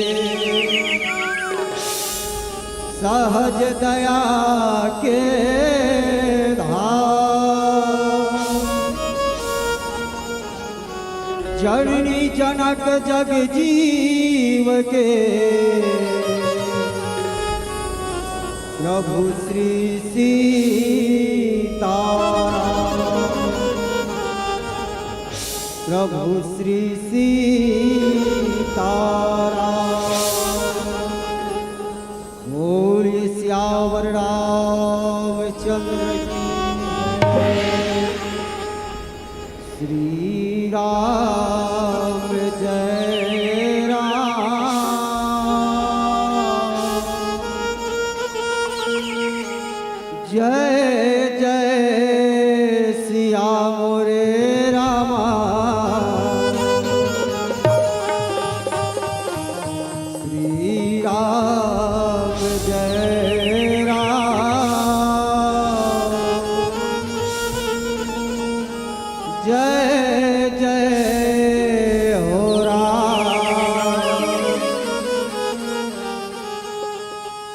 सहज दया के धार। जननी जनक जग जीव के प्रभु श्री सीताराम। प्रभु श्री सीताराम। बोलिए सियावर रामचंद्र की जय। श्री राम जय राम। जय जय सिया मोरे रामा। श्री राम जय राम। जय जय हो राम।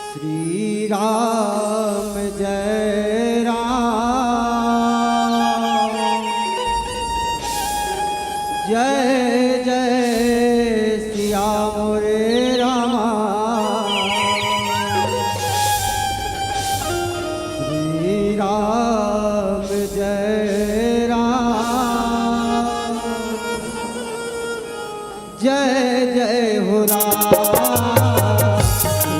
श्री राम जय राम। जय जय सिया मोरे रामा। श्री राम जय राम। जय जय हो राम।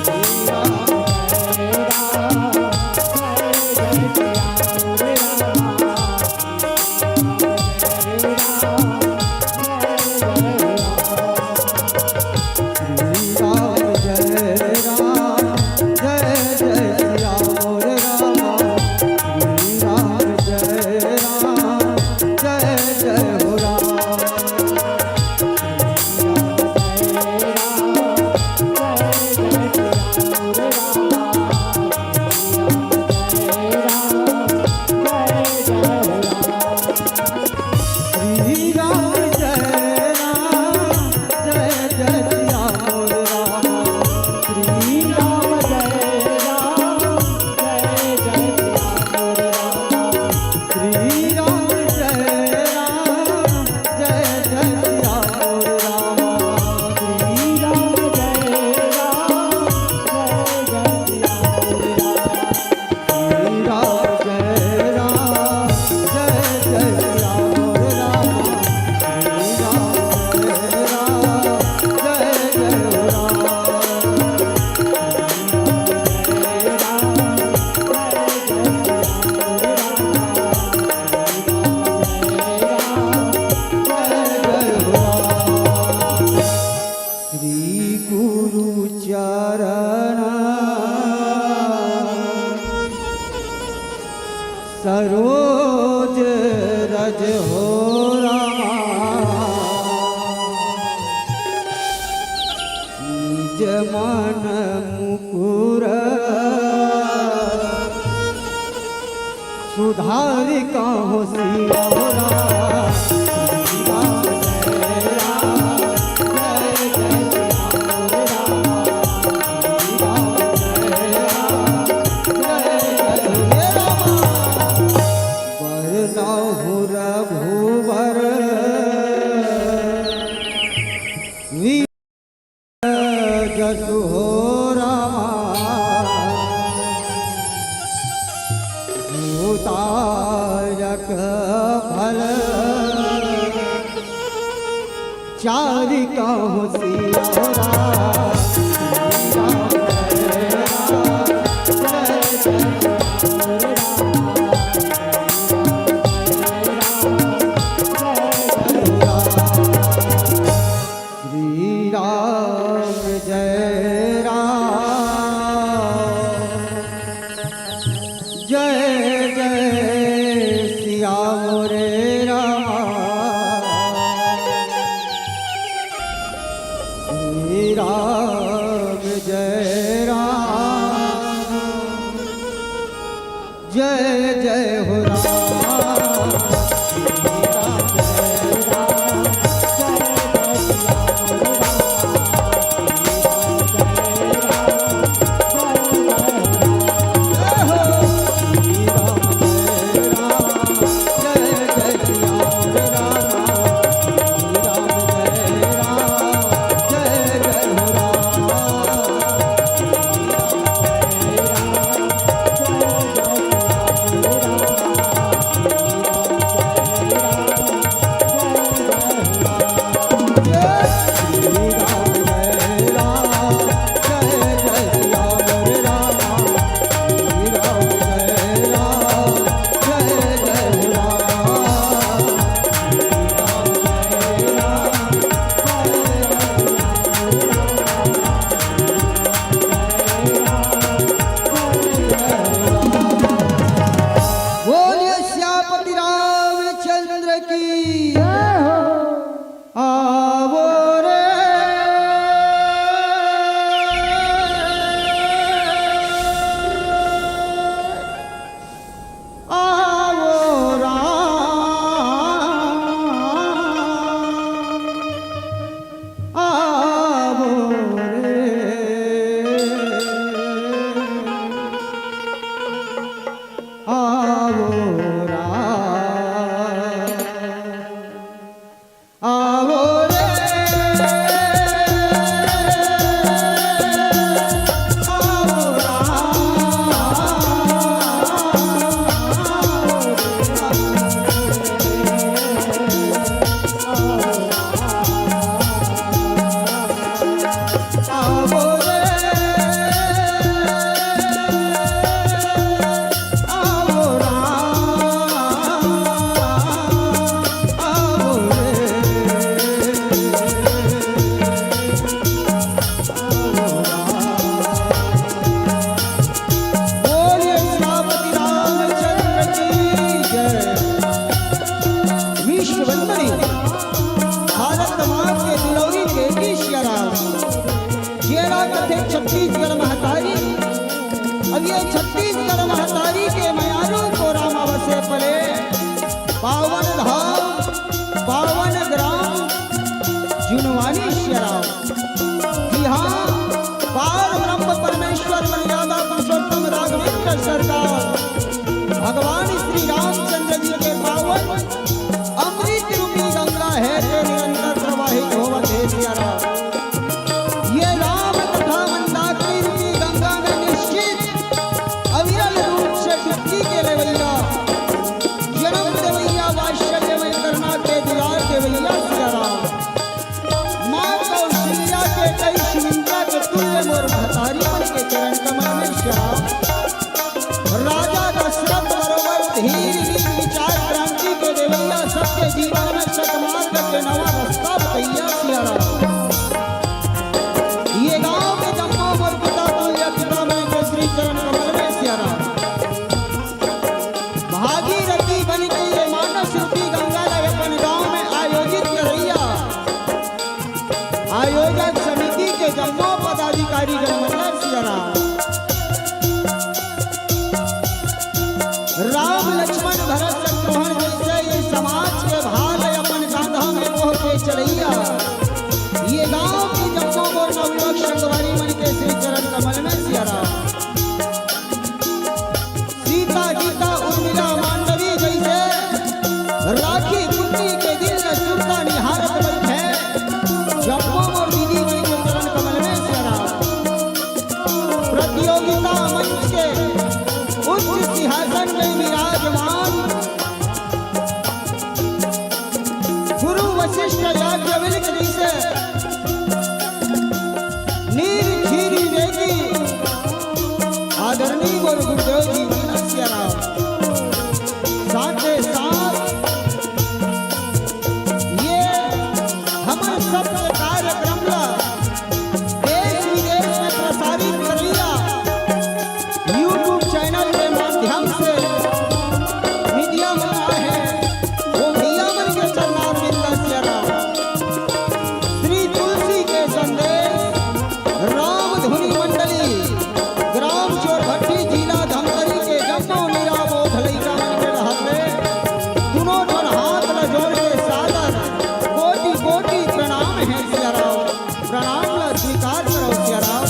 श्री राम जय राम, जय जय श्री राम रे राम। श्री राम जय राम, जय जय हो राम। श्री राम जय राम, जय जय श्री राम रे राम। श्री राम जय राम, जय जय हो राम। श्री राम जय राम, जय जय श्री राम राम। श्री राम जय राम, जय जय श्री राम राम। श्री राम जय राम, जय जय श्री राम राम। श्री राम जय राम, जय जय श्री राम राम। श्री राम जय राम, जय जय श्री राम रे राम। श्री राम जय राम, जय जय हो राम। श्री राम जय राम, जय जय श्री राम रे राम। श्री राम जय राम, जय जय हो राम। श्री गुरु चरण सरोज रज हो रामा। निज मन मुकुर सुधारि कहूँ सिया हो राम। श्री राम जय राम, जय जय श्री राम हो राम। श्री राम जय राम, जय जय हो रे राम। वरनहुँ रघुबर वीर जसु हो रामा। भूतायक भल चारि कहूँ सिया हो राम। श्री राम जय राम, जय जय हो राम। ये छत्तीसगढ़ महतारी के मयारू कोरा म बसे पले पावन धाम, पावन ग्राम जुनवानी सियाराम। जी हाँ, पार ब्रह्म परमेश्वर मर्यादा पुरुषोत्तम राघवेंद्र सरकार भगवान श्री रामचंद्र जी के पावन अमृत रूपी गंगा हे, ते निरंतर प्रवाहित होवत हे सियाराम। ये राम कथा मंदाकिनी रूपी गंगा में निश्चित अविरल रूप से डुबकी के लेवैया, जन्म देवैया, वात्सल्यमय करुणा के दुलार देवैया सियाराम। माँ कौशल्या के कई सुमित्रा के तुल्य मोर महतारी मन के चरण कमल में सियाराम। राजा दशरथ बरोबर धीर नीत विचार क्रांति के देवैया, सबके जीवन में सतमार्ग के नवा रास्ता बतैया सियाराम। ये गांव के जम्मो मोर पिता तुल्य पिता मन के श्री चरण कमल में सियाराम। भागीरथी बन के ये मानस रूपी गंगा ला अपन गांव में आयोजित करैया, आयोजक समिति के जम्मो पदाधिकारी जन मन ला सियाराम। राम लक्ष्मण भरत शत्रुघ्न जैसे ये समाज के भार ला अपन कांधा में मोह के चलैया, ये गांव की जम्मो मोर नवयुवक संगवारी मन के श्री चरण कमल में सियाराम। सीता गीता उर्मिला मांडवी जैसे राखी पुन्नी के दिन ल सुरता निहारत बइठे जम्मो मोर दीदी मन के चरण कमल में सियाराम। प्रतियोगिता मंच के उच्च सिंहासन में विराजमान गुरु वशिष्ठ याज्ञवल्क्य जी से नीर खीरी वेगी आदरणीय मोर गुरुदेव जी मन ला सियाराम। साथे साथ ये हमर सबके कार्यक्रम ला देश विदेश में प्रसारित करैया YouTube चैनल के माध्यम से मीडिया में आए हैं, वो भैया मन के चरणार बिंदा सियाराम। श्री तुलसी के संदेश, राम धुनी मंडली, ग्राम चोरभट्टी, जिला धमतरी के जम्मो निराबोध लइका मन के डहर ले दुनों झन हाथ ल जोड़ के सादर कोटि कोटि प्रणाम हे सियाराम। प्रणाम ला स्वीकार करो सियाराम।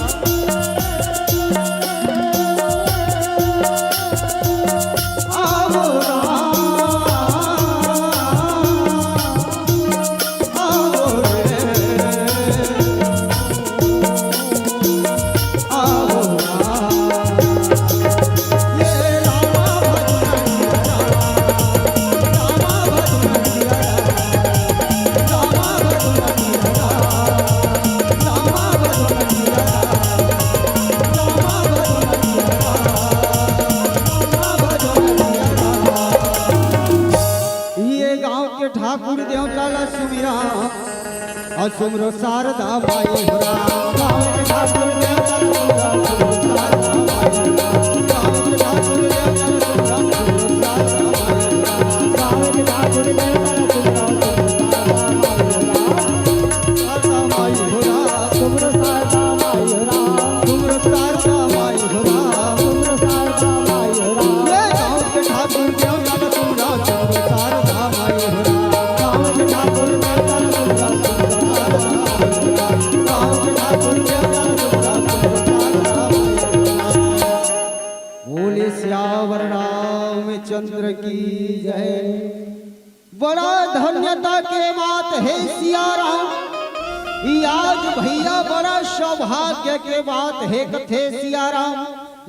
ये गांव के ठाकुर देवता ला सुमिरा, अउ सुमरो शारदा माई हो राम। गांव के ठाकुर देवता ला सुमिरा, सुमरो शारदा माई हो राम। गांव के ठाकुर देवता ला सुमिरा, सुमरो शारदा माई हो राम। गांव के ठाकुर देवता ला सुमिरा, सुमरो शारदा माई हो राम। शारदा माई हो राम, सुमरो शारदा माई हो राम। सुमरो शारदा माई हो राम, सुमरो शारदा माई हो राम। ये गांव के ठाकुर देवता ला सुमिरा, सुमरो शारदा माई हो राम। गांव के ठाकुर देवता ला सुमिरा, सुमरो शारदा माई हो राम। गांव के ठाकुर देवता ला सुमिरा, सुमरो शारदा माई हो राम। बोले सियावर रामचंद्र की जय। बड़ा धन्यता के बात हे सियाराम, ई आज भैया बड़ा सौभाग्य के बात हे कथे सियाराम,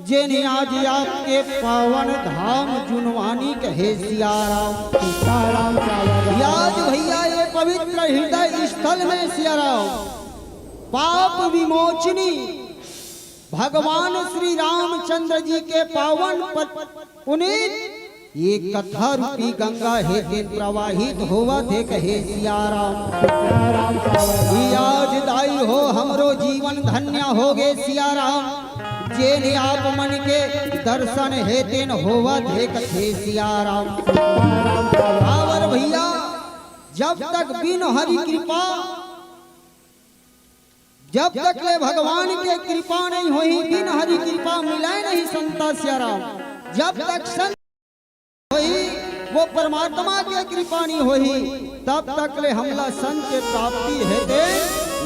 जेने आज आपके पावन धाम जुनवानी कहे सियाराम। सीताराम का वरदान। ई आज भैया ये पवित्र हृदय स्थल में सियाराम पाप विमोचनी भगवान श्री रामचंद्र जी के पावन प-, पुनीत ये कथा रूपी गंगा हे तेन प्रवाहित होवत हे कहे सियाराम। सीताराम का वरदान। ई आज दाई हो हमरो जीवन धन्य होगे सियाराम, जेन आप मन के दर्शन हे तेन होवत हे कथे सियाराम। सीताराम का वरदान। काबर भैया, जब तक बिन हरि कृपा जब तक ले भगवान के कृपा नहीं होही, बिन हरि कृपा मिलय नहीं संता सियाराम, जब तक संत होही, वो परमात्मा के कृपा नहीं होही, तब तक ले हमला संत के प्राप्ति हे ते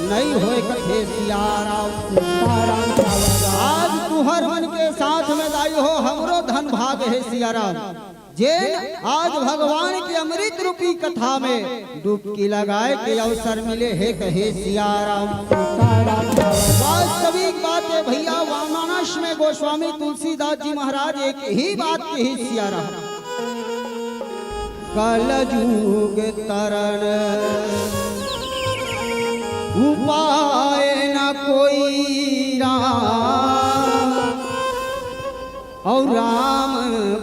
नहीं होय कथे सियाराम। आज तुहर मन के साथ में दाई हो, हमरो धन भाग हे सियाराम। जेन आज भगवान के अमृत रूपी कथा में डुबकी लगाए के अवसर मिले हे कहे सियाराम। वास्तविक बात हे भैया, वामानस में गोस्वामी तुलसीदास जी महाराज एक ही बात कही सियाराम। कलजुग तरन उपाय न कोई राम, अउ राम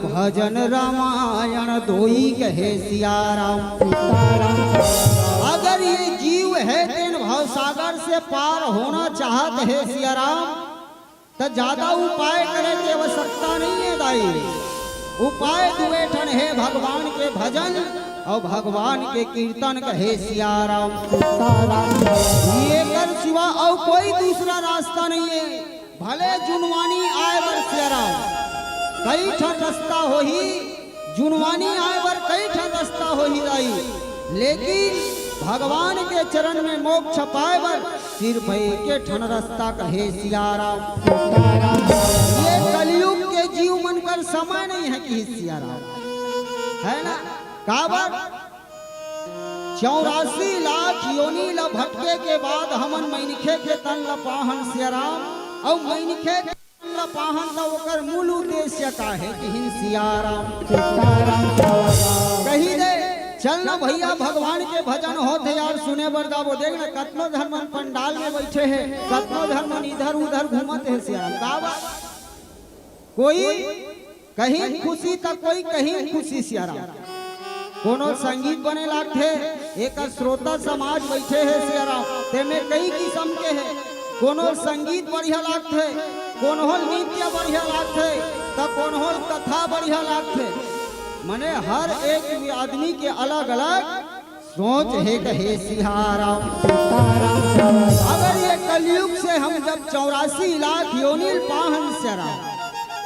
भजन रामायण दोई कहे सियाराम। अगर ये जीव हे तेन भवसागर से पार होना चाहत हे सियाराम, त ज्यादा उपाय करे के आवश्यकता नहीं हे दाई। उपाय दुए ठन हे, भगवान के भजन अउ भगवान के कीर्तन कहे सियाराम। एकर सिवा अउ कोई दूसरा रास्ता नहीं हे। भले जुनवानी आए बर सियाराम कई ठन रास्ता होही, जुनवानी आए बर कई ठन रास्ता होही दाई, लेकिन भगवान के चरण में मोक्ष पाए बर सिर्फ एके ठन रास्ता कहे सियाराम। ये कलयुग के जीव मन कर समय नहीं हे कि सियाराम, हे ना? काबर? चौरासी लाख योनि ल भटके के बाद हमन मइनखे के तन ल पाहन सियाराम, अउ मइनखे के तन ल पाहन त ओकर मूल उद्देश्य का हे कि हिन सियाराम। कही दे, चल ना भैया, भगवान के भजन होत हे यार, सुने बर जाबो। देख ना, कतनो झन मन पंडाल में बइठे हे, कतनो झन मन इधर उधर घूमत हे सियाराम। काबर? कोई कहीं खुशी त कोई कहीं खुशी सियाराम। कोनो संगीत बने लागथे, एकर श्रोता समाज बइठे हे सियाराम, तेमे कई किसम के हे। कोनो संगीत बढ़िया लागथे, कोनो नृत्य बढ़िया लागथे, त कोनो कथा बढ़िया लागथे। मने हर एक आदमी के अलग-अलग सोच हे कहे सियाराम। अगर ये कलयुग से हम जब चौरासी लाख योनि ल पाहन सियाराम,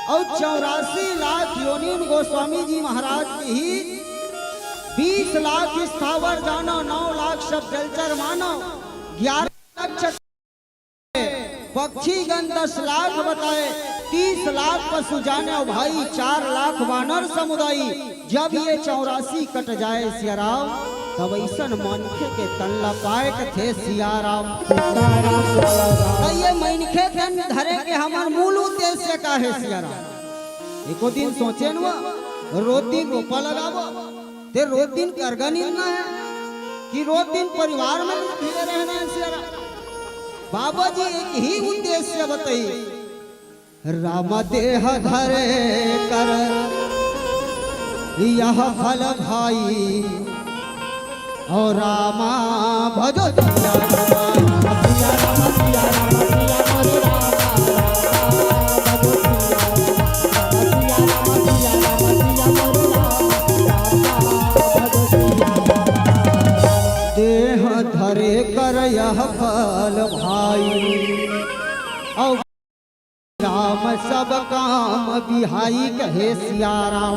अउ चौरासी लाख योनि म गोस्वामी जी महाराज के ही बीस लाख स्थावर दानव, नौ लाख सब जलचर मानव, ग्यारह लाख पक्षीगण दस लाख बताए, तीस लाख पशु जाने भाई, चार लाख वानर समुदाय। जब ये चौरासी कट जाए सियाराम, तब अइसन मनखे के तन ला पाए कथे सियाराम। त ये मनखे तन धरे के हमर मूल उद्देश्य का हे सियाराम? एको दिन सोचे न वो, रोज दिन रोपा लगाबो, ते रोज दिन करगा निंदना हे कि रोज दिन परिवार में भिड़े रहना हे सियाराम? बाबा जी एक ही उद्देश्य बताई, राम देह धरे कर यह फल भाई, और रामा भजो सिया रामा, सिया रामा, सिया रामा, सिया रामा, रामा भजो सिया रामा, सिया रामा, सिया रामा, सिया रामा, रामा भजो सिया रामा। देह धरे कर यह फल भाई, और राम सब काम बिहाई कहे सिया राम।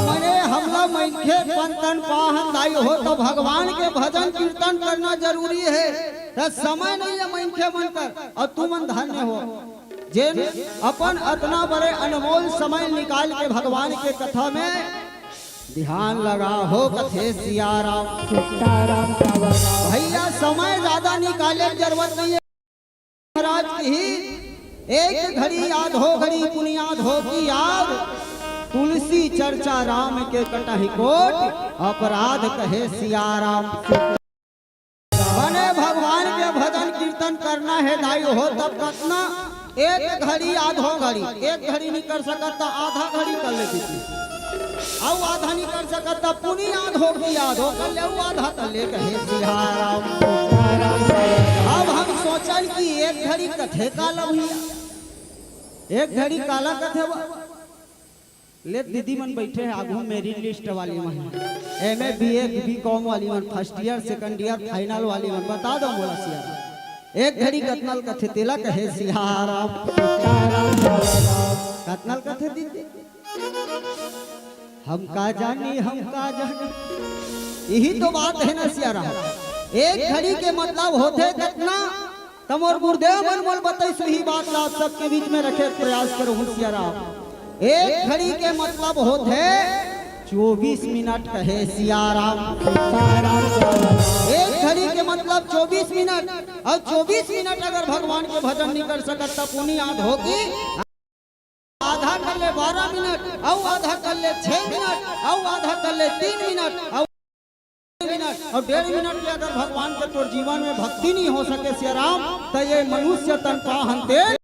मने हमला मनखे पंतन पाहन दाई हो तो भगवान के भजन कीर्तन करना जरूरी हे। त समय नहीं हे मनखे मन कर, अउ तुमन धन्य हो जेन अपन अतना बड़े अनमोल समय निकाल के भगवान के कथा में ध्यान लगा हो कथे सिया राम। भैया समय ज्यादा निकाले के जरूरत नहीं हे। महाराज की एक घड़ी याद हो घड़ी पुनियाद हो की याद, तुलसी चर्चा राम के कटहि कोट अपराध कहे सिया राम। बने भगवान के भजन कीर्तन करना हे दाई हो तब कतना एक घड़ी आधो घड़ी, एक घड़ी नहीं कर सकत त आधा घड़ी कर लेती थी, अउ आधा नहीं कर सकत त पुनी आधो की आधो कर ले, अउ आधा त ले कहे सिया राम। अब हम सोचन कि एक घड़ी कथे काला भैया, एक घड़ी काला कथे वो। ले दीदी मन बैठे हैं आगू, मेरिट लिस्ट वाली मन, एमए बीए बीकॉम वाली मन, first year second year final वाली मन, बता दो मोला सिया राम। एक घड़ी कतना ल कथे तेला कहे सिया राम। कतना ल कथे दीदी? हम का जानी, हम का जानी। यही तो बात है ना सियाराम। एक घड़ी के मतलब होथे कतना? त मोर गुरुदेव मन मोल बताइस, यही बात ला आप सबके बीच में रखे के प्रयास करहूं सियाराम। एक घड़ी के मतलब होथे चौबीस मिनट कहे सियाराम। एक घड़ी के मतलब चौबीस मिनट, अउ चौबीस मिनट अगर भगवान के भजन नहीं कर सकत त पुनि याद हो कि आधा कर ले बारह मिनट, अउ आधा कर ले छह मिनट, अउ आधा कर ले तीन मिनट, अउ मिनट, अउ डेढ़ मिनट के अगर भगवान के तोर जीवन में भक्ति नहीं हो सके सियाराम, त ये मनुष्य तन पाहन ते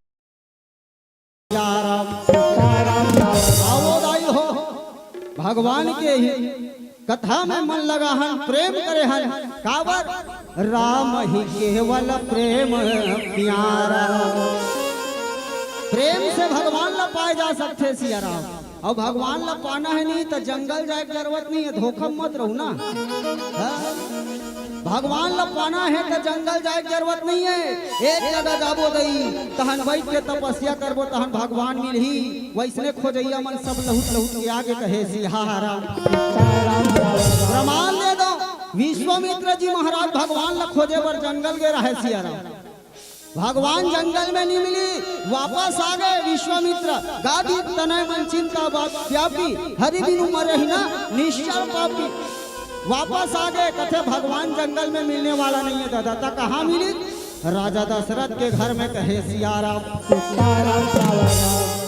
सियाराम। आवो दाई हो, भगवान के ही कथा में मन लगाहन, प्रेम करेहन। काबर? राम ही केवल प्रेम प्यारा। प्रेम से भगवान ला पाए जा सकथे सियाराम। अउ भगवान ला पाना हे नहीं त जंगल जाए के जरूरत नहीं हे, धोखा म मत रहू ना। हाँ? भगवान ला पाना हे त जंगल जाए के जरूरत नहीं हे। एक जगह जाबो दई, तहन बैठ के तपस्या करबो, तहन भगवान मिलही। वैसने खोजैया मन सब लहुट लहुट के आगे कहे सियाराम। प्रमाण दे दो, विश्वामित्र जी महाराज भगवान ला खोजे बर जंगल गे रहे सियाराम। भगवान जंगल में नहीं मिली, वापस आ गए विश्वामित्र। गादी तनय मन चिंता बा-, व्यापी, हरि बिनु मरहि ना निश्चल पापी। वापस आ गए, कथे भगवान जंगल में मिलने वाला नहीं है दादा। त कहाँ मिली? राजा दशरथ के घर में कहे सियाराम।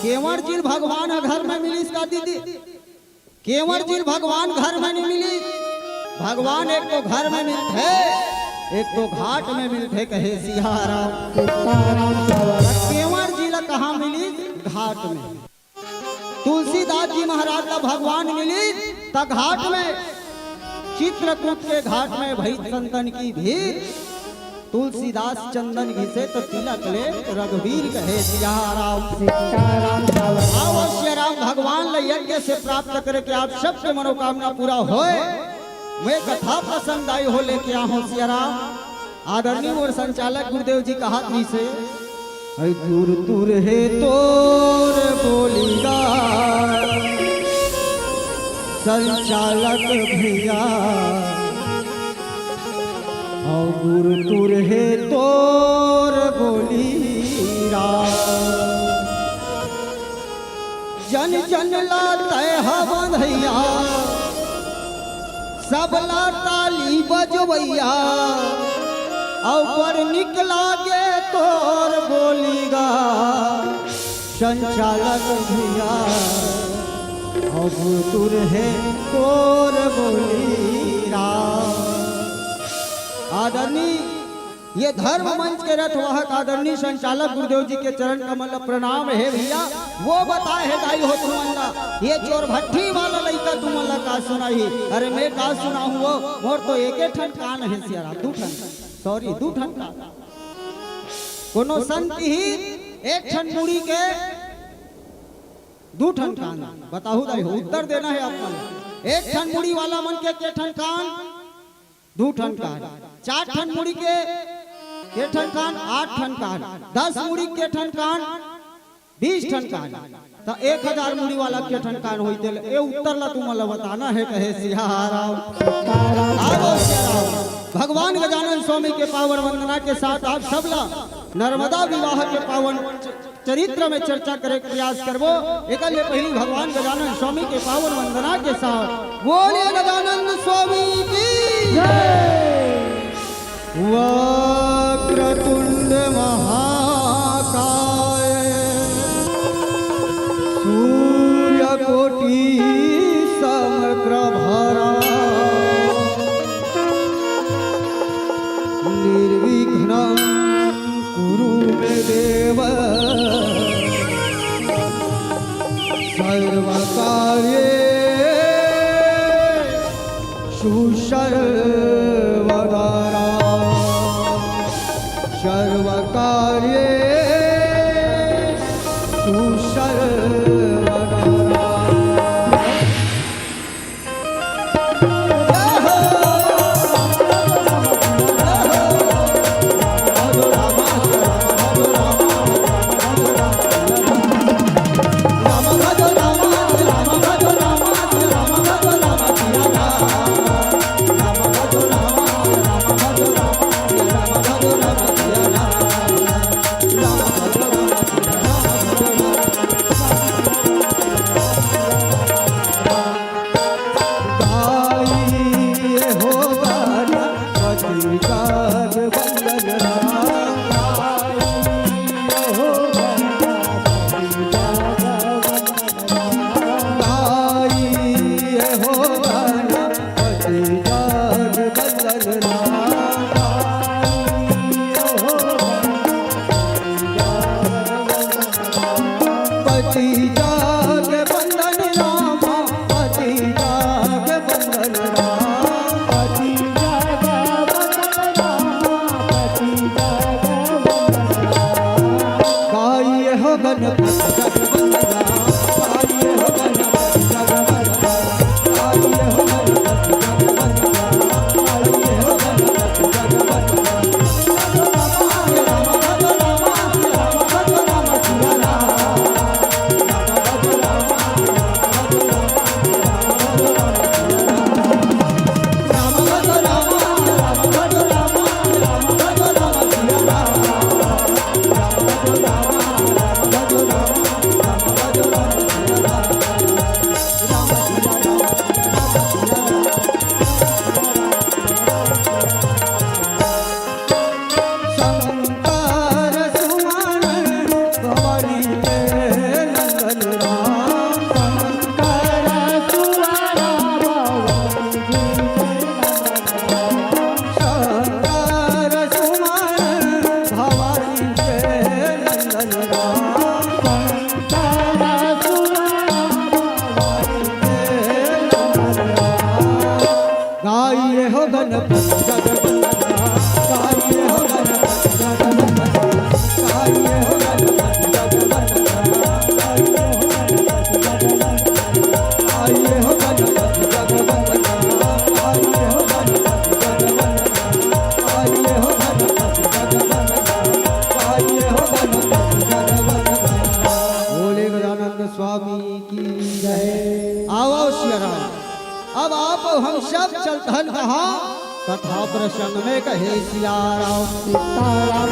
केवल जिन भगवान ह घर में मिलिस का दीदी? केवल जिन भगवान घर में नहीं मिली। भगवान एक तो घर में मिलथे, एक तो घाट में मिलथे, कहे सियाराम। केवल जिन ला कहाँ मिली? घाट में। तुलसीदास जी महाराज ला भगवान मिली त घाट में, चित्रकूट के घाट में भई संतन की भीड़। तुलसीदास चंदन घिसे त तिलक ले रघुवीर, कहे सियाराम। सीताराम सावधान। आओ सियाराम, भगवान ल यज्ञ से प्राप्त करे के आप सबके मनोकामना पूरा होए। मैं कथा प्रसंग दाई हो लेके आहो सियाराम। आदरणीय मोर संचालक गुरुदेव जी कहा थी से, "ऐ दूर दूर हे तोर बोलीगा संचालक भैया।" अउ गुर तुर हे तोर बोली राम। जन जन ला तय हवन भैया, सबला ताली बजवैया। अउ बड़ निक लागे तोर बोली गा। संचालक भैया, अब तुर हे तोर बोली राम। आदरणीय ये धर्म मंच के रथवाहक आदरणीय संचालक गुरुदेव जी के चरण कमल ल प्रणाम हे भैया। वो बताए हे दाई हो तुमन ला, ये चोर भट्ठी वाला लइका तुमन ला का सुनाही। अरे मैं का सुनाहूँ वो, मोर तो एके ठन कान हे सियारा, दू ठन, सॉरी, दू ठन कान। कोनो संत ही एक ठन मुड़ी के दू ठन कान, बताहू दाई हो, उत्तर देना हे आप मन। एक ठन मुड़ी वाला मन के के ठन कान? दू ठन कान। चार ठन मुड़ी के के ठन कान? आठ ठन कान। दस मुड़ी के ठन कान? बीस ठन कान। त एक हजार मुड़ी वाला के ठन कान होई तेला, ए उत्तर ला तुमन ला बताना हे, कहे सियाराम। आरो सियाराम। भगवान गजानन स्वामी के पावन वंदना के साथ आप सब ला नर्मदा विवाह के पावन च-, चरित्र में चर्चा करे के प्रयास करबो। एकर ले पहिली भगवान गजानन स्वामी के पावन वंदना के साथ बोलिए गजानन स्वामी की जय। वक्रतुंड महाकाय सूर्यकोटि समप्रभा निर्विघ्नं कुरु मे देव सर्वकार्येषु सर्वदा। सर्वकार्येषु सर्वदा। पति जाग बंधन रामा, पति जाग बंधन रामा, पति जाग बंधन रामा, पति जाग बंधन रामा। गाइए हो गणपति जग बंधन रामा, गाइए हो गणपति जग बंधन रामा, गाइए हो गणपति जग बंधन रामा, गाइए हो गणपति जग बंधन रामा। गाइए हो गणपति जगवंदना, गाइए हो गणपति जगवंदना, गाइए हो गणपति जगवंदना, गाइए हो गणपति जगवंदना, गाइए हो गणपति जगवंदना, गाइए हो गणपति जगवंदना, गाइए हो गणपति जगवंदना, गाइए हो गणपति जगवंदना। बोले गजानंद स्वामी की जय। आओ सिया राम। अब आप हम सब चलथन कहाँ? कथा प्रसंग में कहे सिया राम। सीताराम।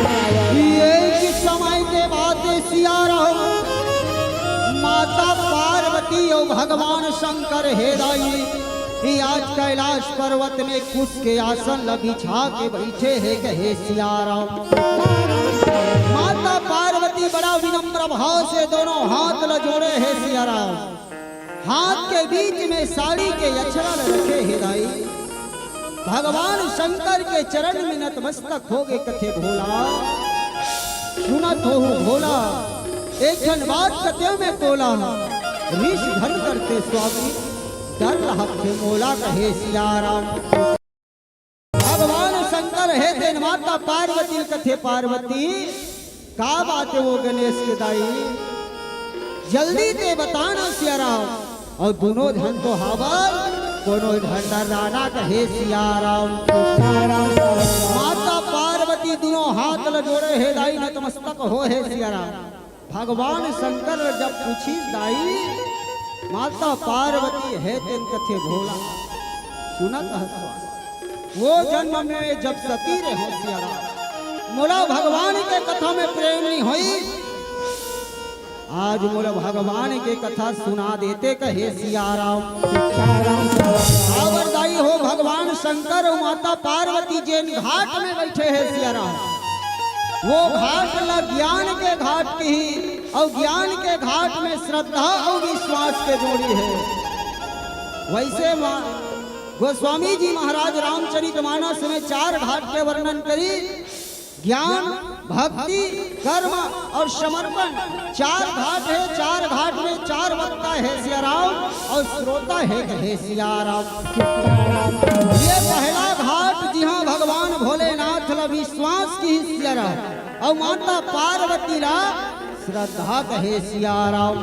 ये कि समय के बात है सिया राम। माता पार्वती और भगवान शंकर हे दाई, कि आज कैलाश पर्वत में कुश के आसन ल बिछा के बैठे हे कहे सिया राम। माता पार्वती बड़ा विनम्र भाव से दोनों हाथ ल जोड़े हे सिया राम। हाथ के बीच में साड़ी के अछरा ल रखे हे दाई। भगवान शंकर के चरण में नतमस्तक होगे कथे भोला, सुनत होहू भोला, एक ठन बात कतेव में तोला, रिस झन करते स्वामी, डर रहत हे मोला कहे सिया राम। भगवान शंकर हे तेन माता पार्वती ल कथे पार्वती, का बात हे वो गणेश के दाई, जल्दी ते बता ना सिया राम। अउ दुनों झन तो हावय, कोनो झन डर्राना कहे सिया राम। माता पार्वती दुनों हाथ ल जोड़े हे दाई, नतमस्तक हो हे सिया राम। भगवान शंकर जब पूछिस दाई, माता पार्वती हे तेन कथे भोला, सुनत हस स्वामी, वो जन्म में जब सती रहे सिया राम, मोला भगवान के कथा में प्रेम नहीं होई, आज मोला भगवान के कथा सुना देते कहे सिया राम। काबर दाई हो, भगवान शंकर अउ माता पार्वती जेन घाट में बैठे हे सिया राम, वो घाट ला ज्ञान के घाट कही, अउ ज्ञान के घाट में श्रद्धा अउ विश्वास के जोड़ी हे। वैसे मा-, गोस्वामी जी महाराज रामचरित मानस में चार घाट के वर्णन करी, ज्ञान, भक्ति, कर्म अउ समर्पण, चार घाट हे। चार घाट में चार वक्ता हे सिया राम अउ श्रोता हे, हे सिया राम। ये पहला घाट जिहाँ भगवान भोलेनाथ ला विश्वास किहिस सिया राम अउ माता पार्वती ला श्रद्धा कहे सिया राम।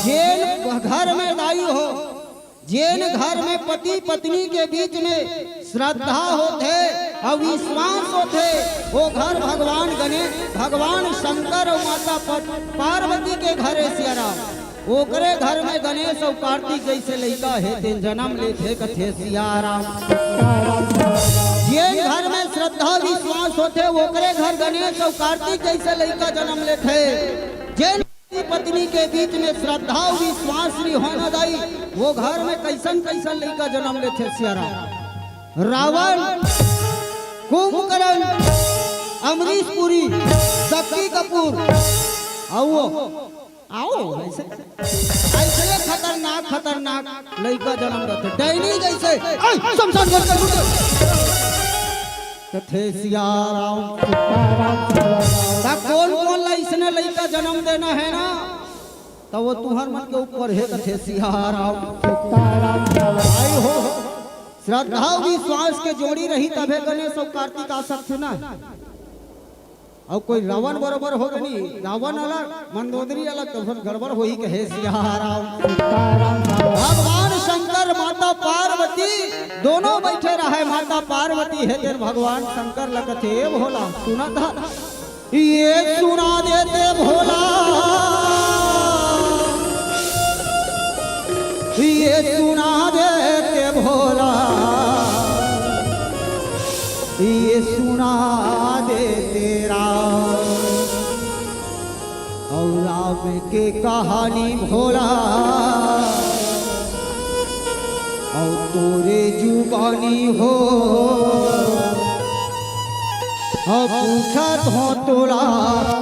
जेन घर में दाई हो, जेन घर में पति पत्नी के बीच में श्रद्धा होथे अउ विश्वास होथे, वो घर भगवान गणेश, भगवान शंकर अउ माता प-, पार्वती के घर हे सिया राम। ओकरे घर में गणेश अउ कार्तिक जैसे लइका हे तेन जन्म लेथे कथे सिया राम। जेन घर में श्रद्धा विश्वास होथे, ओकरे घर गणेश अउ कार्तिक जैसे लइका जन्म लेथे। जेन पति पत्नी के बीच में श्रद्धा अउ विश्वास नहीं होना दाई, वो घर में कैसन कैसन लइका जन्म लेथे सिया राम। रावण, कुंभकर्ण, अमरीश पुरी, शक्ति कपूर, अउ वो, अउ ऐसे, ऐसे खतरनाक खतरनाक लइका जन्म लेथे, डैनी जैसे। ऐ, शमशान घाट का लूट। कथे सियाराम। त कोन कोन ला अइसने लइका जनम देना हे ना, त वो तुंहर मन के ऊपर हे, कथे सियाराम। भाई हो, श्रद्धा अउ विश्वास के जोड़ी रही तभे गणेश अउ कार्तिक आ सकथे ना। अउ कोई रावण बरोबर होगे नहीं, रावण अलग, मंदोदरी अलग, त फिर गड़बड़ होही, कहे सियाराम। भगवान शंकर, माता पार्वती दोनों बइठे रहय। माता पार्वती हे तेर भगवान शंकर ल कथे, "ए भोला, सुनत हस? ये सुना देते भोला, ये सुना देते भोला, ये सुना देते राम।" अउ राम के कहानी भोला, अउ तोरे जुबानी हो, अउ पूछत हों तोला,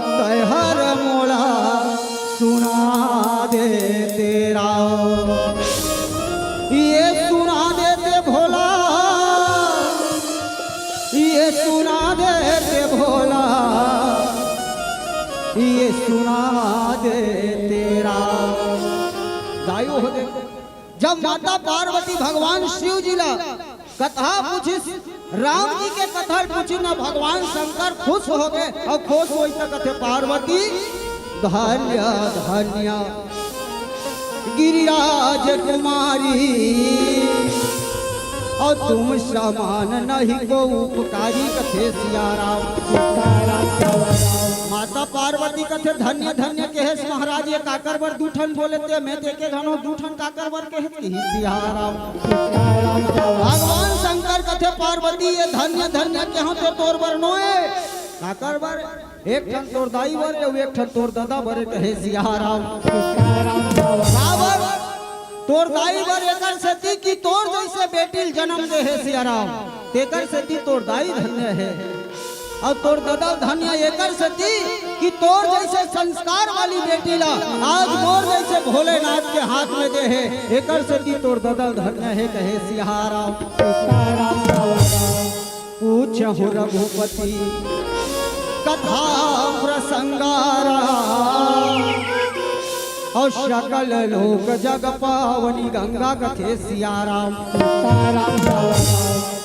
तैं हर मोला सुना देते राम। ये सुना देते भोला, ये सुना देते भोला, ये सुना देते राम। दाई हो दे, जब माता पार्वती भगवान शिव जी ला कथा पूछिस, राम जी के कथा पूछिस ना, भगवान शंकर खुश होगे अउ खुश होइस त कथे, "पार्वती धन्य धन्य गिरिराज कुमारी, अउ तुम समान नहीं को उपकारी," कथे सियाराम। माता पार्वती कथे, "धन्य धन्य केहेस महाराज, ये काकर बर दू ठन बोले ते, मैं देखे धनो दू ठन काकर बर केहेस?" कही सियाराम। भगवान शंकर कथे, "पार्वती ये धन्य धन्य केहों ते तोर बर नोहे, काकर बर?" "एक ठन तोर दाई बर, अउ एक ठन तोर ददा बर," कहे सियाराम। काबर? तोर दाई बर एकर सेती कि तोर जइसे बेटी ल जनम दे हे सियाराम, तेकर सेती तोर दाई धन्य हे। अउ तोर ददा धन्य एकर सेती कि तोर जइसे संस्कार वाली बेटी ला आज मोर जइसे भोलेनाथ के हाथ में दे हे, एकर सेती तोर ददा धन्य हे, कहे सियाराम। पूछहु रघुपति कथा प्रसंगारा, अउ सकल लोक जग पावनी गंगा, कथे सियाराम।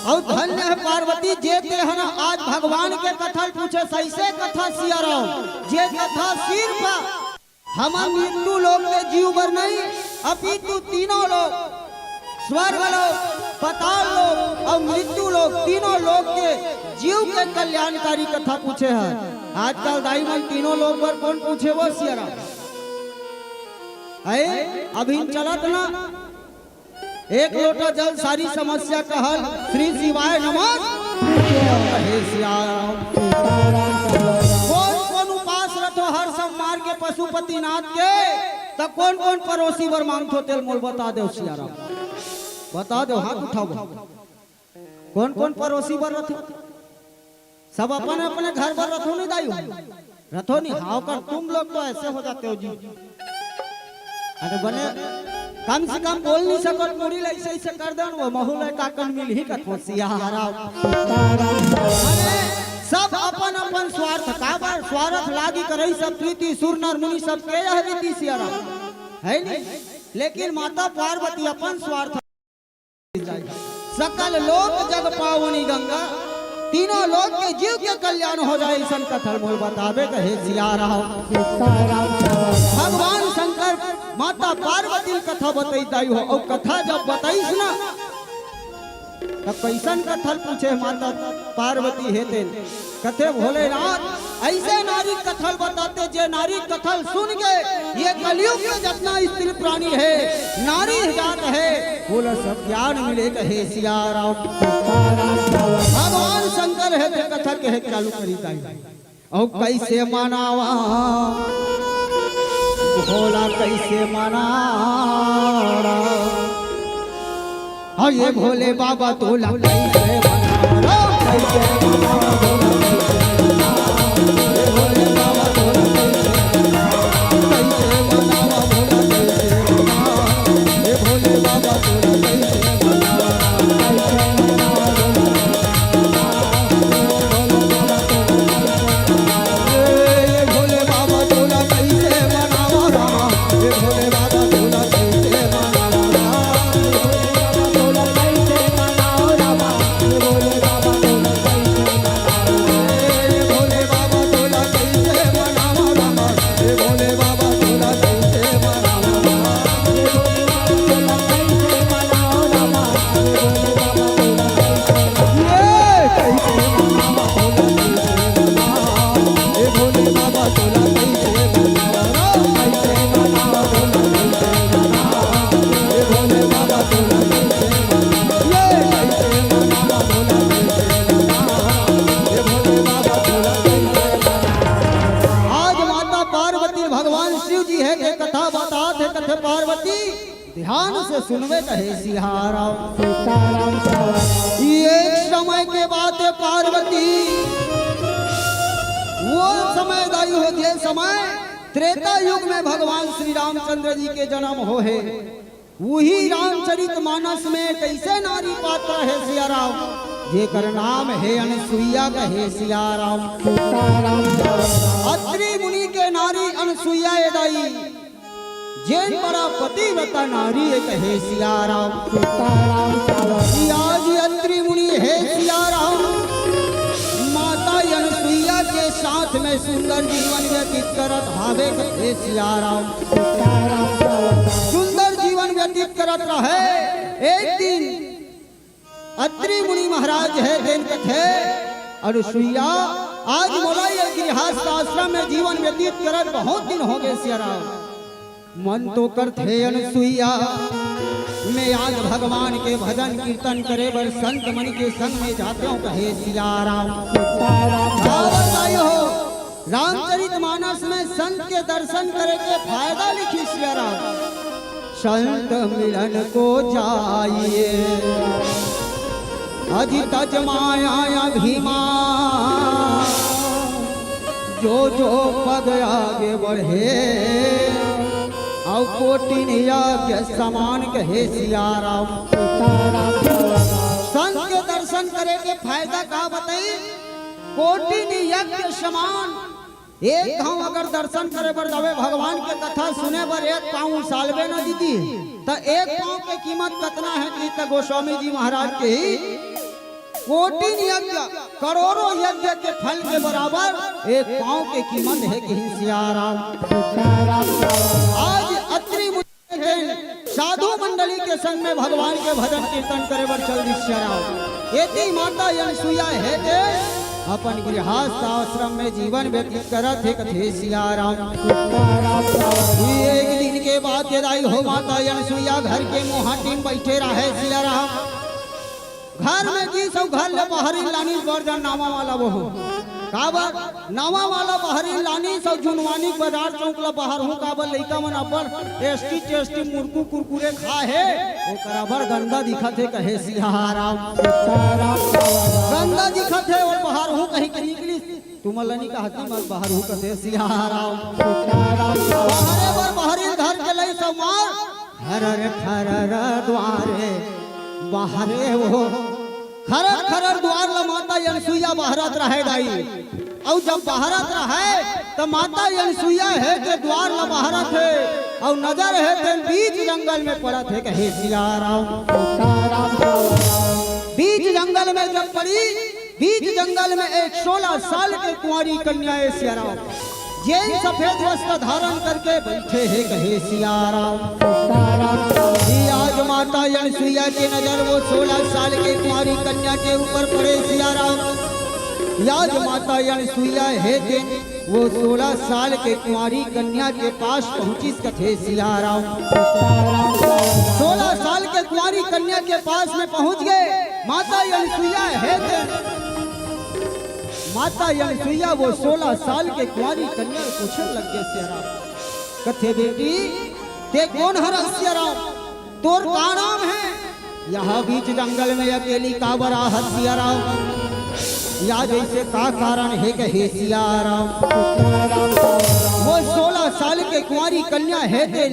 अउ धन्य हे पार्वती, जे तेंहर आज भगवान के कथा ल पूछे, सइसे कथा सियाराम, जे कथा सिर्फ हमर मृत्यु लोक के जीव बर नहीं, अपितु तीनों लोक, स्वर्ग लोक, पाताल लोक अउ मृत्यु लोक, तीनों लोक के जीव के कल्याणकारी कथा पूछे हे। आजकल दाई मन तीनों लोक बर कोन पूछे वो सियाराम? अरे, अभी चलत ना, एक लोटा जल सारी समस्या का हल, श्री शिवाय नमः। हे सियाराम। कोन कोन उपास रथो हर सोमवार के पशुपतिनाथ के, त कोन कोन परोसी बर मांगथो तेल मोल बता देव सियाराम। बता देव, हाथ उठाओ। कोन कोन परोसी बर रथो? सब अपन अपने घर बर रथो नहीं दाई हो? रथो नहीं, हाव कर तुम लोग तो ऐसे हो जाते हो जी। अरे बने, कम से कम बोल नहीं सको, मुड़ी ले ऐसे ऐसे कर दे, वो महू ले काकन मिलही कथो सियाराम। अरे सब अपन अपन स्वार्थ, काबर स्वार्थ लागी करई सब प्रीति सुर नर मुनि सब के यह रीति सियाराम। है नहीं? लेकिन माता पार्वती अपन स्वार्थ सकल लोक जग पावनी गंगा, तीनों लोक के जीव के कल्याण हो जाए, अइसन कथा ल मोल बताबे कहे सियाराम। भगवान शंकर माता पार्वती ल कथा बतई दाई हो, अउ कथा जब बतईस ना, त कइसन कथा ल पूछे माता पार्वती हे तेन। कथे भोलेनाथ, अइसे नारी कथा ल बताते, जे नारी कथा ल सुन के ये कलयुग में जतना स्त्री प्राणी हे, नारी जात हे, ओला सब ज्ञान मिले कहे सियाराम। भगवान शंकर हे ते कथा कहे चालू करी दाई। अउ कइसे मनावा भोला, कइसे मनावा? हाँ, ये भोले बाबा तोला कइसे मनावा, कइसे मनावा भोला, कइसे मनावा? ये भोले बाबा तोला कइसे मनावा, कइसे मनावा भोला, कइसे मनावा? ये भोले बाबा तोला कइसे मनावा, कइसे मनावा भोला, कइसे मनावा? भगवान शिव जी हे के कथा बतात हे, कथे पार्वती ध्यान से सुनवे कहे सियाराम। सीताराम सावधान। ये एक समय के बात हे पार्वती, वो समय दाई हो जे समय त्रेता युग में भगवान श्री रामचंद्र जी के जन्म हो हे। उही रामचरित मानस में कइसे नारी पात्र हे सियाराम, जेकर नाम हे अनसुईया कहे सियाराम। सीताराम सावधान। अत्रि मुनि के नारी अनसुईया ए दाई, जेन बड़ा पतिव्रता नारी ए कहे सियाराम। सीताराम सावधान। आज अत्रि मुनि हे सियाराम, माता अनसुईया के साथ में सुंदर जीवन व्यतीत करत हावे कहे सियाराम। सीताराम सावधान। सुंदर जीवन व्यतीत करत रहे। एक दिन अत्रि मुनि महाराज हे तेन कथे, अनसुईया, आज मोला ये गृहस्थ आश्रम में जीवन व्यतीत करत बहुत दिन हो गए सियाराम। मन तो करथे अनसुईया, मैं आज भगवान के भजन कीर्तन करे बर संत मन के संग में जाते हूँ कहे सियाराम। सीताराम। का बताई हो, रामचरित मानस में संत के दर्शन करे के फायदा लिखिस सियाराम। संत मिलन को जाइए, अजित अजमाया अभिमान, जो जो पग आगे बढ़े, अउ कोटिन यज्ञ समान कहे सियाराम। सीताराम। संत के दर्शन करे के फायदा का बताई, कोटिन यज्ञ समान। एक घाव अगर दर्शन करे बर जावे, भगवान के कथा सुने बर एक पाँव उछालबे न दीदी, त एक पाँव के कीमत कतना हे कि त गोस्वामी जी महाराज के ही कोटिन यज्ञ, करोड़ों यज्ञ के फल के बराबर एक पाँव के कीमत हे कहे सियाराम। सीताराम। आज अत्रि मुनि के साधु मंडली के संग में भगवान के भजन कीर्तन करे बर चल दिस सियाराम। एती माता अनसुईया हे के अपन गृहस्थ आश्रम में जीवन व्यतीत करत हे कथे सियाराम। सीताराम। ये एक दिन के बात ए दाई हो, माता अनसुईया घर के मुहाटी में बैठे रहे सियाराम। घर में गिस अउ घर ले बाहरी लानिस बड़ जान नावा वाला बहू। काबर? नावा वाला बाहरी लानिस अउ जुनवानी बाजार चौक ला बाहर हूँ, काबर लइका मन अब्बड़ टेस्टी टेस्टी मुरकू कुरकुरे खा हे, ओकर अब्बड़ गंदा दिखत हे कहे सियाराम। सीताराम। गंदा दिखत हे अउ बाहर हूँ कहि के निकलिस। तुमन ला नी कहत, मैं बाहर हूँ कथे सियाराम। सीताराम। बाहरे बर बाहरी घर के लइस अउ मार, हरर खरर द्वारे बाहरे हो। खरर खरर द्वार ला माता अनसुईया बहारत रहे दाई। अउ जब बहारत रहे त माता अनसुईया हे के द्वार ला बहारत हे अउ नजर हे तेन बीच जंगल में पड़त हे कहे सियाराम। सीताराम। बीच जंगल में जब पड़ी, बीच जंगल में एक सोलह साल के कुंवारी कन्या ए सियाराम, जेन सफेद वस्त्र धारण करके बैठे हे कहे सियाराम। सीताराम। ये आज माता अनसुईया के नजर वो सोलह साल के कुंवारी कन्या के ऊपर पड़े सियाराम। ये आज माता अनसुईया हे तेन वो सोलह साल के कुंवारी कन्या के पास पहुंचिस कथे सियाराम। सीताराम। सोलह साल के कुंवारी कन्या के पास में पहुंच गए। माता अनसुईया हे तेन, माता अनसुईया वो सोलह साल के कुंवारी कन्या ल पूछे लग गे सियाराम। कथे, "बेटी, तें कोन हरस सियाराम? तोर का नाम हे? यहाँ बीच जंगल में अकेली काबर आहस सियाराम? या जइसे का कारण हे कहे सियाराम?" वो सोलह साल के कुंवारी कन्या हे तेन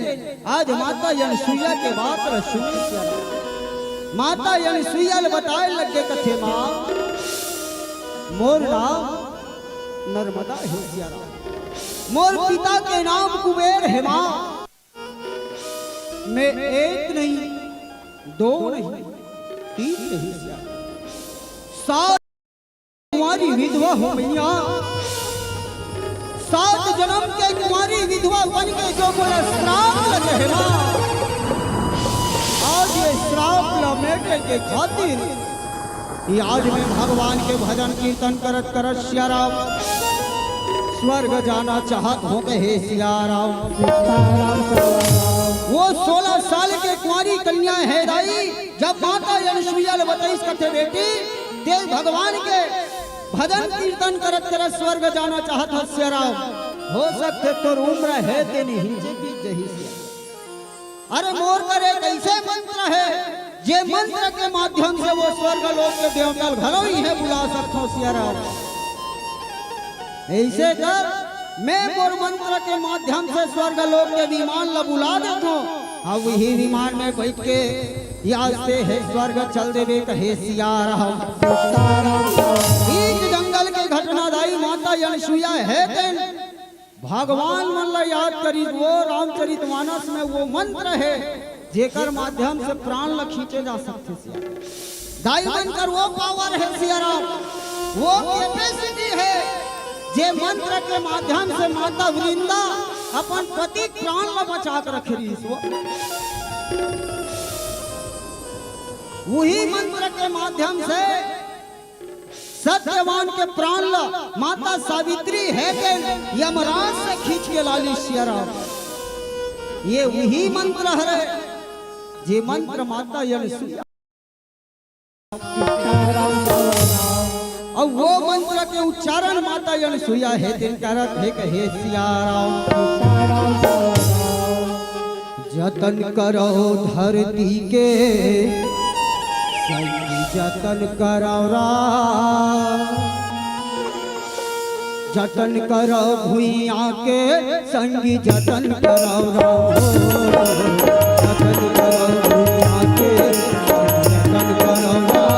आज माता अनसुईया के बात ल सुने सियाराम। माता अनसुईया ल बताए लग गे कथे, माँ, मोर नाम नर्मदा हे सियाराम। मोर पिता के नाम कुबेर हे माँ। मैं एक नहीं, दो नहीं, तीन नहीं सियाराम। सात कुंवारी विधवा हूँ मैया। सात जन्म के कुंवारी विधवा बन के जो मोला श्राप लगे हे ना, आज ये श्राप ला मेटे के खातिर ये आज मैं भगवान के भजन कीर्तन करत करत सियाराम स्वर्ग जाना चाहत हूँ कहे सियाराम। वो सोलह साल के कुंवारी कन्या हे दाई, जब माता अनसुईया ल बताइस कथे, बेटी, तें भगवान के भजन कीर्तन करत करत स्वर्ग जाना चाहत हस सियाराम। हो सकथे तोर उम्र हे ते नहीं, जे बीत जही सिया। अरे मोर कर एक ऐसे मंत्र हे, जे मंत्र के माध्यम से वो स्वर्ग लोक के देवता ल घलो इहें बुला सकथों सिया राम। ऐसे कर, मैं मोर मंत्र के माध्यम से स्वर्ग लोक के विमान ल बुला देथों। अब वही विमान में बैठ के आज से हे स्वर्ग चल देबे कहे सिया राम। बीच जंगल के घटना दाई माता अनसुईया हे तेन भगवान मन ला याद करिस, वो रामचरित मानस में वो मंत्र हे, जेकर माध्यम से प्राण ला खींचे जा सकथे सिया। दाई मन कर वो पावर हे सिया राम, वो कैपेसिटी हे, जे मंत्र के माध्यम से माता वृंदा अपन पति प्राण ला बचा के रखे रहिस। वो वही मंत्र के माध्यम से सत्यवान के प्राण ल माता सावित्री हे के यमराज से खींच के लाली सिया राम। ये वही मंत्र हरे, जे मंत्र माता अनसुईया। अब वो मंत्र के उच्चारण माता अनसुईया हे तेन करत हे कहे सिया राम। जतन करव धरती के, संगी जतन करव राम। जतन करव भुइयां के, संगी जतन करव राम। जतन करव भुइयां के, जतन करव राम।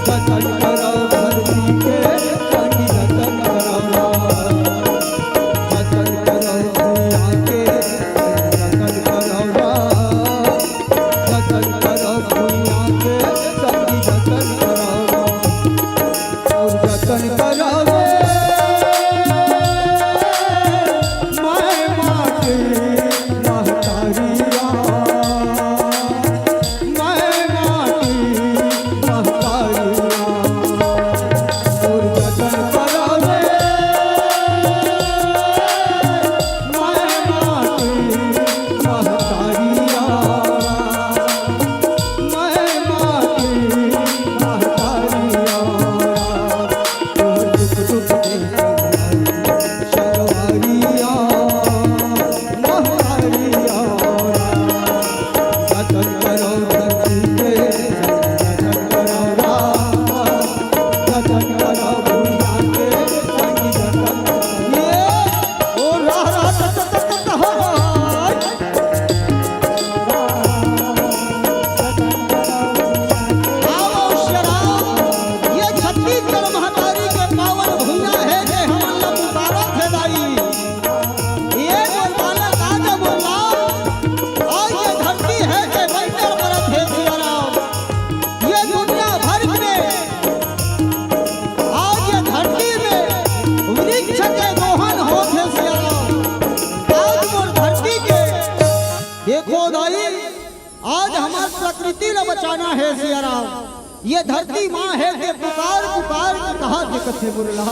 जतन करव धरती के, संगी जतन करव राम। जतन करव भुइयां के, जतन करव राम। जतन करव भुइयां के, संगी जतन करव राम। अउ जतन करव मैं माटी महतारी राम। मैं माटी महतारी राम। अउ जतन करव मैं माटी महतारी राम। मैं माटी महतारी राम। तोर दुख दुख के संगवारी राम। महतारी राम। जतन करव धरती के, जतन करव राम। जतन करव भुइयां के, संगी जतन करव। ये, ओ राह राह तत तत तत हो राह। आओ शराब, ये छत्तीसगढ़ महतारी के पावन भुइयां हे, जे हमन ला पुकारत हे दाई। ए मोर बालक, आ जा मोर लाल, आज ये धरती हे जे बंजर परत हे सिया राम। ये दुनिया भर में, आज ये धरती में वृक्ष के दोहन होत हे सिया राम। आज मोर धरती के, देखो दाई, आज हमर प्रकृति ला बचाना हे सिया राम। ये धरती माँ हे ते पुकार पुकार के कहा थे कथे मुरला।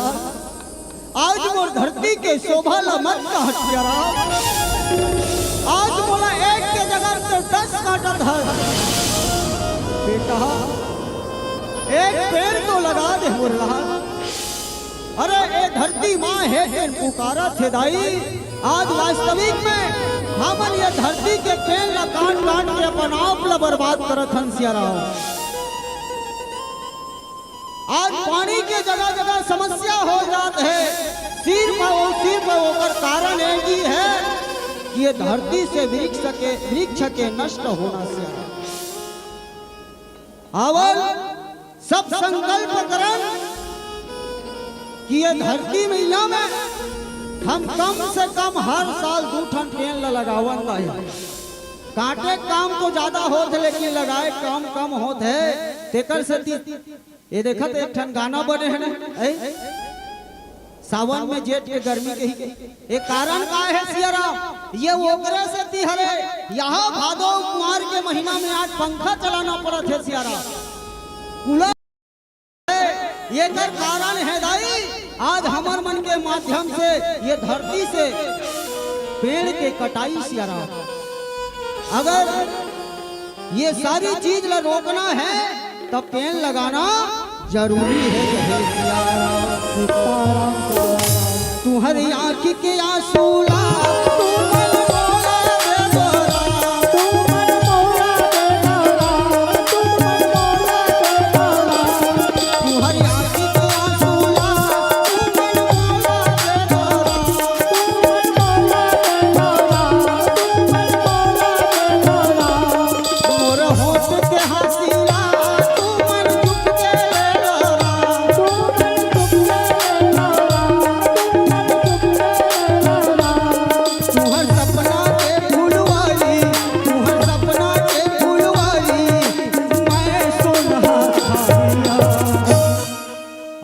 आज मोर धरती के शोभा ला मत काट सिया राम। आज मोला एक के जगह ते दस काटत हे। बेटा, एक पेड़ तो लगा दे मुरला। अरे ए धरती माँ हे तेन पुकारत हे दाई। आज वास्तविक में हमन ये धरती के पेड़ ला काट काट के अपन आप ला बर्बाद करत हन सिया राम। आज पानी के जगह जगह समस्या हो जात हे। सिर पर वो, सिर पर ओकर कारण ए ही हे कि ये धरती से वृक्ष के, वृक्ष के नष्ट होना सिया राम। अउ सब संकल्प करन कि ये धरती मइया में हम कम से कम हर साल दू ठन पेड़ ल लगावन लाही। काटे काम तो ज्यादा होत हे, लेकिन लगाए काम कम होत हे। तेकर सेती ये देखत एक ठन गाना बने हे ना, ऐ? सावन में जेठ के गर्मी कही, ये कारण का हे सिया राम? ये ओकरे सेती हरे। यहाँ भादो कुंवार के महीना में आज पंखा चलाना पड़त हे सिया राम। कूलर, एकर कारण हे दाई, आज हमर मन के माध्यम से ये धरती से पेड़ के कटाई सिया राम। अगर ये सारी चीज ला रोकना हे, त पेड़ लगाना जरूरी हे, कहे सिया राम। सीताराम, सीताराम। तू अरे आँखी के आँसू ला, तू मन मोला दे दो राम, तू मन मोला दे दो राम, तू मन मोला दे दो राम। तू हर आँखी के आँसू ला, तू मन मोला दे दो राम, तू मन मोला दे दो राम, तू मन मोला दे दो राम। मोर होठ के हँसी ला, तू मन चुप के ले लो राम, तू मन चुप के ले लो राम, तू मन चुप के ले लो राम। तुहर सपना के फुलवारी, तुहर सपना के फुलवारी, मैं सोनहा खाई ला।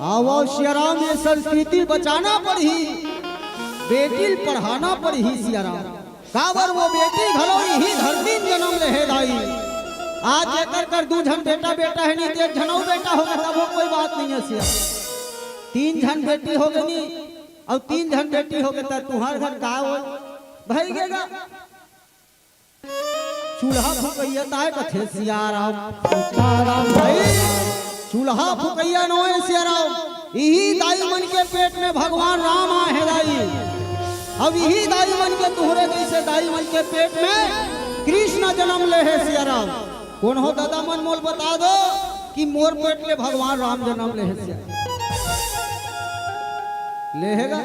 आवो सियाराम, ये संस्कृति बचाना पड़ही, बेटी ल पढ़ाना पड़ही सियाराम। काबर वो बेटी घलो इही धरती म जनम ले हे दाई। आज जेकर कर दू झन बेटा, बेटा हे नी, ते एक झन अउ बेटा होगे, तभो कोई बात नहीं हे सिया। तीन झन बेटी होगे नी, अउ तीन झन बेटी होगे, त तुहर घर का होय? भई गे गा। चूल्हा फुकइया ताय कथे सियाराम, सीताराम भाई। चूल्हा फुकइया नोहे सियाराम, इही दाई मन के पेट में भगवान राम आहे दाई। अब इही दाई मन के, तुहरे जइसे दाई मन के पेट में कृष्ण जनम ले हे सियाराम। कोन हो दादा मन, मोल बता दो कि मोर पेट ले भगवान राम जनम ले हे सिया। ले हे गा?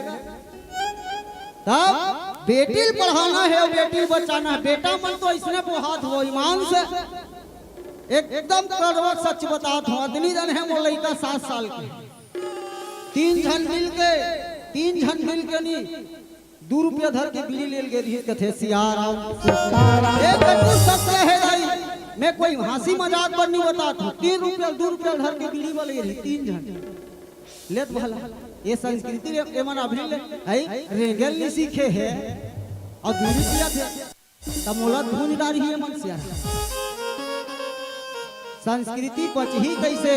तब बेटी ल पढ़ाना हे अउ बेटी ल बचाना हे। बेटा मन तो अइसने बोहात हो ईमान से, एकदम कड़वा सच बतात हो। अतनी जन हे मोर लइका सात साल के, तीन झन मिल के, तीन झन मिल के नी, दू रुपया धर के बीड़ी ले ल गे रिहिस, कथे सियाराम। एक कटू सत्य हे दाई, मैं कोई हँसी मजाक बर नी बतात हूँ। तीन रुपया, दू रुपया धर के बीड़ी वाले ये रही, तीन झन लेत भला। ये संस्कृति रे, एमन अभी ले, आई, रेंगेल नी सीखे हे, अउ दू रुपया दे, त मोला धुन डारही एमन सियाराम। संस्कृति बचही कइसे?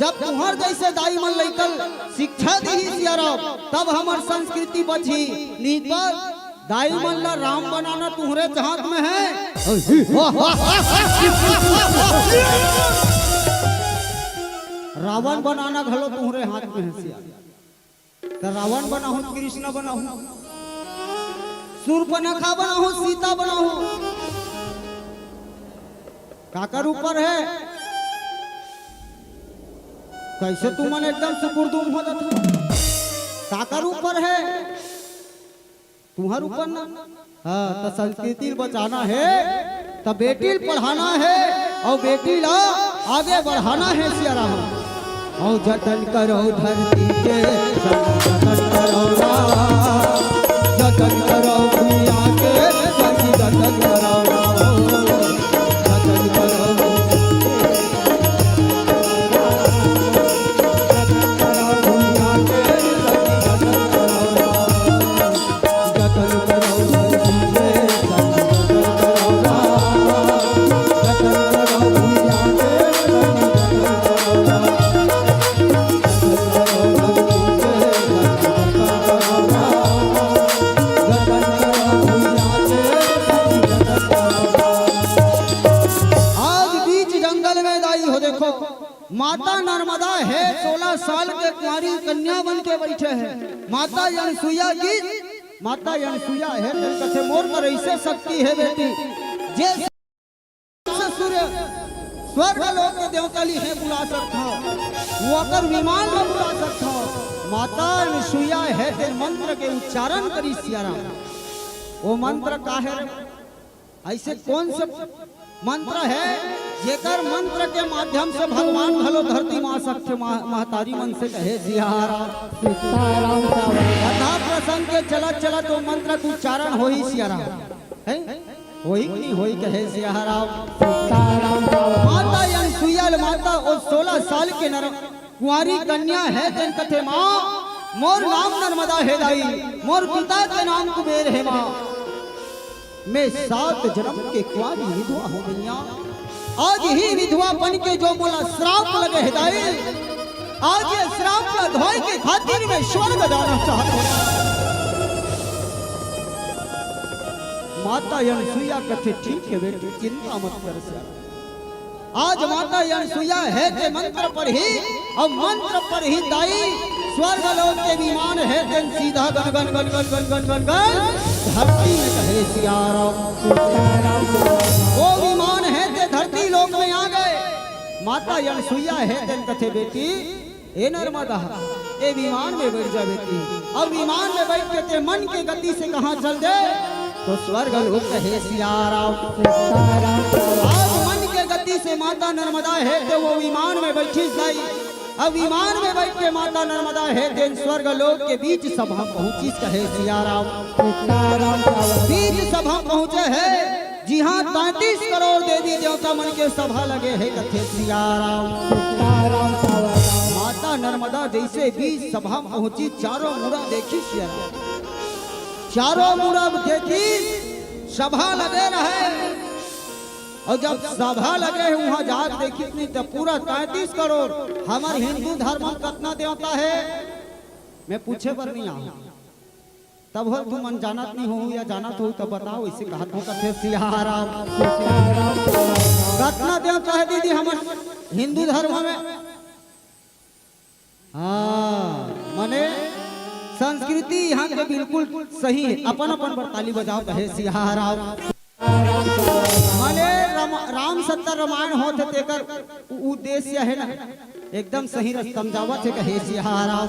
जब तुहर जइसे दाई मन लइका ल शिक्षा दिही सियाराम, तब हमर संस्कृति बचही। नी त दाई मन ला राम बनाना तुहरे हाथ में हे। रावण बनाना घलो तुहरे हाथ में हे सिया। त रावण बनाहूँ, कृष्ण बनाहूँ, सूर्पनखा बनाहूँ, सीता बनाहूँ, काकर ऊपर हे? कइसे तुमन एकदम सुकुरदुम हो जात हो? काकर ऊपर हे? तुहर ऊपर ना। हाँ, त संस्कृति ल बचाना हे, त बेटी ल पढ़ाना हे, अउ बेटी ला आगे बढ़ाना हे सियाराम। अउ जतन करो धरती के, जतन करो राम, जतन करो भुइयां के, जतन करो राम, जतन करो। आज बीच जंगल में दाई हो, देखो, माता नर्मदा हे, सोलह साल के कुंवारी कन्या बन के बइठे हे। माता अनसुईया की, माता अनसुईया हे, तेन कथे मोर कर अइसे शक्ति हे बेटी, जे से सूर्य स्वर्ग लोक के देवता ल हे बुला सकथव, वो अगर विमान ल बुला सकथव। माता अनसुईया हे, तेन मंत्र के उच्चारण करिस सियाराम। वो मंत्र का हे रे? अइसे कोन से मंत्र हे, जेकर मंत्र के माध्यम से भगवान घलो धरती म आ सकथे? मा-, महतारी मन से कहे सियाराम। सीताराम सावन। कथा प्रसंग के चलत चलत वो मंत्र के उच्चारण होही सियाराम। हे? होही कि नहीं होही कहे सियाराम। सीताराम सावन। माता अनसुईया ल माता वो सोलह साल के नर-, कुंवारी कन्या हे, तेन कथे माँ, मोर नाम नर्मदा हे दाई, मोर पिता के नाम कुबेर हे माँ। मैं सात जनम के कुंवारी विधवा हो गई हूँ। आज ही विधवा बन के जो मोला श्राप लगे हे दाई, आज ये श्राप ला धोए के खातिर मैं स्वर्ग जाना चाहत हूँ। माता अनसुईया कथे, ठीक हे बेटी, चिंता मत कर। आज माता अनसुईया हे ते मंत्र पढ़ही, अउ मंत्र पढ़ही दाई, स्वर्ग लोक के विमान हे तेन सीधा gun gun gun gun gun gun gun gun धरती में कहे सिया राम। वो विमान हे ते धरती लोक में आ गए। माता अनसुईया हे तेन कथे बेटी, ए नर्मदा, ए विमान में बैठ जा बेटी। अब विमान में बैठ के ते मन के गति से कहाँ चल दे, तो स्वर्ग लोक कहे सिया राम। आज मन के गति से माता नर्मदा हे ते वो विमान में बैठी जाई। अब विमान में बैठ के माता नर्मदा हे तेन स्वर्ग लोक के बीच सभा पहुंचिस कहे सिया राम। बीच सभा पहुंचे हे, जिहां तैंतीस करोड़ देवी देवता मन के सभा लगे हे कथे सिया राम। माता नर्मदा जैसे बीच सभा पहुंची, चारों मुड़ा देखी सिया राम, चारों मुड़ा देखी सभा लगे रहे। और जब सभा लगे हे, वहां जाके देखिस नहीं तो पूरा तैंतीस करोड़। हमर हिंदू धर्म में कतना देवता हे, मैं पूछे बर नहीं आऊं। तब हो तुमन जानत नहीं हो या जानत हो तब बताओ, इसे कहत हो कथे सिया राम। कतना देवता हे दीदी हमर हिंदू धर्म में? हाँ, माने संस्कृति यहाँ के बिल्कुल सही हे। अपन अपन बर ताली बजाओ कहे सिया राम। माने राम, राम सत्ता रामायण होत हे तेकर उ-, उद्देश्य हे ना, एकदम सही रस्ता में जावत हे कहे सिया राम।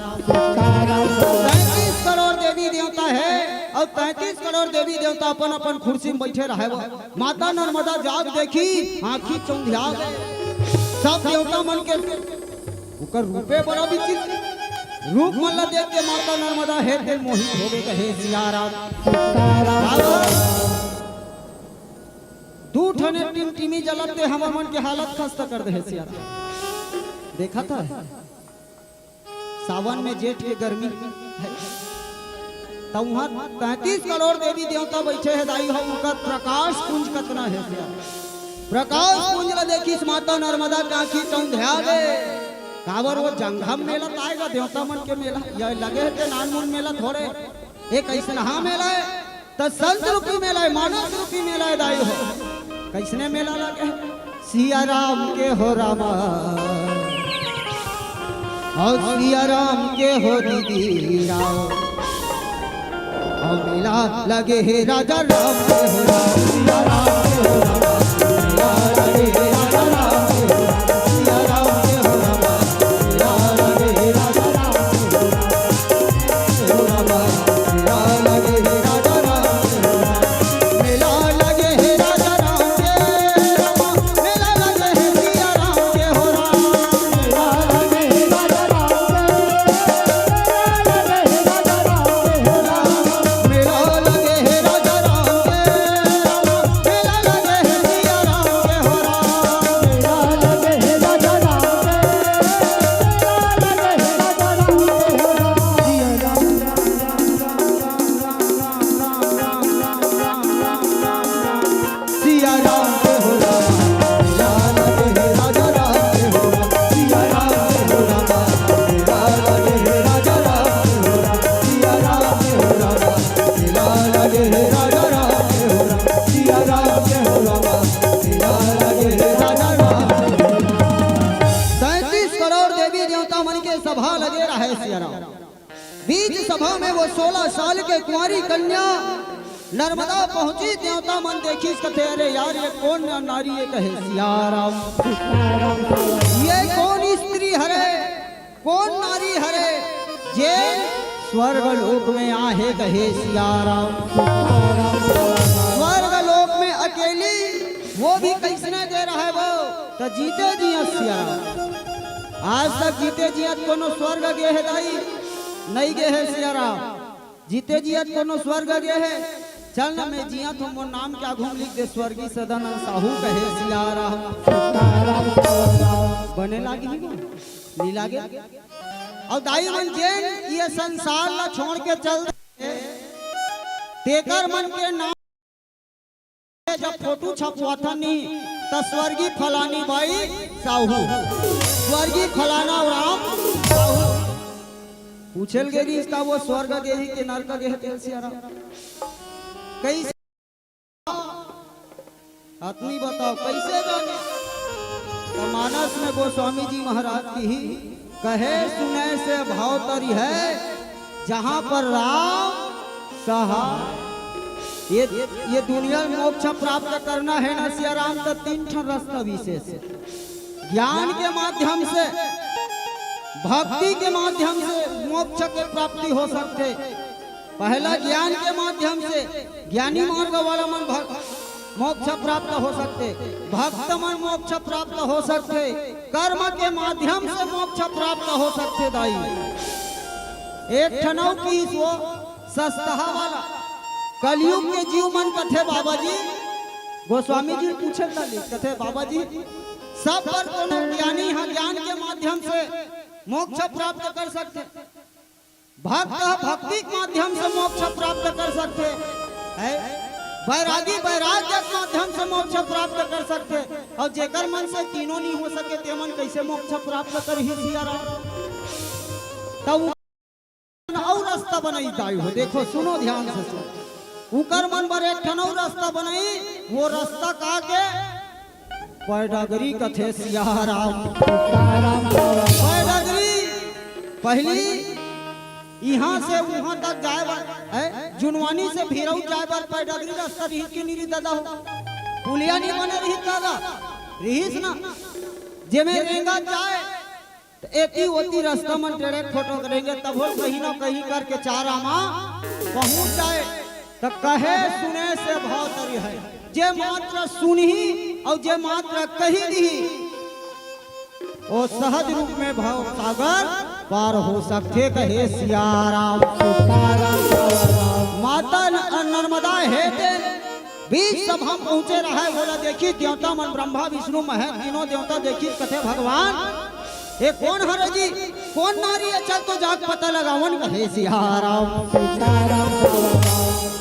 तैंतीस करोड़ देवी देवता हे और तैंतीस करोड़ देवी देवता अपन अपन कुर्सी में बैठे रहे। वो माता नर्मदा जाग देखी, आंखी चौंधिया गए। सब देवता मन के ओकर रूपे बड़ा विचित्र। रूप मन ला देख के माता नर्मदा हे ते मोहित हो गए कहे सिया राम। दू ठने टिमटिमी जलत ते हमर मन के हालत खस्ता कर दे हे सिया राम। देखा था सावन में जेठ के गर्मी हे, त उहाँ तैंतीस करोड़ देवी देवता बैठे हे दाई हो, उनकर प्रकाश पुंज कतना हे सिया। प्रकाश पुंज ला देखिस माता नर्मदा के आंखी चौंधिया गे। काबर वो जंगम मेला त आय गा, देवता मन के मेला, ये लगे हे ते नानमुन मेला थोड़े। एक ऐसनहा मेला हे, त संत रूपी मेला हे, मानस रूपी मेला हे दाई हो। कैसने मेला लगे हे? सिया राम के हो रामा, और सिया राम के हो दीदी राम। और मेला लगे हे राजा राम के हो राम, सिया राम के हो राम। मेला लगे हे राजा राम के हो राम, सिया राम के हो राम। मेला लगे हे राजा राम के हो राम, हो राम। मेला लगे हे राजा राम के हो राम। मेला लगे हे राजा राम के राम। मेला लगे हे सिया राम के हो राम। मेला लगे हे राजा राम के। मेला लगे हे राजा राम के। मेला लगे हे राजा राम के। मेला लगे हे सिया राम के हो राम। मेला लगे हे राजा राम के। मेला लगे हे राजा राम के हो राम। सिया राम। सिया राम के हो राम, मेला लगे हे राजा राम के हो राम। सिया राम के हो राम, मेला लगे हे राजा राम के हो राम। सिया राम के हो राम, मेला लगे हे राजा राम के हो राम। सिया राम के हो राम, मेला लगे हे राजा राम के हो राम। तैंतीस करोड़ देवी देवता मन के सभा लगे रहे सिया राम। बीच सभा में वो सोलह साल के कुंवारी कन्या नर्मदा पहुंची, देवता मन देखिस कथे, "अरे यार, ये कौन नारी हे?" कहे, "सिया राम।" "ये कौन स्त्री हरे, कौन नारी हरे, जे स्वर्ग लोक में आहे?" कहे, "सिया राम।" स्वर्ग लोक में अकेली, वो भी कैसने गे रहे वो, त जीते जियत सिया राम। आज तक जीते जियत कोनो स्वर्ग गे हे दाई? नहीं गे हे सिया राम। जीते जियत कोनो स्वर्ग गे हे? चल ना, मैं जियत हों, मोर नाम के आघू में लिख दे, स्वर्गीय सदानंद साहू कहे सिया राम। बने लागी ही वो? नहीं लागे? अउ दाई मन जेन ये संसार ला छोड़ के चल दे, तेकर मन के नाम जब फोटो छपवाथन नी, त स्वर्गीय फलानी बाई साहू, स्वर्गीय फलाना राम साहू। पूछे ल गे रिहिस का वो स्वर्ग गे ही के नरक गे हे तेल सिया राम। कैसे? आदमी बताओ कैसे जाने? त मानस में गोस्वामी जी महाराज की ही कहे सुने से भाव तरी है, जहाँ पर राम सहाय। ये, ये दुनिया में मोक्ष प्राप्त करना है ना सिया राम, तो तीन ठन रास्ता विशेष है। ज्ञान के माध्यम से, भक्ति के माध्यम से मोक्ष के प्राप्ति हो सकथे। पहला ज्ञान के माध्यम से, ज्ञानी मार्ग वाला मन भग-, मोक्ष प्राप्त हो सकथे, भक्त मन मोक्ष प्राप्त हो सकथे, कर्म के माध्यम से मोक्ष प्राप्त हो सकथे दाई। एक ठन अउ किहिस वो सस्तहा वाला, कलयुग के जीव मन कथे बाबा जी, गोस्वामी जी पूछे कथे बाबा जी, सब बर कोनो ज्ञानी ह ज्ञान के माध्यम से मोक्ष प्राप्त कर सकथे, भक्त ह भक्ति के माध्यम से मोक्ष प्राप्त कर सकथे, है? बैरागी बैराग्य के माध्यम से मोक्ष प्राप्त कर सकथे, अउ जेकर मन से तीनों नहीं हो सके, ते मन कैसे मोक्ष प्राप्त करही सिया राम? तब उ अउ रास्ता बनाई दाई हो, देखो, सुनो ध्यान से सुनो, उकर मन बर एक ठन अउ रास्ता बनाई, वो रास्ता का के पैडगरी कथे सिया राम। पैडगरी पहली इहाँ से उहाँ तक जाए बर, है, जुनवानी से भिरऊ जाए बर पैडगरी रास्ता रिहिस कि नहीं रिहिस दादा हो? पुलिया नहीं बने रिहिस दादा, रिहिस ना, जेमे रेंगा जाए त एती ओती रास्ता मन टेढ़े खोटो करेंगे, तभो कहीं ना कहीं करके चारा मा पहुँच जाए। त कहे सुने से भाव तरी है, जे मात्र सुनही अउ जे मात्र कही दिही, वो सहज रूप में भाव सागर पार हो सकथे, कहे सिया राम। माता न-, नर्मदा हे ते बीच सभा में पहुँचे रहे, बोला, देखी देवता मन, ब्रह्मा विष्णु महेश तीनों देवता देखी, कथे भगवान, ये कोन हरे जी, कोन नारी है, चल तो जाके पता लगावन, कहे सिया राम।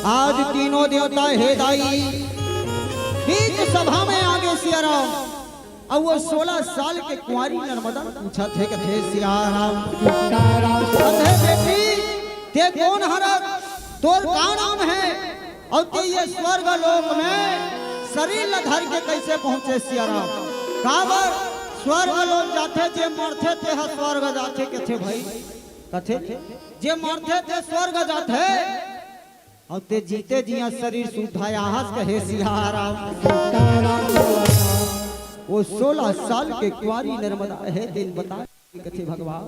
आज तीनों देवता हे दाई बीच सभा में आगे सिया राम। अब वो सोलह साल के कुंवारी नर्मदा पूछत हे, कथे सिया राम। कथे बेटी, ते कोन हरा, तोर का नाम है? अउ ते ये स्वर्ग लोक में शरीर ल धर के कैसे पहुँचे सिया राम? काबर स्वर्ग लोक जाथे जे मरथे ते ह स्वर्ग जाथे, कथे भाई, कथे जे मरथे ते स्वर्ग जाथे, अउ ते जीते जिया शरीर सुद्धा आहस, कहे सिया राम। वो सोलह साल के कुंवारी नर्मदा हे तेन बता कथे भगवान,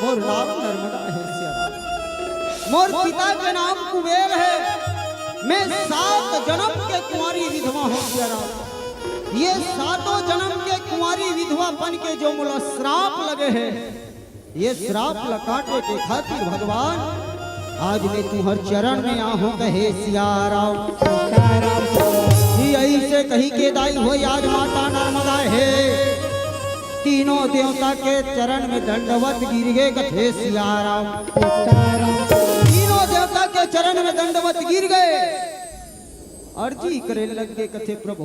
मोर नाम नर्मदा हे सिया राम। मोर पिता के नाम कुबेर हे। मैं सात जनम के कुंवारी विधवा हों सिया राम। ये सातों जनम के कुंवारी विधवापन के जो मोला श्राप लगे हे, ये श्राप ल काटे के खातिर भगवान आज मैं तुंहर चरण में आहूं, कहे सिया राम। कि ऐसे कही के दाई होई आज माता नर्मदा हे तीनों देवता के चरण में दंडवत गिर गे, कथे सिया राम। तीनों देवता के चरण में दंडवत गिर गे, अर्जी करे लग गे, कथे प्रभु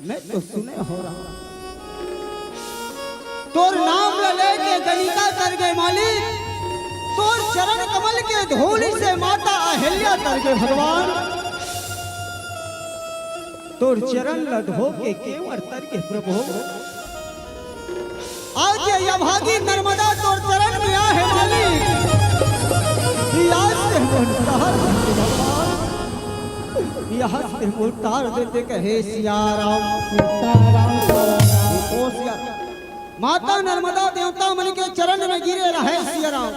मैं तो सुने हों राम, तोर नाम ल लेके गलिका तर गे मालिक, तोर चरण कमल के धूलि से माता अहिल्या तर गे भगवान, तोर चरण ल धो के केंवर तर गे प्रभु। आज ये अभागी नर्मदा तोर चरण में आहे मालिक, ये आज से मोर उद्धार कर दे भगवान। ये आज से मोर उद्धार दे दे, कहे सिया राम। ओ सिया राम। माता नर्मदा देवता मन के चरण में गिरे रहे सिया राम।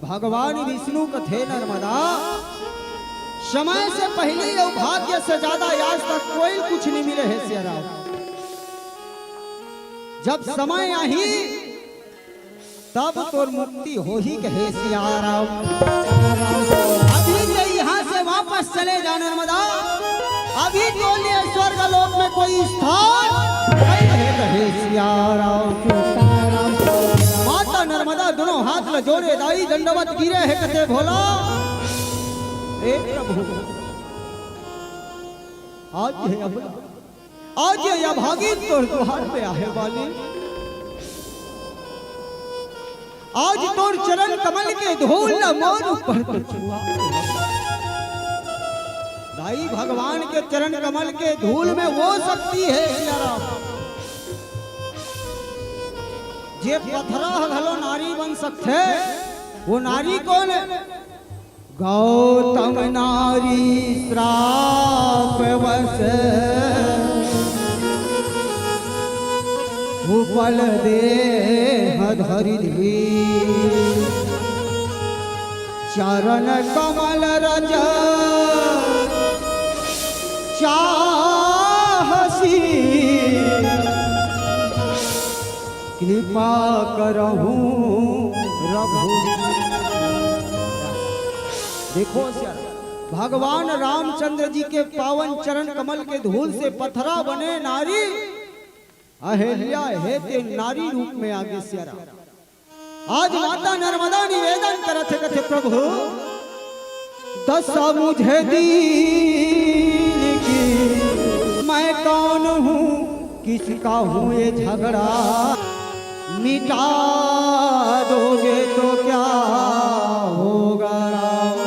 भगवान विष्णु कथे नर्मदा, समय से पहले अउ भाग्य से ज्यादा आज तक कोई कुछ नहीं मिले हे सिया राम। जब समय आही तब तोर मुक्ति होही, कहे सिया राम। अभी के यहाँ से वापस चले जा नर्मदा, अभी के लिए स्वर्ग लोक में कोई स्थान नहीं है, कहे सिया राम। माता नर्मदा दोनों हाथ ल जोड़े दाई दंडवत गिरे हे, कथे भोला, हे प्रभु, आज हे अबला, आज ये अभागी तोर दुआर पे आहे वाली, आज तोर चरण कमल के धूल ल मोर ऊपर तो छुआ। दाई भगवान के चरण कमल के धूल में वो शक्ति हे सिया राम। जे पथरा ह घलो नारी बन सकथे, वो नारी कोन हे? गौतम नारी श्राप वश उपल देह धरि दी। चरण कमल रज चाहसी कृपा करहु रघु। देखो, भगवान रामचंद्र जी के पावन चरण कमल के धूल से पथरा बने नारी अहिल्या हे ते नारी रूप में आगे सियारा। आज माता नर्मदा निवेदन करत हे, कथे, प्रभु, दशा मुझे दीन की, मैं कौन हूँ, किसका हूँ ये झगड़ा? मिटा दोगे तो क्या होगा राम?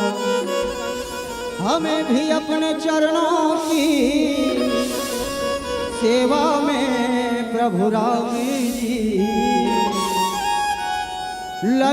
हमें भी अपने चरणों की सेवा में प्रभु राम जी लग